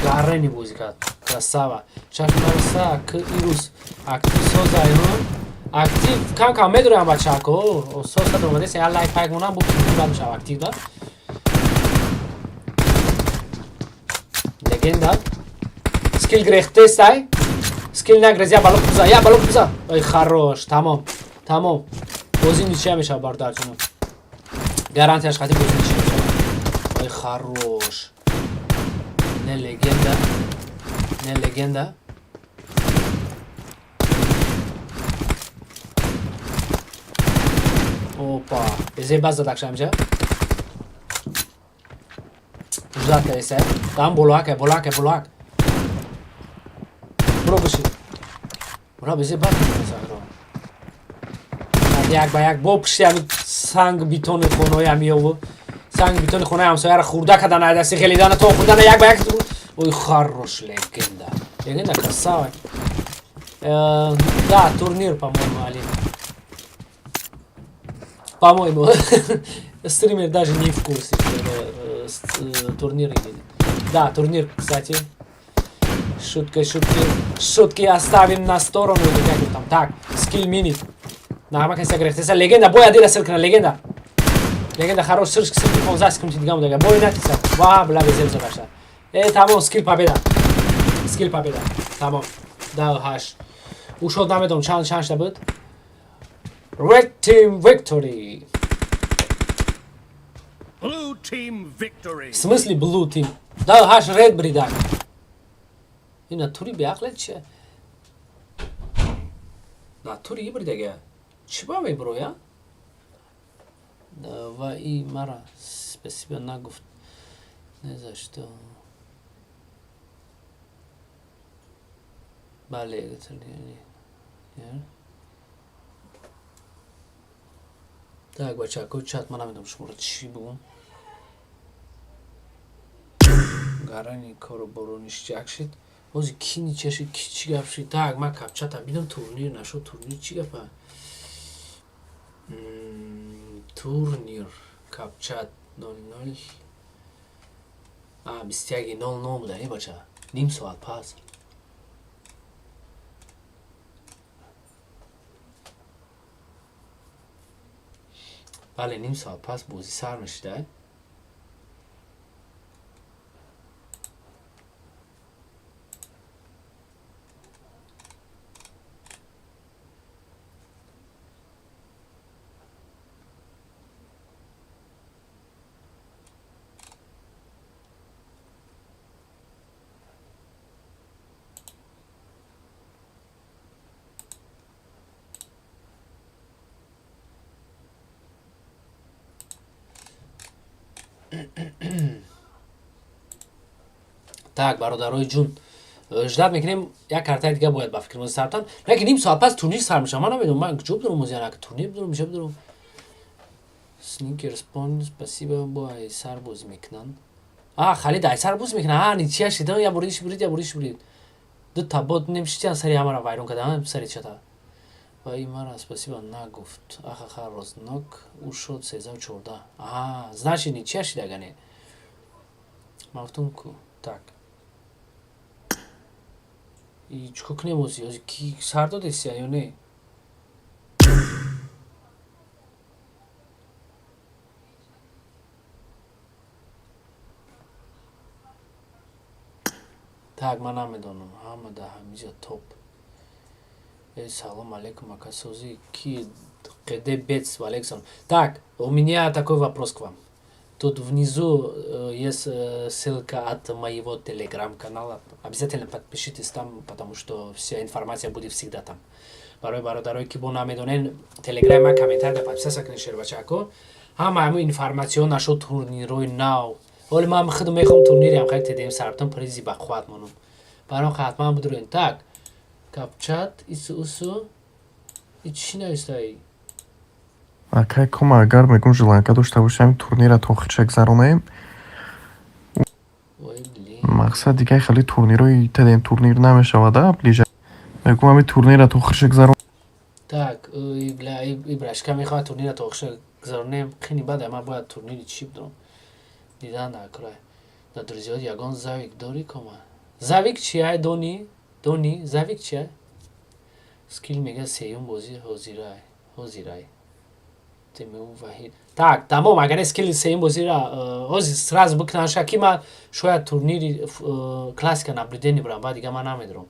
S1: Гарени бозӣ кард. Красава. Чашмариса к ирус актив созай, актив кам кам медурам бачако. Соз кад омадеса я лайк пайк монам бу бад мешава актив да. Легенда. Скилл грехтестай. Скилл нагрез, я балок буза, я балок буза. Ай, хорош, тамом. Тамом. Бозӣ ничья мешава, бародарҷонам. Гарантияш хати бозӣ ничья мешава. Ай, хорош. Не легенда. Не легенда. Опа. Безе баз задакша амҷа. Ждать кардеса. Там болоак, болоак, болоак. Буро биши. Буро безе баз задакша. Як ба як бо пушти ҳами санг битони хонаҳои ҳамиёву санг битони хонаи ҳамсояро хурда кардан, айдаси ғелидана то хурдана як ба як. Ой, хорош, легенда. Легенда красава. Да, турнир, по-моему, Алина. По-моему, стример даже не в курсе, что турнир или нет. Да, турнир, кстати. Шутка, шутки. Шутки оставим на сторону или как там. Так, скилл минит. Нағма каси гирифтеса легенда бояд ира сир кунад легенда. Легенда хорош сир сир 15 секунд дига мудага. Бой натиса. Ва бла безел задашта. Э, тамом, скилл победа. Скилл победа. Тамом. Да, хаш. Ушод намедонам чанд чанд шда буд. Red team victory.
S4: Blue team victory.
S1: В смысле blue team? Да, хаш red бридак. Ина тури беақле че? Натури ибридага. Чӣ ба меброя? Ва и мара спасибо нагуфт. Не за что. Бале, так, бачако, чат, ман намедонам шуморо чӣ бугум. Гарани кору бору ништяк шид. Бози ки нича шид, ки чӣ гап шид. Так, ман капчата бидам турнир нашуд, турнир чӣ гапа? Турнир капчат 00 а 21:00 буда, е бача. Ним соат пас. Бале, ним соат пас бозӣ сар мешида. Так, бародарои ҷун, ждать мекунем, як картаи дига бояд ба фикр сартан. Лекин ним соат пас турнир сар мешава. Ман намедонам, ман куҷо бидорам ози, як турнир бидорам, меша бидорам. Сникерс пон, спасибо, бо ай сар бозӣ мекунанд. А, Халид ай сар бозӣ мекунад. А, ничья шида, я буридиш бурид, я буридиш бурид. Ду та бот немшитян сари ҳамаро вайрон карда, сари чата. Ва и мара спасибо нагуфт. Ахаха, рознок, ӯ шуд 13-14. А, значит ничья шида гане. Ман гуфтам ку. Так. И чикор кунем ози? Ози ки сар додесия ё не? Так, ман намедонам. Ҳама да ҳамиҷа топ. Э, салом алейкум, ака созӣ. Ки КД Бец, валейкум. Так, у меня такой вопрос к вам. Тут внизу есть ссылка от моего телеграм-канала. Обязательно подпишитесь там, потому что вся информация будет всегда там. Барои бародарое ки бо намедонен, телеграма комментарий да подписаться кунед, шербачако. Ҳама ҳамун информатсион нашуд турнирои нав. Ҳоли ман худам мехоҳам турнириам хеле ТДМ сарптам призи ба қувват монам. Баром ҳатман бидурен. Так, капчат, ису усу. И чӣ навистаи?
S2: Акай кома, агар мегум желанка дошта бошем, ҳамин турнира то охирша гузаронем.
S1: Ой, блин.
S2: Мақсад дигаи хеле турнирои ТДМ турнир намешавада ближе. Мегум ҳамин турнира то охирша гузарон.
S1: Так, бля, и брашка мехоҳад турнира то охиша гузаронем. Қини баъд ман бояд турнири чӣ бидорам. Дидан дар курай. Дар друзья ягон завик дорӣ, Кома? Завик чия, дони? Дони, завик чия? Скил мега сеюм бозӣ ҳозирай. Ҳозирай. ТМУ Ваҳид. Так, тамом, агар скилли сеюм бозира ҳозир сразу бикунанша, ки ман шояд турнири классика наблюдение бурам, баъд дига ман намедорам.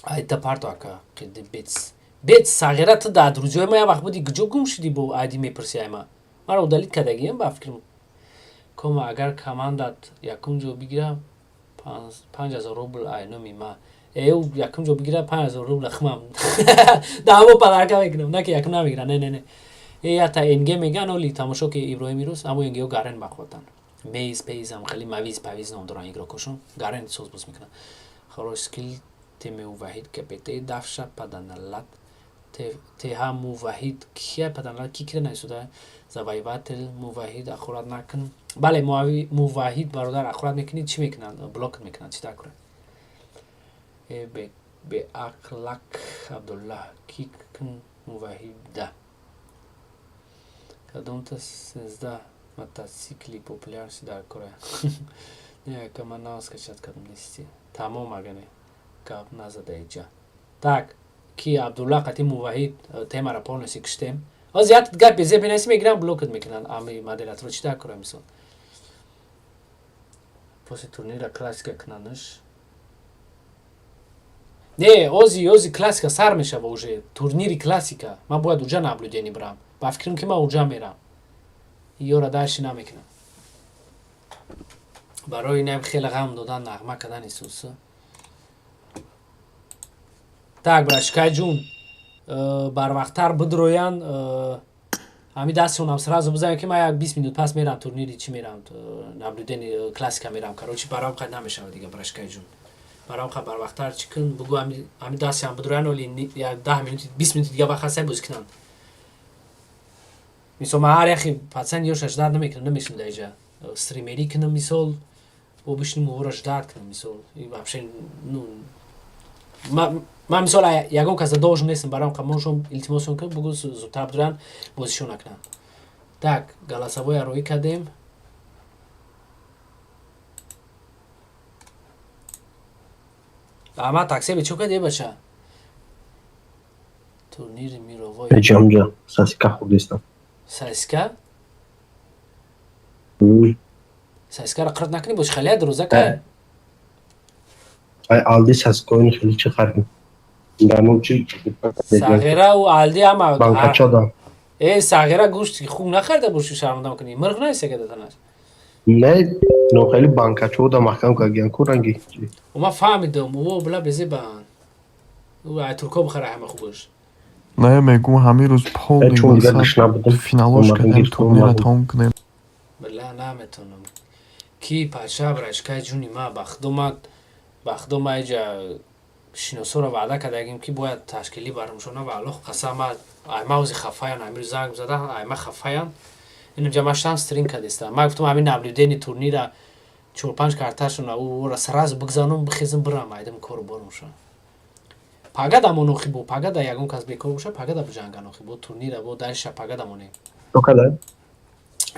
S1: Айта парто, ака, қиди бец. Бец сағира, ту дар друзья и ма як вақт буди, куҷо гум шудӣ? Бо айди мепурси, ай ма. Маро удалить кардагием ба фикрам. Кома, агар командат якум ҷо бигира, 5000 рубл ай номи ма. Э, якум ҷо бигира, 5000 рубл хмам. Даҳамо подарка мекунам, на ки якум намегира, не, не, не. Э, ята НГ меган, оли тамошо ки Иброҳими рус, амо НГ гарен бахватан. Мейз, пейзам, хеле мавиз, павиз ном доран игрок ошон. Гарен соз боз мекунан. Хорош скилл ТМУ Ваҳид КПТ дафша паданалат ТХ Муваҳид кия паданалат ки кира нависуда завоеватель Муваҳид ахурат накун. Бале, Муваҳид бародар, ахурат мекунӣ, чӣ мекунанд? Блок мекунанд, чӣ дар кура? Э, беақлак Абдуллаҳ ки кун Муваҳида. Кадомта 13 мотосикли популярности дар кора? Не, ака, ман нав скачать кардам, нести. Тамом, агане гап назада иҷа. Так, ки Абдулла қати Муваҳид темара полностью киштем. Ҳозир як гап безе бинависӣ, мегирам, блокат мекунанд ами модератор. Чӣ дар кора, мисол? После турнира классика кунанаш. Не, ози классика сар мешава уже, турнири классика. Ман бояд уҷа наблюдение бирам. Ба фикрам, ки ман уҷа мерам. Ёра дальше намекунам. Барои инам хеле ғам додан, нағма кардан Исус. Так, брашкай ҷун, барвақттар бидроян, ҳами дастшонам сразу бизанем, ки ман як 20 минут пас мерам турнири чӣ мерам, наблюдение классика мерам. Короче, барам қад намешава дига, брашкай ҷун. Барам қад барвақттар чӣ кун, бугӯ, ҳами дастшам бидроян, оли як 10 минути, 20 минути дига вақт ҳаст, бозӣ кунанд. Мисол, ман ҳар яхи пацан ёша ждать намекунам, намешинам дар иҷа стримерӣ кунам, мисол, бо бишинам ӯро ждать кунам, мисол, и вообще, ну, ман, мисол, ягон каса должен нестам. Барам қамоншон илтимосшон кун, бугӯ, зудтар бидуранд, бозишон накунанд. Так, голосовой роӣ кардем. Ама таксебе чо кардӣ, бача? Турнири мировой.
S15: Ҷамҷа сасика хурдистам.
S1: Сасика? Сасикаро қирт накунӣ, бош, хеле дурӯза кай.
S15: Ай, алди сасикоини хеле чӣ харидем. Дармон чи?
S1: Сағира, ӯ алди ама.
S15: Банкача.
S1: Э, сағира, гӯшти хуб нахарида бошӣ, шарманда кунӣ. Мирғ нест яка датанаш.
S15: Не, но хеле банкачо да маҳкам кардгиян ку ранги.
S1: Ма фаҳмидам, ӯ била безебан. Ӯ ай турко бихара, ҳама хубаш.
S2: Не, мегӯм, ҳамин рӯз полный
S15: Чун дигар гӯш набудам.
S2: финалош кардем, турнира тамом кунем.
S1: Била, наметонам. Ки паша, брашкай ҷуни ма, ба худо ма иҷа шиносоро ваъда кардагим, ки бояд ташкилӣ бармшона. Ва Аллоҳ қасам, ма айма ози хафаян, амир занг зада, айма хафаян. Инҷа ма штам стрим кардестам. Ма гуфтам, ҳамин наблюдение турнира чор панҷ карташона ӯра сразу бигзанум, бихезам, бирам, айдам кору борумшон. Пага дамон охи, бо пага да ягон кас бекор боша, пага да биҷанган охи, бо турнира, бо дальше пага дамонем.
S15: Чо?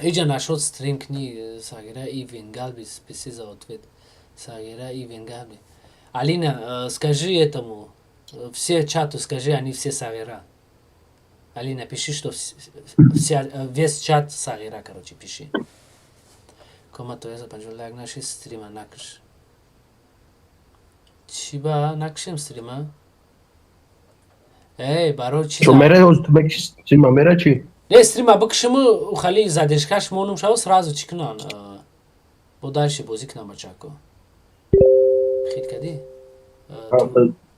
S1: Иҷа нашод стрим кни, Сагира Ивен Галби, спаси за ответ. Сагира Ивен Галби. Алина, скажи этому, все чату скажи, они все Сагира. Алина, пиши, что вся, весь чат Сагира, короче, пиши. Кома, то я за панҷола як наши стрима накш. Чӣ ба накшем стрима? Эй, барои чи?
S15: Чо мера оз ту бекиш стрима мера чи?
S1: Не, стрима бикшиму, хали задержка ш монум шава, сразу чӣ кунан? Бо дальше бозӣ кунам, бачако. Хит кардӣ?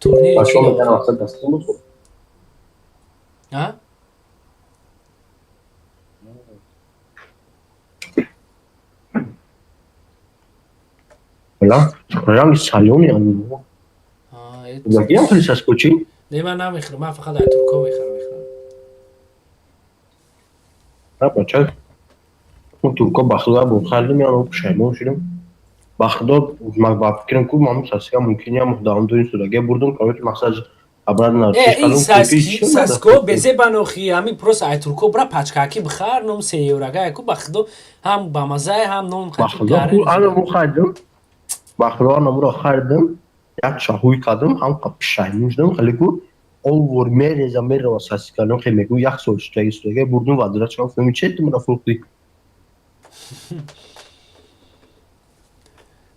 S1: Турнири чӣ? А?
S15: Бла, ранги салони ам. Ягиам хеле саскочи?
S1: Не, ман намехӯрам, ман фақат ай турко мехӯрам, мехӯрам.
S15: На, бача. Мо турко ба худо бо хардим, яно пушаймон шудем. Ба худо, ман ба фикрам ку ман сасика мумкин ям даҳам дуин судаге бурдум, короче, мақсад Обратно
S1: Э, ин саски, саско безе банохи, ҳамин просто ай турко бра пачкаки бихар, ном се еврага, яку ба худо ҳам бамазае, ҳам нон.
S15: Ба худо анаму харидам. Ба худо анамуро харидам. Як шаҳуй кардам, ҳам пишаймон шудам, хеле ку овор мереза мерава сасика, ну хе мегу як сол шудаги шудаги бурдум вадира чака гуфтам че ту мара фурӯхтӣ.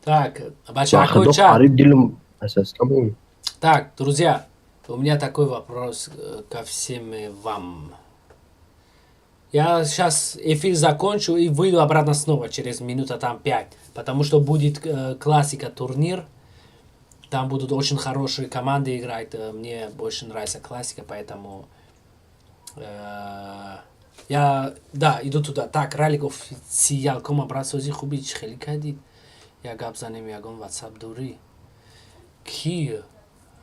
S1: Так,
S15: Ба
S1: бачаҳо
S15: худо
S1: чат.
S15: қариб дилам сасика бум.
S1: Так, друзья, у меня такой вопрос ко всем вам. Я сейчас эфир закончу и выйду обратно снова через минута там 5, потому что будет классика турнир. Там будут очень хорошие команды играть. Мне больше нравится классика, поэтому я, да, иду туда. Так, Ралик официал, кома брат сози хуби хели кадид. Я гап занем ягон WhatsApp дурӣ. Ки?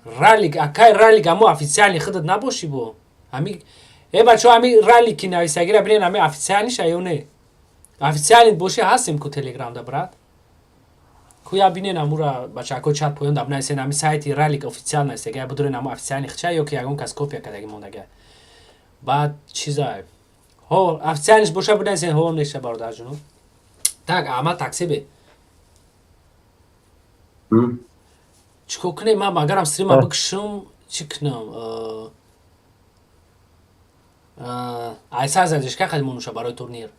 S1: Ралик, акай Ралик, амо официальный худат набошӣ бо. Ами э бачо ами Ралик ки нависагира бинен ами официальный ша ё не? Официальный боши ҳастем ку Телеграм да брат. Ку я бинен амура бачако чат поён да бинависен ами сайти Ралик официал нависага, будурен амо официальный хча ё ки ягон кас копия кардаги мондага. Баъд чиза ҳо официальный ш боша бинависен ҳо неша бародарҷуно. Так, Аҳмад таксибе. Чӣ кор кунем? Ман агарам стрима бикушам, чӣ кунам? Айса задишка қадим монуша барои турнир.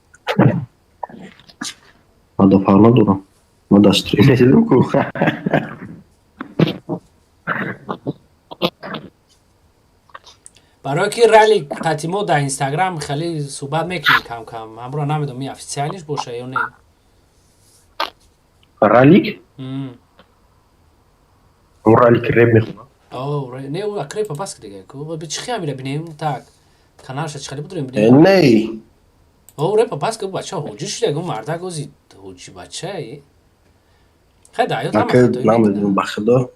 S15: Ман да фарқ надорам. Ман да стрим недидам ку.
S1: Барое ки Ралик қати мо дар Инстаграм хеле суҳбат мекунем кам-кам. Ҳамро намедонам, ин официальный ш боша ё не.
S15: Ралик? Он Ралик реп мехонад.
S1: О, не, ӯ акрепа бас дига ку. Чӣ хел амира бинем? Так. Каналша чӣ хеле будурем
S15: Э,
S1: бинем?
S15: не.
S1: О, репа бас ку бача ҳоҷӣ шуда, гу мардак ози ҳоҷӣ бача. Хай да ё
S15: Ака намедонам ба худо.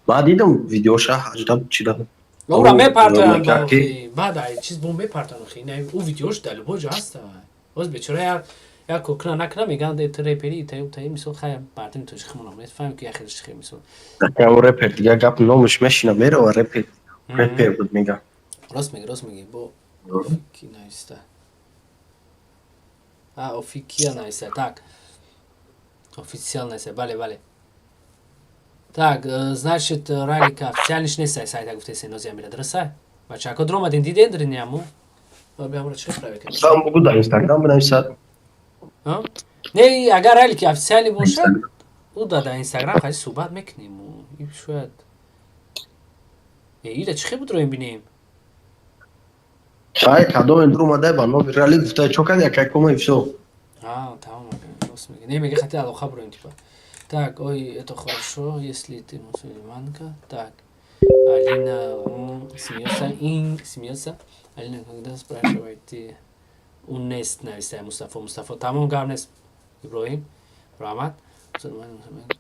S15: Ман дидам видеоша ҳажда чида.
S1: Ора мепартоянд
S15: Ки
S1: охи. Баъд ай чиз бо мепартоянд охи. Не, ӯ видеош дар любой ҷо ҳаст. Боз бечора як як кокна накна мегӯянд ту репери таи таи мисол хай мардуми тоҷик химона мефаҳмем ки як хелеш хел мисол.
S15: Ака он репер дига гап номаш мешина мерава репер. Репер буд мега.
S1: Рост меги бо ки нависта. А офикия нависта. Так. Официал нависта. Бале, бале. Так, значит, Ралика официальный ш нест сайта гуфтеси нози амира дуруста? Бачако дромадин диден дриняму? Биамро чӣ проверка?
S15: Сам бугу дар Инстаграм бинависад.
S1: Не, агар Ралики официальный бошад, ӯ да Инстаграм хали суҳбат мекунем. И шояд ира чӣ хел будроем бинем?
S15: Хай кадом дур омада ба номи Ралик гуфта чо кад якай кома и всё.
S1: А, тамом, рост меги. Не, меги хати алоқа буроем типа. Так, ой, это хорошо, если ты мусульманка. Так, Алина смеется, ин смеется. Алина, когда спрашивает, ты унест навистай Мустафо, Мустафо, тамом гап нест, Иброҳим, раҳмат.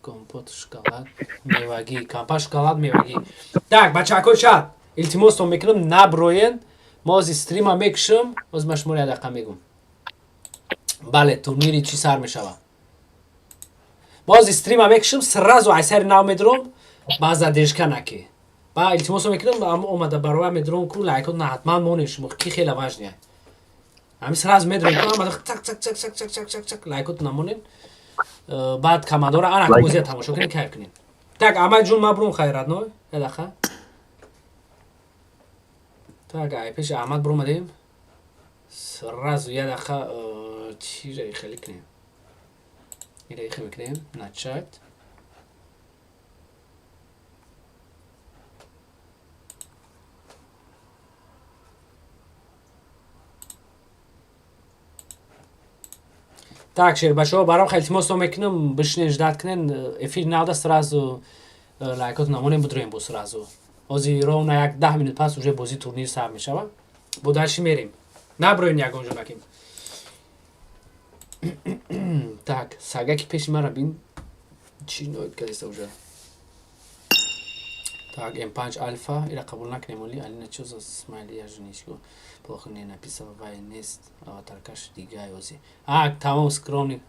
S1: Компот, шоколад, мевагӣ, компот, шоколад, мевагӣ. Так, бачаҳако чат, илтимостон мекунам, наброен, мо ози стрима мекушам, оз ман шуморо як дақиқа мегум. Бале, турнири чӣ сар мешавад? Бози стрима мекушам, сразу ай сари нав медуром, ба задержка наки. Ба илтимосо мекунам, омада бароя медуром ку лайкот на ҳатман монем шумо, ки хела важный. Ҳами сразу медуром ку омада цак цак цак цак цак цак цак цак лайкот намонем. Баъд командора ана бозия тамошо кунем, кайф кунем. Так, Амай ҷун ма бурум хайрат, но? Як дақиқа. Так, ай пеши Аҳмад буромадем. Сразу як дақиқа чиро хеле кунем. Ира ихе мекунем, начать. Так, шербачаҳо, баром хеле илтимосто мекунам, бишинен ждать кунен, эфир навда сразу лайкот намонем будроем бо сразу. Ҳозир ровно як 10 минут пас уже бози турнир сар мешавад. Бо дальше мерем. Наброем ягон ҷо накем. Так, сагаки пеши мара бин чӣ ноид кардеста уже. Так, М5 Альфа, ира қабул накунем оли, Алина чё за смайли, я же ничего плохо не написала, вай нест, аватаркаш дигай ози. А, тамом скромный.